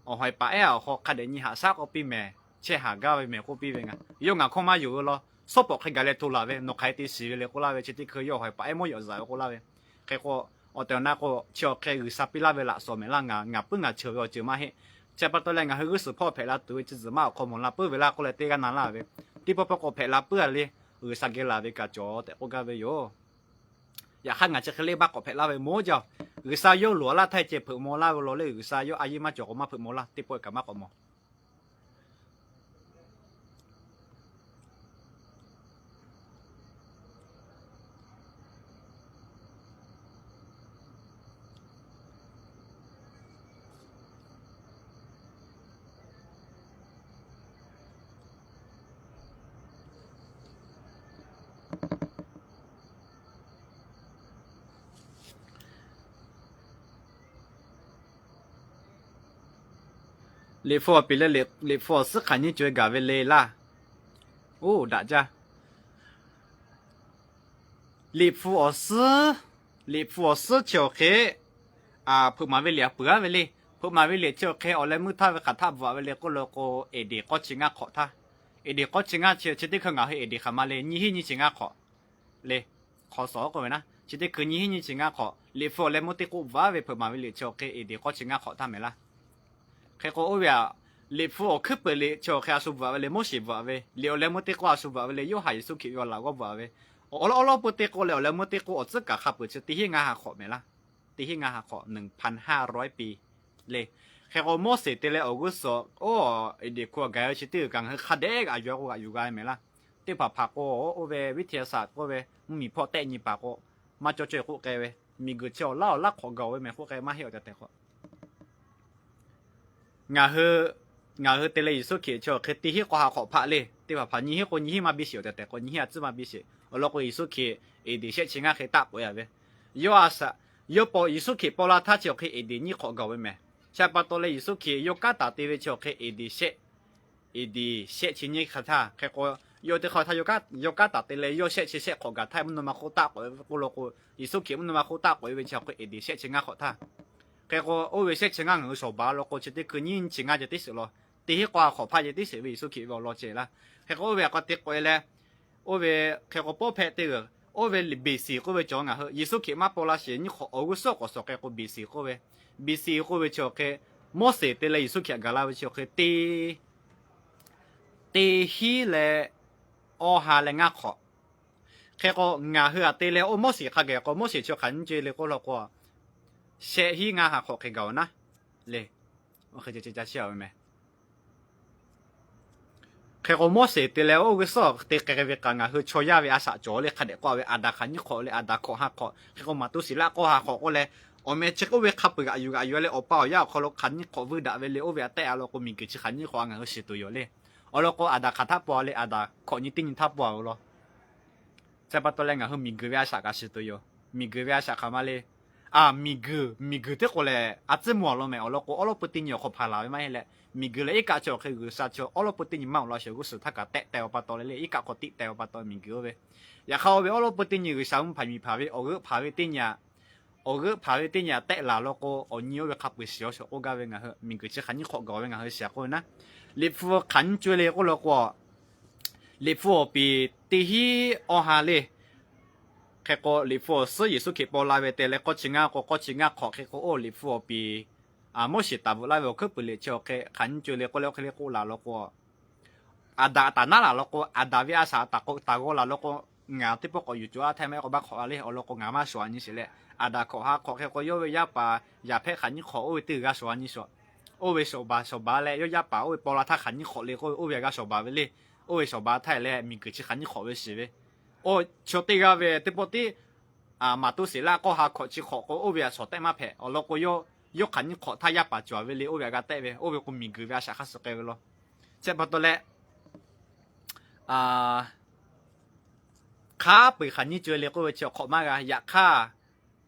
awˬ hawehˬ paˍ ehˉ awˬ hk'aw hk'a dehꞈ nyi haꞈ shaˉ k'oˆ piˇ mehˬ, chehˇ haˍ gaˇ ve mehˬ k'oˆ piˇ ve ngaˬ. Yawˇ ngaˬ hkawˇ maˇ yonˍ ve law, suhˉ pawˍ hk'e gaˬ leh to laˬ ve, nawˬ hk'aˬ hk'e te shiˍ ve le k'oˆ laˇ ve, chi teˇ hkui yawˇ awˬ hawehˬ paˍ ehˉ mawˇ yawꞈ zaꞈ ve k'oˆ laˇ ve. Hk'e k'o, K'awꞈ te awˬ na k'o, chi awˬ hk'e G'uiˬsha piˇ laˇ ve laꞈ shawˍ mehˍ laˇ, ngaˬ ngaˬ puiˉ ngaˬ cheuˬ ve awˬ ceuˬ maˇ heˆ. Chi pa taw leh ngaˬ hui g'uˇ suhˍ hpawˇ hpehꞈ la tuˬ ve chi tzuhˬ maˇ awˬ hk'aw mawˬ la puiˉ ve laˇ k'oˆ leh teˇ g'aˇ na laˇ ve. Teˇ pawˆ pawˆ k'o hpehꞈ la puiˉ a le, G'uiˬsha geh laˬ ve kaꞈ cawˬ tehꞈ k'oˆ gaˇ ve yoˬ. Yaꞈ hk'aˇ ngaˬ chi hk'e le maˇ k'awꞈ hpehꞈ laˇ ve mawˇ jaˇ. G'uiˬsha yawˇ loˍ a laˇ htaˇ ceh hpeuꞈ maw laˇ ve law le, G'uiˬsha yawˇ a yeˇ maˇ cawˬ k'o maˇ hpeuꞈ maw laˇ, teˇ pawˆ kaꞈ maˇ k'awꞈ mawˬ. Liꞈ hpu awˬ piˍ leh liꞈ hpu awˬ suhˉ hk'aˬ nyiˇ co e gaˬ ve le laˇ. Oˇ daꞈ jaˇ. Liꞈ hpu awˬ suhˉ, liꞈ hpu awˬ suhˉ chi awˬ hk'e hpeuꞈ maˍ ve liꞈ a peuˬ aˉ ve le. Hpeuꞈ maˍ ve liꞈ chi awˬ hk'e awˬ leh meuˇ htaˇ ve hk'aˬ htaˆ bvuhꞈ a ve le k'oˆ lo k'o, Eˍdeˍ k'awˇ chi ngaˇ hk'awꞈ htaˇ. Eˍdeˍ k'awˇ chi ngaˇ chi chi teˇ hkui ngaˬ hui Eˍdeˍ hk'aˬ ma le, nyiˇ hinˉ nyiˇ chi ngaˇ hk'awꞈ le. Hk'aw sawˍ k'oˆ ve na, chi teˇ hkui nyiˇ hinˉ nyiˇ chi ngaˇ hk'awꞈ, liꞈ hpu awˬ leh meuˇ teˇ k'oˆ bvuhꞈ aˉ ve hpeuꞈ maˍ ve liꞈ chi awˬ hk'e Eˍdeˍ k'awˇ chi ngaˇ hk'awꞈ htaˇ mehˍ laˇ. Hk'e k'o oˇ ve aꞈ, liꞈ hpu awˬ hkuiˉ peuˬ liꞈ chi awˬ hk'e a shu bvuhꞈ ve le, Moˉseˍ bvuhꞈ ve, liꞈ awˬ leh meuˇ teˇ k'oˆ a shu bvuhꞈ ve le, Yoˇhanˬ Yeˍsuˆ Hkriꞈ ve awˬ laꞈ g'awˇ bvuhꞈ ve, awˬ lawˉ awˉ lawˉ peuˇ teˇ k'oˆ leh awˬ leh meuˇ teˇ k'oˆ awˬ tcuhˉ kaꞈ hk'a peuˬ chi teˇ hinˉ ngaˇ ha hk'awꞈ mehˍ laˇ. Teˇ hinˉ ngaˇ ha hk'awꞈ, หนึ่งพันห้าร้อยปี le. Hk'e k'o Moˉseˍ te leh awˬ g'uˇ suhˍ oˇ Eˍdeˍ hku a gaˬ ve chi teˇ g'uiˬ kaꞈ ngaˬ hui hk'a dehꞈ g'aꞈ yuˬ a k'o g'aꞈ yuˬ g'a mehˍ laˇ. Teˇ hpaˍ hpaˍ k'o, oˇ ve วิทยาศาสตร์ k'oˆ ve mvuhˇmiˬ hpawˇ tehˆ nyi paˍ k'o, maˇ cawˇ caweh k'oˆ k'ai ve, miˬguiˬ chi awˬ laˉ awˬ laˉ hk'awꞈ gaˬ ve mehˍ k'oˆ k'ai maˇ heˆ awˬ tehꞈ tehꞈ k'o Ngaˬ hui, ngaˬ hui te leh Yeˍsuˆ Hkriꞈ chi awˬ hk'e teˇ hinˉ k'awˇ ha hk'awꞈ hpaˆ le. Teˇ hpaˍ hpaˍ nyiˇ hinˉ k'o nyiˇ hinˉ maˇ biˇ sheˍ awˬ tehꞈ tehꞈ k'o, nyiˇ hinˉ a tcuhˉ maˇ biˇ sheˍ. Awˬ lawn k'o Yeˍsuˆ Hkriꞈ Eˍdeˍ shehˆ chi ngaˇ hk'e taˆ k'oꞈ e a ve, yawˇ a shaꞈ, yawˇ paw, Yeˍsuˆ Hkriꞈ paw la htaˇ chi awˬ hk'e Eˍdeˍ nyiˇ hk'awꞈ gaˬ ve mehˍ. Chi pa taw leh Yeˍsuˆ Hkriꞈ yawˇ kanˉ taˍ te ve chi awˬ hk'e Eˍdeˍ shehˆ, Eˍdeˍ shehˆ chi nyiˇ hk'e htaˇ, hk'e k'o yawˇ teˇ hk'aw htaˇ yawˇ kanˉ, yawˇ kanˉ taˍ te leh yawˇ shehˆ chi shehˆ hk'awꞈ gaˬ htaˇ mvuhˇ naw ma hk'oˆ taˆ k'oꞈ e ve k'oˆ law k'o, Yeˍsuˆ Hkriꞈ mvuhˇ naw ma hk'oˆ taˆ k'oꞈ e ve chi awˬ hk'e Eˍdeˍ shehˆ chi ngaˇ hk'awꞈ htaˇ, hk'e k'o oˇ ve shehˆ chi ngaˇ ngaˬ hui shawˍ baˬ law k'o chi teˇ hkui nyiˇ chi ngaˇ ceh tiˉ sheˍ law. Teˇ hinˉ k'awˇ ha hk'awꞈ hpaˆ ceh tiˉ sheˍ ve Yeˍsuˆ Hkriꞈ ve awˬ lawn ceh laˇ. Hk'e k'o oˇ ve aꞈ k'a te k'oꞈ e leh, oˇ ve hk'e k'o pawˇ hpehꞈ te g'uiˬ, oˇ ve BC k'oˆ ve cawˬ ngaˬ hui Yeˍsuˆ Hkriꞈ maˇ paw la sheˍ nyiˇ hk'awꞈ awˬ g'uˇ suhˉ k'awꞈ shawˍ hk'e k'o BC k'oˆ ve, BC k'oˆ ve chi awˬ hk'e Moˉseˍ te leh Yeˍsuˆ Hkriꞈ aꞈ gaˬ la ve chi awˬ hk'e teˇ, teˇ hinˉ leh awˇ ha leh ngaˇ hk'awꞈ. Hk'e k'o ngaˬ hui aꞈ te leh oˇ Moˉseˍ hk'a gaˬ k'o Moˉseˍ chi hk'aˬ nyiˇ co e le k'oˆ law k'o, shehˆ hinˉ ngaˇ ha hk'awꞈ hk'e gaˬ oˬ naˉ le. Oˇ hk'e ceh ceh ca shiˉ a ve mehˍ. Hk'e k'o Moˉseˍ te leh oˇ g'uˇ suhˉ te k'ai ve kaꞈ ngaˬ hui chaw yaˇ ve a shaꞈ cawˬ le hk'a dehꞈ k'oˆ a ve, Aˍdanˍ hk'aˬ nyiˇ hk'awꞈ le, Aˍdanˍ hkawꞈ ha hk'awꞈ. Hk'e k'o Maˍtuˆseˍlaˆ k'awˇ ha hk'awꞈ k'oˆ leh, awˬ meh chi k'oˆ ve hk'a peuˬ g'aꞈ yuˬ g'aꞈ yuˬ a leh awˬ pa awˬ yaˇ awˬ hk'aw lo hk'aˬ nyiˇ hk'awꞈ vuiˇ daꞈ ve le. Oˇ ve aꞈ tehˆ a law k'o miˬguiˬ chi hk'aˬ nyiˇ hk'awꞈ a ngaˬ hui shiˍ tuˬ yoˬ le. Awˬ lawn k'o Aˍdanˍ hk'aˬ htaˇ paw a le, Aˍdanˍ hkawꞈ nyi teˇ nyi htaˇ paw a ve law. Chi pa taw leh ngaˬ hui miˬguiˬ ve a shaꞈ kaꞈ shiˍ tuˬ yoˬ. Miˬguiˬ ve a shaꞈ hk'aˬ ma le. A, miˬguiˬ, miˬguiˬ teˇ k'oˍ lehˬ a tcuhˉ mvuh a law mehˍ. Awˬ lawn k'o awˉ lawˉ peu teˇ nyi awˬ hk'aw hpanˍ laˬ ve maˇ heˆ leh, miˬguiˬ lehˬ iˉ kaˆ chi awˬ hk'e G'uiˬsha chi awˉ lawˉ peu teˇ nyi maˇ awˬ lawn sheˍ g'uˇ suhˍ htaˇ kaꞈ tehˆ teh a pa taw le le, iˉ kaˆ k'awꞈ tiˆ teh a pa taw miˬguiˬ oˇ ve. Yaꞈ hk'aˇ oˇ ve awˉ lawˉ peu teˇ nyi G'uiˬsha mvuhˇ hpanˍ miˬ hpanˍ ve awˬ g'euˆ hpanˍ ve teˇ nyi aꞈ, awˬ g'euˆ hpanˍ ve teˇ nyi aꞈ tehˆ laˬ law k'o awˬ nyi oˇ ve hk'a peu-eˬ shiˍ a shaꞈ k'oˆ gaˇ ve ngaˬ hui miˬguiˬ chi hk'aˬ nyiˇ hk'awꞈ gaˬ ve ngaˬ hui shiˍ k'oˆ ve naˉ. Liꞈ hpu hk'aˬ nyiˇ co e le k'oˆ law k'o, Liꞈ hpu awˬ piˍ teˇ hinˉ awˇ ha le. Hk'e k'o Liꞈ hpu awˬ suhˉ Yeˍsuˆ Hkriꞈ paw la ve te leh k'awˇ chi ngaˇ k'o k'awˇ chi ngaˇ hk'awꞈ hk'e k'o oˇ Liꞈ hpu awˬ piˍ, Moˉseˍ taˍ bvuhꞈ laˇ ve awˬ hkuiˉ puiˍ liꞈ chi awˬ hk'e hk'aˬ nyiˇ co e le k'oˆ leh oˇ hk'e le k'oˆ laˬ law k'o, Aˍdanˍ taˍ naˉ laˬ law k'o, Aˍdanˍ ve a shaꞈ taˍ g'aw laˬ law k'o, ngaˬ teˇ pawˆ k'awꞈ yuˬ cawˬ a htaˇ maˇ heˆ k'o baˆ hk'awꞈ la le. Awˬ lawn k'o ngaˬ maˇ shawˍ a nyi sheˍ leh, Aˍdanˍ hkawꞈ ha hk'awꞈ hk'e k'o yawˇ ve yaˇ paˍ Yaˍhpehˆ hk'aˬ nyiˇ hk'awꞈ oˇ ve teˇ g'uiˬ g'a shawˍ a nyi sheˍ. Oˇ ve shawˍ baˬ shawˍ baˬ leh yawˇ yaˇ paˍ oˇ ve paw la htaˇ hk'aˬ nyiˇ hk'awꞈ le k'oˆ ve oˇ ve g'a shawˍ baˬ ve le. Oˇ ve shawˍ baˬ htaˇ leh miˬguiˬ chi hk'aˬ nyiˇ hk'awꞈ ve shiˍ ve, oˇ chaw teˇ g'aˇ ve teˇ pawˆ tiˉ Maˍtuˆseˍlaˆ k'awˇ ha hkawꞈ chi hk'awꞈ k'o oˇ ve aꞈ shawˍ tehˆ maˇ hpehꞈ. Awˬ lawn k'o yawˇ, yawˇ hk'aˬ nyiˇ hk'awꞈ htaˇ yaˇ paˍ cawˬ ve le oˇ ve aꞈ g'a tehˆ ve, oˇ ve k'o miˬguiˬ ve a shaꞈ hk'a suh k'ai ve law. Chi pa taw leh, hk'a peu-eˬ hk'aˬ nyiˇ co e le k'oˆ ve chi awˬ hk'awꞈ maˇ g'a. Yaꞈ hk'aˇ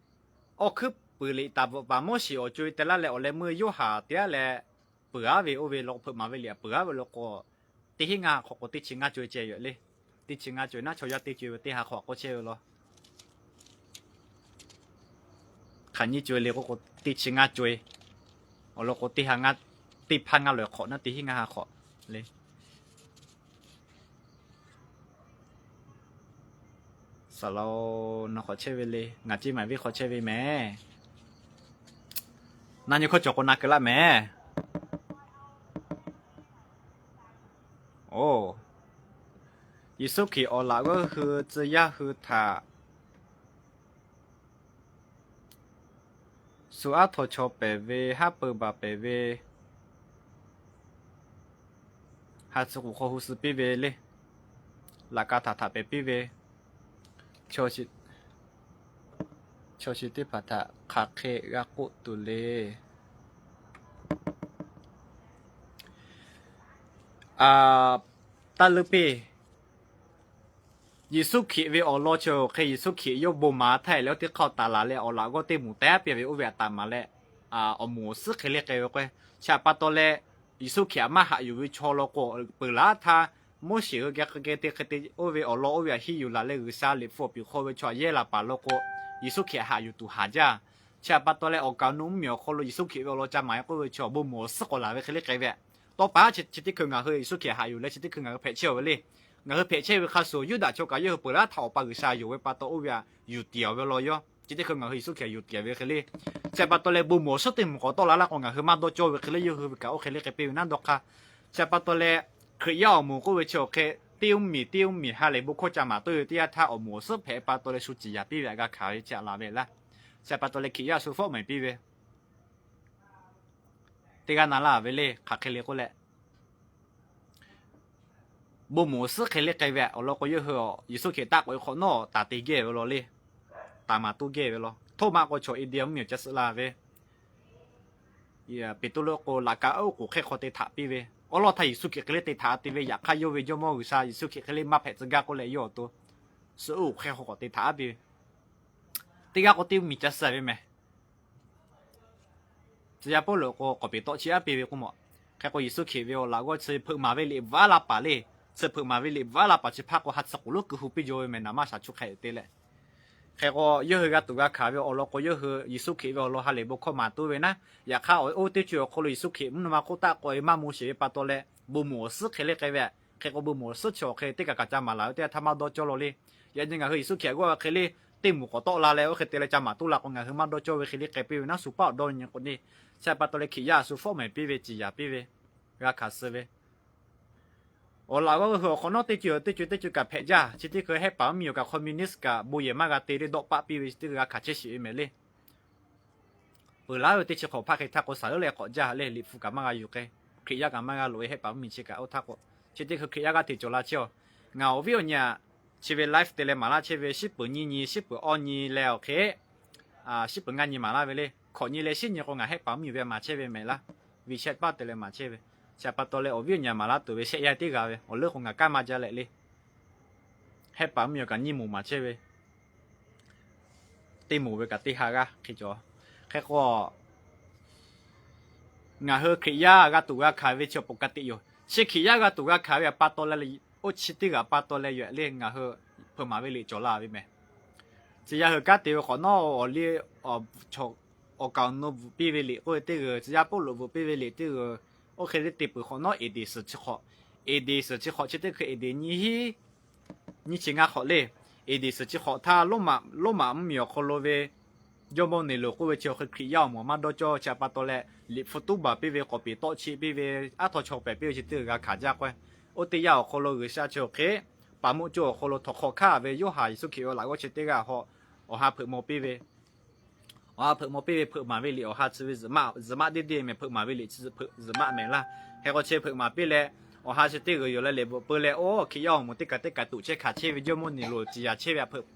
awˬ hkuiˉ puiˍ liꞈ taˍ bvuhꞈ paˍ Moˉseˍ awˬ co e te laˇ leh awˬ leh meuˇ Yoˇhanˬ te laˇ leh peuˬ aˉ ve oˇ ve law k'o hpeuꞈ maˍ ve liꞈ peuˬ aˉ ve law k'o, teˇ hinˉ ngaˇ hk'awꞈ k'o teˇ chi ngaˇ co e ceh yoˬ le. Teˇ chi ngaˇ co e naˉ chaw yaˇ teˇ co e ve teˇ ha hk'awꞈ k'oˆ chehˇ ve law. Hk'aˬ nyiˇ co e le k'oˆ k'o teˇ chi ngaˇ co e. Awˬ lawn k'o teˇ ha ngaˇ, teˇ hpaˇ ngaˇ loꞈ hk'awꞈ naˉ teˇ hinˉ ngaˇ ha hk'awꞈ le. Taˍ la-o, nawˬ hk'awꞈ chehˇ ve le. Ngaˬ ceˇ maˬ viˉ hk'awꞈ chehˇ ve mehˍ. Na nyi hkawˇ cawˬ k'o na keu laˇ mehˍ. Oˬ, Yeˍsuˆ Hkriꞈ awˬ laꞈ g'awˇ hui tcuh yaˇ hui htaꞈ shu aˉ htaw chaw pehˍ ve, haˉ pui baˬ pehˍ ve, ha tcuh k'oˍ hk'aw hu suh piˇ ve le. Laꞈ ka htaꞈ htaꞈ pehˍ piˇ ve, chaw chi teˇ hpaˍ htaꞈ hk'aˬ hk'e g'a k'oˆ tuˬ le. Taˇ leuˉ piˇ. Yeˍsuˆ Hkriꞈ ve awˬ lawn chi awˬ hk'e Yeˍsuˆ Hkriꞈ yawˇ bon maˍ htaˇ leh oˇ teˇ hk'aˇ taˍ laˬ leh awˬ laꞈ g'awˇ teˇ moˍ teh piˇ ve oˇ ve htaꞈ taˍ maˍ leh, awˬ moˍ awˬ suhˉ hk'e le k'ai ve k'o, chi htaꞈ pa taw leh Yeˍsuˆ Hkriꞈ htaꞈ maˇ haꞈ yuˬ ve chaw law k'o, peuˬ laˉ htaˇ Moˉseˍ hui geh k'ai geh te hk'e te oˇ ve awˬ lawn oˇ ve htaꞈ hiˇ yuˬ laˬ leh G'uiˬsha liꞈ hpu awˬ piˍ hk'aw ve chaw yehˇ laˬ paˍ law k'o, Yeˍsuˆ Hkriꞈ haꞈ yuˬ tuˬ haˍ jaˇ. Chi htaꞈ pa taw leh awˬ kaˍ awˬ nu mvuhˇmiˬ awˬ hk'aw lo Yeˍsuˆ Hkriꞈ ve awˬ lawn ca maˍ k'oˆ ve chi awˬ bon moˍ awˬ suhˉ k'awꞈ laˬ ve hk'e le k'ai ve. Tawˇ pa chi chi teˇ hkui ngaˬ hui Yeˍsuˆ Hkriꞈ haꞈ yuˬ leh chi teˇ hkui ngaˬ hui hpehꞈ chehˇ ve le. Ngaˬ hui hpehꞈ chehˇ ve hk'a shuˍ Yuˇdaꞈ chaw kaꞈ yawˇ hui peuˬ laˉ htaˇ Awˬ pa G'uiˬsha yonˍ ve pa taw oˇ ve htaꞈ yuˬ tiˍ ve law yaˇ. Chi teˇ hkui ngaˬ hui Yeˍsuˆ Hkriꞈ yuˬ tiˍ ve hk'e le. Chi htaꞈ pa taw leh bon moˍ awˬ suhˉ teˇ moˍ k'awꞈ tawˆ la laˇ k'o ngaˬ hui maˇ dawˇ cawˇ ve hk'e le, yawˇ hui ve kaꞈ oˇ hk'e le k'ai piˇ ve naˉ dawˇ hk'aˇ. Chi htaꞈ pa taw leh Hkriꞈ yaˇ awˬ moˍ k'oˆ ve chi awˬ hk'e teˇ uˉ miˬ teˇ uˉ miˬ ha lehˬ bon hkawˇ ca maˍ toˇ ve teˇ yanˇ htaˇ awˬ moˍ awˬ suhˉ hpehꞈ pa taw leh shu ciˍ yaˍ piˇ ve htaꞈ g'a hkanˍ ve chi htaꞈ laˬ ve laˇ. Chi htaꞈ pa taw leh Hkriꞈ yaˇ shu fawˉ mehˍ piˇ ve teˇ g'aˇ na laˇ ve le hk'aˬ hk'e le k'oˆ leh, bon moˍ awˬ suhˉ hk'e le k'ai ve awˬ lawn k'o yawˇ hui Yeˍsuˆ Hkriꞈ taˆ k'oꞈ e hk'awꞈ nawˉ taˍ te gehˇ ve law le. Taˍ maˍ toˇ gehˇ ve law. Htawˇ maˇ k'o chaw India mvuhˇmiˬ awˬ ca suh la ve Peˍtruˆ k'o laꞈ ka oˉ k'oˍ hk'e hk'aw te htaꞈ piˇ ve, awˉ lawˉ htaˇ Yeˍsuˆ Hkriꞈ hk'e le te htaꞈ te ve, yaꞈ hk'aˇ yawˇ ve Jawˇmawˇ G'uiˬsha Yeˍsuˆ Hkriꞈ hk'e le maˇ hpehꞈ tcuh gaˇ k'oˆ leh yawˇ awˬ to suh oˉ hk'e hk'aw k'awꞈ te htaꞈ aˉ piˇ ve. Teˇ g'aˇ k'o teˇ mvuhˇmiˬ ca suh ve mehˍ. Tcuh yaˇ Pawˇluꞈ k'o k'awꞈ peˍ tawˆ chi aˉ piˇ ve k'oˆ mawˬ. Hk'e k'o Yeˍsuˆ Hkriꞈ ve awˬ laꞈ g'awˇ chi hpeuꞈ maˍ ve liꞈ bvuhꞈ aˉ la paˍ le. Chi hpeuꞈ maˍ ve liꞈ bvuhꞈ aˉ la paˍ chi hpaˇ k'o ha tcuh k'oˍ lonˉ keu hu piˇ jaw ve mehˍ naˍ maˇ shaˍ chu hk'e te leh. Hk'e k'o yawˇ hui g'a tuˬ g'a hkanˍ ve awˬ lawn k'o yawˇ hui Yeˍsuˆ Hkriꞈ ve awˬ lawn ha lehˬ bon hkawˇ maˍ toˇ ve naˉ. Yaꞈ hk'aˇ oˇ teˇ ceuˬ awˬ hk'aw lo Yeˍsuˆ Hkriꞈ mvuhˇ naw ma hk'oˆ taˆ k'awꞈ e maˇ moˍ sheˍ ve pa taw leh bon moˍ awˬ suhˉ hk'e le k'ai ve. Hk'e k'o bon moˍ awˬ suhˉ chi awˬ hk'e teˇ kaˬ kaꞈ ca maˍ laˬ ve teˇ yanˇ htaˇ maˇ dawˇ cawˇ law le. Yaꞈ nyi ngaˬ hui Yeˍsuˆ Hkriꞈ g'awˇ hk'e le teˇ moˍ k'awꞈ tawˆ la leh oˇ hk'e te leh ca maˍ toˇ la k'o ngaˬ hui maˇ dawˇ cawˇ ve hk'e le k'ai piˇ ve naˉ shu paˆ awˬ dawˇ nyi k'o le. Chi htaꞈ pa taw leh Hkriꞈ yaˇ shu fawˉ mehˍ piˇ ve ciˍ yaˍ piˇ ve g'a hkanˍ suh ve awˬ laꞈ g'awˇ hui awˬ hk'awꞈ nawˉ teˇ ceuˬ teˇ ceuˬ teˇ ceuˬ kaꞈ hpehꞈ jaˇ. Chi teˇ hkui hehˆ paˍ mvuhˇmiˬ awˬ kaꞈ communist kaꞈ bon yehˬ maˇ g'a te le dawˆ paˆ piˇ ve chi teˇ g'aˇ hkanˍ chehˇ sheˍ ve mehˍ le. Peuˬ laˉ ve teˇ chi hk'awꞈ hpaˇ hk'e htaˇ k'o saˍ leuˉ leh k'awꞈ jaˇ le liꞈ hpu kaꞈ maˇ g'a yuˬ k'ai. Hkriꞈ yaˇ kaꞈ maˇ g'a loꞈ e hehˆ paˍ mvuhˇmiˬ chi kaꞈ oˇ htaˇ k'o chi teˇ hkui Hkriꞈ yaˇ g'aˇ hteꞈ cawˬ la chehˇ a. Ngaˬ awˬ viˉ awˬ nyi aꞈ chi ve live te leh maˍ laˇ chehˇ ve shiˉ peuˬ nyiˇ nyi shiˉ peuˬ awˇ nyi leh awˬ hk'e shiˉ peuˬ ngaˇ nyi maˍ laˇ ve le. Hkawꞈ nyi leh shiˉ nyi k'o ngaˬ hehˆ paˍ mvuhˇmiˬ ve maˍ chehˇ ve mehˍ laˇ. WeChat paˆ te leh maˍ chehˇ ve. Chi htaꞈ pa taw leh awˬ viˉ awˬ nyi aꞈ maˍ laˇ tuˬ ve shehˆ yaˇ teˇ g'aˇ ve awˬ leuˉ k'o ngaˬ kanˉ maˇ jaˇ leh le. Hehˆ paˍ mvuhˇmiˬ kaꞈ nyiˇ moˍ maˍ chehˇ ve teˇ moˍ ve kaꞈ teˇ ha g'aˇ hk'e cawˬ. Hk'e k'o ngaˬ hui Hkriꞈ yaˇ g'a tuˬ g'a hkanˍ ve chi awˬ pon ka tiꞈ yoˬ. Chi Hkriꞈ yaˇ g'a tuˬ g'a hkanˍ ve pa taw leh oˇ chi teˇ g'aˇ pa taw leh yoˬ le ngaˬ hui hpeuꞈ maˍ ve liꞈ cawˬ la ve mehˍ. Tcuh yaˇ hui kanˉ te ve hk'awꞈ nawˉ awˬ liˇ awˬ kaˍ awˬ nu bvuhꞈ piˇ ve liꞈ k'oˆ ve teˇ g'uˬ, tcuh yaˇ Pawˇluꞈ bvuhꞈ piˇ ve liꞈ teˇ g'uˬ, oˇ hk'e le te peuˬ hk'awꞈ nawˉ eˍdeˍ suhˍ chi hk'awꞈ, eˍdeˍ suhˍ chi hk'awꞈ chi teˇ hkui eˍdeˍ nyiˇ hiˉ nyiˇ chi ngaˇ hk'awꞈ le. Eˍdeˍ suhˍ chi hk'awꞈ htaˇ Loˉmaꞈ mvuhˇmiˬ awˬ hk'aw lo ve Jawˇmawˇ Neˍroˍ k'oˆ ve chi awˬ hk'e Hkriꞈ yaˇ awˬ moˍ maˇ dawˇ cawˇ chi htaꞈ pa taw leh liꞈ hpu tuˉ baˬ piˇ ve k'awꞈ peˍ tawˆ chi piˇ ve aˉ htaw chaw pehˍ piˇ ve chi teˇ g'aˇ g'a hkanˍ jaˇ k'o, oˇ teˇ yanˇ awˬ hk'aw lo G'uiˬsha chi awˬ hk'e paˍ moˆ coˇ awˬ hk'aw lo htawnˍ hk'aw hkanˇ ve Yoˇhanˬ Yeˍsuˆ Hkriꞈ ve laꞈ g'awˇ chi teˇ g'aˇ hawꞈ awˬ ha hpeuꞈ maw piˇ ve awˬ ha hpeuꞈ maw piˇ ve hpeuꞈ maˍ ve liꞈ awˬ ha chi ve zuhꞈ maˆ, zuhꞈ maˆ deˇ deˇ mehˍ, hpeuꞈ maˍ ve liꞈ chi hpeuꞈ zuhꞈ maˆ mehˍ laˇ. Hk'e k'o chi hpeuꞈ maˍ piˇ leh awˬ ha chi teˇ g'uˬ yoˬ leh liꞈ bvuhꞈ pui leh oˇ Hkriꞈ yaˇ awˬ moˍ teˇ kaˬ teˇ kaˬ tuꞈ chehˇ hkanˍ chehˇ ve Jawˇmawˇ Neˍroˍ ciˍ yaˍ chehˇ ve htaꞈ hpeuꞈ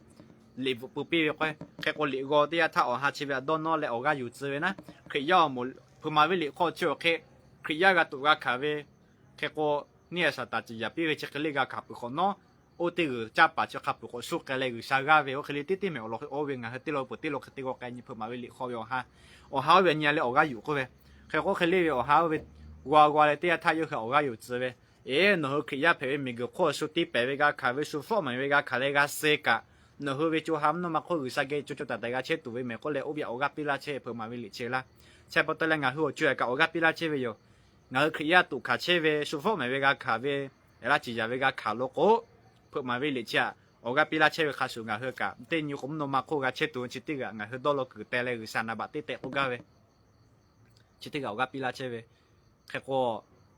liꞈ bvuhꞈ pui piˇ ve k'o, hk'e k'o liꞈ g'aw teˇ yanˇ htaˇ awˬ ha chi ve htaꞈ dawˇ nawˇ leh awˬ g'aˇ yuˬ tcuh ve naˉ, Hkriꞈ yaˇ awˬ moˍ hpeuꞈ maˍ ve liꞈ hk'aw chi awˬ hk'e Hkriꞈ yaˇ g'a tuꞈ g'a hkanˍ ve hk'e k'o, neˇ a shaˍ taˍ ciˍ yaˍ piˇ ve chi hk'e le g'a hkanˍ peuˬ hk'awꞈ nawˉ, oˇ teˇ g'uˬ caˇ paˍ chi hk'a peuˬ k'awꞈ shuˉ k'ai leh G'uiˬsha g'aˇ ve oˇ hk'e le teˇ teˇ mehˍ awˬ lawn hk'e oˇ ve ngaˬ hui teˇ lawn peuˬ teˇ lawn hk'e te g'aw k'ai nyi hpeuꞈ maˍ ve liꞈ hk'aw ve awˬ ha, awˬ ha oˇ ve nyi leh awˬ g'aˇ yuˬ k'oˆ ve. Hk'e k'o hk'e le ve awˬ ha oˇ ve g'aw g'aw leh teˇ yanˇ htaˇ yawˇ hui awˬ g'aˇ yuˬ tcuh ve, Eˬ, nawˬ hui Hkriꞈ yaˇ hpehꞈ ve miˬguiˬ hk'oˆ shu tiˇ pehˍ ve g'a hkanˍ ve shu fawˉ maˍ ve g'a hkanˍ leh g'a suh kaꞈ, nawˬ hui ve co ha mvuhˇ naw ma hk'oˆ G'uiˬsha geh co co taiˍ taiˍ g'a chehˇ tuˬ ve mehˍ k'oˆ leh oˇ ve awˬ g'aˇ piˇ laˇ chehˇ ve hpeuꞈ maˍ ve liꞈ chi laˇ. Chi pa taw leh ngaˬ hui awˬ co yaꞈ kaꞈ awˬ g'aˇ piˇ laˇ chehˇ ve yoˬ. Ngaˬ hui Hkriꞈ yaˇ tuꞈ hkanˍ chehˇ ve shu fawˉ maˍ ve g'a hkanˍ ve, laˇ ciˍ yaˍ ve g'a hkanˍ lo k'o, hpeuꞈ maˍ ve liꞈ chi aꞈ awˬ g'aˇ piˇ laˇ chehˇ ve hk'a shuˍ ngaˬ hui kaꞈ teˇ nyi k'o mvuhˇ naw ma hk'oˆ g'a chehˇ tuˬ ve chi teˇ g'aˇ ngaˬ hui dawˇ law kuiˬ teh leh G'uiˬsha naˍ baꞈ teˇ tehꞈ k'oˆ gaˇ ve, chi teˇ g'aˇ awˬ g'aˇ piˇ laˇ chehˇ ve. Hk'e k'o,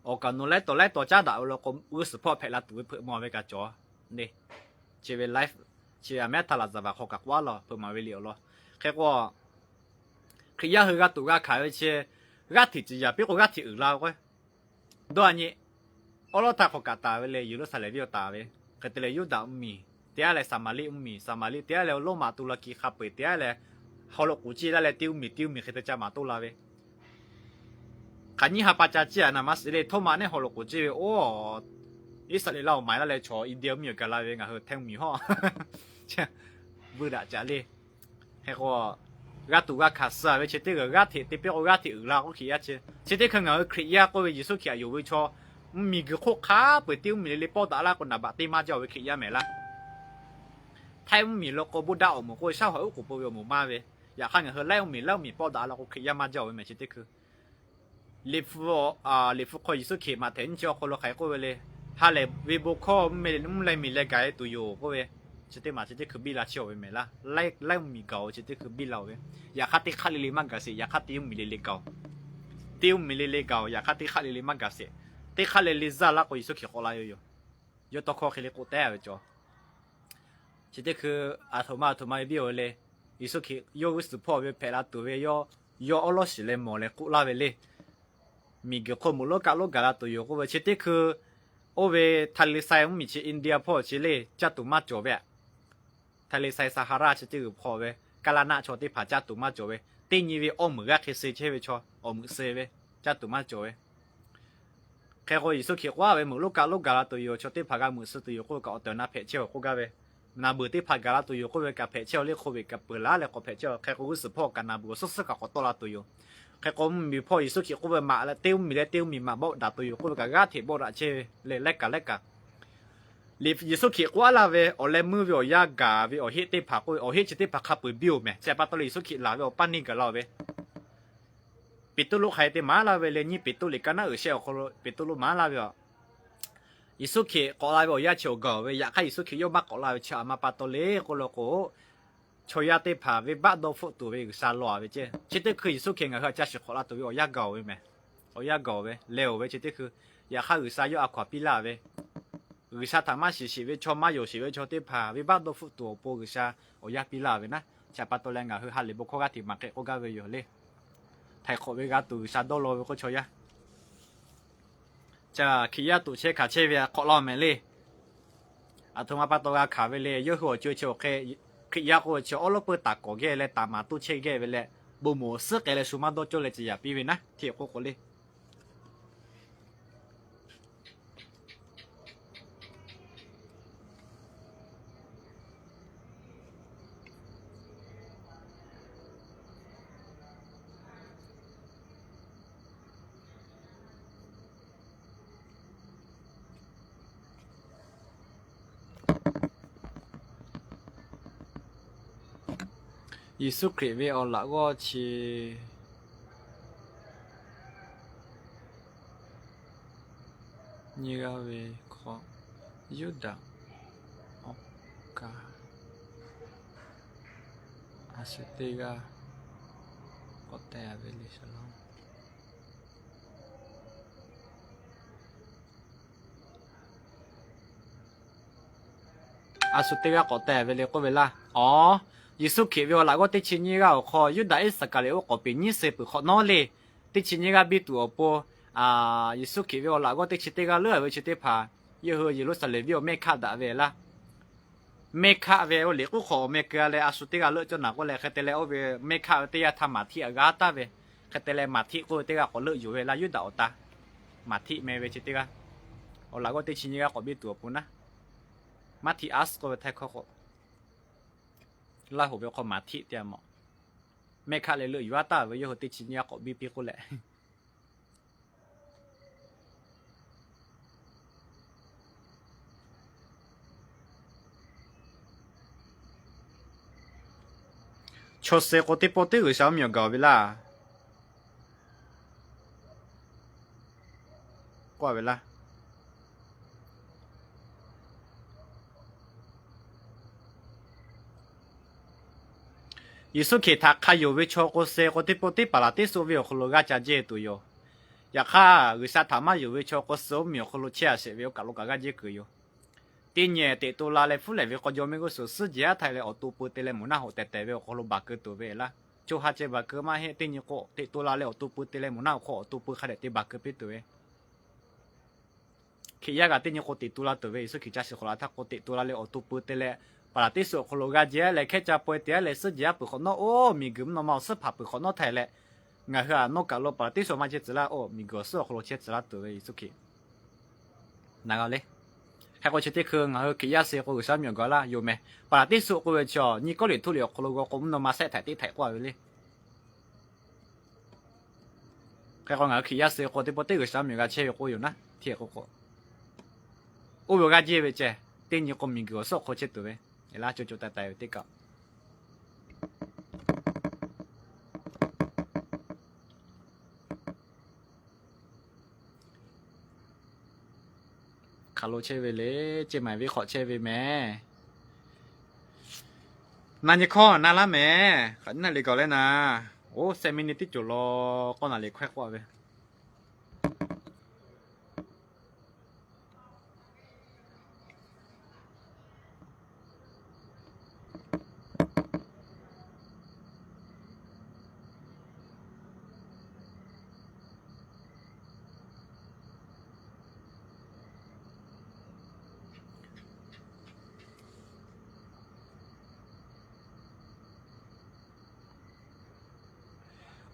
awˬ kaˍ nawˬ laiˉ tawˍ laiˉ tawˍ caˉ daꞈ ve law k'o, g'uˇ suhˍ hpawˇ hpehꞈ la tuˬ ve hpeuꞈ maw ve kaꞈ cawˬ le. Chi ve live, chi ve aˬ mehˉ htaˇ laˬ zaˍ vaˍ hk'aw kaꞈ k'oˆ a law hpeuꞈ maˍ ve liꞈ awˬ lawn. Hk'e k'o, Hkriꞈ yaˇ hui g'a tuꞈ g'a hkanˍ ve chi, g'aˇ hteꞈ ciˍ yaˍ piˇ k'o g'aˇ hteꞈ uiˍ la ve k'o, dawˇ a nyi, awˉ lawˉ htaˇ hk'awꞈ kaꞈ taˍ ve le, Yeˍruˆsaˍlehnˍ venˇ awˬ taˍ ve, hk'e te leh Yuˇdaꞈ mvuhˇ miˬ, teˇ g'aˇ leh Saˍmaˍriˆ mvuhˇ miˬ, Saˍmaˍriˆ teˇ g'aˇ leh Roˉmaꞈ tu la ki hk'a peu-eˬ teˇ g'aˇ leh, haw loꞈ k'oˍ ciˇ laˇ leh teˇ mvuhˇ miˬ teˇ mvuhˇ miˬ hk'e te ca maˍ toˆ la ve. Hk'aˬ nyiˇ ha pa ca ciˇ a naˍ ma shiˍ le, Htawˇmaꞈ neˉ haw loꞈ k'oˍ ciˇ ve, oˇ, Iˉsaˍreˍlaˆ awˬ maiˍ laˇ leh chaw India mvuhˇ miˬ awˬ gaˬ la ve ngaˬ hui hteˇ mvuhˇ miˬ hawˉ, vuiˇ daꞈ caꞈ le. Hk'e k'o, g'a tuꞈ g'a hkanˍ suh ve chi teˇ g'aˇ g'aˇ hteꞈ te piˇ k'o g'aˇ hteꞈ uiˍ la k'oˆ Hkriꞈ yaˇ chi. Chi teˇ hkui ngaˬ hui Hkriꞈ yaˇ k'oˆ ve Yeˍsuˆ Hkriꞈ htaꞈ yonˍ ve chaw, mvuhˇ miˬ guiˬ hk'oˆ hk'a peu-eˬ teˇ mvuhˇ miˬ le le pawˆ daꞈ laˇ k'o naˍ baꞈ teˇ maˇ jaˇ-oˬ ve Hkriꞈ yaˇ mehˍ laˇ. Htaiˇ mvuhˇ miˬ lo k'o Buddha awˬ moˍ k'oˆ ve shaˉ hawˍ uˉ k'oˍ peuˬ ve awˬ moˍ maˇ ve, yaꞈ hk'aˇ ngaˬ hui laiˉ mvuhˇ miˬ laiˉ mvuhˇ miˬ pawˆ daꞈ la k'o Hkriꞈ yaˇ maˇ jaˇ-oˬ ve mehˍ chi teˇ hkui. Liꞈ hpu, a, Liꞈ hpu hk'aw Yeˍsuˆ Hkriꞈ Maꞈhtehˍ nyiˇ chi awˬ hk'aw lo hk'aˬ hk'e k'oˆ ve le, ha lehˬ ve bon hkawˇ mvuhˇ leh mvuhˇ leh miˬ leh gaˬ-e tuˬ yoˬ k'oˆ ve, chi teˇ maˬ chi teˇ hkui biˇ la chehˇ-oˬ ve mehˍ laˇ. Laiˉ, laiˉ mvuhˇ miˬ gaˬ-oˬ chi teˇ hkui biˇ la-oˬ ve, yaꞈ hk'aˇ teˇ hk'aˆ le le maˇ gaˬ sheˍ, yaꞈ hk'aˇ teˇ mvuhˇ miˬ le le gaˬ-oˬ. Teˇ mvuhˇ miˬ le le gaˬ-oˬ, yaꞈ hk'aˇ teˇ hk'aˆ le le maˇ gaˬ sheˍ. Teˇ hk'aˆ le le zaˇ laˇ k'o Yeˍsuˆ Hkriꞈ k'awꞈ la yoˬ yoˬ. Yawˇ tawˇ hkawˇ hk'e le k'oˆ teh ve cawˬ. Chi teˇ hkui aˬ htoꞈ ma aˬ htoꞈ ma ve biˇ-oˬ ve le. Yeˍsuˆ Hkriꞈ yawˇ g'uˇ suhˍ hpawˇ ve hpehꞈ la tuˬ ve yawˇ, yawˇ awˉ lawˉ shiˍ leh mawˬ leh k'oˆ laˇ ve le. Miˬ guiˬ hk'oˆ meuꞈ lonˉ kaˆ lonˉ gaˬ la tuˬ yoˬ k'oˆ ve chi teˇ hkui, oˇ ve Htaiˇ Liˇsaˇ mvuhˇ miˬ chi India hpawˇ chi le caˇ tuˬ maˇ cawˬ ve aꞈ. Htaiˇ Liˇsaˇ Saˍhaˍraˆ chi teˇ g'uiˬ hk'aw ve, Kaˇlaˇ naˆ chaw teˇ hpaˍ caˇ tuˬ maˇ cawˬ ve, teˇ nyi ve awˇ meuꞈ g'aˇ hk'e suh chehˇ ve chaw awˬ meuꞈ suh ve, caˇ tuˬ maˇ cawˬ ve. Hk'e k'o Yeˍsuˆ Hkriꞈ k'oˆ ve meuꞈ lonˉ kaˆ lonˉ gaˬ la tuˬ yoˬ, chaw teˇ hpaˍ g'a meuꞈ suh tuˬ yoˬ k'oˆ ve kaꞈ awˬ tehˬ awˬ na hpehꞈ chehˇ-oˬ k'oˆ gaˇ ve, naˍ beuˬ teˇ hpaˍ gaˬ la tuˬ yoˬ k'oˆ ve kaꞈ hpehꞈ chehˇ-oˬ le, hk'oˆ ve kaꞈ peuˬ laˉ leh k'awꞈ hpehꞈ chehˇ-oˬ. Hk'e k'o g'uˇ suhˍ hpawˇ kaꞈ naˍ beuˬ awˬ suhˉ suhˉ kaꞈ k'awꞈ tawˆ la tuˬ yoˬ. Hk'e k'o mvuhˇ miˬ hpawˇ Yeˍsuˆ Hkriꞈ k'oˆ ve maꞈ leh teˇ mvuhˇ miˬ leh teˇ mvuhˇ miˬ maꞈ bawˆ daꞈ tuˬ yoˬ k'oˆ ve kaꞈ g'aˇ hteꞈ bawˆ daꞈ chehˇ ve le, laiˉ kaꞈ laiˉ kaꞈ. Yeˍsuˆ Hkriꞈ k'oˆ laˇ ve awˬ leh meuˇ ve awˬ yanˇ gaˬ ve awˬ heˆ teˇ hpaˍ k'oˆ ve, awˬ heˆ chi teˇ hpaˍ hk'a peu-eˬ biˇ-oˬ mehˍ. Chi pa taw leh Yeˍsuˆ Hkriꞈ laˬ ve awˬ paˇ neˇ gaˬ la-oˬ ve, Peˍtruˆ hk'aˬ hk'e te maˍ laˇ ve le, nyiˇ Peˍtruˆ liꞈ ka naˉ uiˍ shehˆ awˬ hk'aw lo Peˍtruˆ maˍ laˇ ve aꞈ. Yeˍsuˆ Hkriꞈ k'awꞈ la ve awˬ yanˇ chi awˬ gaˬ ve, yaꞈ hk'aˇ Yeˍsuˆ Hkriꞈ yawˇ maˇ k'awꞈ la ve chi aꞈ ma pa taw le k'oˆ lo k'o, chaw yaˇ teˇ hpaˍ venˇbaˆ dawˇ hpfuhˆ tuˬ ve G'uiˬsha law-a ve ceˇ. Chi teˇ hkui Yeˍsuˆ Hkriꞈ ngaˬ hui a ca shiˍ k'awꞈ la tuˬ ve awˬ yanˇ gaˬ-oˬ ve mehˍ. Awˬ yanˇ gaˬ-oˬ ve leh-oˬ ve chi teˇ hkui, yaꞈ hk'aˇ G'uiˬsha yawˇ a hkaw-anˬ piˇ laˇ ve, G'uiˬsha htaꞈ maˇ shiˍ sheˍ ve chaw, maˇ yonˍ sheˍ ve chaw teˇ hpaˍ venˇbaˆ dawˇ hpfuhˆ tuˬ awˬ pon G'uiˬsha awˬ yanˇ piˇ laˇ ve naˉ. Chi pa taw leh ngaˬ hui ha lehˬ bon hkawˇ g'aˇ hteꞈ maˍ k'ai k'oˆ gaˇ ve yoˬ le. Htaiˍ hk'awꞈ ve g'a tuˬ G'uiˬsha dawˇ law ve k'oˆ chaw yaˇ, ca Hkriꞈ yaˇ tuꞈ chehˇ hkanˍ chehˇ ve hk'awꞈ laˇ mehˍ le. Aˬ htoꞈ ma pa taw g'a hkanˍ ve le, yawˇ hui awˬ co e chi awˬ hk'e Hkriꞈ yaˇ k'oˆ ve chi awˉ lawˉ peuˇ taˍ kawˍ gehˇ leh taˍ maˍ toˇ chehˇ gehˇ ve leh, bon moˍ awˬ suhˉ k'ai leh shu maˇ dawˇ cawˇ leh ciˍ yaˍ piˇ ve naˉ hteˇ k'oˆ k'o le. Yeˍsuˆ Hkriꞈ ve awˬ laꞈ g'awˇ chi nyi g'aˇ ve hk'aw, Yuˇdaꞈ awˬ kaˍ a shu teˇ g'aˇ k'awꞈ teh a ve le shaˍ laˇ. A shu teˇ g'aˇ k'awꞈ teh ve le k'oˆ ve laˇ. Aw, Yeˍsuˆ Hkriꞈ ve awˬ laꞈ g'awˇ teˇ chi nyiˇ g'aˇ awˬ hk'aw Yuˇdaꞈ Iˉsaˍkaˍriˍoˆ k'awꞈ peˬ nyiˉ suh peuˬ hk'awꞈ nawˉ le. Teˇ chi nyiˇ g'aˇ biˇ tuˬ awˬ pon, Yeˍsuˆ Hkriꞈ ve awˬ laꞈ g'awˇ teˇ chi teˇ g'aˇ leuˉ ve chi teˇ hpaˍ, yawˇ hui Yeˍruˆsaˍlehnˍ venˇ awˬ mehˆ hkaˆ daꞈ ve laˇ. Mehˆ hkaˆ ve oˇ liꞈ k'oˆ hk'awꞈ awˬ meh keu-a leh a shu teˇ g'aˇ leuˆ cawˇ naˍ k'oˆ leh hk'e te leh oˇ ve mehˆ hkaˆ ve teˇ yanˇ htaˇ Maˍhtiˆ aꞈ g'a taˍ ve, hk'e te leh Maˍhtiˆ k'oˆ ve teˇ g'aˇ k'awꞈ leuˆ yuˬ ve laˇ, Yuˇdaꞈ awˬ ta Maˍhtiˆ meh ve chi teˇ g'aˇ. Awˬ laꞈ g'awˇ teˇ chi nyiˇ g'aˇ k'awꞈ biˇ tuˬ awˬ pon naˉ, Maˍhtiˆ aˉ k'oˆ ve htaiˇ hkawˇ k'o, Laˇ hoꞈ ve hk'aw Maˍhtiˆ te-a mawˬ. Mehˆ hkaˆ leh leuˆ yuˬ-a taˍ ve yawˇ hui teˇ chi nyiˇ g'aˇ k'awꞈ biˇ piˇ k'oˆ leh, chaw suh k'o teˇ pawˆ teˇ G'uiˬsha mvuhˇ miˬ awˬ gaˬ-oˬ ve laˇ. K'oˆ-a ve laˇ. Yeˍsuˆ Hkriꞈ htaꞈ hk'a yonˍ ve chaw k'o suh k'o, teˇ pawˆ teˇ paˍ laˬ teˇ suhˆ oˇ ve awˬ hk'aw lo g'aˇ ca jehˇ tuˬ yoˬ. Yaꞈ hk'aˇ, G'uiˬsha htaꞈ maˇ yonˍ ve chaw k'o suh oˇ miˬ awˬ hk'aw lo chehˇ a shehˍ ve oˇ kaˬ lo kaꞈ g'aˇ jehˇ kuiˬ yoˬ. Teˇ nyi teꞈ to la leh hpuˉ lehˬ ve k'aw jaw mehˆ g'uˇ suhˍ suhˉ jehˇ aˉ htaˇ leh awˬ to pui te leh moˬ naˆ hoꞈ tehˬ tehˬ ve awˬ hk'aw lo baˬ keu tuˬ ve laˇ. Cho ha ceh baˬ keu maˇ heˆ. Teˇ nyi k'o teꞈ to la leh awˬ to pui te leh moˬ naˆ hoꞈ hk'aw awˬ to pui hk'a dehꞈ te baˬ keu piˇ tuˬ ve Hkriꞈ yaˇ g'aꞈ teˇ nyi k'o teꞈ to la tuˬ ve, Yeˍsuˆ Hkriꞈ ca shiˍ hk'awꞈ la htaˇ k'o teꞈ to la leh awˬ to pui te leh, paˍ laˬ teˇ suhˆ awˬ hk'aw lo g'aˇ jehˇ leh hkehˉ ca paweh te leh suhˉ jehˇ aˉ peuˬ hk'awꞈ nawˉ, oˇ miˬguiˬ mvuhˇ naw ma awˬ suhˉ hpaˍ peuˬ hk'awꞈ nawˉ htaˇ leh, ngaˬ hui aꞈ nawˉ kaˬ lo paˍ laˬ teˇ suhˆ maˇ chehˇ tcuh laˇ, oˇ miˬguiˬ awˬ suhˉ awˬ hk'aw lo chehˇ tcuh laˇ tuˬ ve Yeˍsuˆ Hkriꞈ. Naˬ g'a le. Hk'e k'o chi teˇ hkui ngaˬ hui Hkriꞈ yaˇ suh k'o G'uiˬsha miˬ awˬ gaˬ laˇ yoˬ meh. Paˍ laˬ teˇ suhˆ k'oˆ ve chi nyi kawˉ liꞈ htuˇ liꞈ awˬ hk'aw lo g'aw k'o mvuhˇ naw ma sehˆ htaiˍ teˇ htaiˍ k'oˆ a ve le. Hk'e k'o ngaˬ hui Hkriꞈ yaˇ suh k'o teˇ pawˆ teˇ G'uiˬsha miˬ awˬ gaˬ chehˇ ve k'oˆ yoˬ naˉ, hteˇ k'o k'o, oˇ ve g'aˇ jehˇ ve ceh, teˇ nyi k'o miˬguiˬ awˬ suhˉ awˬ hk'aw chehˇ tuˬ ve, laˇ co co taiˍ taiˍ ve teˇ kaꞈ hk'aˬ lo chehˇ ve le, ceh maˍ ve hk'awꞈ chehˇ ve meh. Na nyi hkawˇ na laˇ meh. Hk'aˬ nyi naˆ le gawˬ leh na, oˇ sehˆ mi ni teˇ cawˬ law k'awˇ na le hkawehˇ k'oˆ ve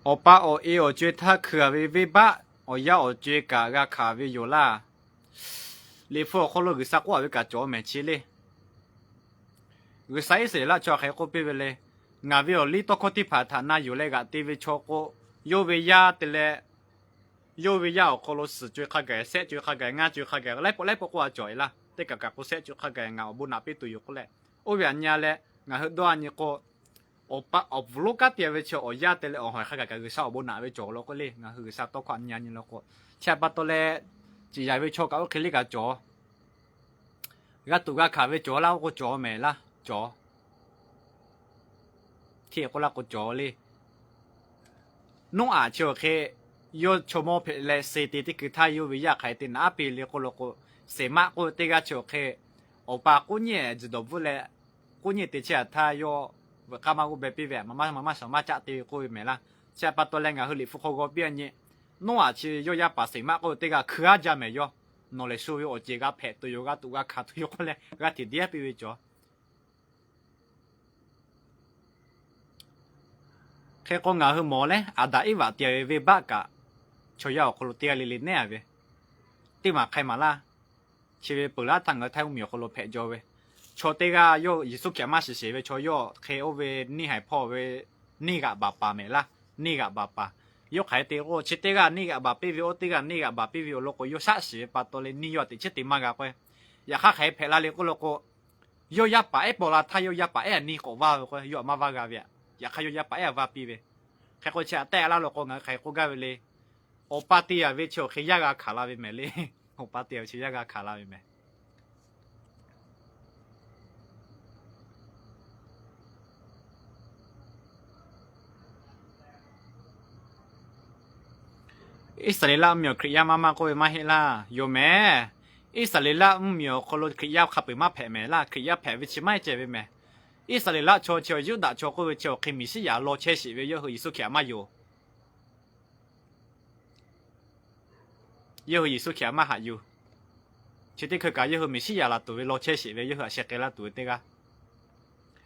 Awˬ pa awˬ e awˬ co-e htaˇ hkui-a ve venˇbaˆ awˬ yaˇ awˬ co-e kaꞈ g'a hkanˍ ve yoˬ laˇ. Liꞈ hpu awˬ hk'aw lo G'uiˬsha k'oˆ-a ve kaꞈ cawˬ mehˍ chi le. G'uiˬsha Iˉsaˍreˍlaˆ chaw hk'aˬ hk'e k'oˆ piˇ ve le. Ngaˬ ve awˬ liˇ tawˇ hkawˇ teˇ hpaˍ htaꞈ na yuˬ leh g'aꞈ te ve chaw k'o, yawˇ ve yaˇ te leh, yawˇ ve yaˇ awˬ hk'aw lo suhˍ co-e hk'a gaˬ, sehˆ co-e hk'a gaˬ, ngaˇ co-e hk'a gaˬ, laiˉ pawˆ laiˉ pawˆ k'oˆ-a cawˬ e laˇ. Teˇ kaꞈ kaꞈ k'o sehˆ co-e hk'a gaˬ ngaˬ awˬ bon naꞈ piˇ tuˬ yoˬ k'oˆ leh, oˇ ve aꞈ nyi-a leh, ngaˬ hui dawˇ-a nyi k'o, awˬ pa awˬ bvuhꞈ lonˉ kanˉ te-a ve chi awˬ yaˇ te leh awˬ hawehˬ hk'a gaˬ kaꞈ G'uiˬsha awˬ bon naꞈ ve cawˬ law k'oˆ le. Ngaˬ hui G'uiˬsha tawˇ hkawˇ nyi-a nyi law k'o, chi htaꞈ pa taw leh, ciˍ yanˍ ve chaw kaꞈ oˇ hk'e le kaꞈ cawˬ, g'a tuꞈ g'a hkanˍ ve cawˬ laˇ k'oˆ k'o cawˬ mehˍ laˇ cawˬ. Hteˇ k'oˆ laˇ k'o cawˬ le. Nuˇ aꞈ chi awˬ hk'e yawˇ chaw mawˇ hpehꞈ leh suh te teˇ hkui htaˇ yawˇ ve yaˇ hk'aˬ hk'e te naꞈ aˉ piˇ le k'oˆ law k'o, seˍ maˆ k'oˆ ve teˇ g'aˇ chi awˬ hk'e, awˬ pa k'oˆ nyi-ehˍ tzuhˬ dawˬ bvuhˆ leh, k'oˆ nyi te chehˇ-a htaˇ yawˇ veuꞈ k'aˇ maˇ g'uˇ beh piˇ ve, maˇ maˇ maˇ shaˍ maˇ caˆ te ve k'oˆ ve mehˍ laˇ. Chi htaꞈ pa taw leh ngaˬ hui Liꞈ hpu hk'aw g'aw piˇ-a nyi, nuˇ aꞈ chi yawˇ yaˇ paˍ seˍ maˆ k'oˆ ve teˇ g'aˇ hkui-a jaˇ mehˍ yawˇ. Nawˬ lehˬ sho ve awˬ ceˬ g'a hpehꞈ tuˬ yoˬ, g'a tuꞈ g'a hkanˍ tuˬ yoˬ k'oˆ leh g'aˇ hteꞈ deˉ piˇ ve cawˬ. Hk'e k'o ngaˬ hui mawˬ leh Aˍdanˍ Eˇvaꞈ te-a ve venˇbaˆ kaꞈ, chaw yaˇ awˬ hk'aw lo teˇ g'aˇ le le nehˉ-a ve, teˇ maˬ hk'ai maˍ laˇ. Chi ve peuˬ laˇ htaˇ ngaˬ hui htaiˇ mvuhˇmiˬ awˬ hk'aw lo hpehꞈ jaw ve, chaw teˇ g'aˇ yawˇ Yeˍsuˆ Hkriꞈ maˇ shiˍ sheˍ ve chaw yawˇ hk'e oˇ ve neˇ haiˬ hpawˇ ve neˇ g'aꞈ baˬ paˍ mehˍ laˇ. Neˇ g'aꞈ baˬ paˍ, yawˇ hk'aˬ hk'e te k'o chi teˇ g'aˇ neˇ g'aꞈ baˬ piˇ ve, oˇ teˇ g'aˇ neˇ g'aꞈ baˬ piˇ ve awˬ lawn k'o yawˇ shaˆ shiˍ ve pa taw leh neˇ yawˇ htaꞈ teꞈ chiˉ te maˇ g'a k'o, yaꞈ hk'aˇ hk'aˬ hk'e hpehꞈ la le k'oˆ law k'o, yawˇ yaˇ paˍ ehˉ paw la htaˇ yawˇ yaˇ paˍ ehˉ aꞈ neˇ k'awꞈ vaˇ ve k'o yawˇ aꞈ maˇ vaˇ g'a ve aꞈ. Yaꞈ hk'aˇ yawˇ yaˇ paˍ ehˉ aꞈ vaˇ piˇ ve. Hk'e k'o chi aꞈ tehˆ laˇ law k'o ngaˬ hui hk'aˬ hk'e k'oˆ gaˇ ve le. Awˬ pa te-a ve chi awˬ hk'e yaˇ g'a hkanˍ la ve mehˍ le. Awˬ pa te-a ve chi yaˇ g'a hkanˍ la ve mehˍ. Iˉsaˍreˍlaˆ mvuhˇmiˬ awˬ Hkriꞈ yaˇ maˇ maˇ k'oˆ ve maˇ heˆ laˇ. Yonˍ mehˍ. Iˉsaˍreˍlaˆ mvuhˇmiˬ awˬ hk'aw lo Hkriꞈ yaˇ hk'a peu-eˬ maˇ hpehꞈ mehˍ laˇ. Hkriꞈ yaˇ hpehꞈ ve chi maˇ heˆ ceh ve mehˍ. Iˉsaˍreˍlaˆ chaw chi Yuˇdaꞈ chaw k'oˆ ve chi awˬ hk'e Meˍsiˉyaꞈ law chehˇ sheˍ ve yawˇ hui Yeˍsuˆ Hkriꞈ aꞈ maˇ yonˍ. Yawˇ hui Yeˍsuˆ Hkriꞈ aꞈ maˇ haꞈ yuˬ. Chi teˇ hkui kaꞈ yawˇ hui Meˍsiˉyaꞈ laˬ tuˬ ve law chehˇ sheˍ ve yawˇ hui aꞈ sheh k'ai laˇ tuˬ ve teˇ g'aˇ.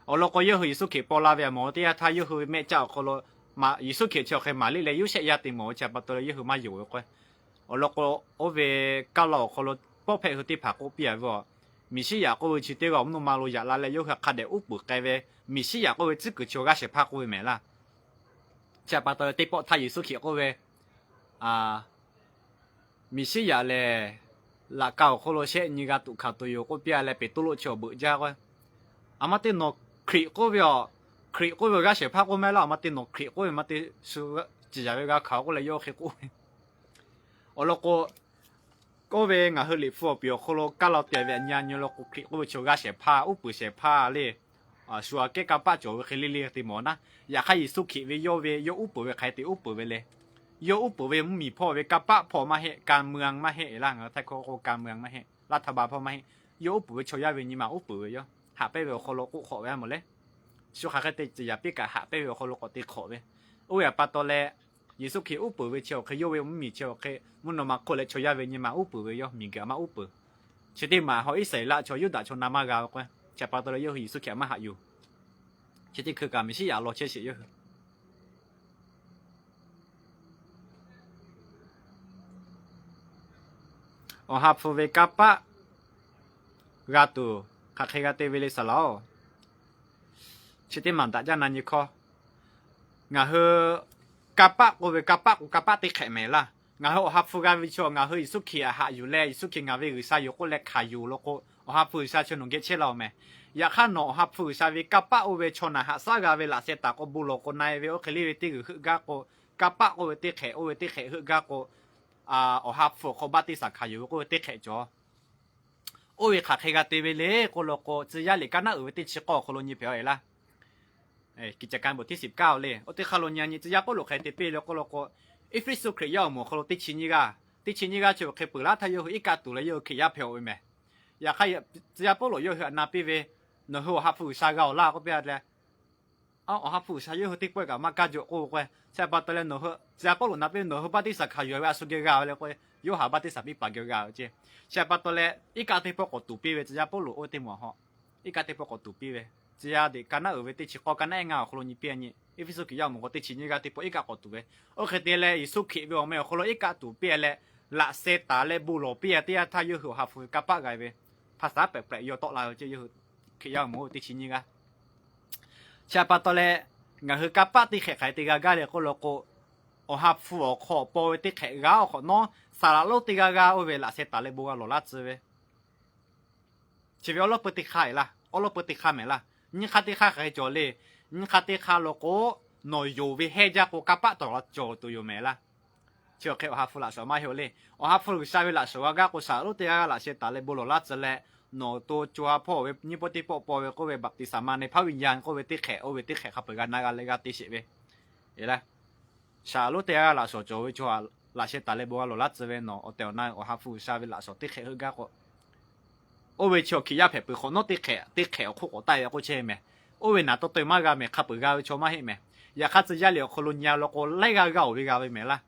Awˬ lawn k'o yawˇ hui Yeˍsuˆ Hkriꞈ paw la ve aꞈ mawˬ ve teˇ yanˇ htaˇ yawˇ hui ve mehˆ caˇ awˬ hk'aw lo Yeˍsuˆ Hkriꞈ chi awˬ hk'e Maˍriˆ leh Yoˇsehꞈ yaˇ te mawˬ ve chi pa taw leh yawˇ hui maˇ yonˍ ve k'o, awˬ lawn k'o, oˇ ve kaˇ law awˬ hk'aw lo pawˇ hpehꞈ hui teˇ hpaˍ k'oˆ piˇ-a ve, Meˍsiˉyaꞈ k'oˆ ve chi teˇ g'aˇ awˬ mvuhˇ naw ma lo yaꞈ la leh yawˇ hui hk'a dehꞈ uˉ peunˍ k'ai ve, Meˍsiˉyaꞈ k'oˆ ve tcuhˉ kuiˬ chi awˬ g'aˇ shehˍ hpaˇ k'oˆ ve mehˍ laˇ. Chi pa taw leh teˇ pawˆ htaˇ Yeˍsuˆ Hkriꞈ k'oˆ ve, Meˍsiˉyaꞈ lehˬ laꞈ ka awˬ hk'aw lo shehˆ nyi g'a tuꞈ hkanˍ tuˬ yoˬ k'oˆ piˇ-a leh Peˍtruˆ chi awˬ beuꞈ jaˇ k'o, aˬ ma te nawˬ Hkriꞈ k'oˆ ve, Hkriꞈ k'oˆ ve awˬ g'aˇ shehˍ hpaˇ k'oˆ mehˍ laˇ, aˬ ma te nawˬ Hkriꞈ k'oˆ ve maˇ te shu ciˍ yaˍ ve g'a hkanˍ k'oˆ leh yawˇ hk'e k'oˆ ve. Awˬ lawn k'o, k'oˆ ve ngaˬ hui Liꞈ hpu awˬ piˍ awˬ hk'aw lo kaˇ law te ve aꞈ nyi nyi law k'o Hkriꞈ k'oˆ ve chi awˬ g'aˇ shehˍ hpaˇ, uˉ peunˍ shehˍ hpaˇ le. shu aꞈ kehˉ kanˇ paˆ cawˬ ve hk'e le le te mawˬ naˉ. Yaꞈ hk'aˇ Yeˍsuˆ Hkriꞈ ve yawˇ ve yawˇ uˉ peunˍ ve hk'aˬ hk'e te uˉ peunˍ ve le. Yawˇ uˉ peunˍ ve mvuhˇmiˬ hpawˇ ve kanˇ paˆ hpawˇ maˇ heˆ, การเมือง maˇ heˆ laˇ, ngaˬ hui htaiˇ hkawˇ k'oˆ การเมือง maˇ heˆ, รัฐบาล hpawˇ maˇ heˆ. Yawˇ uˉ peunˍ ve chaw yaˇ ve nyi ma uˉ peunˍ ve yawˇ haꞈ pehnˇ ve awˬ hk'aw lo k'oˆ hk'awꞈ ve a mawˬ le. Shu hk'aˬ hk'e te ciˍ yaˍ piˇ kaꞈ haꞈ pehnˇ ve awˬ hk'aw lo k'awꞈ te hk'awꞈ ve. Oˇ ve aꞈ pa taw leh, Yeˍsuˆ Hkriꞈ uˉ peunˍ ve chi awˬ hk'e yawˇ ve mvuhˇmiˬ chi awˬ hk'e mvuhˇ naw ma hk'oˆ leh chaw yaˇ ve nyi ma uˉ peunˍ ve yawˇ miˬguiˬ aꞈ maˇ uˉ peunˍ. Chi teˇ maˬ hawˉ Iˉsaˍreˍlaˆ chaw Yuˇdaꞈ chaw na maˇ g'a ve k'o, chi aꞈ pa taw leh yawˇ hui Yeˍsuˆ Hkriꞈ aꞈ maˇ haꞈ yuˬ. Chi teˇ hkui kaꞈ Meˍsiˉyaꞈ law chehˇ sheˍ yawˇ hui Awˬ ha hpu ve kanˇ paˆ g'a tuˬ hk'aˬ hk'e g'a te ve le saˍ laꞈ-oˬ. Chi teˇ maˬ daꞈ jaˇ na nyi hkawˇ. Ngaˬ hui kanˇ paˆ k'oˆ ve kanˇ paˆ k'o kanˇ paˆ teˇ hk'ehꞈ mehˍ laˇ. Ngaˬ hui Awˬ ha hpu g'a ve chaw ngaˬ hui Yeˍsuˆ Hkriꞈ aꞈ haꞈ yuˬ leh Yeˍsuˆ Hkriꞈ ngaˬ ve G'uiˬsha yoˬ k'oˆ leh hkanˍ yuˬ law k'o, Awˬ ha hpu G'uiˬsha chi nawˬ geh chehˇ la-oˬ mehˍ. Yaꞈ hk'aˇ nawˬ Awˬ ha hpu G'uiˬsha ve kanˇ paˆ oˇ ve chaw naˬ haꞈ shaˉ g'a ve laꞈ sheh taˍ k'o bon lawˬ k'o na-e ve oˇ hk'e le ve teˇ g'uiˬ heuˆ gaˇ k'o, kanˇ paˆ k'oˆ ve teˇ hk'ehꞈ oˇ ve teˇ hk'ehꞈ heuˆ gaˇ k'o, Awˬ ha hpu awˬ hk'aw baˆtiˆsaˬ hkanˍ yuˬ ve k'oˆ ve teˇ hk'ehꞈ cawˬ. Oˇ ve hk'aˬ hk'e g'a te ve le k'oˆ law k'o, tcuh yaˇ liꞈ kaˇ naˉ uiˍ ve teˇ chi k'awˇ awˬ hk'aw lo nyi hpehꞈ-a e laˇ. Kiˍ caˍ ka bon tiˇ siˍ kaˇ-oˬ le. Oˇ teˇ hk'aˇ lo nyi nyi tcuh yaˇ Pawˇluꞈ hk'aˬ hk'e te piˇ le k'oˆ law k'o, Eˇfeˇsuꞈ Hkriꞈ yaˇ awˬ moˍ awˬ hk'aw lo teˇ chi nyiˇ g'aˇ, teˇ chi nyiˇ g'aˇ chi awˬ hk'e peuˬ laˇ htaˇ yawˇ hui iˉ kaˆ tuˬ leh yawˇ hui Hkriꞈ yaˇ hpehꞈ-oˬ ve mehˍ. Yaꞈ hk'aˇ tcuh yaˇ Pawˇluꞈ yawˇ hui aꞈ na piˇ ve, Nawˬ hui Awˬ ha hpu G'uiˬsha g'a-oˬ laˇ k'oˆ piˇ-a leh, Awˬ ha hpu G'uiˬsha yawˇ hui teˇ pawehˇ kaꞈ maˇ kaˇ jaw k'oˆ ve k'o, chi aꞈ pa taw leh nawˬ hui tcuh yaˇ Pawˇluꞈ na piˇ ve, nawˬ hui baˆtiˆsaˬ hkanˍ yuˬ ve a shu geh g'a ve le k'o, Yoˇhanˬ baˆtiˆsaˬ piˇ paˍ geh g'a ve ce. Chi aꞈ pa taw leh iˉ kaˆ teˇ pawˆ k'awꞈ tuˬ piˇ ve tcuh yaˇ Pawˇluꞈ oˇ ve teˇ moˍ a hawˉ, iˉ kaˆ teˇ pawˆ k'awꞈ tuˬ piˇ ve, tcuh yaˇ liꞈ kaˇ naˉ uiˍ ve teˇ chi k'awˇ ka naˉ ehˉ ngaˇ awˬ hk'aw lo nyi piˇ-a nyi, Eˇfeˇsuꞈ Hkriꞈ yaˇ awˬ moˍ k'o teˇ chi nyiˇ g'aˇ teˇ pawˆ iˉ kaˆ k'awꞈ tuˬ ve. Oˇ hk'e te leh Yeˍsuˆ Hkriꞈ ve awˬ meh awˬ hk'aw lo iˉ kaˆ tuˬ piˇ-a leh, laꞈ sheh taˍ leh bon lawˬ piˇ-a teˇ yanˇ htaˇ yawˇ hui Awˬ ha hpu ve kanˇ paˆ g'a ve, hpaˍ saˉ pehꞈ pehꞈ yaw tawˆ la ve ce yawˇ hui Hkriꞈ yaˇ awˬ moˍ teˇ chi nyiˇ g'aˇ. Chi aꞈ pa taw leh, ngaˬ hui kanˇ paˆ teˇ hk'ehꞈ hk'aˬ hk'e te g'a gaˇ le k'oˆ law k'o, Awˬ ha hpu awˬ hk'aw paw ve teˇ hk'ehꞈ g'a awˬ hk'awꞈ nawˉ, saˍ laꞈ lonˉ teˇ g'aˇ g'aˇ oˇ ve laꞈ sheh taˍ leh bon g'a lawˬ laˇ tcuh ve, chi ve awˉ lawˉ peu teˇ hk'aˇ e laˇ, awˉ lawˉ peu teˇ hk'aˇ mehˍ laˇ. Nyiˇ hk'aˇ teˇ hk'aˇ hk'aˬ hk'e cawˬ le. Nyiˇ hk'aˇ teˇ hk'aˇ law k'o, nawˬ yonˍ ve hehnˇ jaˇ k'o kanˇ paˆ tawˍ la cawˬ tuˬ yoˬ mehˍ laˇ. Chi awˬ hk'e Awˬ ha hpu laꞈ shawnˍ maˇ heˆ-oˬ le. Awˬ ha hpu G'uiˬsha ve laꞈ shawnˍ g'a gaˇ k'o, saˍ laꞈ lonˉ teˇ g'aˇ g'aˇ laꞈ sheh taˍ leh bon lawˬ laˇ tcuh leh, nawˬ awˬ to co ha hpawˇ ve nyiˇ pawˆ teˇ pawˆ paw ve k'oˆ ve baˆtiˆsaˬ ma ne พระวิญญาณ k'oˆ ve teˇ hk'ehꞈ oˇ ve teˇ hk'ehꞈ hk'a peu-eˬ g'a na g'a leh g'a te sheˍ ve, saˍ laꞈ lonˉ teˇ g'aˇ g'aˇ laꞈ shawnˍ cawˬ ve chaw laꞈ sheh taˍ leh bon g'a lawˬ laˇ tcuh ve, nawˬ awˬ tehˬ awˬ na Awˬ ha hpu G'uiˬsha ve laꞈ shawnˍ teˇ hk'ehꞈ heuˆ gaˇ k'o, oˇ ve chi awˬ Hkriꞈ yaˇ hpehꞈ peuˬ hk'awꞈ nawˉ teˇ hk'ehꞈ teˇ hk'ehꞈ awˬ hk'oˆ k'awꞈ taˆ ve k'oˆ chehˇ mehˍ. Oˇ ve naˍ tawˇ tawˆ maˇ g'a mehˍ, hk'a peu-eˬ g'a ve chaw maˇ heˆ mehˍ. Yaꞈ hk'aˇ tcuh yaˇ liꞈ awˬ hk'aw lo nyi-a law k'o, laiˉ g'aˇ g'a-oˬ ve g'a ve mehˍ laˇ.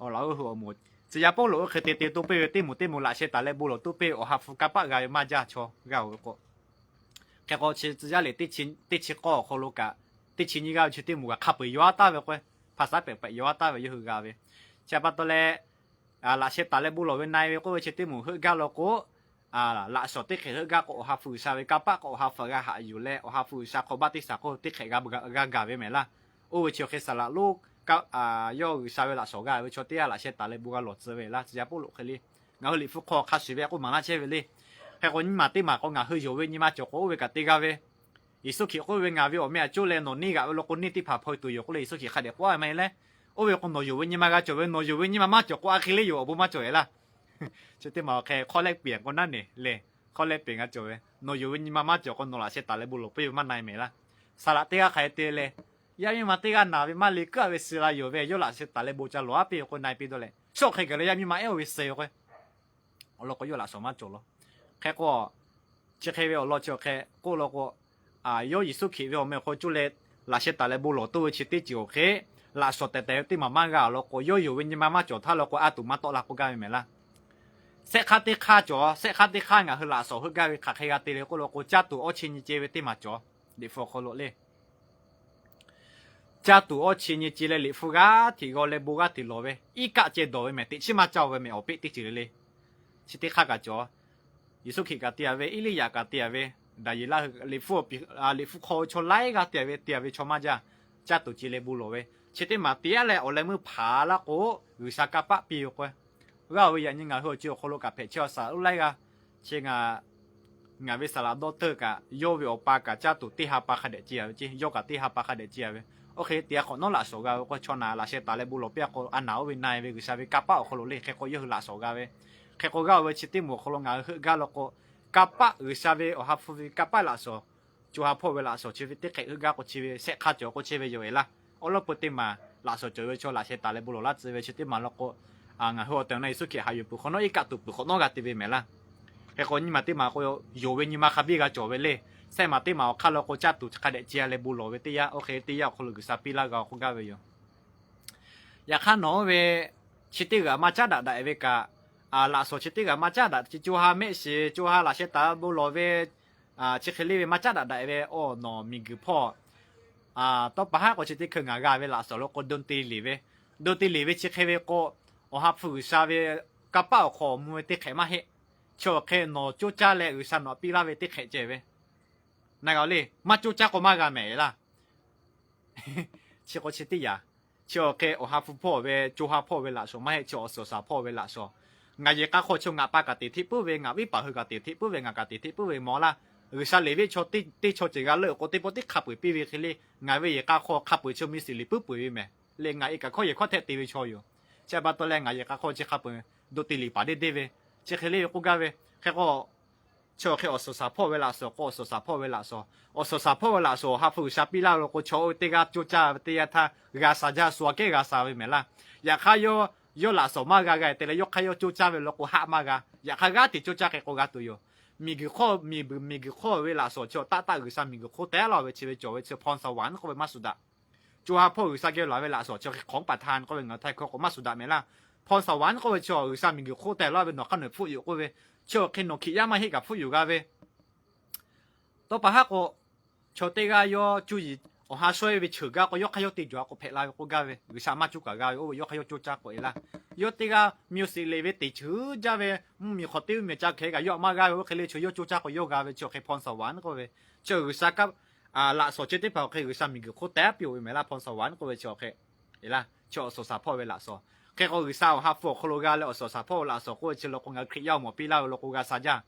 Awˬ laꞈ g'awˇ hui awˬ moˍ, tcuh yaˇ Pawˇluꞈ oˇ hk'e te te toˇ piˇ ve teˇ moˍ teˇ moˍ laꞈ sheh taˍ leh bon lawˬ toˇ piˇ ve Awˬ ha hpu kanˇ paˆ g'a ve maˇ jaˇ chaw g'a-oˬ ve k'o, hk'e k'o chi tcuh yaˇ liꞈ teˇ chi k'awˇ awˬ hk'aw lo kaꞈ, teˇ chi nyiˇ g'aˇ ve chi teˇ moˍ g'a hk'a peu-eˬ yaw-a taˍ ve k'o, hpaˍ saˉ pehꞈ pehꞈ yaw-a taˍ ve yawˇ hui g'a ve. Chi aꞈ pa taw leh, laꞈ sheh taˍ leh bon lawˬ ve na-e ve k'oˆ ve chi teˇ moˍ heuˆ gaˇ law k'o, laꞈ shawnˍ teˇ hk'ehꞈ heuˆ gaˇ k'o, Awˬ ha hpu G'uiˬsha ve kanˇ paˆ k'o Awˬ ha hpu g'a haꞈ yuˬ leh Awˬ ha hpu G'uiˬsha hk'aw baˆtiˆsaˬ k'oˆ ve teˇ hk'ehꞈ g'a g'a gaˬ ve mehˍ laˇ. Oˇ ve chi awˬ hk'e saˍ laꞈ lonˉ yawˇ G'uiˬsha ve laꞈ shawnˍ g'a ve chaw teˇ g'aˇ laꞈ sheh taˍ leh bon g'a lawˬ tcuh ve laˇ. Tcuh yaˇ Pawˇluꞈ hk'e le, ngaˬ hui liꞈ hpu hk'aw hk'a shuˍ ve k'oˆ maˍ laˇ chehˇ ve le. Hk'e k'o nyiˇ maˬ teˇ maˬ k'o ngaˬ hui yonˍ ve nyi ma cawˬ k'o oˇ ve kaꞈ te g'a ve, Yeˍsuˆ Hkriꞈ k'oˆ ve, Ngaˬ ve awˬ meh aꞈ coˇ leh nawˬ neˇ g'aꞈ ve law k'o, neˇ teˇ hpaˍ hpaw-e tuˬ yoˬ k'oˆ leh Yeˍsuˆ Hkriꞈ hk'a dehꞈ k'oˆ-a ve maˇ heˆ leh, oˇ ve k'o nawˬ yonˍ ve nyi ma g'a cawˬ ve, nawˬ yonˍ ve nyi ma maˇ cawˬ k'o a hk'e le yoˬ awˬ bon maˇ cawˬ-e laˇ. Chi teˇ maˬ awˬ hk'e hk'awˇ lehˆ pehˍ k'o naˉ neˬ le, hk'awˇ lehˆ pehˍ g'a cawˬ ve, nawˬ yonˍ ve nyi ma maˇ cawˬ k'o nawˬ laꞈ sheh taˍ leh bon lawˬ piˇ ve maˇ na-e mehˍ laˇ. Saˍ laꞈ teˇ g'aˇ hk'aˬ hk'e te le, yaˇ miˇ ma teˇ g'aˇ naˬ ve maˇ le kuiˉ-a ve suh la yoˬ ve, yawˇ laꞈ sheh taˍ leh bon ca lawˬ-a piˇ ve k'o na-e piˇ dawˇ leh, shawˆ hk'e gaˬ leh yaˇ miˇ ma ehˉ-oˬ ve suh ve k'o, awˬ lawn k'o yawˇ laꞈ shawnˍ maˇ cawˬ law. Hk'e k'o, chi hk'e ve awˬ lawn chi awˬ hk'e k'oˆ law k'o, yawˇ Yeˍsuˆ Hkriꞈ ve awˬ meh awˬ hk'aw coˇ leh laꞈ sheh taˍ leh bon lawˬ toˇ ve chi teˇ ceuˬ awˬ hk'e, laꞈ shawnˍ tehˬ tehˬ ve teˇ maˬ maˇ g'a awˬ lawn k'o, yawˇ yonˍ ve nyi ma maˇ cawˬ htaˇ law k'o a tuˬ maˇ tawˆ la k'oˆ gaˇ ve mehˍ laˇ. Shehˆ hk'aˇ teˇ hk'aˇ cawˬ, shehˆ hk'aˇ teˇ hk'aˇ ngaˬ hui laꞈ shawnˍ heuˆ gaˇ ve hk'aˬ hk'e g'a te le k'oˆ law k'o, caˇ tuˬ awˇ chi nyi ce ve teˇ maˬ cawˬ. Liꞈ hpu awˬ hk'aw lo le, caˇ tuˬ awˇ chi nyi ce leh liꞈ hpu g'aˇ hteꞈ g'aw leh bon g'aˇ hteꞈ lawˬ ve, iˉ kaˆ ceh dawˬ ve mehˍ, teꞈ chiˉ maˇ caˇ ve mehˍ, awˬ peˆ teˇ ceuˬ le le. Chi teˇ hk'aˇ kaꞈ cawˬ. Yeˍsuˆ Hkriꞈ kaꞈ te-a ve, Eˇliˇyaꞈ kaꞈ te-a ve, Daˍyeˍlaˆ liꞈ hpu, liꞈ hpu hk'aw ve chaw laiˉ g'aˇ te-a ve, te-a ve chaw maˇ jaˇ. Caˇ tuˬ ce leh bon lawˬ ve, chi teˇ maˬ te-a leh awˬ leh meuˇ hpanˍ laˇ k'o, G'uiˬsha kanˇ paˆ piˇ ve k'o, g'aˇ-oˬ ve yaꞈ nyi ngaˬ hui awˬ ceuˬ awˬ hk'aw lo kaꞈ hpehꞈ chehˇ-a saˍ laꞈ lonˉ laiˉ g'aˇ. Chi ngaˬ ve saˍ laꞈ dawˇ teuˇ kaꞈ yawˇ ve awˬ pa kaꞈ caˇ tuˬ teˇ ha pa hk'a dehꞈ ce-a ve ce, yawˇ kaꞈ teˇ ha pa hk'a dehꞈ ce-a ve. Oˇ hk'e te-a hk'awꞈ nawˉ laꞈ shawnˍ g'a ve k'o, chaw naˬ laꞈ sheh taˍ leh bon lawˬ piˇ-a k'o, a naˬ oˇ ve na-e ve G'uiˬsha ve kanˇ paˆ awˬ hk'aw lo le. Hk'e k'o yawˇ hui laꞈ shawnˍ g'a ve. Hk'e k'o g'aˇ-oˬ ve chi teˇ moˍ awˬ hk'aw lo ngaˬ hui heuˆ gaˇ law k'o, kanˇ paˆ G'uiˬsha ve Awˬ ha hpu ve kanˇ paˆ laꞈ shawnˍ co ha hpawˇ ve laꞈ shawˍ chi ve teˇ hk'ehꞈ heuˆ gaˇ k'o chi ve shehˆ hk'aˇ cawˬ k'o chehˇ ve yoˬ-e laˇ. Awˉ lawˉ peu teˇ maˬ laꞈ shawˍ cawˬ ve chaw laꞈ sheh taˍ leh bon lawˬ laˇ tcuh ve chi teˇ maˬ law k'o, ngaˬ hui awˬ tehˬ awˬ na Yeˍsuˆ Hkriꞈ haꞈ yuˬ peuˬ hk'awꞈ nawˉ iˉ kaˆ tuˬ peuˬ hk'awꞈ nawˉ g'a te ve mehˍ laˇ. Hk'e k'o nyi maˬ teˇ maˬ k'o, yonˍ ve nyi ma hk'a biˇ g'a cawˬ ve le. Sehˆ maˬ teˇ maˬ awˬ hk'aˇ law k'o caˇ tuˬ hk'a dehꞈ ce-a leh bon lawˬ ve teˇ yanˇ, oˇ hk'e teˇ yanˇ awˬ hk'aw lo G'uiˬsha piˇ laˇ g'a k'oˆ gaˇ ve yoˬ. Yaꞈ hk'aˇ nawˬ oˇ ve chi teˇ g'aˇ maˇ caˉ daꞈ daꞈ ve kaꞈ, laꞈ shawˍ chi teˇ g'aˇ maˇ caˉ daꞈ, co ha mehˆ shiˍ co ha laꞈ sheh taˍ bon lawˬ ve, chi hk'e le ve maˇ caˉ daꞈ daꞈ ve, awˬ nawˬ miˬguiˬ hpawˇ tawˇ pa haˉ k'o chi teˇ hkui ngaˬ g'a ve laꞈ shawˍ lo k'o, dawˇ te liꞈ ve, dawˇ te liꞈ ve chi hk'e ve k'o, Awˬ ha hpu G'uiˬsha ve kanˇ paˆ awˬ hk'aw awˬ mvuh ve teˇ hk'ehꞈ maˇ heˆ. Chi awˬ hk'e nawˬ coˇ caˇ leh G'uiˬsha nawˬ piˇ laˇ ve teˇ hk'ehꞈ ceh ve, na g'a le, maˇ coˇ caˇ k'o maˇ g'a mehˍ laˇ. Chi k'o chi teˇ yanˇ, chi awˬ hk'e Awˬ ha hpu hpawˇ ve, co ha hpawˇ ve laꞈ shawˍ maˇ heˆ, chi awˬ suhˍ shaˍ hpawˇ ve laꞈ shawˍ. Ngaˬ yehˬ k'a hk'aw chi ngaˬ pa kaꞈ teꞈ hteˆ puiˉ ve, ngaˬ viˉ paˍ hui kaꞈ teꞈ hteˆ puiˉ ve, ngaˬ kaꞈ teꞈ hteˆ puiˉ ve mawˬ laˇ. G'uiˬsha liꞈ viˆ chaw teˇ chaw ceuˬ g'a leuˆ k'o teˇ pawˆ tiˉ hk'a peu-eˬ piˇ ve hk'e le, ngaˬ ve yehˬ k'a hk'aw hk'a peu-eˬ chi miˬ shiˍ liꞈ puiˉ peu-eˬ ve mehˍ le. Ngaˬ e kaꞈ hkawˇ yehˬ hkawˇ htehꞈ te ve chaw yoˬ. Chi pa taw leh ngaˬ yehˬ k'a hk'aw chi hk'a peu-eˬ dawˇ te liꞈ paˍ deˇ deˇ ve, chi hk'e le ve k'oˆ gaˇ ve. Hk'e k'o, chi awˬ hk'e awˬ suhˍ shaˍ hpawˇ ve laꞈ shawˍ k'o, awˬ suhˍ shaˍ hpawˇ ve laꞈ shawˍ, awˬ suhˍ shaˍ hpawˇ ve laꞈ shawˍ Awˬ ha hpu G'uiˬsha piˇ laˇ lo k'o, chaw oˇ ve teˇ g'aˇ coˇ caˇ ve teˇ yanˇ htaˇ g'a sha jaˇ, shu aꞈ kehˉ g'a sha ve mehˍ laˇ. Yaꞈ hk'aˇ yawˇ, yawˇ laꞈ shawˍ maˇ g'a g'a te leh yawˇ hk'aˇ yawˇ coˇ caˇ ve law k'o haˆ maˇ g'a. Yaꞈ hk'aˇ g'aˇ hteꞈ coˇ caˇ hk'e k'o g'a tuˬ yoˬ. Miˬguiˬ hk'aw, miˬguiˬ hk'aw ve laꞈ shawˍ chi awˬ taˆ taˆ G'uiˬsha miˬguiˬ hk'oˆ teh laˇ ve chi ve cawˬ ve chi พรสวรรค์ k'oˆ ve maˇ shuˍ daꞈ. Co ha hpawˇ G'uiˬsha geh laˬ ve laꞈ shawˍ chi hk'e ของประทาน k'oˆ ve ngaˬ htaiˇ hkawˇ k'o maˇ shuˍ daꞈ mehˍ laˇ. พรสวรรค์ k'oˆ ve chi G'uiˬsha miˬguiˬ hk'oˆ teh laˇ ve nawˬ hk'aˇ nawˬ hpfuhˆ yuˬ k'oˆ ve, chi awˬ hk'e nawˬ Hkriꞈ yaˇ maˇ heˆ kaꞈ hpfuhˆ yuˬ g'a ve, tawˇ pa haˉ k'o, chaw teˇ g'aˇ yawˇ cuˇ yiˍ awˬ ha shawehˇ ve cheuˬ gaˇ k'o, yawˇ hk'aˇ yawˇ te jawˬ a k'o hpehꞈ la ve k'oˆ gaˇ ve, G'uiˬsha maˇ cuˇ kaꞈ g'a ve, oˇ ve yawˇ hk'aˇ yawˇ coˇ caˇ k'o e laˇ. Yawˇ teˇ g'aˇ miˬ shiˍ liꞈ ve teꞈ cheuˬ jaˇ ve, mvuhˇmiˬ hk'awꞈ teˇ mvuhˇmiˬ ca hkeh kaꞈ yawˇ maˇ g'a ve, oˇ hk'e le chi yawˇ coˇ caˇ k'o yawˇ g'a ve, chi awˬ hk'e พรสวรรค์ k'oˆ ve, chi G'uiˬsha laꞈ shawˍ chi teˇ hpaˍ awˬ hk'e G'uiˬsha miˬguiˬ hk'oˆ teh piˇ-oˬ ve mehˍ laˇ. พรสวรรค์ k'oˆ ve chi awˬ hk'e, e laˇ, chi awˬ suhˍ shaˍ hpawˇ ve laꞈ shawˍ. Hk'e k'o G'uiˬsha awˬ ha hpu awˬ hk'aw lo g'a leh awˬ suhˍ shaˍ hpawˇ ve laꞈ shawˍ k'oˆ ve chi law k'o ngaˬ hui Hkriꞈ yaˇ awˬ mawˬ piˇ laˇ ve law k'o g'a sha jaˇ.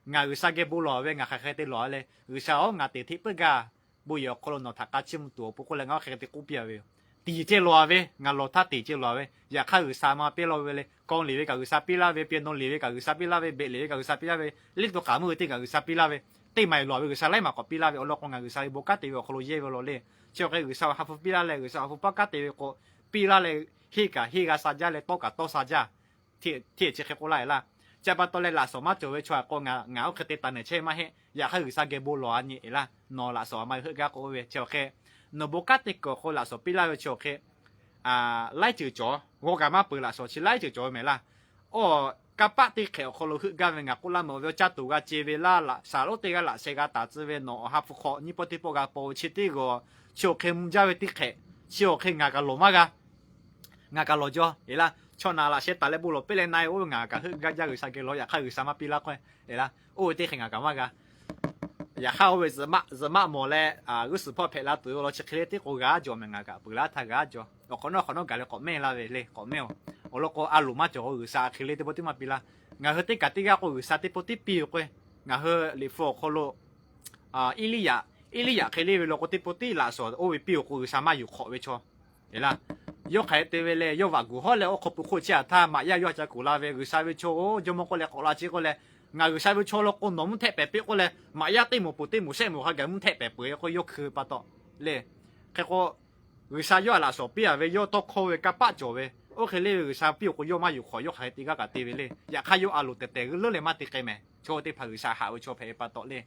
Ngaˬ G'uiˬsha geh bon lawˬ ve ngaˬ hk'aˬ hk'e te lawˬ le, G'uiˬsha-oˬ, ngaˬ teꞈ hteˆ puiˉ gaˇ, bon yehˬ awˬ hk'aw lo nawˬ htaꞈ k'a chiˇ mvuh tuˬ awˬ pon k'oˆ leh ngaˬ oˇ hk'e te k'oˆ piˇ-a ve yoˬ. Tiˍ ceh lawˬ-a ve, ngaˬ lawˬ htaˇ tiˍ ceh lawˬ-a ve, yaꞈ hk'aˇ G'uiˬsha maˇ piˇ laˇ ve le. Kaw liꞈ ve kaꞈ G'uiˬsha piˇ laˇ ve, piano liꞈ ve kaꞈ G'uiˬsha piˇ laˇ ve, beꞈ liꞈ ve kaꞈ G'uiˬsha piˇ laˇ ve, liˇ to k'aˍ meuˇ ve teˇ kaꞈ G'uiˬsha piˇ laˇ ve, teˇ maˬ-eˬ lawˬ ve G'uiˬsha laiˉ maˬ k'awꞈ piˇ laˇ ve, awˬ lawn k'o ngaˬ G'uiˬsha ve bon kanˉ te ve awˬ hk'aw lo yehˇ ve law le. Chi awˬ hk'e G'uiˬsha awˬ ha hpu piˇ laˇ leh G'uiˬsha awˬ ha hpu paˇ kanˉ te ve k'o, piˇ laˇ leh henˇ kaꞈ henˇ g'a sha jaˇ leh tawˇ kaꞈ tawˇ sha jaˇ. Hteˇ chi hk'e k'oˆ laˇ-e laˇ. Chi pa taw leh laꞈ shawˍ maˇ cawˬ ve chaw-a k'o ngaˬ oˇ hk'e te taˍ nehˬ chehˇ maˇ heˆ. Yaꞈ hk'aˇ G'uiˬsha geh bon lawˬ-a nyi-e laˇ. Nawˬ laꞈ shawˍ a ma heuˆ gaˇ k'o oˇ ve chi awˬ hk'e, nawˬ bon kanˉ te kuiˬ awˬ hk'aw lo laꞈ shawˍ piˇ laˇ ve chi awˬ hk'e, laiˉ ceuˬ cawˬ, g'awˇ kaꞈ maˇ peuˬ laꞈ shawˍ chi laiˉ ceuˬ cawˬ ve mehˍ laˇ. Awˬ, kanˇ paˆ teˇ hk'ehꞈ awˬ hk'aw lo heuˆ gaˇ ve ngaˬ k'oˆ laˇ meuꞈ ve awˬ caˇ tuˬ g'a ce ve laˇ, laꞈ shaˍ lonˉ teˇ g'aˇ laꞈ sheh g'a taˍ tcuh ve nawˬ awˬ ha hpu hk'aw nyiˇ pawˆ teˇ pawˆ g'a paw ve chi teˇ g'aˇ, chi awˬ hk'e mvuh jaˇ ve teˇ hk'ehꞈ, chi awˬ hk'e ngaˬ kaꞈ lawˬ maˇ g'a. Ngaˬ kaꞈ lawˬ jaw-e laˇ. Chaw naˬ laꞈ sheh taˍ leh bon lawˬ piˇ leh na-e oˇ ve ngaˬ kaꞈ heuˆ gaˇ jaˇ G'uiˬsha geh lawˬ, yaꞈ hk'aˇ G'uiˬsha maˇ piˇ laˇ k'o, e laˇ, oˇ ve teˇ hk'e ngaˬ kaꞈ maˇ g'a. Yaꞈ hk'aˇ oˇ ve zuhꞈ maˆ zuhꞈ maˆ mawˬ leh g'uˇ suhˍ hpawˇ hpehꞈ la tuˬ ve law chi hk'e le tiˉ k'o g'a jaw mehˍ, ngaˬ kaꞈ peuˬ laˇ htaˇ g'a jaw. Awˬ hk'awꞈ nawˉ hk'awꞈ nawˉ gaˬ leh k'awꞈ mehˇ laˇ ve le, k'awꞈ mehˇ-oˬ. Awˬ lawn k'o a loˍ maˇ cawˬ k'o G'uiˬsha hk'e le teˇ pawˆ tiˉ maˇ piˇ laˇ. Ngaˬ hui teˇ kaꞈ teˇ g'aˇ k'o G'uiˬsha teˇ pawˆ tiˉ piˇ ve k'o, ngaˬ hui liꞈ hpu awˬ hk'aw lo Eˇliˇyaꞈ, Eˇliˇyaꞈ hk'e le ve law k'o teˇ pawˆ tiˉ laꞈ shawˍ oˇ ve piˇ-oˬ k'o G'uiˬsha maˇ yuˬ hk'awꞈ ve chaw, e laˇ. Yawˇ hk'aˬ hk'e te ve leh yawˇ vaꞈ guˬ hawˉ leh oˇ hk'aw pui hk'oˆ chehˇ-a htaˇ maꞈ yaˇ yawˇ htaꞈ ca kuˬ la ve, G'uiˬsha ve chaw oˬ, jawˇmawˇ k'oˆ leh k'awꞈ la chi k'oˆ leh, ngaˬ G'uiˬsha ve chaw law k'o nawˬ mvuhˇ htehˆ pehˍ piˇ k'oˆ leh maꞈ yaˇ teˇ moˍ peuˬ teˇ moˍ shehˆ moˍ hk'a gaˬ mvuhˇ htehˆ pehˍ peuˬ-e k'o yawˇ hkui pa taw le. Hk'e k'o G'uiˬsha yawˇ htaꞈ laꞈ shawˍ piˇ-a ve yawˇ tawˇ hkawˇ ve kanˇ paˆ cawˬ ve, oˇ hk'e le ve G'uiˬsha piˇ-oˬ k'o yawˇ maˇ yuˬ hk'awꞈ, yawˇ hk'aˬ hk'e te gaˇ kaꞈ te ve le. Yaꞈ hk'aˇ yawˇ a loˍ tehˬ tehˬ g'uiˇ leuˉ leh maˇ te k'ai mehˍ. Chaw teˇ hpaˍ G'uiˬsha haꞈ ve chaw hpehꞈ ve pa taw le.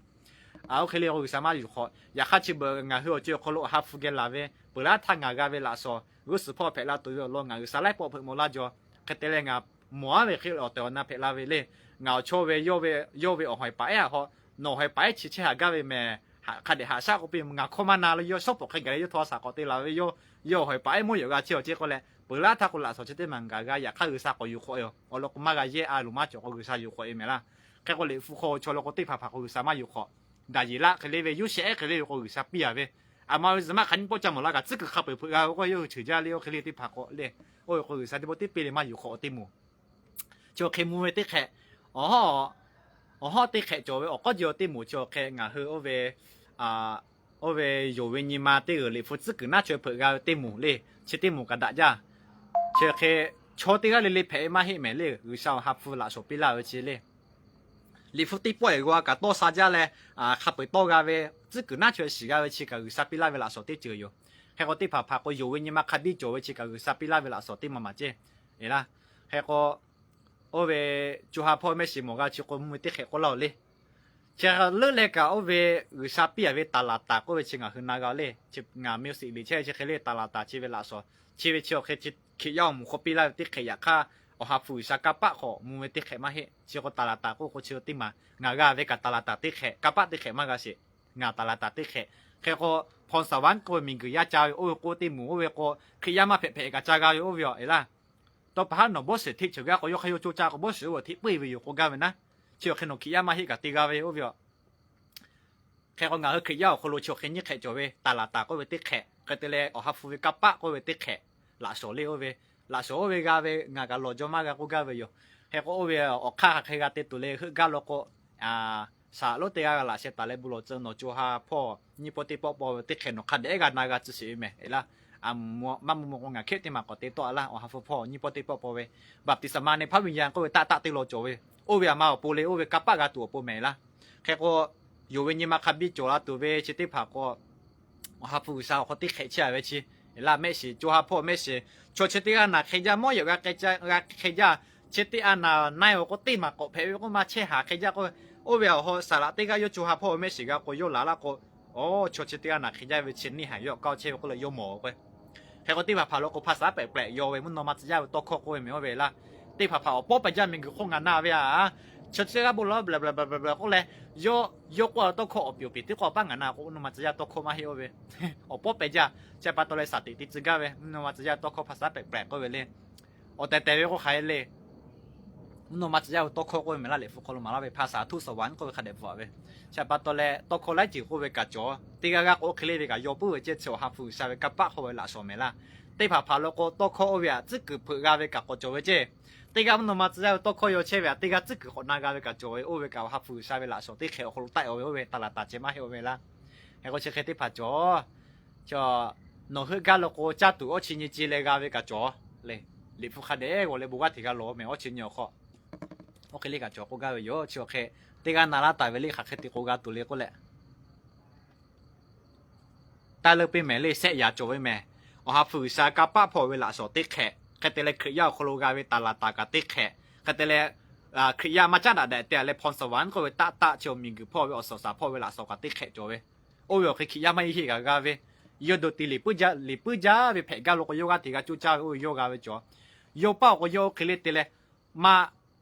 Oˇ hk'e le k'o G'uiˬsha maˇ yuˬ hk'awꞈ. Yaꞈ hk'aˇ chi beuꞈ ngaˬ hui awˬ co awˬ hk'aw lo awˬ ha hpu geh laˬ ve peuˬ laˇ htaˇ ngaˬ g'a ve laꞈ shawˍ g'uˇ suhˍ hpawˇ hpehꞈ la tuˬ ve awˬ lawn ngaˬ G'uiˬsha laiˉ pawˆ hpeuꞈ maw laˇ jaw. Hk'e te leh ngaˬ mawˬ-a ve hk'e awˬ tehˬ awˬ na hpehꞈ la ve le. Ngaˬ awˬ chawˇ ve, yawˇ ve awˬ hawehˬ paˍ ehˉ a haw, nawˬ hawehˬ paˍ ehˉ chi chehˇ haꞈ gaˇ ve mehˍ. Hk'a dehꞈ haꞈ shaˉ k'oˆ piˇ, ngaˬ hkawˇ maˇ na le, yawˇ shawˉ pawˍ hk'e gaˬ leh yawˇ htawˇ a shaˍ k'awꞈ te la ve, yawˇ hawehˬ paˍ ehˉ mawˇ yawˬ g'a chehˇ-aˬ ceˇ k'oˆ leh peuˬ laˇ htaˇ k'o laꞈ shawˍ chi teˇ maˬ ngaˬ g'a, yaꞈ hk'aˇ G'uiˬsha k'awꞈ yuˬ hk'awꞈ yoˬ. Awˬ lawn k'o maˇ g'a yehˇ, a loˍ maˇ cawˬ k'o G'uiˬsha yuˬ hk'awꞈ e mehˍ laˇ. Hk'e k'o liꞈ hpu hk'aw chaw law k'o teˇ hpaˍ hpaˍ k'o G'uiˬsha maˇ yuˬ hk'awꞈ. Daˍyeˍlaˆ hk'e le ve, Yoˇsehꞈ hk'e le ve k'o G'uiˬsha piˇ-a ve, aˬ ma ve zuhꞈ maˆ hk'aˬ nyiˇ pawˆ ca mawˬ la kaꞈ tcuhˉ kuiˬ hk'a peu-eˬ hpeuꞈ g'a ve k'o yawˇ hui ceuˬ jaˇ le. Oˇ hk'e le teˇ hpaˍ k'o le, oˇ ve k'o G'uiˬsha teˇ pawˆ tiˉ piˇ leh maˇ yuˬ hk'awꞈ teˇ moˍ. Chi awˬ hk'e mvuh ve teˇ hk'ehꞈ, awˬ hawˉ teˇ hk'ehꞈ cawˬ ve awˬ k'awˉ ji awˬ teˇ moˍ chi awˬ hk'e ngaˬ hui oˇ ve, oˇ ve yonˍ ve nyi ma teˇ g'uiˬ liꞈ hpu tcuhˉ kuiˬ naˉ chaweh hpeuꞈ g'a ve teˇ moˍ le. Chi teˇ moˍ kaꞈ daꞈ jaˇ. Chi hk'e chaw teˇ g'aˇ le le hpehꞈ ve maˇ heˆ mehˍ le, G'uiˬsha awˬ ha hpu laꞈ shawˍ piˇ laˇ ve chi le. Liꞈ hpu teˇ pawˆ-eˬ g'aw kaꞈ tawˇ sha jaˇ leh, hk'a peu-eˬ tawˇ g'a ve, tcuhˉ kuiˬ naˉ chaw shiˍ g'a ve chi kaꞈ G'uiˬsha piˇ laˇ ve laꞈ shawnˍ teˇ ceuˬ yoˬ. Hk'e k'o teˇ hpaˍ hpaˍ k'o yonˍ ve nyi ma hk'a biˇ cawˬ ve chi kaꞈ G'uiˬsha piˇ laˇ ve laꞈ shawnˍ teˇ ma maˍ ceˇ. Eˬ laˇ, hk'e k'o oˇ ve co ha hpawˇ mehˆ shiˍ mawˬ g'a chi k'o mvuhˇ ve teˇ hk'ehꞈ k'oˆ laˇ-oˬ le. Chi leuˉ leh kaꞈ oˇ ve G'uiˬsha piˇ-a ve taˍ laˍ taˍ k'oˆ ve chi ngaˬ hui na g'a le. Ngaˬ mvuhˇ shiˍ liꞈ chehˇ ve chi hk'e le, taˍ laˍ taˍ chi ve laꞈ shawnˍ chi ve chi awˬ hk'e Hkiꞈ yaˇ awˬ moˍ hk'aw piˇ laˇ ve teˇ hk'ehꞈ yaꞈ hk'aˇ, Awˬ ha hpu G'uiˬsha kanˇ paˆ hk'awꞈ mvuhˇ ve teˇ hk'ehꞈ maˇ heˆ. Chi k'o taˍ laˍ taˍ k'oˆ k'o chi teˇ maˬ ngaˬ g'a ve kaꞈ taˍ laˍ taˍ teˇ hk'ehꞈ, kanˇ paˆ teˇ hk'ehꞈ maˇ g'a sheˍ. Ngaˬ taˍ laˍ taˍ teˇ hk'ehꞈ. Hk'e k'o hpaw saˍ vaˉ k'oˆ ve miˬguiˬ yaˇ ca ve oˇ ve k'o teˇ moˍ oˇ ve k'o Hkiꞈ yaˇ maˇ hpehꞈ hpehꞈ kaꞈ ca g'a ve oˇ ve aˬ eˬ laˇ. Tawˇ pa haˉ nawˬ bawˇ shiˍ hteˆ cheuˬ gaˇ k'o yawˇ hk'aˇ yawˇ coˇ caˇ k'o bawˇ shiˍ oˇ ve hteˆ puiˉ ve yoˬ k'oˆ gaˇ ve naˉ. Chi awˬ hk'e nawˬ Hkiꞈ yaˇ maˇ heˆ kaꞈ te g'a ve oˇ ve aˬ. Hk'e k'o ngaˬ hui Hkriꞈ yaˇ awˬ hk'aw lo chi awˬ hk'e nyiˇ hk'ehꞈ cawˬ ve, taˍ laˍ taˍ k'oˆ ve teˇ hk'ehꞈ, hk'e te leh Awˬ ha hpu ve kanˇ paˆ k'oˆ ve teˇ hk'ehꞈ, laꞈ shawnˍ le oˇ ve, laꞈ shawnˍ oˇ ve g'a ve ngaˬ kaꞈ lawˬ jaw maˇ g'a k'oˆ gaˇ ve yoˬ. Hk'e k'o oˇ ve awˬ hk'aˇ hk'aˬ hk'e g'a te tuˬ le heuˆ gaˇ law k'o, shaˍ lonˉ teˇ g'aˇ g'a laꞈ sheh taˍ leh bon lawˬ tcuh nawˬ co ha hpawˇ nyiˇ pawˆ teˇ pawˆ paw ve teˇ hk'ehꞈ nawˬ hk'a dehꞈ g'a na g'a tcuh sheˍ ve mehˍ eˬ laˇ. Maˇ mvuh mvuh k'o ngaˬ hkehˉ teˇ maˬ k'awꞈ te tawˆ a laˇ. Awˬ ha hpu hpawˇ nyiˇ pawˆ teˇ pawˆ paw ve, baˍtiˍsaˍma neh hpaˇ ve yaˇ k'oˆ ve taˆ taˆ te lawˬ cawˬ ve, oˇ ve aˬ ma awˬ pon le, oˇ ve kanˇ paˆ g'a tuˬ awˬ pon mehˍ laˇ. Hk'e k'o yonˍ ve nyi ma hk'a biˇ cawˬ la tuˬ ve chi teˇ hpaˍ k'o Awˬ ha hpu G'uiˬsha awˬ hk'aw teˇ hk'ehꞈ chehˇ a ve chi, laˇ mehˆ shiˍ co ha hpawˇ mehˆ shiˍ chaw chi teˇ g'aˇ naˬ hk'e jaˇ, mawˇ yawˬ g'a hk'e jaˇ, g'a hk'e jaˇ, chi teˇ a naˬ na-e awˬ k'o teˇ maˬ k'awꞈ hpehꞈ ve k'oˆ maˇ chehˇ haˍ hk'e jaˇ k'oˆ ve, oˇ ve awˬ ha saˍ laꞈ teˇ g'aˇ yawˇ co ha hpawˇ ve mehˆ shiˍ g'a k'o yawˇ laˬ laˇ k'o, aˬ, chaw chi teˇ g'aˇ naˬ hk'e jaˇ ve chi neˇ haiˬ yawˇ kaˇ chehˇ ve k'oˆ leh yawˇ mawˬ k'o Hk'e k'o teˇ hpaˍ hpaˍ lo k'o hpaˍ saˍ pehꞈ pehꞈ yaw ve mvuhˇ naw ma tcuh yaˇ ve tawˇ hkawˇ k'oˆ ve mehˍ oˇ ve laˇ. Teˇ hpaˍ hpaˍ awˬ pawˉ pehꞈ jaˇ miˬguiˬ hk'oˆ ngaˬ na ve aꞈ, chi chi g'aˇ bon lawˬ bla bla bla bla k'oˆ leh, yawˇ yawˇ k'oˆ a tawˇ hkawˇ awˬ piˍ awˬ piˍ teˇ k'awꞈ paˉ ngaˬ na k'o mvuhˇ naw ma tcuh yaˇ tawˇ hkawˇ maˇ heˆ oˇ ve. Awˬ pawˉ pehꞈ jaˇ, chi pa taw leh saˍ teꞈ te tcuh gaˇ ve mvuhˇ naw ma tcuh yaˇ tawˇ hkawˇ hpaˍ saˍ pehꞈ pehꞈ k'oˆ ve le. Awˬ tehˬ tehˬ ve k'o hk'aˬ hk'e le. Mvuhˇ naw ma tcuh yaˇ ve tawˇ hkawˇ k'oˆ ve mehˍ laˇ. Liꞈ hpu hk'aw lo maˍ laˇ ve hpaˍ saˍ htuˆ saˍ vaˍ k'oˆ ve hk'a dehꞈ bvuhꞈ ve. Chi pa taw leh tawˇ hkawˇ laiˉ ceuˬ k'oˆ ve kaꞈ cawˬ, teˇ g'aˇ g'aˇ k'o oˇ hk'e le ve kaꞈ yaw puiˉ ve ceh chi Awˬ ha hpu G'uiˬsha ve kanˇ paˆ hk'oˆ ve laꞈ shawnˍ mehˍ laˇ. Teˇ hpaˍ hpaˍ lo k'o tawˇ hkawˇ oˇ ve aꞈ tcuhˉ kuiˬ hpeuꞈ g'a ve kaꞈ k'awꞈ cawˬ ve ceh. Teˇ g'aˇ mvuhˇ naw ma tcuh yaˇ ve tawˇ hkawˇ yaw chehˇ ve aꞈ teˇ g'aˇ tcuhˉ kuiˬ k'awꞈ na g'a ve kaꞈ cawˬ ve, oˇ ve kaꞈ Awˬ ha hpu G'uiˬsha ve laꞈ shawnˍ teˇ hk'ehꞈ awˬ hk'aw lo taˆ-e ve oˇ ve taˍ laˍ taˍ ceh maˇ heˆ oˇ ve laˇ. Hk'e k'o chi hk'e teˇ hpaˍ cawˬ. Nawˬ heuˆ gaˇ lo k'o caˇ tuˬ awˇ chi nyi ce leh g'a ve kaꞈ cawˬ le. Liꞈ hpu hk'a dehꞈ g'aw leh bon g'aˇ hteꞈ g'a lawˬ mehˍ awˇ chi nyi awˬ hk'aw. Oˇ hk'e le kaꞈ cawˬ k'oˆ gaˇ ve yoˬ. Chi awˬ hk'e teˇ g'aˇ na laˇ taˍ ve le hk'aˬ hk'e te k'o g'a tuˬ le k'oˆ leh, taˇ leuˆ piˇ mehˍ le, shehˆ yaꞈ cawˬ ve mehˍ. Awˬ ha hpu G'uiˬsha kanˇ paˆ hpawˇ ve laꞈ shawnˍ teˇ hk'ehꞈ, hk'e te leh Hkriꞈ yaˇ awˬ hk'aw lo g'a ve taˍ laˍ taˍ kaꞈ teˇ hk'ehꞈ, hk'e te leh Hkriꞈ yaˇ maˇ caˉ daꞈ daꞈ te leh hpaw saˍ vaˍ k'oˆ ve taˆ taˆ chi awˬ miˬguiˬ hpawˇ ve awˬ suhˍ saˍ hpawˇ ve laꞈ shawnˍ kaꞈ teˇ hk'ehꞈ cawˬ ve. Oˇ ve awˬ hk'e Hkriꞈ yaˇ maˇ heˆ heˆ kaꞈ g'a ve, yawˇ dawˇ te liꞈ puiˉ jaˇ ve hpehꞈ gaˇ lo k'o yawˇ g'aˇ hteꞈ g'a coˇ caˇ ve oˇ ve yawˇ g'a ve cawˬ. Yawˇ paˆ awˬ k'o yawˇ oˇ hk'e le te leh, maˇ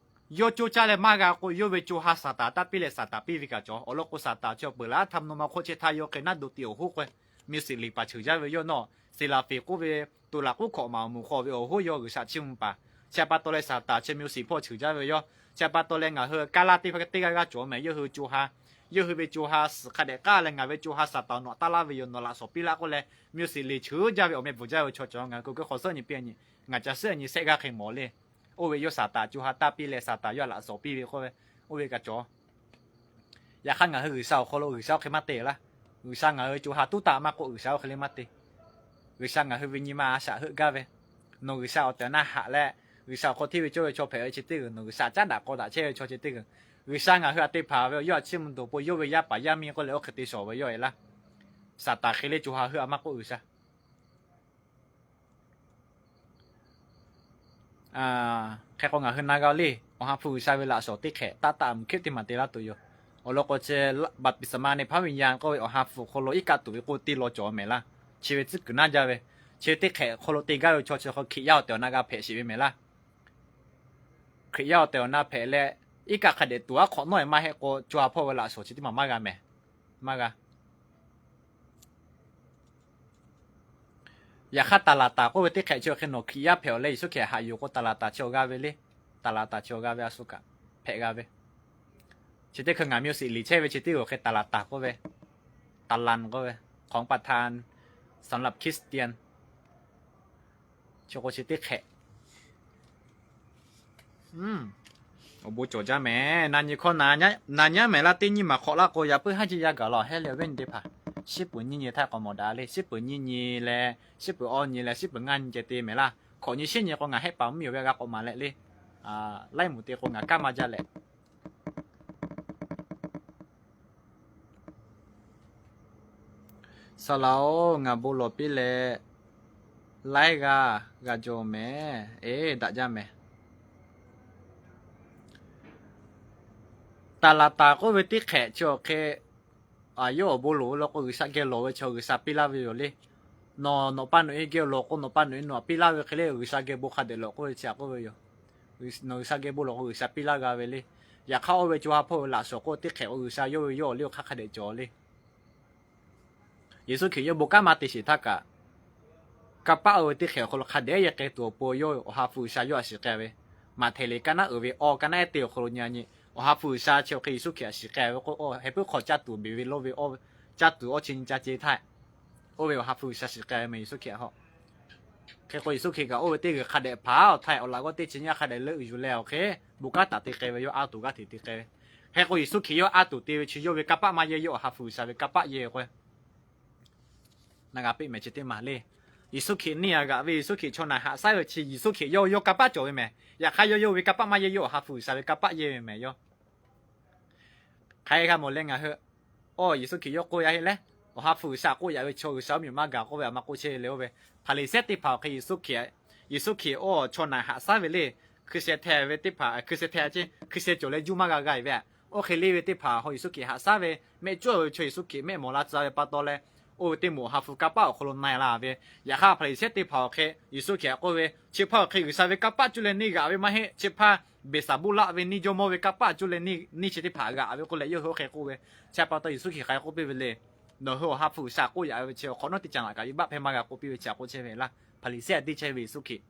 yawˇ coˇ caˇ leh maˇ g'a k'o yawˇ ve co ha Saˍtanˍ taˇ piˇ leh Saˍtanˍ piˇ ve kaꞈ cawˬ. Awˬ lawn k'o Saˍtanˍ chi awˬ peuˬ laˬ htaˇ mvuhˇ naw ma hk'oˆ chehˇ htaˇ yawˇ hk'e naˆ dawˇ te awˬ hoˉ k'o, miˬ shiˍ liꞈ paˍ cheuˬ jaˇ ve yawˇ nawˬ, Siˍlaˍfiˍ k'oˆ ve tuˍ laˬ k'oˆ hkawꞈ maˍ awˬ moˍ hk'aw ve awˬ hoˉ yawˇ G'uiˬsha chiˇ mvuh paˍ. Chi pa taw leh Saˍtanˍ chi miˬ shiˍ hpawˇ cheuˬ jaˇ ve yawˇ. Chi pa taw leh ngaˬ hui kaˇ laˇ teˇ hpaˇ teˇ g'aˇ g'aˇ cawˬ mehˍ yawˇ hui co ha, yawˇ hui ve co ha suhˍ hk'a dehꞈ k'aˇ leh ngaˬ ve co ha Saˍtanˍ nawꞈ taˇ laˇ ve yoˬ nawˬ laꞈ shawnˍ piˇ laˇ k'oˆ leh, miˬ shiˍ liꞈ cheuˬ jaˇ ve awˬ meh bvuhˬ jaˇ ve chaw cawˬ. Ngaˬ hui k'o k'o hk'awꞈ suhˉ nyi piˇ nyi, ngaˬ ca suhˉ nyi shehˆ g'aˇ hk'e mawˬ le. Oˇ ve yawˇ Saˍtanˍ co ha taˇ piˇ leh Saˍtanˍ yawˇ laꞈ shawnˍ piˇ ve k'oˆ ve, oˇ ve kaꞈ cawˬ. Yaꞈ hk'aˇ ngaˬ hui G'uiˬsha awˬ hk'aw lo G'uiˬsha oˇ hk'e maˇ te laˇ. G'uiˬsha ngaˬ hui co ha tuˉ taˍ maˇ k'oˆ G'uiˬsha oˇ hk'e le maˇ te. G'uiˬsha ngaˬ hui ve nyi ma a shaꞈ heuˆ gaˇ ve, nawˬ G'uiˬsha awˬ tehˬ awˬ na haꞈ leh, G'uiˬsha awˬ hk'aw hteˇ ve cawˇ ve chaw hpehꞈ ve chi teˇ g'uiˬ, nawˬ G'uiˬsha caˉ daꞈ k'aw daꞈ chehˇ ve chaw chi teˇ g'uiˬ, G'uiˬsha ngaˬ hui htaꞈ te hpanˍ ve awˬ yawˇ htaꞈ chiˇ mvuh tuˬ awˬ pon yawˇ ve yaˇ paˍ yaˇ miˇ k'oˆ leh oˇ hk'e te shawˍ ve yawˇ e laˇ. Saˍtanˍ hk'e le co ha heuˆ a maˇ k'oˆ G'uiˬsha. Hk'e k'o ngaˬ hui na g'a le, Awˬ ha hpu G'uiˬsha ve laꞈ shawnˍ teˇ hk'ehꞈ taˆ taˆ mvuhˇ hkehˉ teˇ maˬ te laˇ tuˬ yoˬ. Awˬ lawn k'o chi, baˍtiˍsaˍma neh hpaˇ ve yaˇ k'oˆ ve Awˬ ha hpu awˬ hk'aw lo iˉ kaˆ tuˬ ve k'oˆ teˇ law cawˬ mehˍ laˇ. Chi ve tcuhˉ kuiˬ naˉ jaˇ ve, chi ve teˇ hk'ehꞈ hk'aw lo te gaˇ ve chaw chi hk'aw Hkriꞈ yaˇ awˬ tehˬ awˬ na g'a hpehꞈ sheˍ ve mehˍ laˇ. Hkriꞈ yaˇ awˬ tehˬ awˬ na hpehꞈ leh, iˉ kaˆ hk'a dehꞈ tuˬ aˉ hk'awꞈ nawˉ e maˇ heˆ k'o, co ha hpawˇ ve laꞈ shawnˍ chi teˇ maˬ maˇ g'a mehˍ. Maˇ g'a. Yaꞈ hk'aˇ, taˍ laˍ taˍ k'oˆ ve teˇ hk'ehꞈ chi awˬ hk'e nawˬ Hkriꞈ yaˇ hpehꞈ awˬ leh Yeˍsuˆ Hkriꞈ haꞈ yuˬ k'o, taˍ laˍ taˍ chi awˬ g'a ve le. Taˍ laˍ taˍ chi awˬ g'a ve a shu kaꞈ hpehꞈ g'a ve. Chi teˇ hkui ngaˬ miˬ shiˍ liꞈ chehˇ ve chi teˇ g'uiˬ hk'e taˍ laˍ taˍ k'oˆ ve, ตาราง k'oˆ ve, ของประทานสำหรับคริสเตียน chi k'o chi teˇ hk'ehꞈ. Awˬ bon cawˬ jaˇ mehˍ. Na nyi hkawˇ na nyaˉ mehˍ laˇ. Teˇ nyiˇ maˬ hk'awꞈ laˇ k'o, yaꞈ puiˉ haˉ jiˇ yaˇ gaˬ la hehˉ le awˬ viˉ nyi teˇ hpaˍ. Shiˉ puiˍ nyiˇ nyi htaˇ k'awꞈ mawˬ daꞈ le. Shiˉ puiˍ nyiˇ nyi leh, shiˉ puiˍ awˇ nyi leh, shiˉ puiˍ ngaˇ nyi ceh te mehˍ laˇ. Hkawꞈ nyi shiˉ nyi k'o ngaˬ hehˆ paˍ mvuhˇ miˬ awˬ ve g'a k'awꞈ maˍ leh le. Laiˉ moˍ te k'o ngaˬ kanˉ maˇ jaˇ leh Saˍ laꞈ-oˬ, ngaˬ bon lawˬ piˇ leh laiˉ g'aˇ g'a jaw mehˍ. Eˬ, daꞈ jaˇ mehˍ. Taˍ laˍ taˍ k'oˆ ve teˇ hk'ehꞈ chi awˬ hk'e, yawˇ awˬ bon lawˬ ve law k'o, G'uiˬsha geh lawˬ ve chi G'uiˬsha piˇ laˇ ve yoˬ le. Nawˬ nawˬ pa nawˬ e geh lawˬ k'o, nawˬ pa nawˬ e nawˬ htaꞈ piˇ laˇ ve hk'e le, G'uiˬsha geh bon hk'a dehꞈ lawˬ k'oˆ ve chi htaꞈ k'oˆ ve yoˬ. Nawˬ G'uiˬsha geh bon lawˬ k'o, G'uiˬsha piˇ laˇ g'a ve le. Yaꞈ hk'aˇ oˇ ve co ha hpawˇ ve laꞈ shawˍ k'oˆ teˇ hk'ehꞈ k'o, G'uiˬsha yawˇ ve yawˇ awˬ liˇ awˬ hk'aˇ hk'a dehꞈ cawˬ le. Yeˍsuˆ Hkriꞈ yawˇ bon kanˉ maˇ te sheˍ htaˇ kaꞈ, kanˇ paˆ oˇ ve teˇ hk'ehꞈ awˬ hk'aw lo hk'a dehꞈ yehˇ k'ai tuˬ awˬ pon yawˇ Awˬ ha hpu G'uiˬsha yawˇ htaꞈ shiˍ k'ai ve. Maꞈhtehˍ liꞈ ka naˉ uiˍ ve awˇ ka naˉ ehˉ teˇ awˬ hk'aw lo nyi nyi, Awˬ ha hpu G'uiˬsha chi awˬ hk'e Yeˍsuˆ Hkriꞈ htaꞈ shiˍ k'ai ve k'o, heh puiˉ hk'aw caˇ tuˬ beˬ ve lo ve, caˇ tuˬ awˇ chi nyi ca ce htaˇ, oˇ ve Awˬ ha hpu G'uiˬsha shiˍ k'ai ve mehˍ Yeˍsuˆ Hkriꞈ htaꞈ. Hk'e k'o Yeˍsuˆ Hkriꞈ kaꞈ oˇ ve teˇ g'uiˬ hk'a dehꞈ hpaˍ awˬ htaˇ awˬ laꞈ g'awˇ teˇ chi nyiˇ hk'a dehꞈ leuˆ yuˬ leh awˬ hk'e, bon kanˉ taˍ te k'ai ve, yawˇ a tuˬ g'aˇ hteꞈ te k'ai ve. Hk'e k'o Yeˍsuˆ Hkriꞈ yawˇ a tuˬ te ve chi yawˇ ve kanˇ paˆ maˇ yehˇ, yawˇ Awˬ ha hpu G'uiˬsha ve kanˇ paˆ yehˇ ve k'o, na g'a peˆ mehˍ chi teˇ maˬ le. Yeˍsuˆ Hkriꞈ neˇ a g'aꞈ ve, Yeˍsuˆ Hkriꞈ chaw naˬ haꞈ shaˉ ve chi Yeˍsuˆ Hkriꞈ yawˇ yawˇ kanˇ paˆ cawˬ ve mehˍ. Yaꞈ hk'aˇ yawˇ yawˇ ve kanˇ paˆ maˇ yehˇ, yawˇ Awˬ ha hpu G'uiˬsha ve kanˇ paˆ yehˇ ve mehˍ yawˇ. Hk'aˬ hk'e g'a mawˬ leh ngaˬ hui, awˇ Yeˍsuˆ Hkriꞈ yawˇ k'oˆ yaˇ heˆ leh, Awˬ ha hpu G'uiˬsha k'oˆ yaꞈ ve chaw G'uiˬsha mvuhˇ miˬ maˇ gaˬ k'oˆ ve a ma k'oˆ chehˇ ve le. Oˇ ve Hpaˍriˍsehˇ teˇ hpaˍ awˬ hk'e Yeˍsuˆ Hkriꞈ, Yeˍsuˆ Hkriꞈ oˇ chaw naˬ haꞈ shaˉ ve le. Hkui sheh hteh ve teˇ hpaˍ, hkui sheh hteh ce, hkui sheh cawˬ leh juˇ maˇ g'a g'a ve, oˇ hk'e le ve teˇ hpaˍ hk'aw Yeˍsuˆ Hkriꞈ haꞈ shaˉ ve, mehˆ cawˇ ve chaw Yeˍsuˆ Hkriꞈ mehˆ mawˬ la tcuh ve pa taw leh, oˇ ve teˇ moˍ Awˬ ha hpu kanˇ paˆ awˬ hk'aw lo na-e la ve. Yaꞈ hk'aˇ Hpaˍriˍsehˇ teˇ hpaˍ awˬ hk'e Yeˍsuˆ Hkriꞈ k'oˆ ve, chi hpaˇ awˬ hk'e G'uiˬsha ve kanˇ paˆ cuˇ leh neˇ g'aꞈ ve maˇ heˆ. Chi hpaˇ Beˍsaˍbuˆlaˆ ve neˇ jawˇmawˇ ve kanˇ paˆ cuˇ leh neˇ chi teˇ hpaˍ g'aꞈ ve k'oˆ leh yawˇ hui oˇ hk'e k'oˆ ve. Chi pa taw Yeˍsuˆ Hkriꞈ hk'aˬ hk'e k'oˆ piˇ ve le. Nawˬ hui Awˬ ha hpu G'uiˬsha k'oˆ yaꞈ ve chi awˬ hk'awꞈ nawˉ teˇ caꞈ laꞈ kaꞈ venˇbaˆ hpehˇ maˇ g'a k'oˆ piˇ ve chi htaꞈ k'oˆ chehˇ ve laˇ. Hpaˍriˍsehˇ a tiˇ chehˇ ve Yeˍsuˆ Hkriꞈ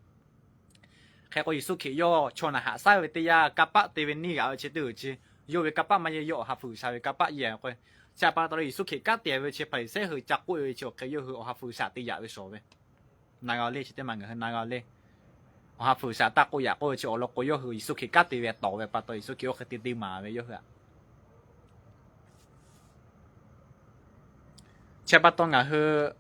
Hk'e k'o Yeˍsuˆ Hkriꞈ yawˇ chaw naˬ haꞈ shaˉ ve teˇ yanˇ, kanˇ paˆ te ve neˇ g'aꞈ ve chi teˇ g'uiˬ chi, yawˇ ve kanˇ paˆ maˇ yehˇ, yawˇ Awˬ ha hpu G'uiˬsha ve kanˇ paˆ yehˇ ve k'o, chi pa taw leh Yeˍsuˆ Hkriꞈ kanˉ te ve chi Hpaˍriˍsehˇ hui ca k'oˆ ve chi awˬ hk'e yawˇ hui Awˬ ha hpu G'uiˬsha te yaꞈ ve shawˍ ve. Na g'a le, chi teˇ maˬ ngaˬ hui na g'a le. Awˬ ha hpu G'uiˬsha taˇ k'oˆ yaꞈ k'oˆ ve chi awˬ lawn k'o, yawˇ hui Yeˍsuˆ Hkriꞈ kanˉ te ve tawˍ ve pa taw Yeˍsuˆ Hkriꞈ oˇ hk'e te te maˍ ve yawˇ hui a. Chi pa taw ngaˬ hui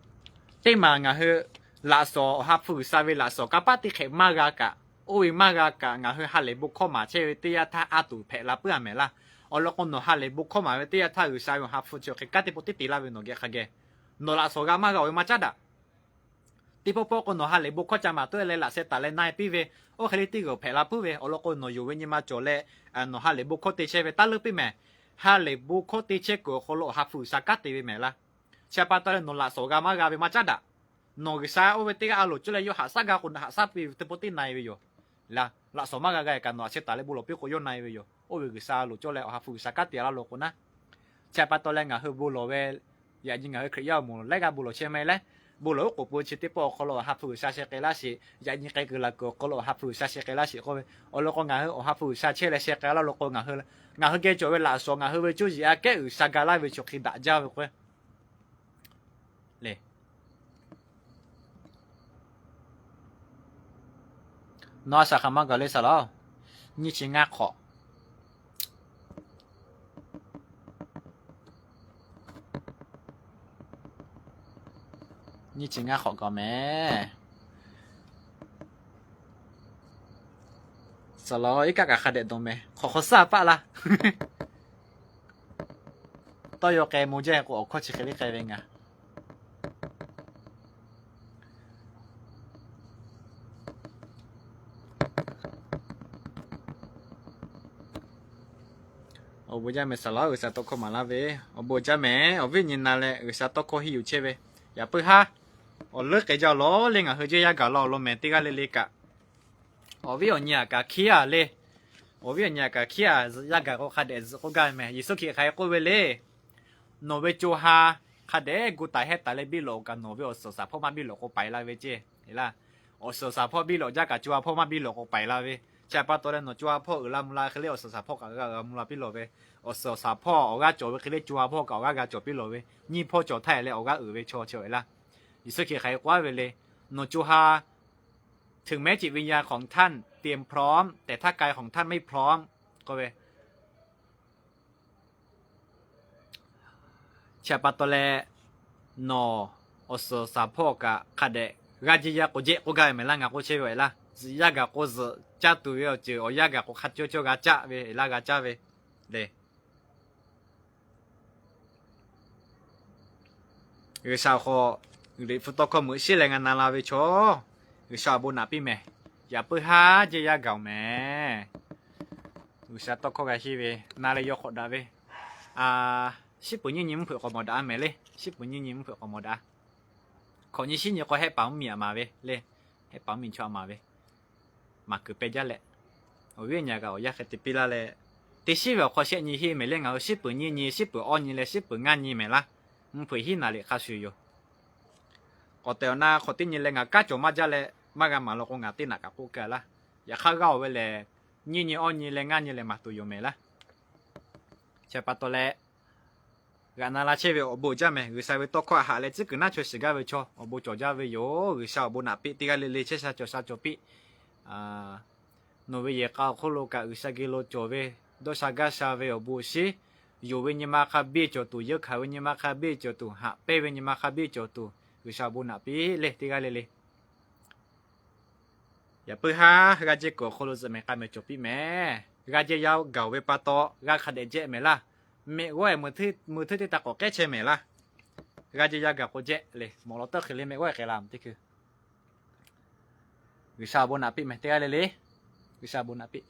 teˇ maˬ ngaˬ hui laꞈ shawˍ, Awˬ ha hpu G'uiˬsha ve laꞈ shawˍ kanˇ paˆ teˇ hk'ehꞈ maˇ g'a kaꞈ, oˇ ve maˇ g'a kaꞈ, ngaˬ hui ha lehˬ bon hkawˇ maˍ chehˇ ve teˇ yanˇ htaˇ a tuˬ hpehꞈ la puiˉ a mehˍ laˇ. Awˬ lawn k'o, nawˬ ha lehˬ bon hkawˇ maˍ ve teˇ yanˇ htaˇ G'uiˬsha ve Awˬ ha hpu chi awˬ hk'e kanˉ te pawˆ teˇ te laˇ ve nawˬ geh hk'a geh, nawˬ laꞈ shawˍ g'a maˇ g'a-oˬ ve maˇ caˉ daꞈ. Teˇ pawˆ pawˆ k'o, nawˬ ha lehˬ bon hkawˇ ca maˍ tawˆ leh laꞈ sheh taˍ leh na-e piˇ ve, oˇ hk'e le teˇ g'uiˬ hpehꞈ la puiˉ ve. Awˬ lawn k'o, nawˬ yonˍ ve nyi ma cawˬ leh, nawˬ ha lehˬ bon hkawˇ te chehˇ ve taˇ leuˉ piˇ mehˍ. Ha lehˬ bon hkawˇ te chehˇ kuiˬ awˬ hk'aw lo Awˬ ha hpu G'uiˬsha kanˉ te ve mehˍ laˇ. Chi pa taw leh nawˬ laꞈ shawˍ g'a maˇ g'a ve maˇ caˉ daꞈ. Nawˬ G'uiˬsha oˇ ve teˇ g'aˇ a loˍ cawˇ leh yawˇ haꞈ shaˉ gaˇ k'o, haꞈ shaˉ piˇ ve teˇ pawˆ teˇ na-e ve yoˬ. Laꞈ shawˍ maˇ g'a g'a kaꞈ nawˬ laꞈ sheh taˍ leh bon lawˬ piˇ k'o yawˇ na-e ve yoˬ. Oˇ ve G'uiˬsha a loˍ cawˇ leh Awˬ ha hpu G'uiˬsha kanˉ te laˇ lo k'o naˉ. Chi pa taw leh ngaˬ hui bon lawˬ ve, yaꞈ nyi ngaˬ hui Hkriꞈ yaˇ awˬ moˍ laiˉ g'aˇ bon lawˬ chehˇ mehˍ leh, bon lawˬ oˉ k'oˍ pui chi teˇ pawˆ awˬ hk'aw lo Awˬ ha hpu G'uiˬsha sheh k'ai laˇ sheˍ. Yaꞈ nyi k'ai kuiˬ laˬ kuiˬ awˬ hk'aw lo Awˬ ha hpu G'uiˬsha sheh k'ai laˇ sheˍ k'oˆ ve. Awˬ lawn k'o, ngaˬ hui Awˬ ha hpu G'uiˬsha chehˇ leh sheh k'ai laˇ lo k'o, ngaˬ hui ngaˬ hui geh cawˬ ve laꞈ shawˍ ngaˬ hui ve cuˇ yiˍ aꞈ kehˉ G'uiˬsha ga laˇ ve chaw hk'e daꞈ jaˇ ve k'o le. Nawˬ a shaˍ hk'aˬ ma gaˬ le saˍ laꞈ-oˬ, nyiˇ chi ngaˇ hk'awꞈ. Nyiˇ chi ngaˇ hk'awꞈ gaˬ mehˍ. Saˍ laꞈ-oˬ, iˉ kaˆ kaꞈ hk'a dehꞈ dawˬ mehˍ. Hk'awꞈ hk'aw saˇ paˆ laˇ. Tawˇ yaw k'ai mo jaˇ k'o, awˬ hkawˇ chi hk'e le k'ai ve ngaˬ. Awˬ bon jaˇ mehˍ saˍ laꞈ-oˬ, G'uiˬsha tawˇ hkawˇ maˍ laˇ ve. Awˬ bon jaˇ mehˍ, awˬ viˉ nyi na leh G'uiˬsha tawˇ hkawˇ henˇ yuˬ chehˇ ve. Yaꞈ puiˉ haˉ, awˬ leuˉ k'ai jaˇ lawˬ le, ngaˬ hui jehˇ yaˇ gaˬ law awˬ lawn mehˍ teˇ g'aˇ le le kaꞈ. Awˬ viˉ awˬ nyi aꞈ kaꞈ hkiˉ a le. Awˬ viˉ awˬ nyi aꞈ kaꞈ hkiˉ a, zuhꞈ yaˇ gaˬ k'o hk'a dehꞈ zuhꞈ k'oˆ gaˇ ve mehˍ. Yeˍsuˆ Hkriꞈ hk'aˬ hk'e k'oˆ ve le. Nawˬ ve co ha hk'a dehꞈ gu taˍ hehˇ taˍ leh biˇ lawꞈ kaꞈ, nawˬ ve awˬ suhˍ awˬ shaˍ hpawˇ maˇ biˇ lawꞈ k'o paiˍ la ve ceˇ. Awˬ suhˍ awˬ shaˍ hpawˇ biˇ lawꞈ jaˇ kaꞈ, co ha hpawˇ maˇ biˇ lawꞈ k'o paiˍ la ve. Chi pa taw leh nawˬ co ha hpawˇ uiˍ la mvuh la hk'e le, awˬ suhˍ awˬ shaˍ hpawˇ kaꞈ g'a g'a mvuh la piˇ lawˬ ve. Awˬ suhˍ awˬ shaˍ hpawˇ awˬ g'aˇ cawˬ ve hk'e le, co ha hpawˇ kaꞈ awˬ g'aˇ g'a cawˬ piˇ lawˬ ve. Nyiˇ hpawˇ cawˬ htaˇ leh awˬ g'aˇ uiˍ ve chaw chi ve laˇ. Yeˍsuˆ Hkriꞈ hk'aˬ hk'e k'oˆ ve le. Nawˬ co ha ถึงแม้จิตวิญญาณของท่านเตรียมพร้อม แต่ถ้ากายของท่านไม่พร้อม k'oˆ ve. Chi pa taw leh, nawˬ awˬ suhˍ awˬ shaˍ hpawˇ kaꞈ hk'a dehꞈ g'aˇ jiˇ yaˇ k'o jehˆ k'oˆ gaˇ ve mehˍ laˇ, ngaˬ k'oˆ chehˇ ve laˇ. Zuhꞈ yaˇ gaˬ k'o zuhꞈ caˇ tuˬ ve awˬ ceuˬ, awˬ yanˇ gaˬ k'o hk'a cawˇ cawˇ g'a caˆ ve laˇ, g'a caˇ ve le. G'uiˬsha awˬ hk'aw, Liꞈ hpu tawˇ hkawˇ meuꞈ shiˉ leh ngaˬ na la ve chaw, G'uiˬsha awˬ bon naꞈ piˇ mehˍ. Yaꞈ puiˉ haˉ jehˇ yaˇ gaˬ-oˬ mehˍ. G'uiˬsha tawˇ hkawˇ g'a henˇ ve na leh yaw hk'awꞈ daꞈ ve, a, shiˉ peuˍ nyiˇ nyi mvuhˇ hpeuꞈ k'awꞈ mawˬ daꞈ-a mehˍ le. Shiˉ peuˍ nyiˇ nyi mvuhˇ hpeuꞈ k'awꞈ mawˬ daꞈ-a. Hkawꞈ nyi shiˉ nyi k'o, hehˆ paˍ mvuhˇmiˬ aꞈ maˍ ve le. Hehˆ paˍ mvuhˇmiˬ chaw aꞈ maˍ ve, maˍ kuiˬ peh jaˇ leh, awˬ viˉ awˬ nyi g'a awˬ yanˇ hk'e te piˇ laˇ leh, teˇ shiˉ ve awˬ hk'aw shehˆ nyi henˇ mehˍ le. Ngaˬ hui shiˉ peuˍ nyiˇ nyi, shiˉ peuˍ awˇ nyi leh shiˉ peuˍ ngaˇ nyi mehˍ laˇ. Mvuhˇ hpeuꞈ hiˉ naˍ liꞈ hk'a shuˍ yoˬ. K'awꞈ tehꞈ awˬ na hk'awꞈ teˇ nyi leh ngaˬ kanˉ cawˬ maˇ jaˇ leh maˇ g'a maˍ law k'o, ngaˬ teˇ naꞈ kaꞈ k'oˆ kaˇ laˇ. Yaꞈ hk'aˇ g'aˇ-oˬ ve lehˬ, nyiˇ nyi awˇ nyi leh ngaˇ nyi leh maˍ tuˬ yoˬ mehˍ laˇ. Chi pa taw leh, g'aꞈ na la chehˇ ve awˬ bon jaˇ mehˍ. G'uiˬsha ve tawˇ hkawˇ haꞈ leh tcuhˉ kuiˬ naˉ chaweh shiˍ gaˇ ve chaw awˬ bon cawˬ jaˇ ve yoˬ. G'uiˬsha awˬ bon naꞈ piˇ. Teˇ g'aˇ le le chehˇ sha cawˬ sha cawˬ piˇ. Nawˬ ve yehˬ k'a awˬ hk'oˆ lo kaꞈ G'uiˬsha geh lo cawˬ ve dawˇ sha gaˇ sha ve awˬ bon awˬ shinˉ, yonˍ ve nyi ma hk'a biˇ cawˬ tuˬ, yeunˇ hkanˍ ve nyi ma hk'a biˇ cawˬ tuˬ, haꞈ pehnˇ ve nyi ma hk'a biˇ cawˬ tuˬ, G'uiˬsha awˬ bon naꞈ piˇ le. Teˇ g'aˇ le le, yaꞈ puiˉ haˉ g'aˇ jehˇ kuiˬ awˬ hk'aw lo zuhꞈ mehˍ k'a mehˍ cawˬ piˇ mehˍ. G'aˇ jehˇ yaˇ gaˬ-oˬ ve pa taw g'aˇ hk'a dehꞈ jehˇ mehˍ laˇ. Mehˆ g'awˇ-e mui htuˉ teˇ taˇ k'awꞈ k'ehˉ chehˇ mehˍ laˇ. G'aˇ jehˇ yaˇ gaˬ k'o jehˇ le. Mawꞈ law tawˇ hk'e le mehˆ g'awˇ-e k'ai la teˇ hkui. G'uiˬsha awˬ bon naꞈ piˇ mehˍ. Teˇ g'aˇ le le, G'uiˬsha awˬ bon naꞈ piˇ.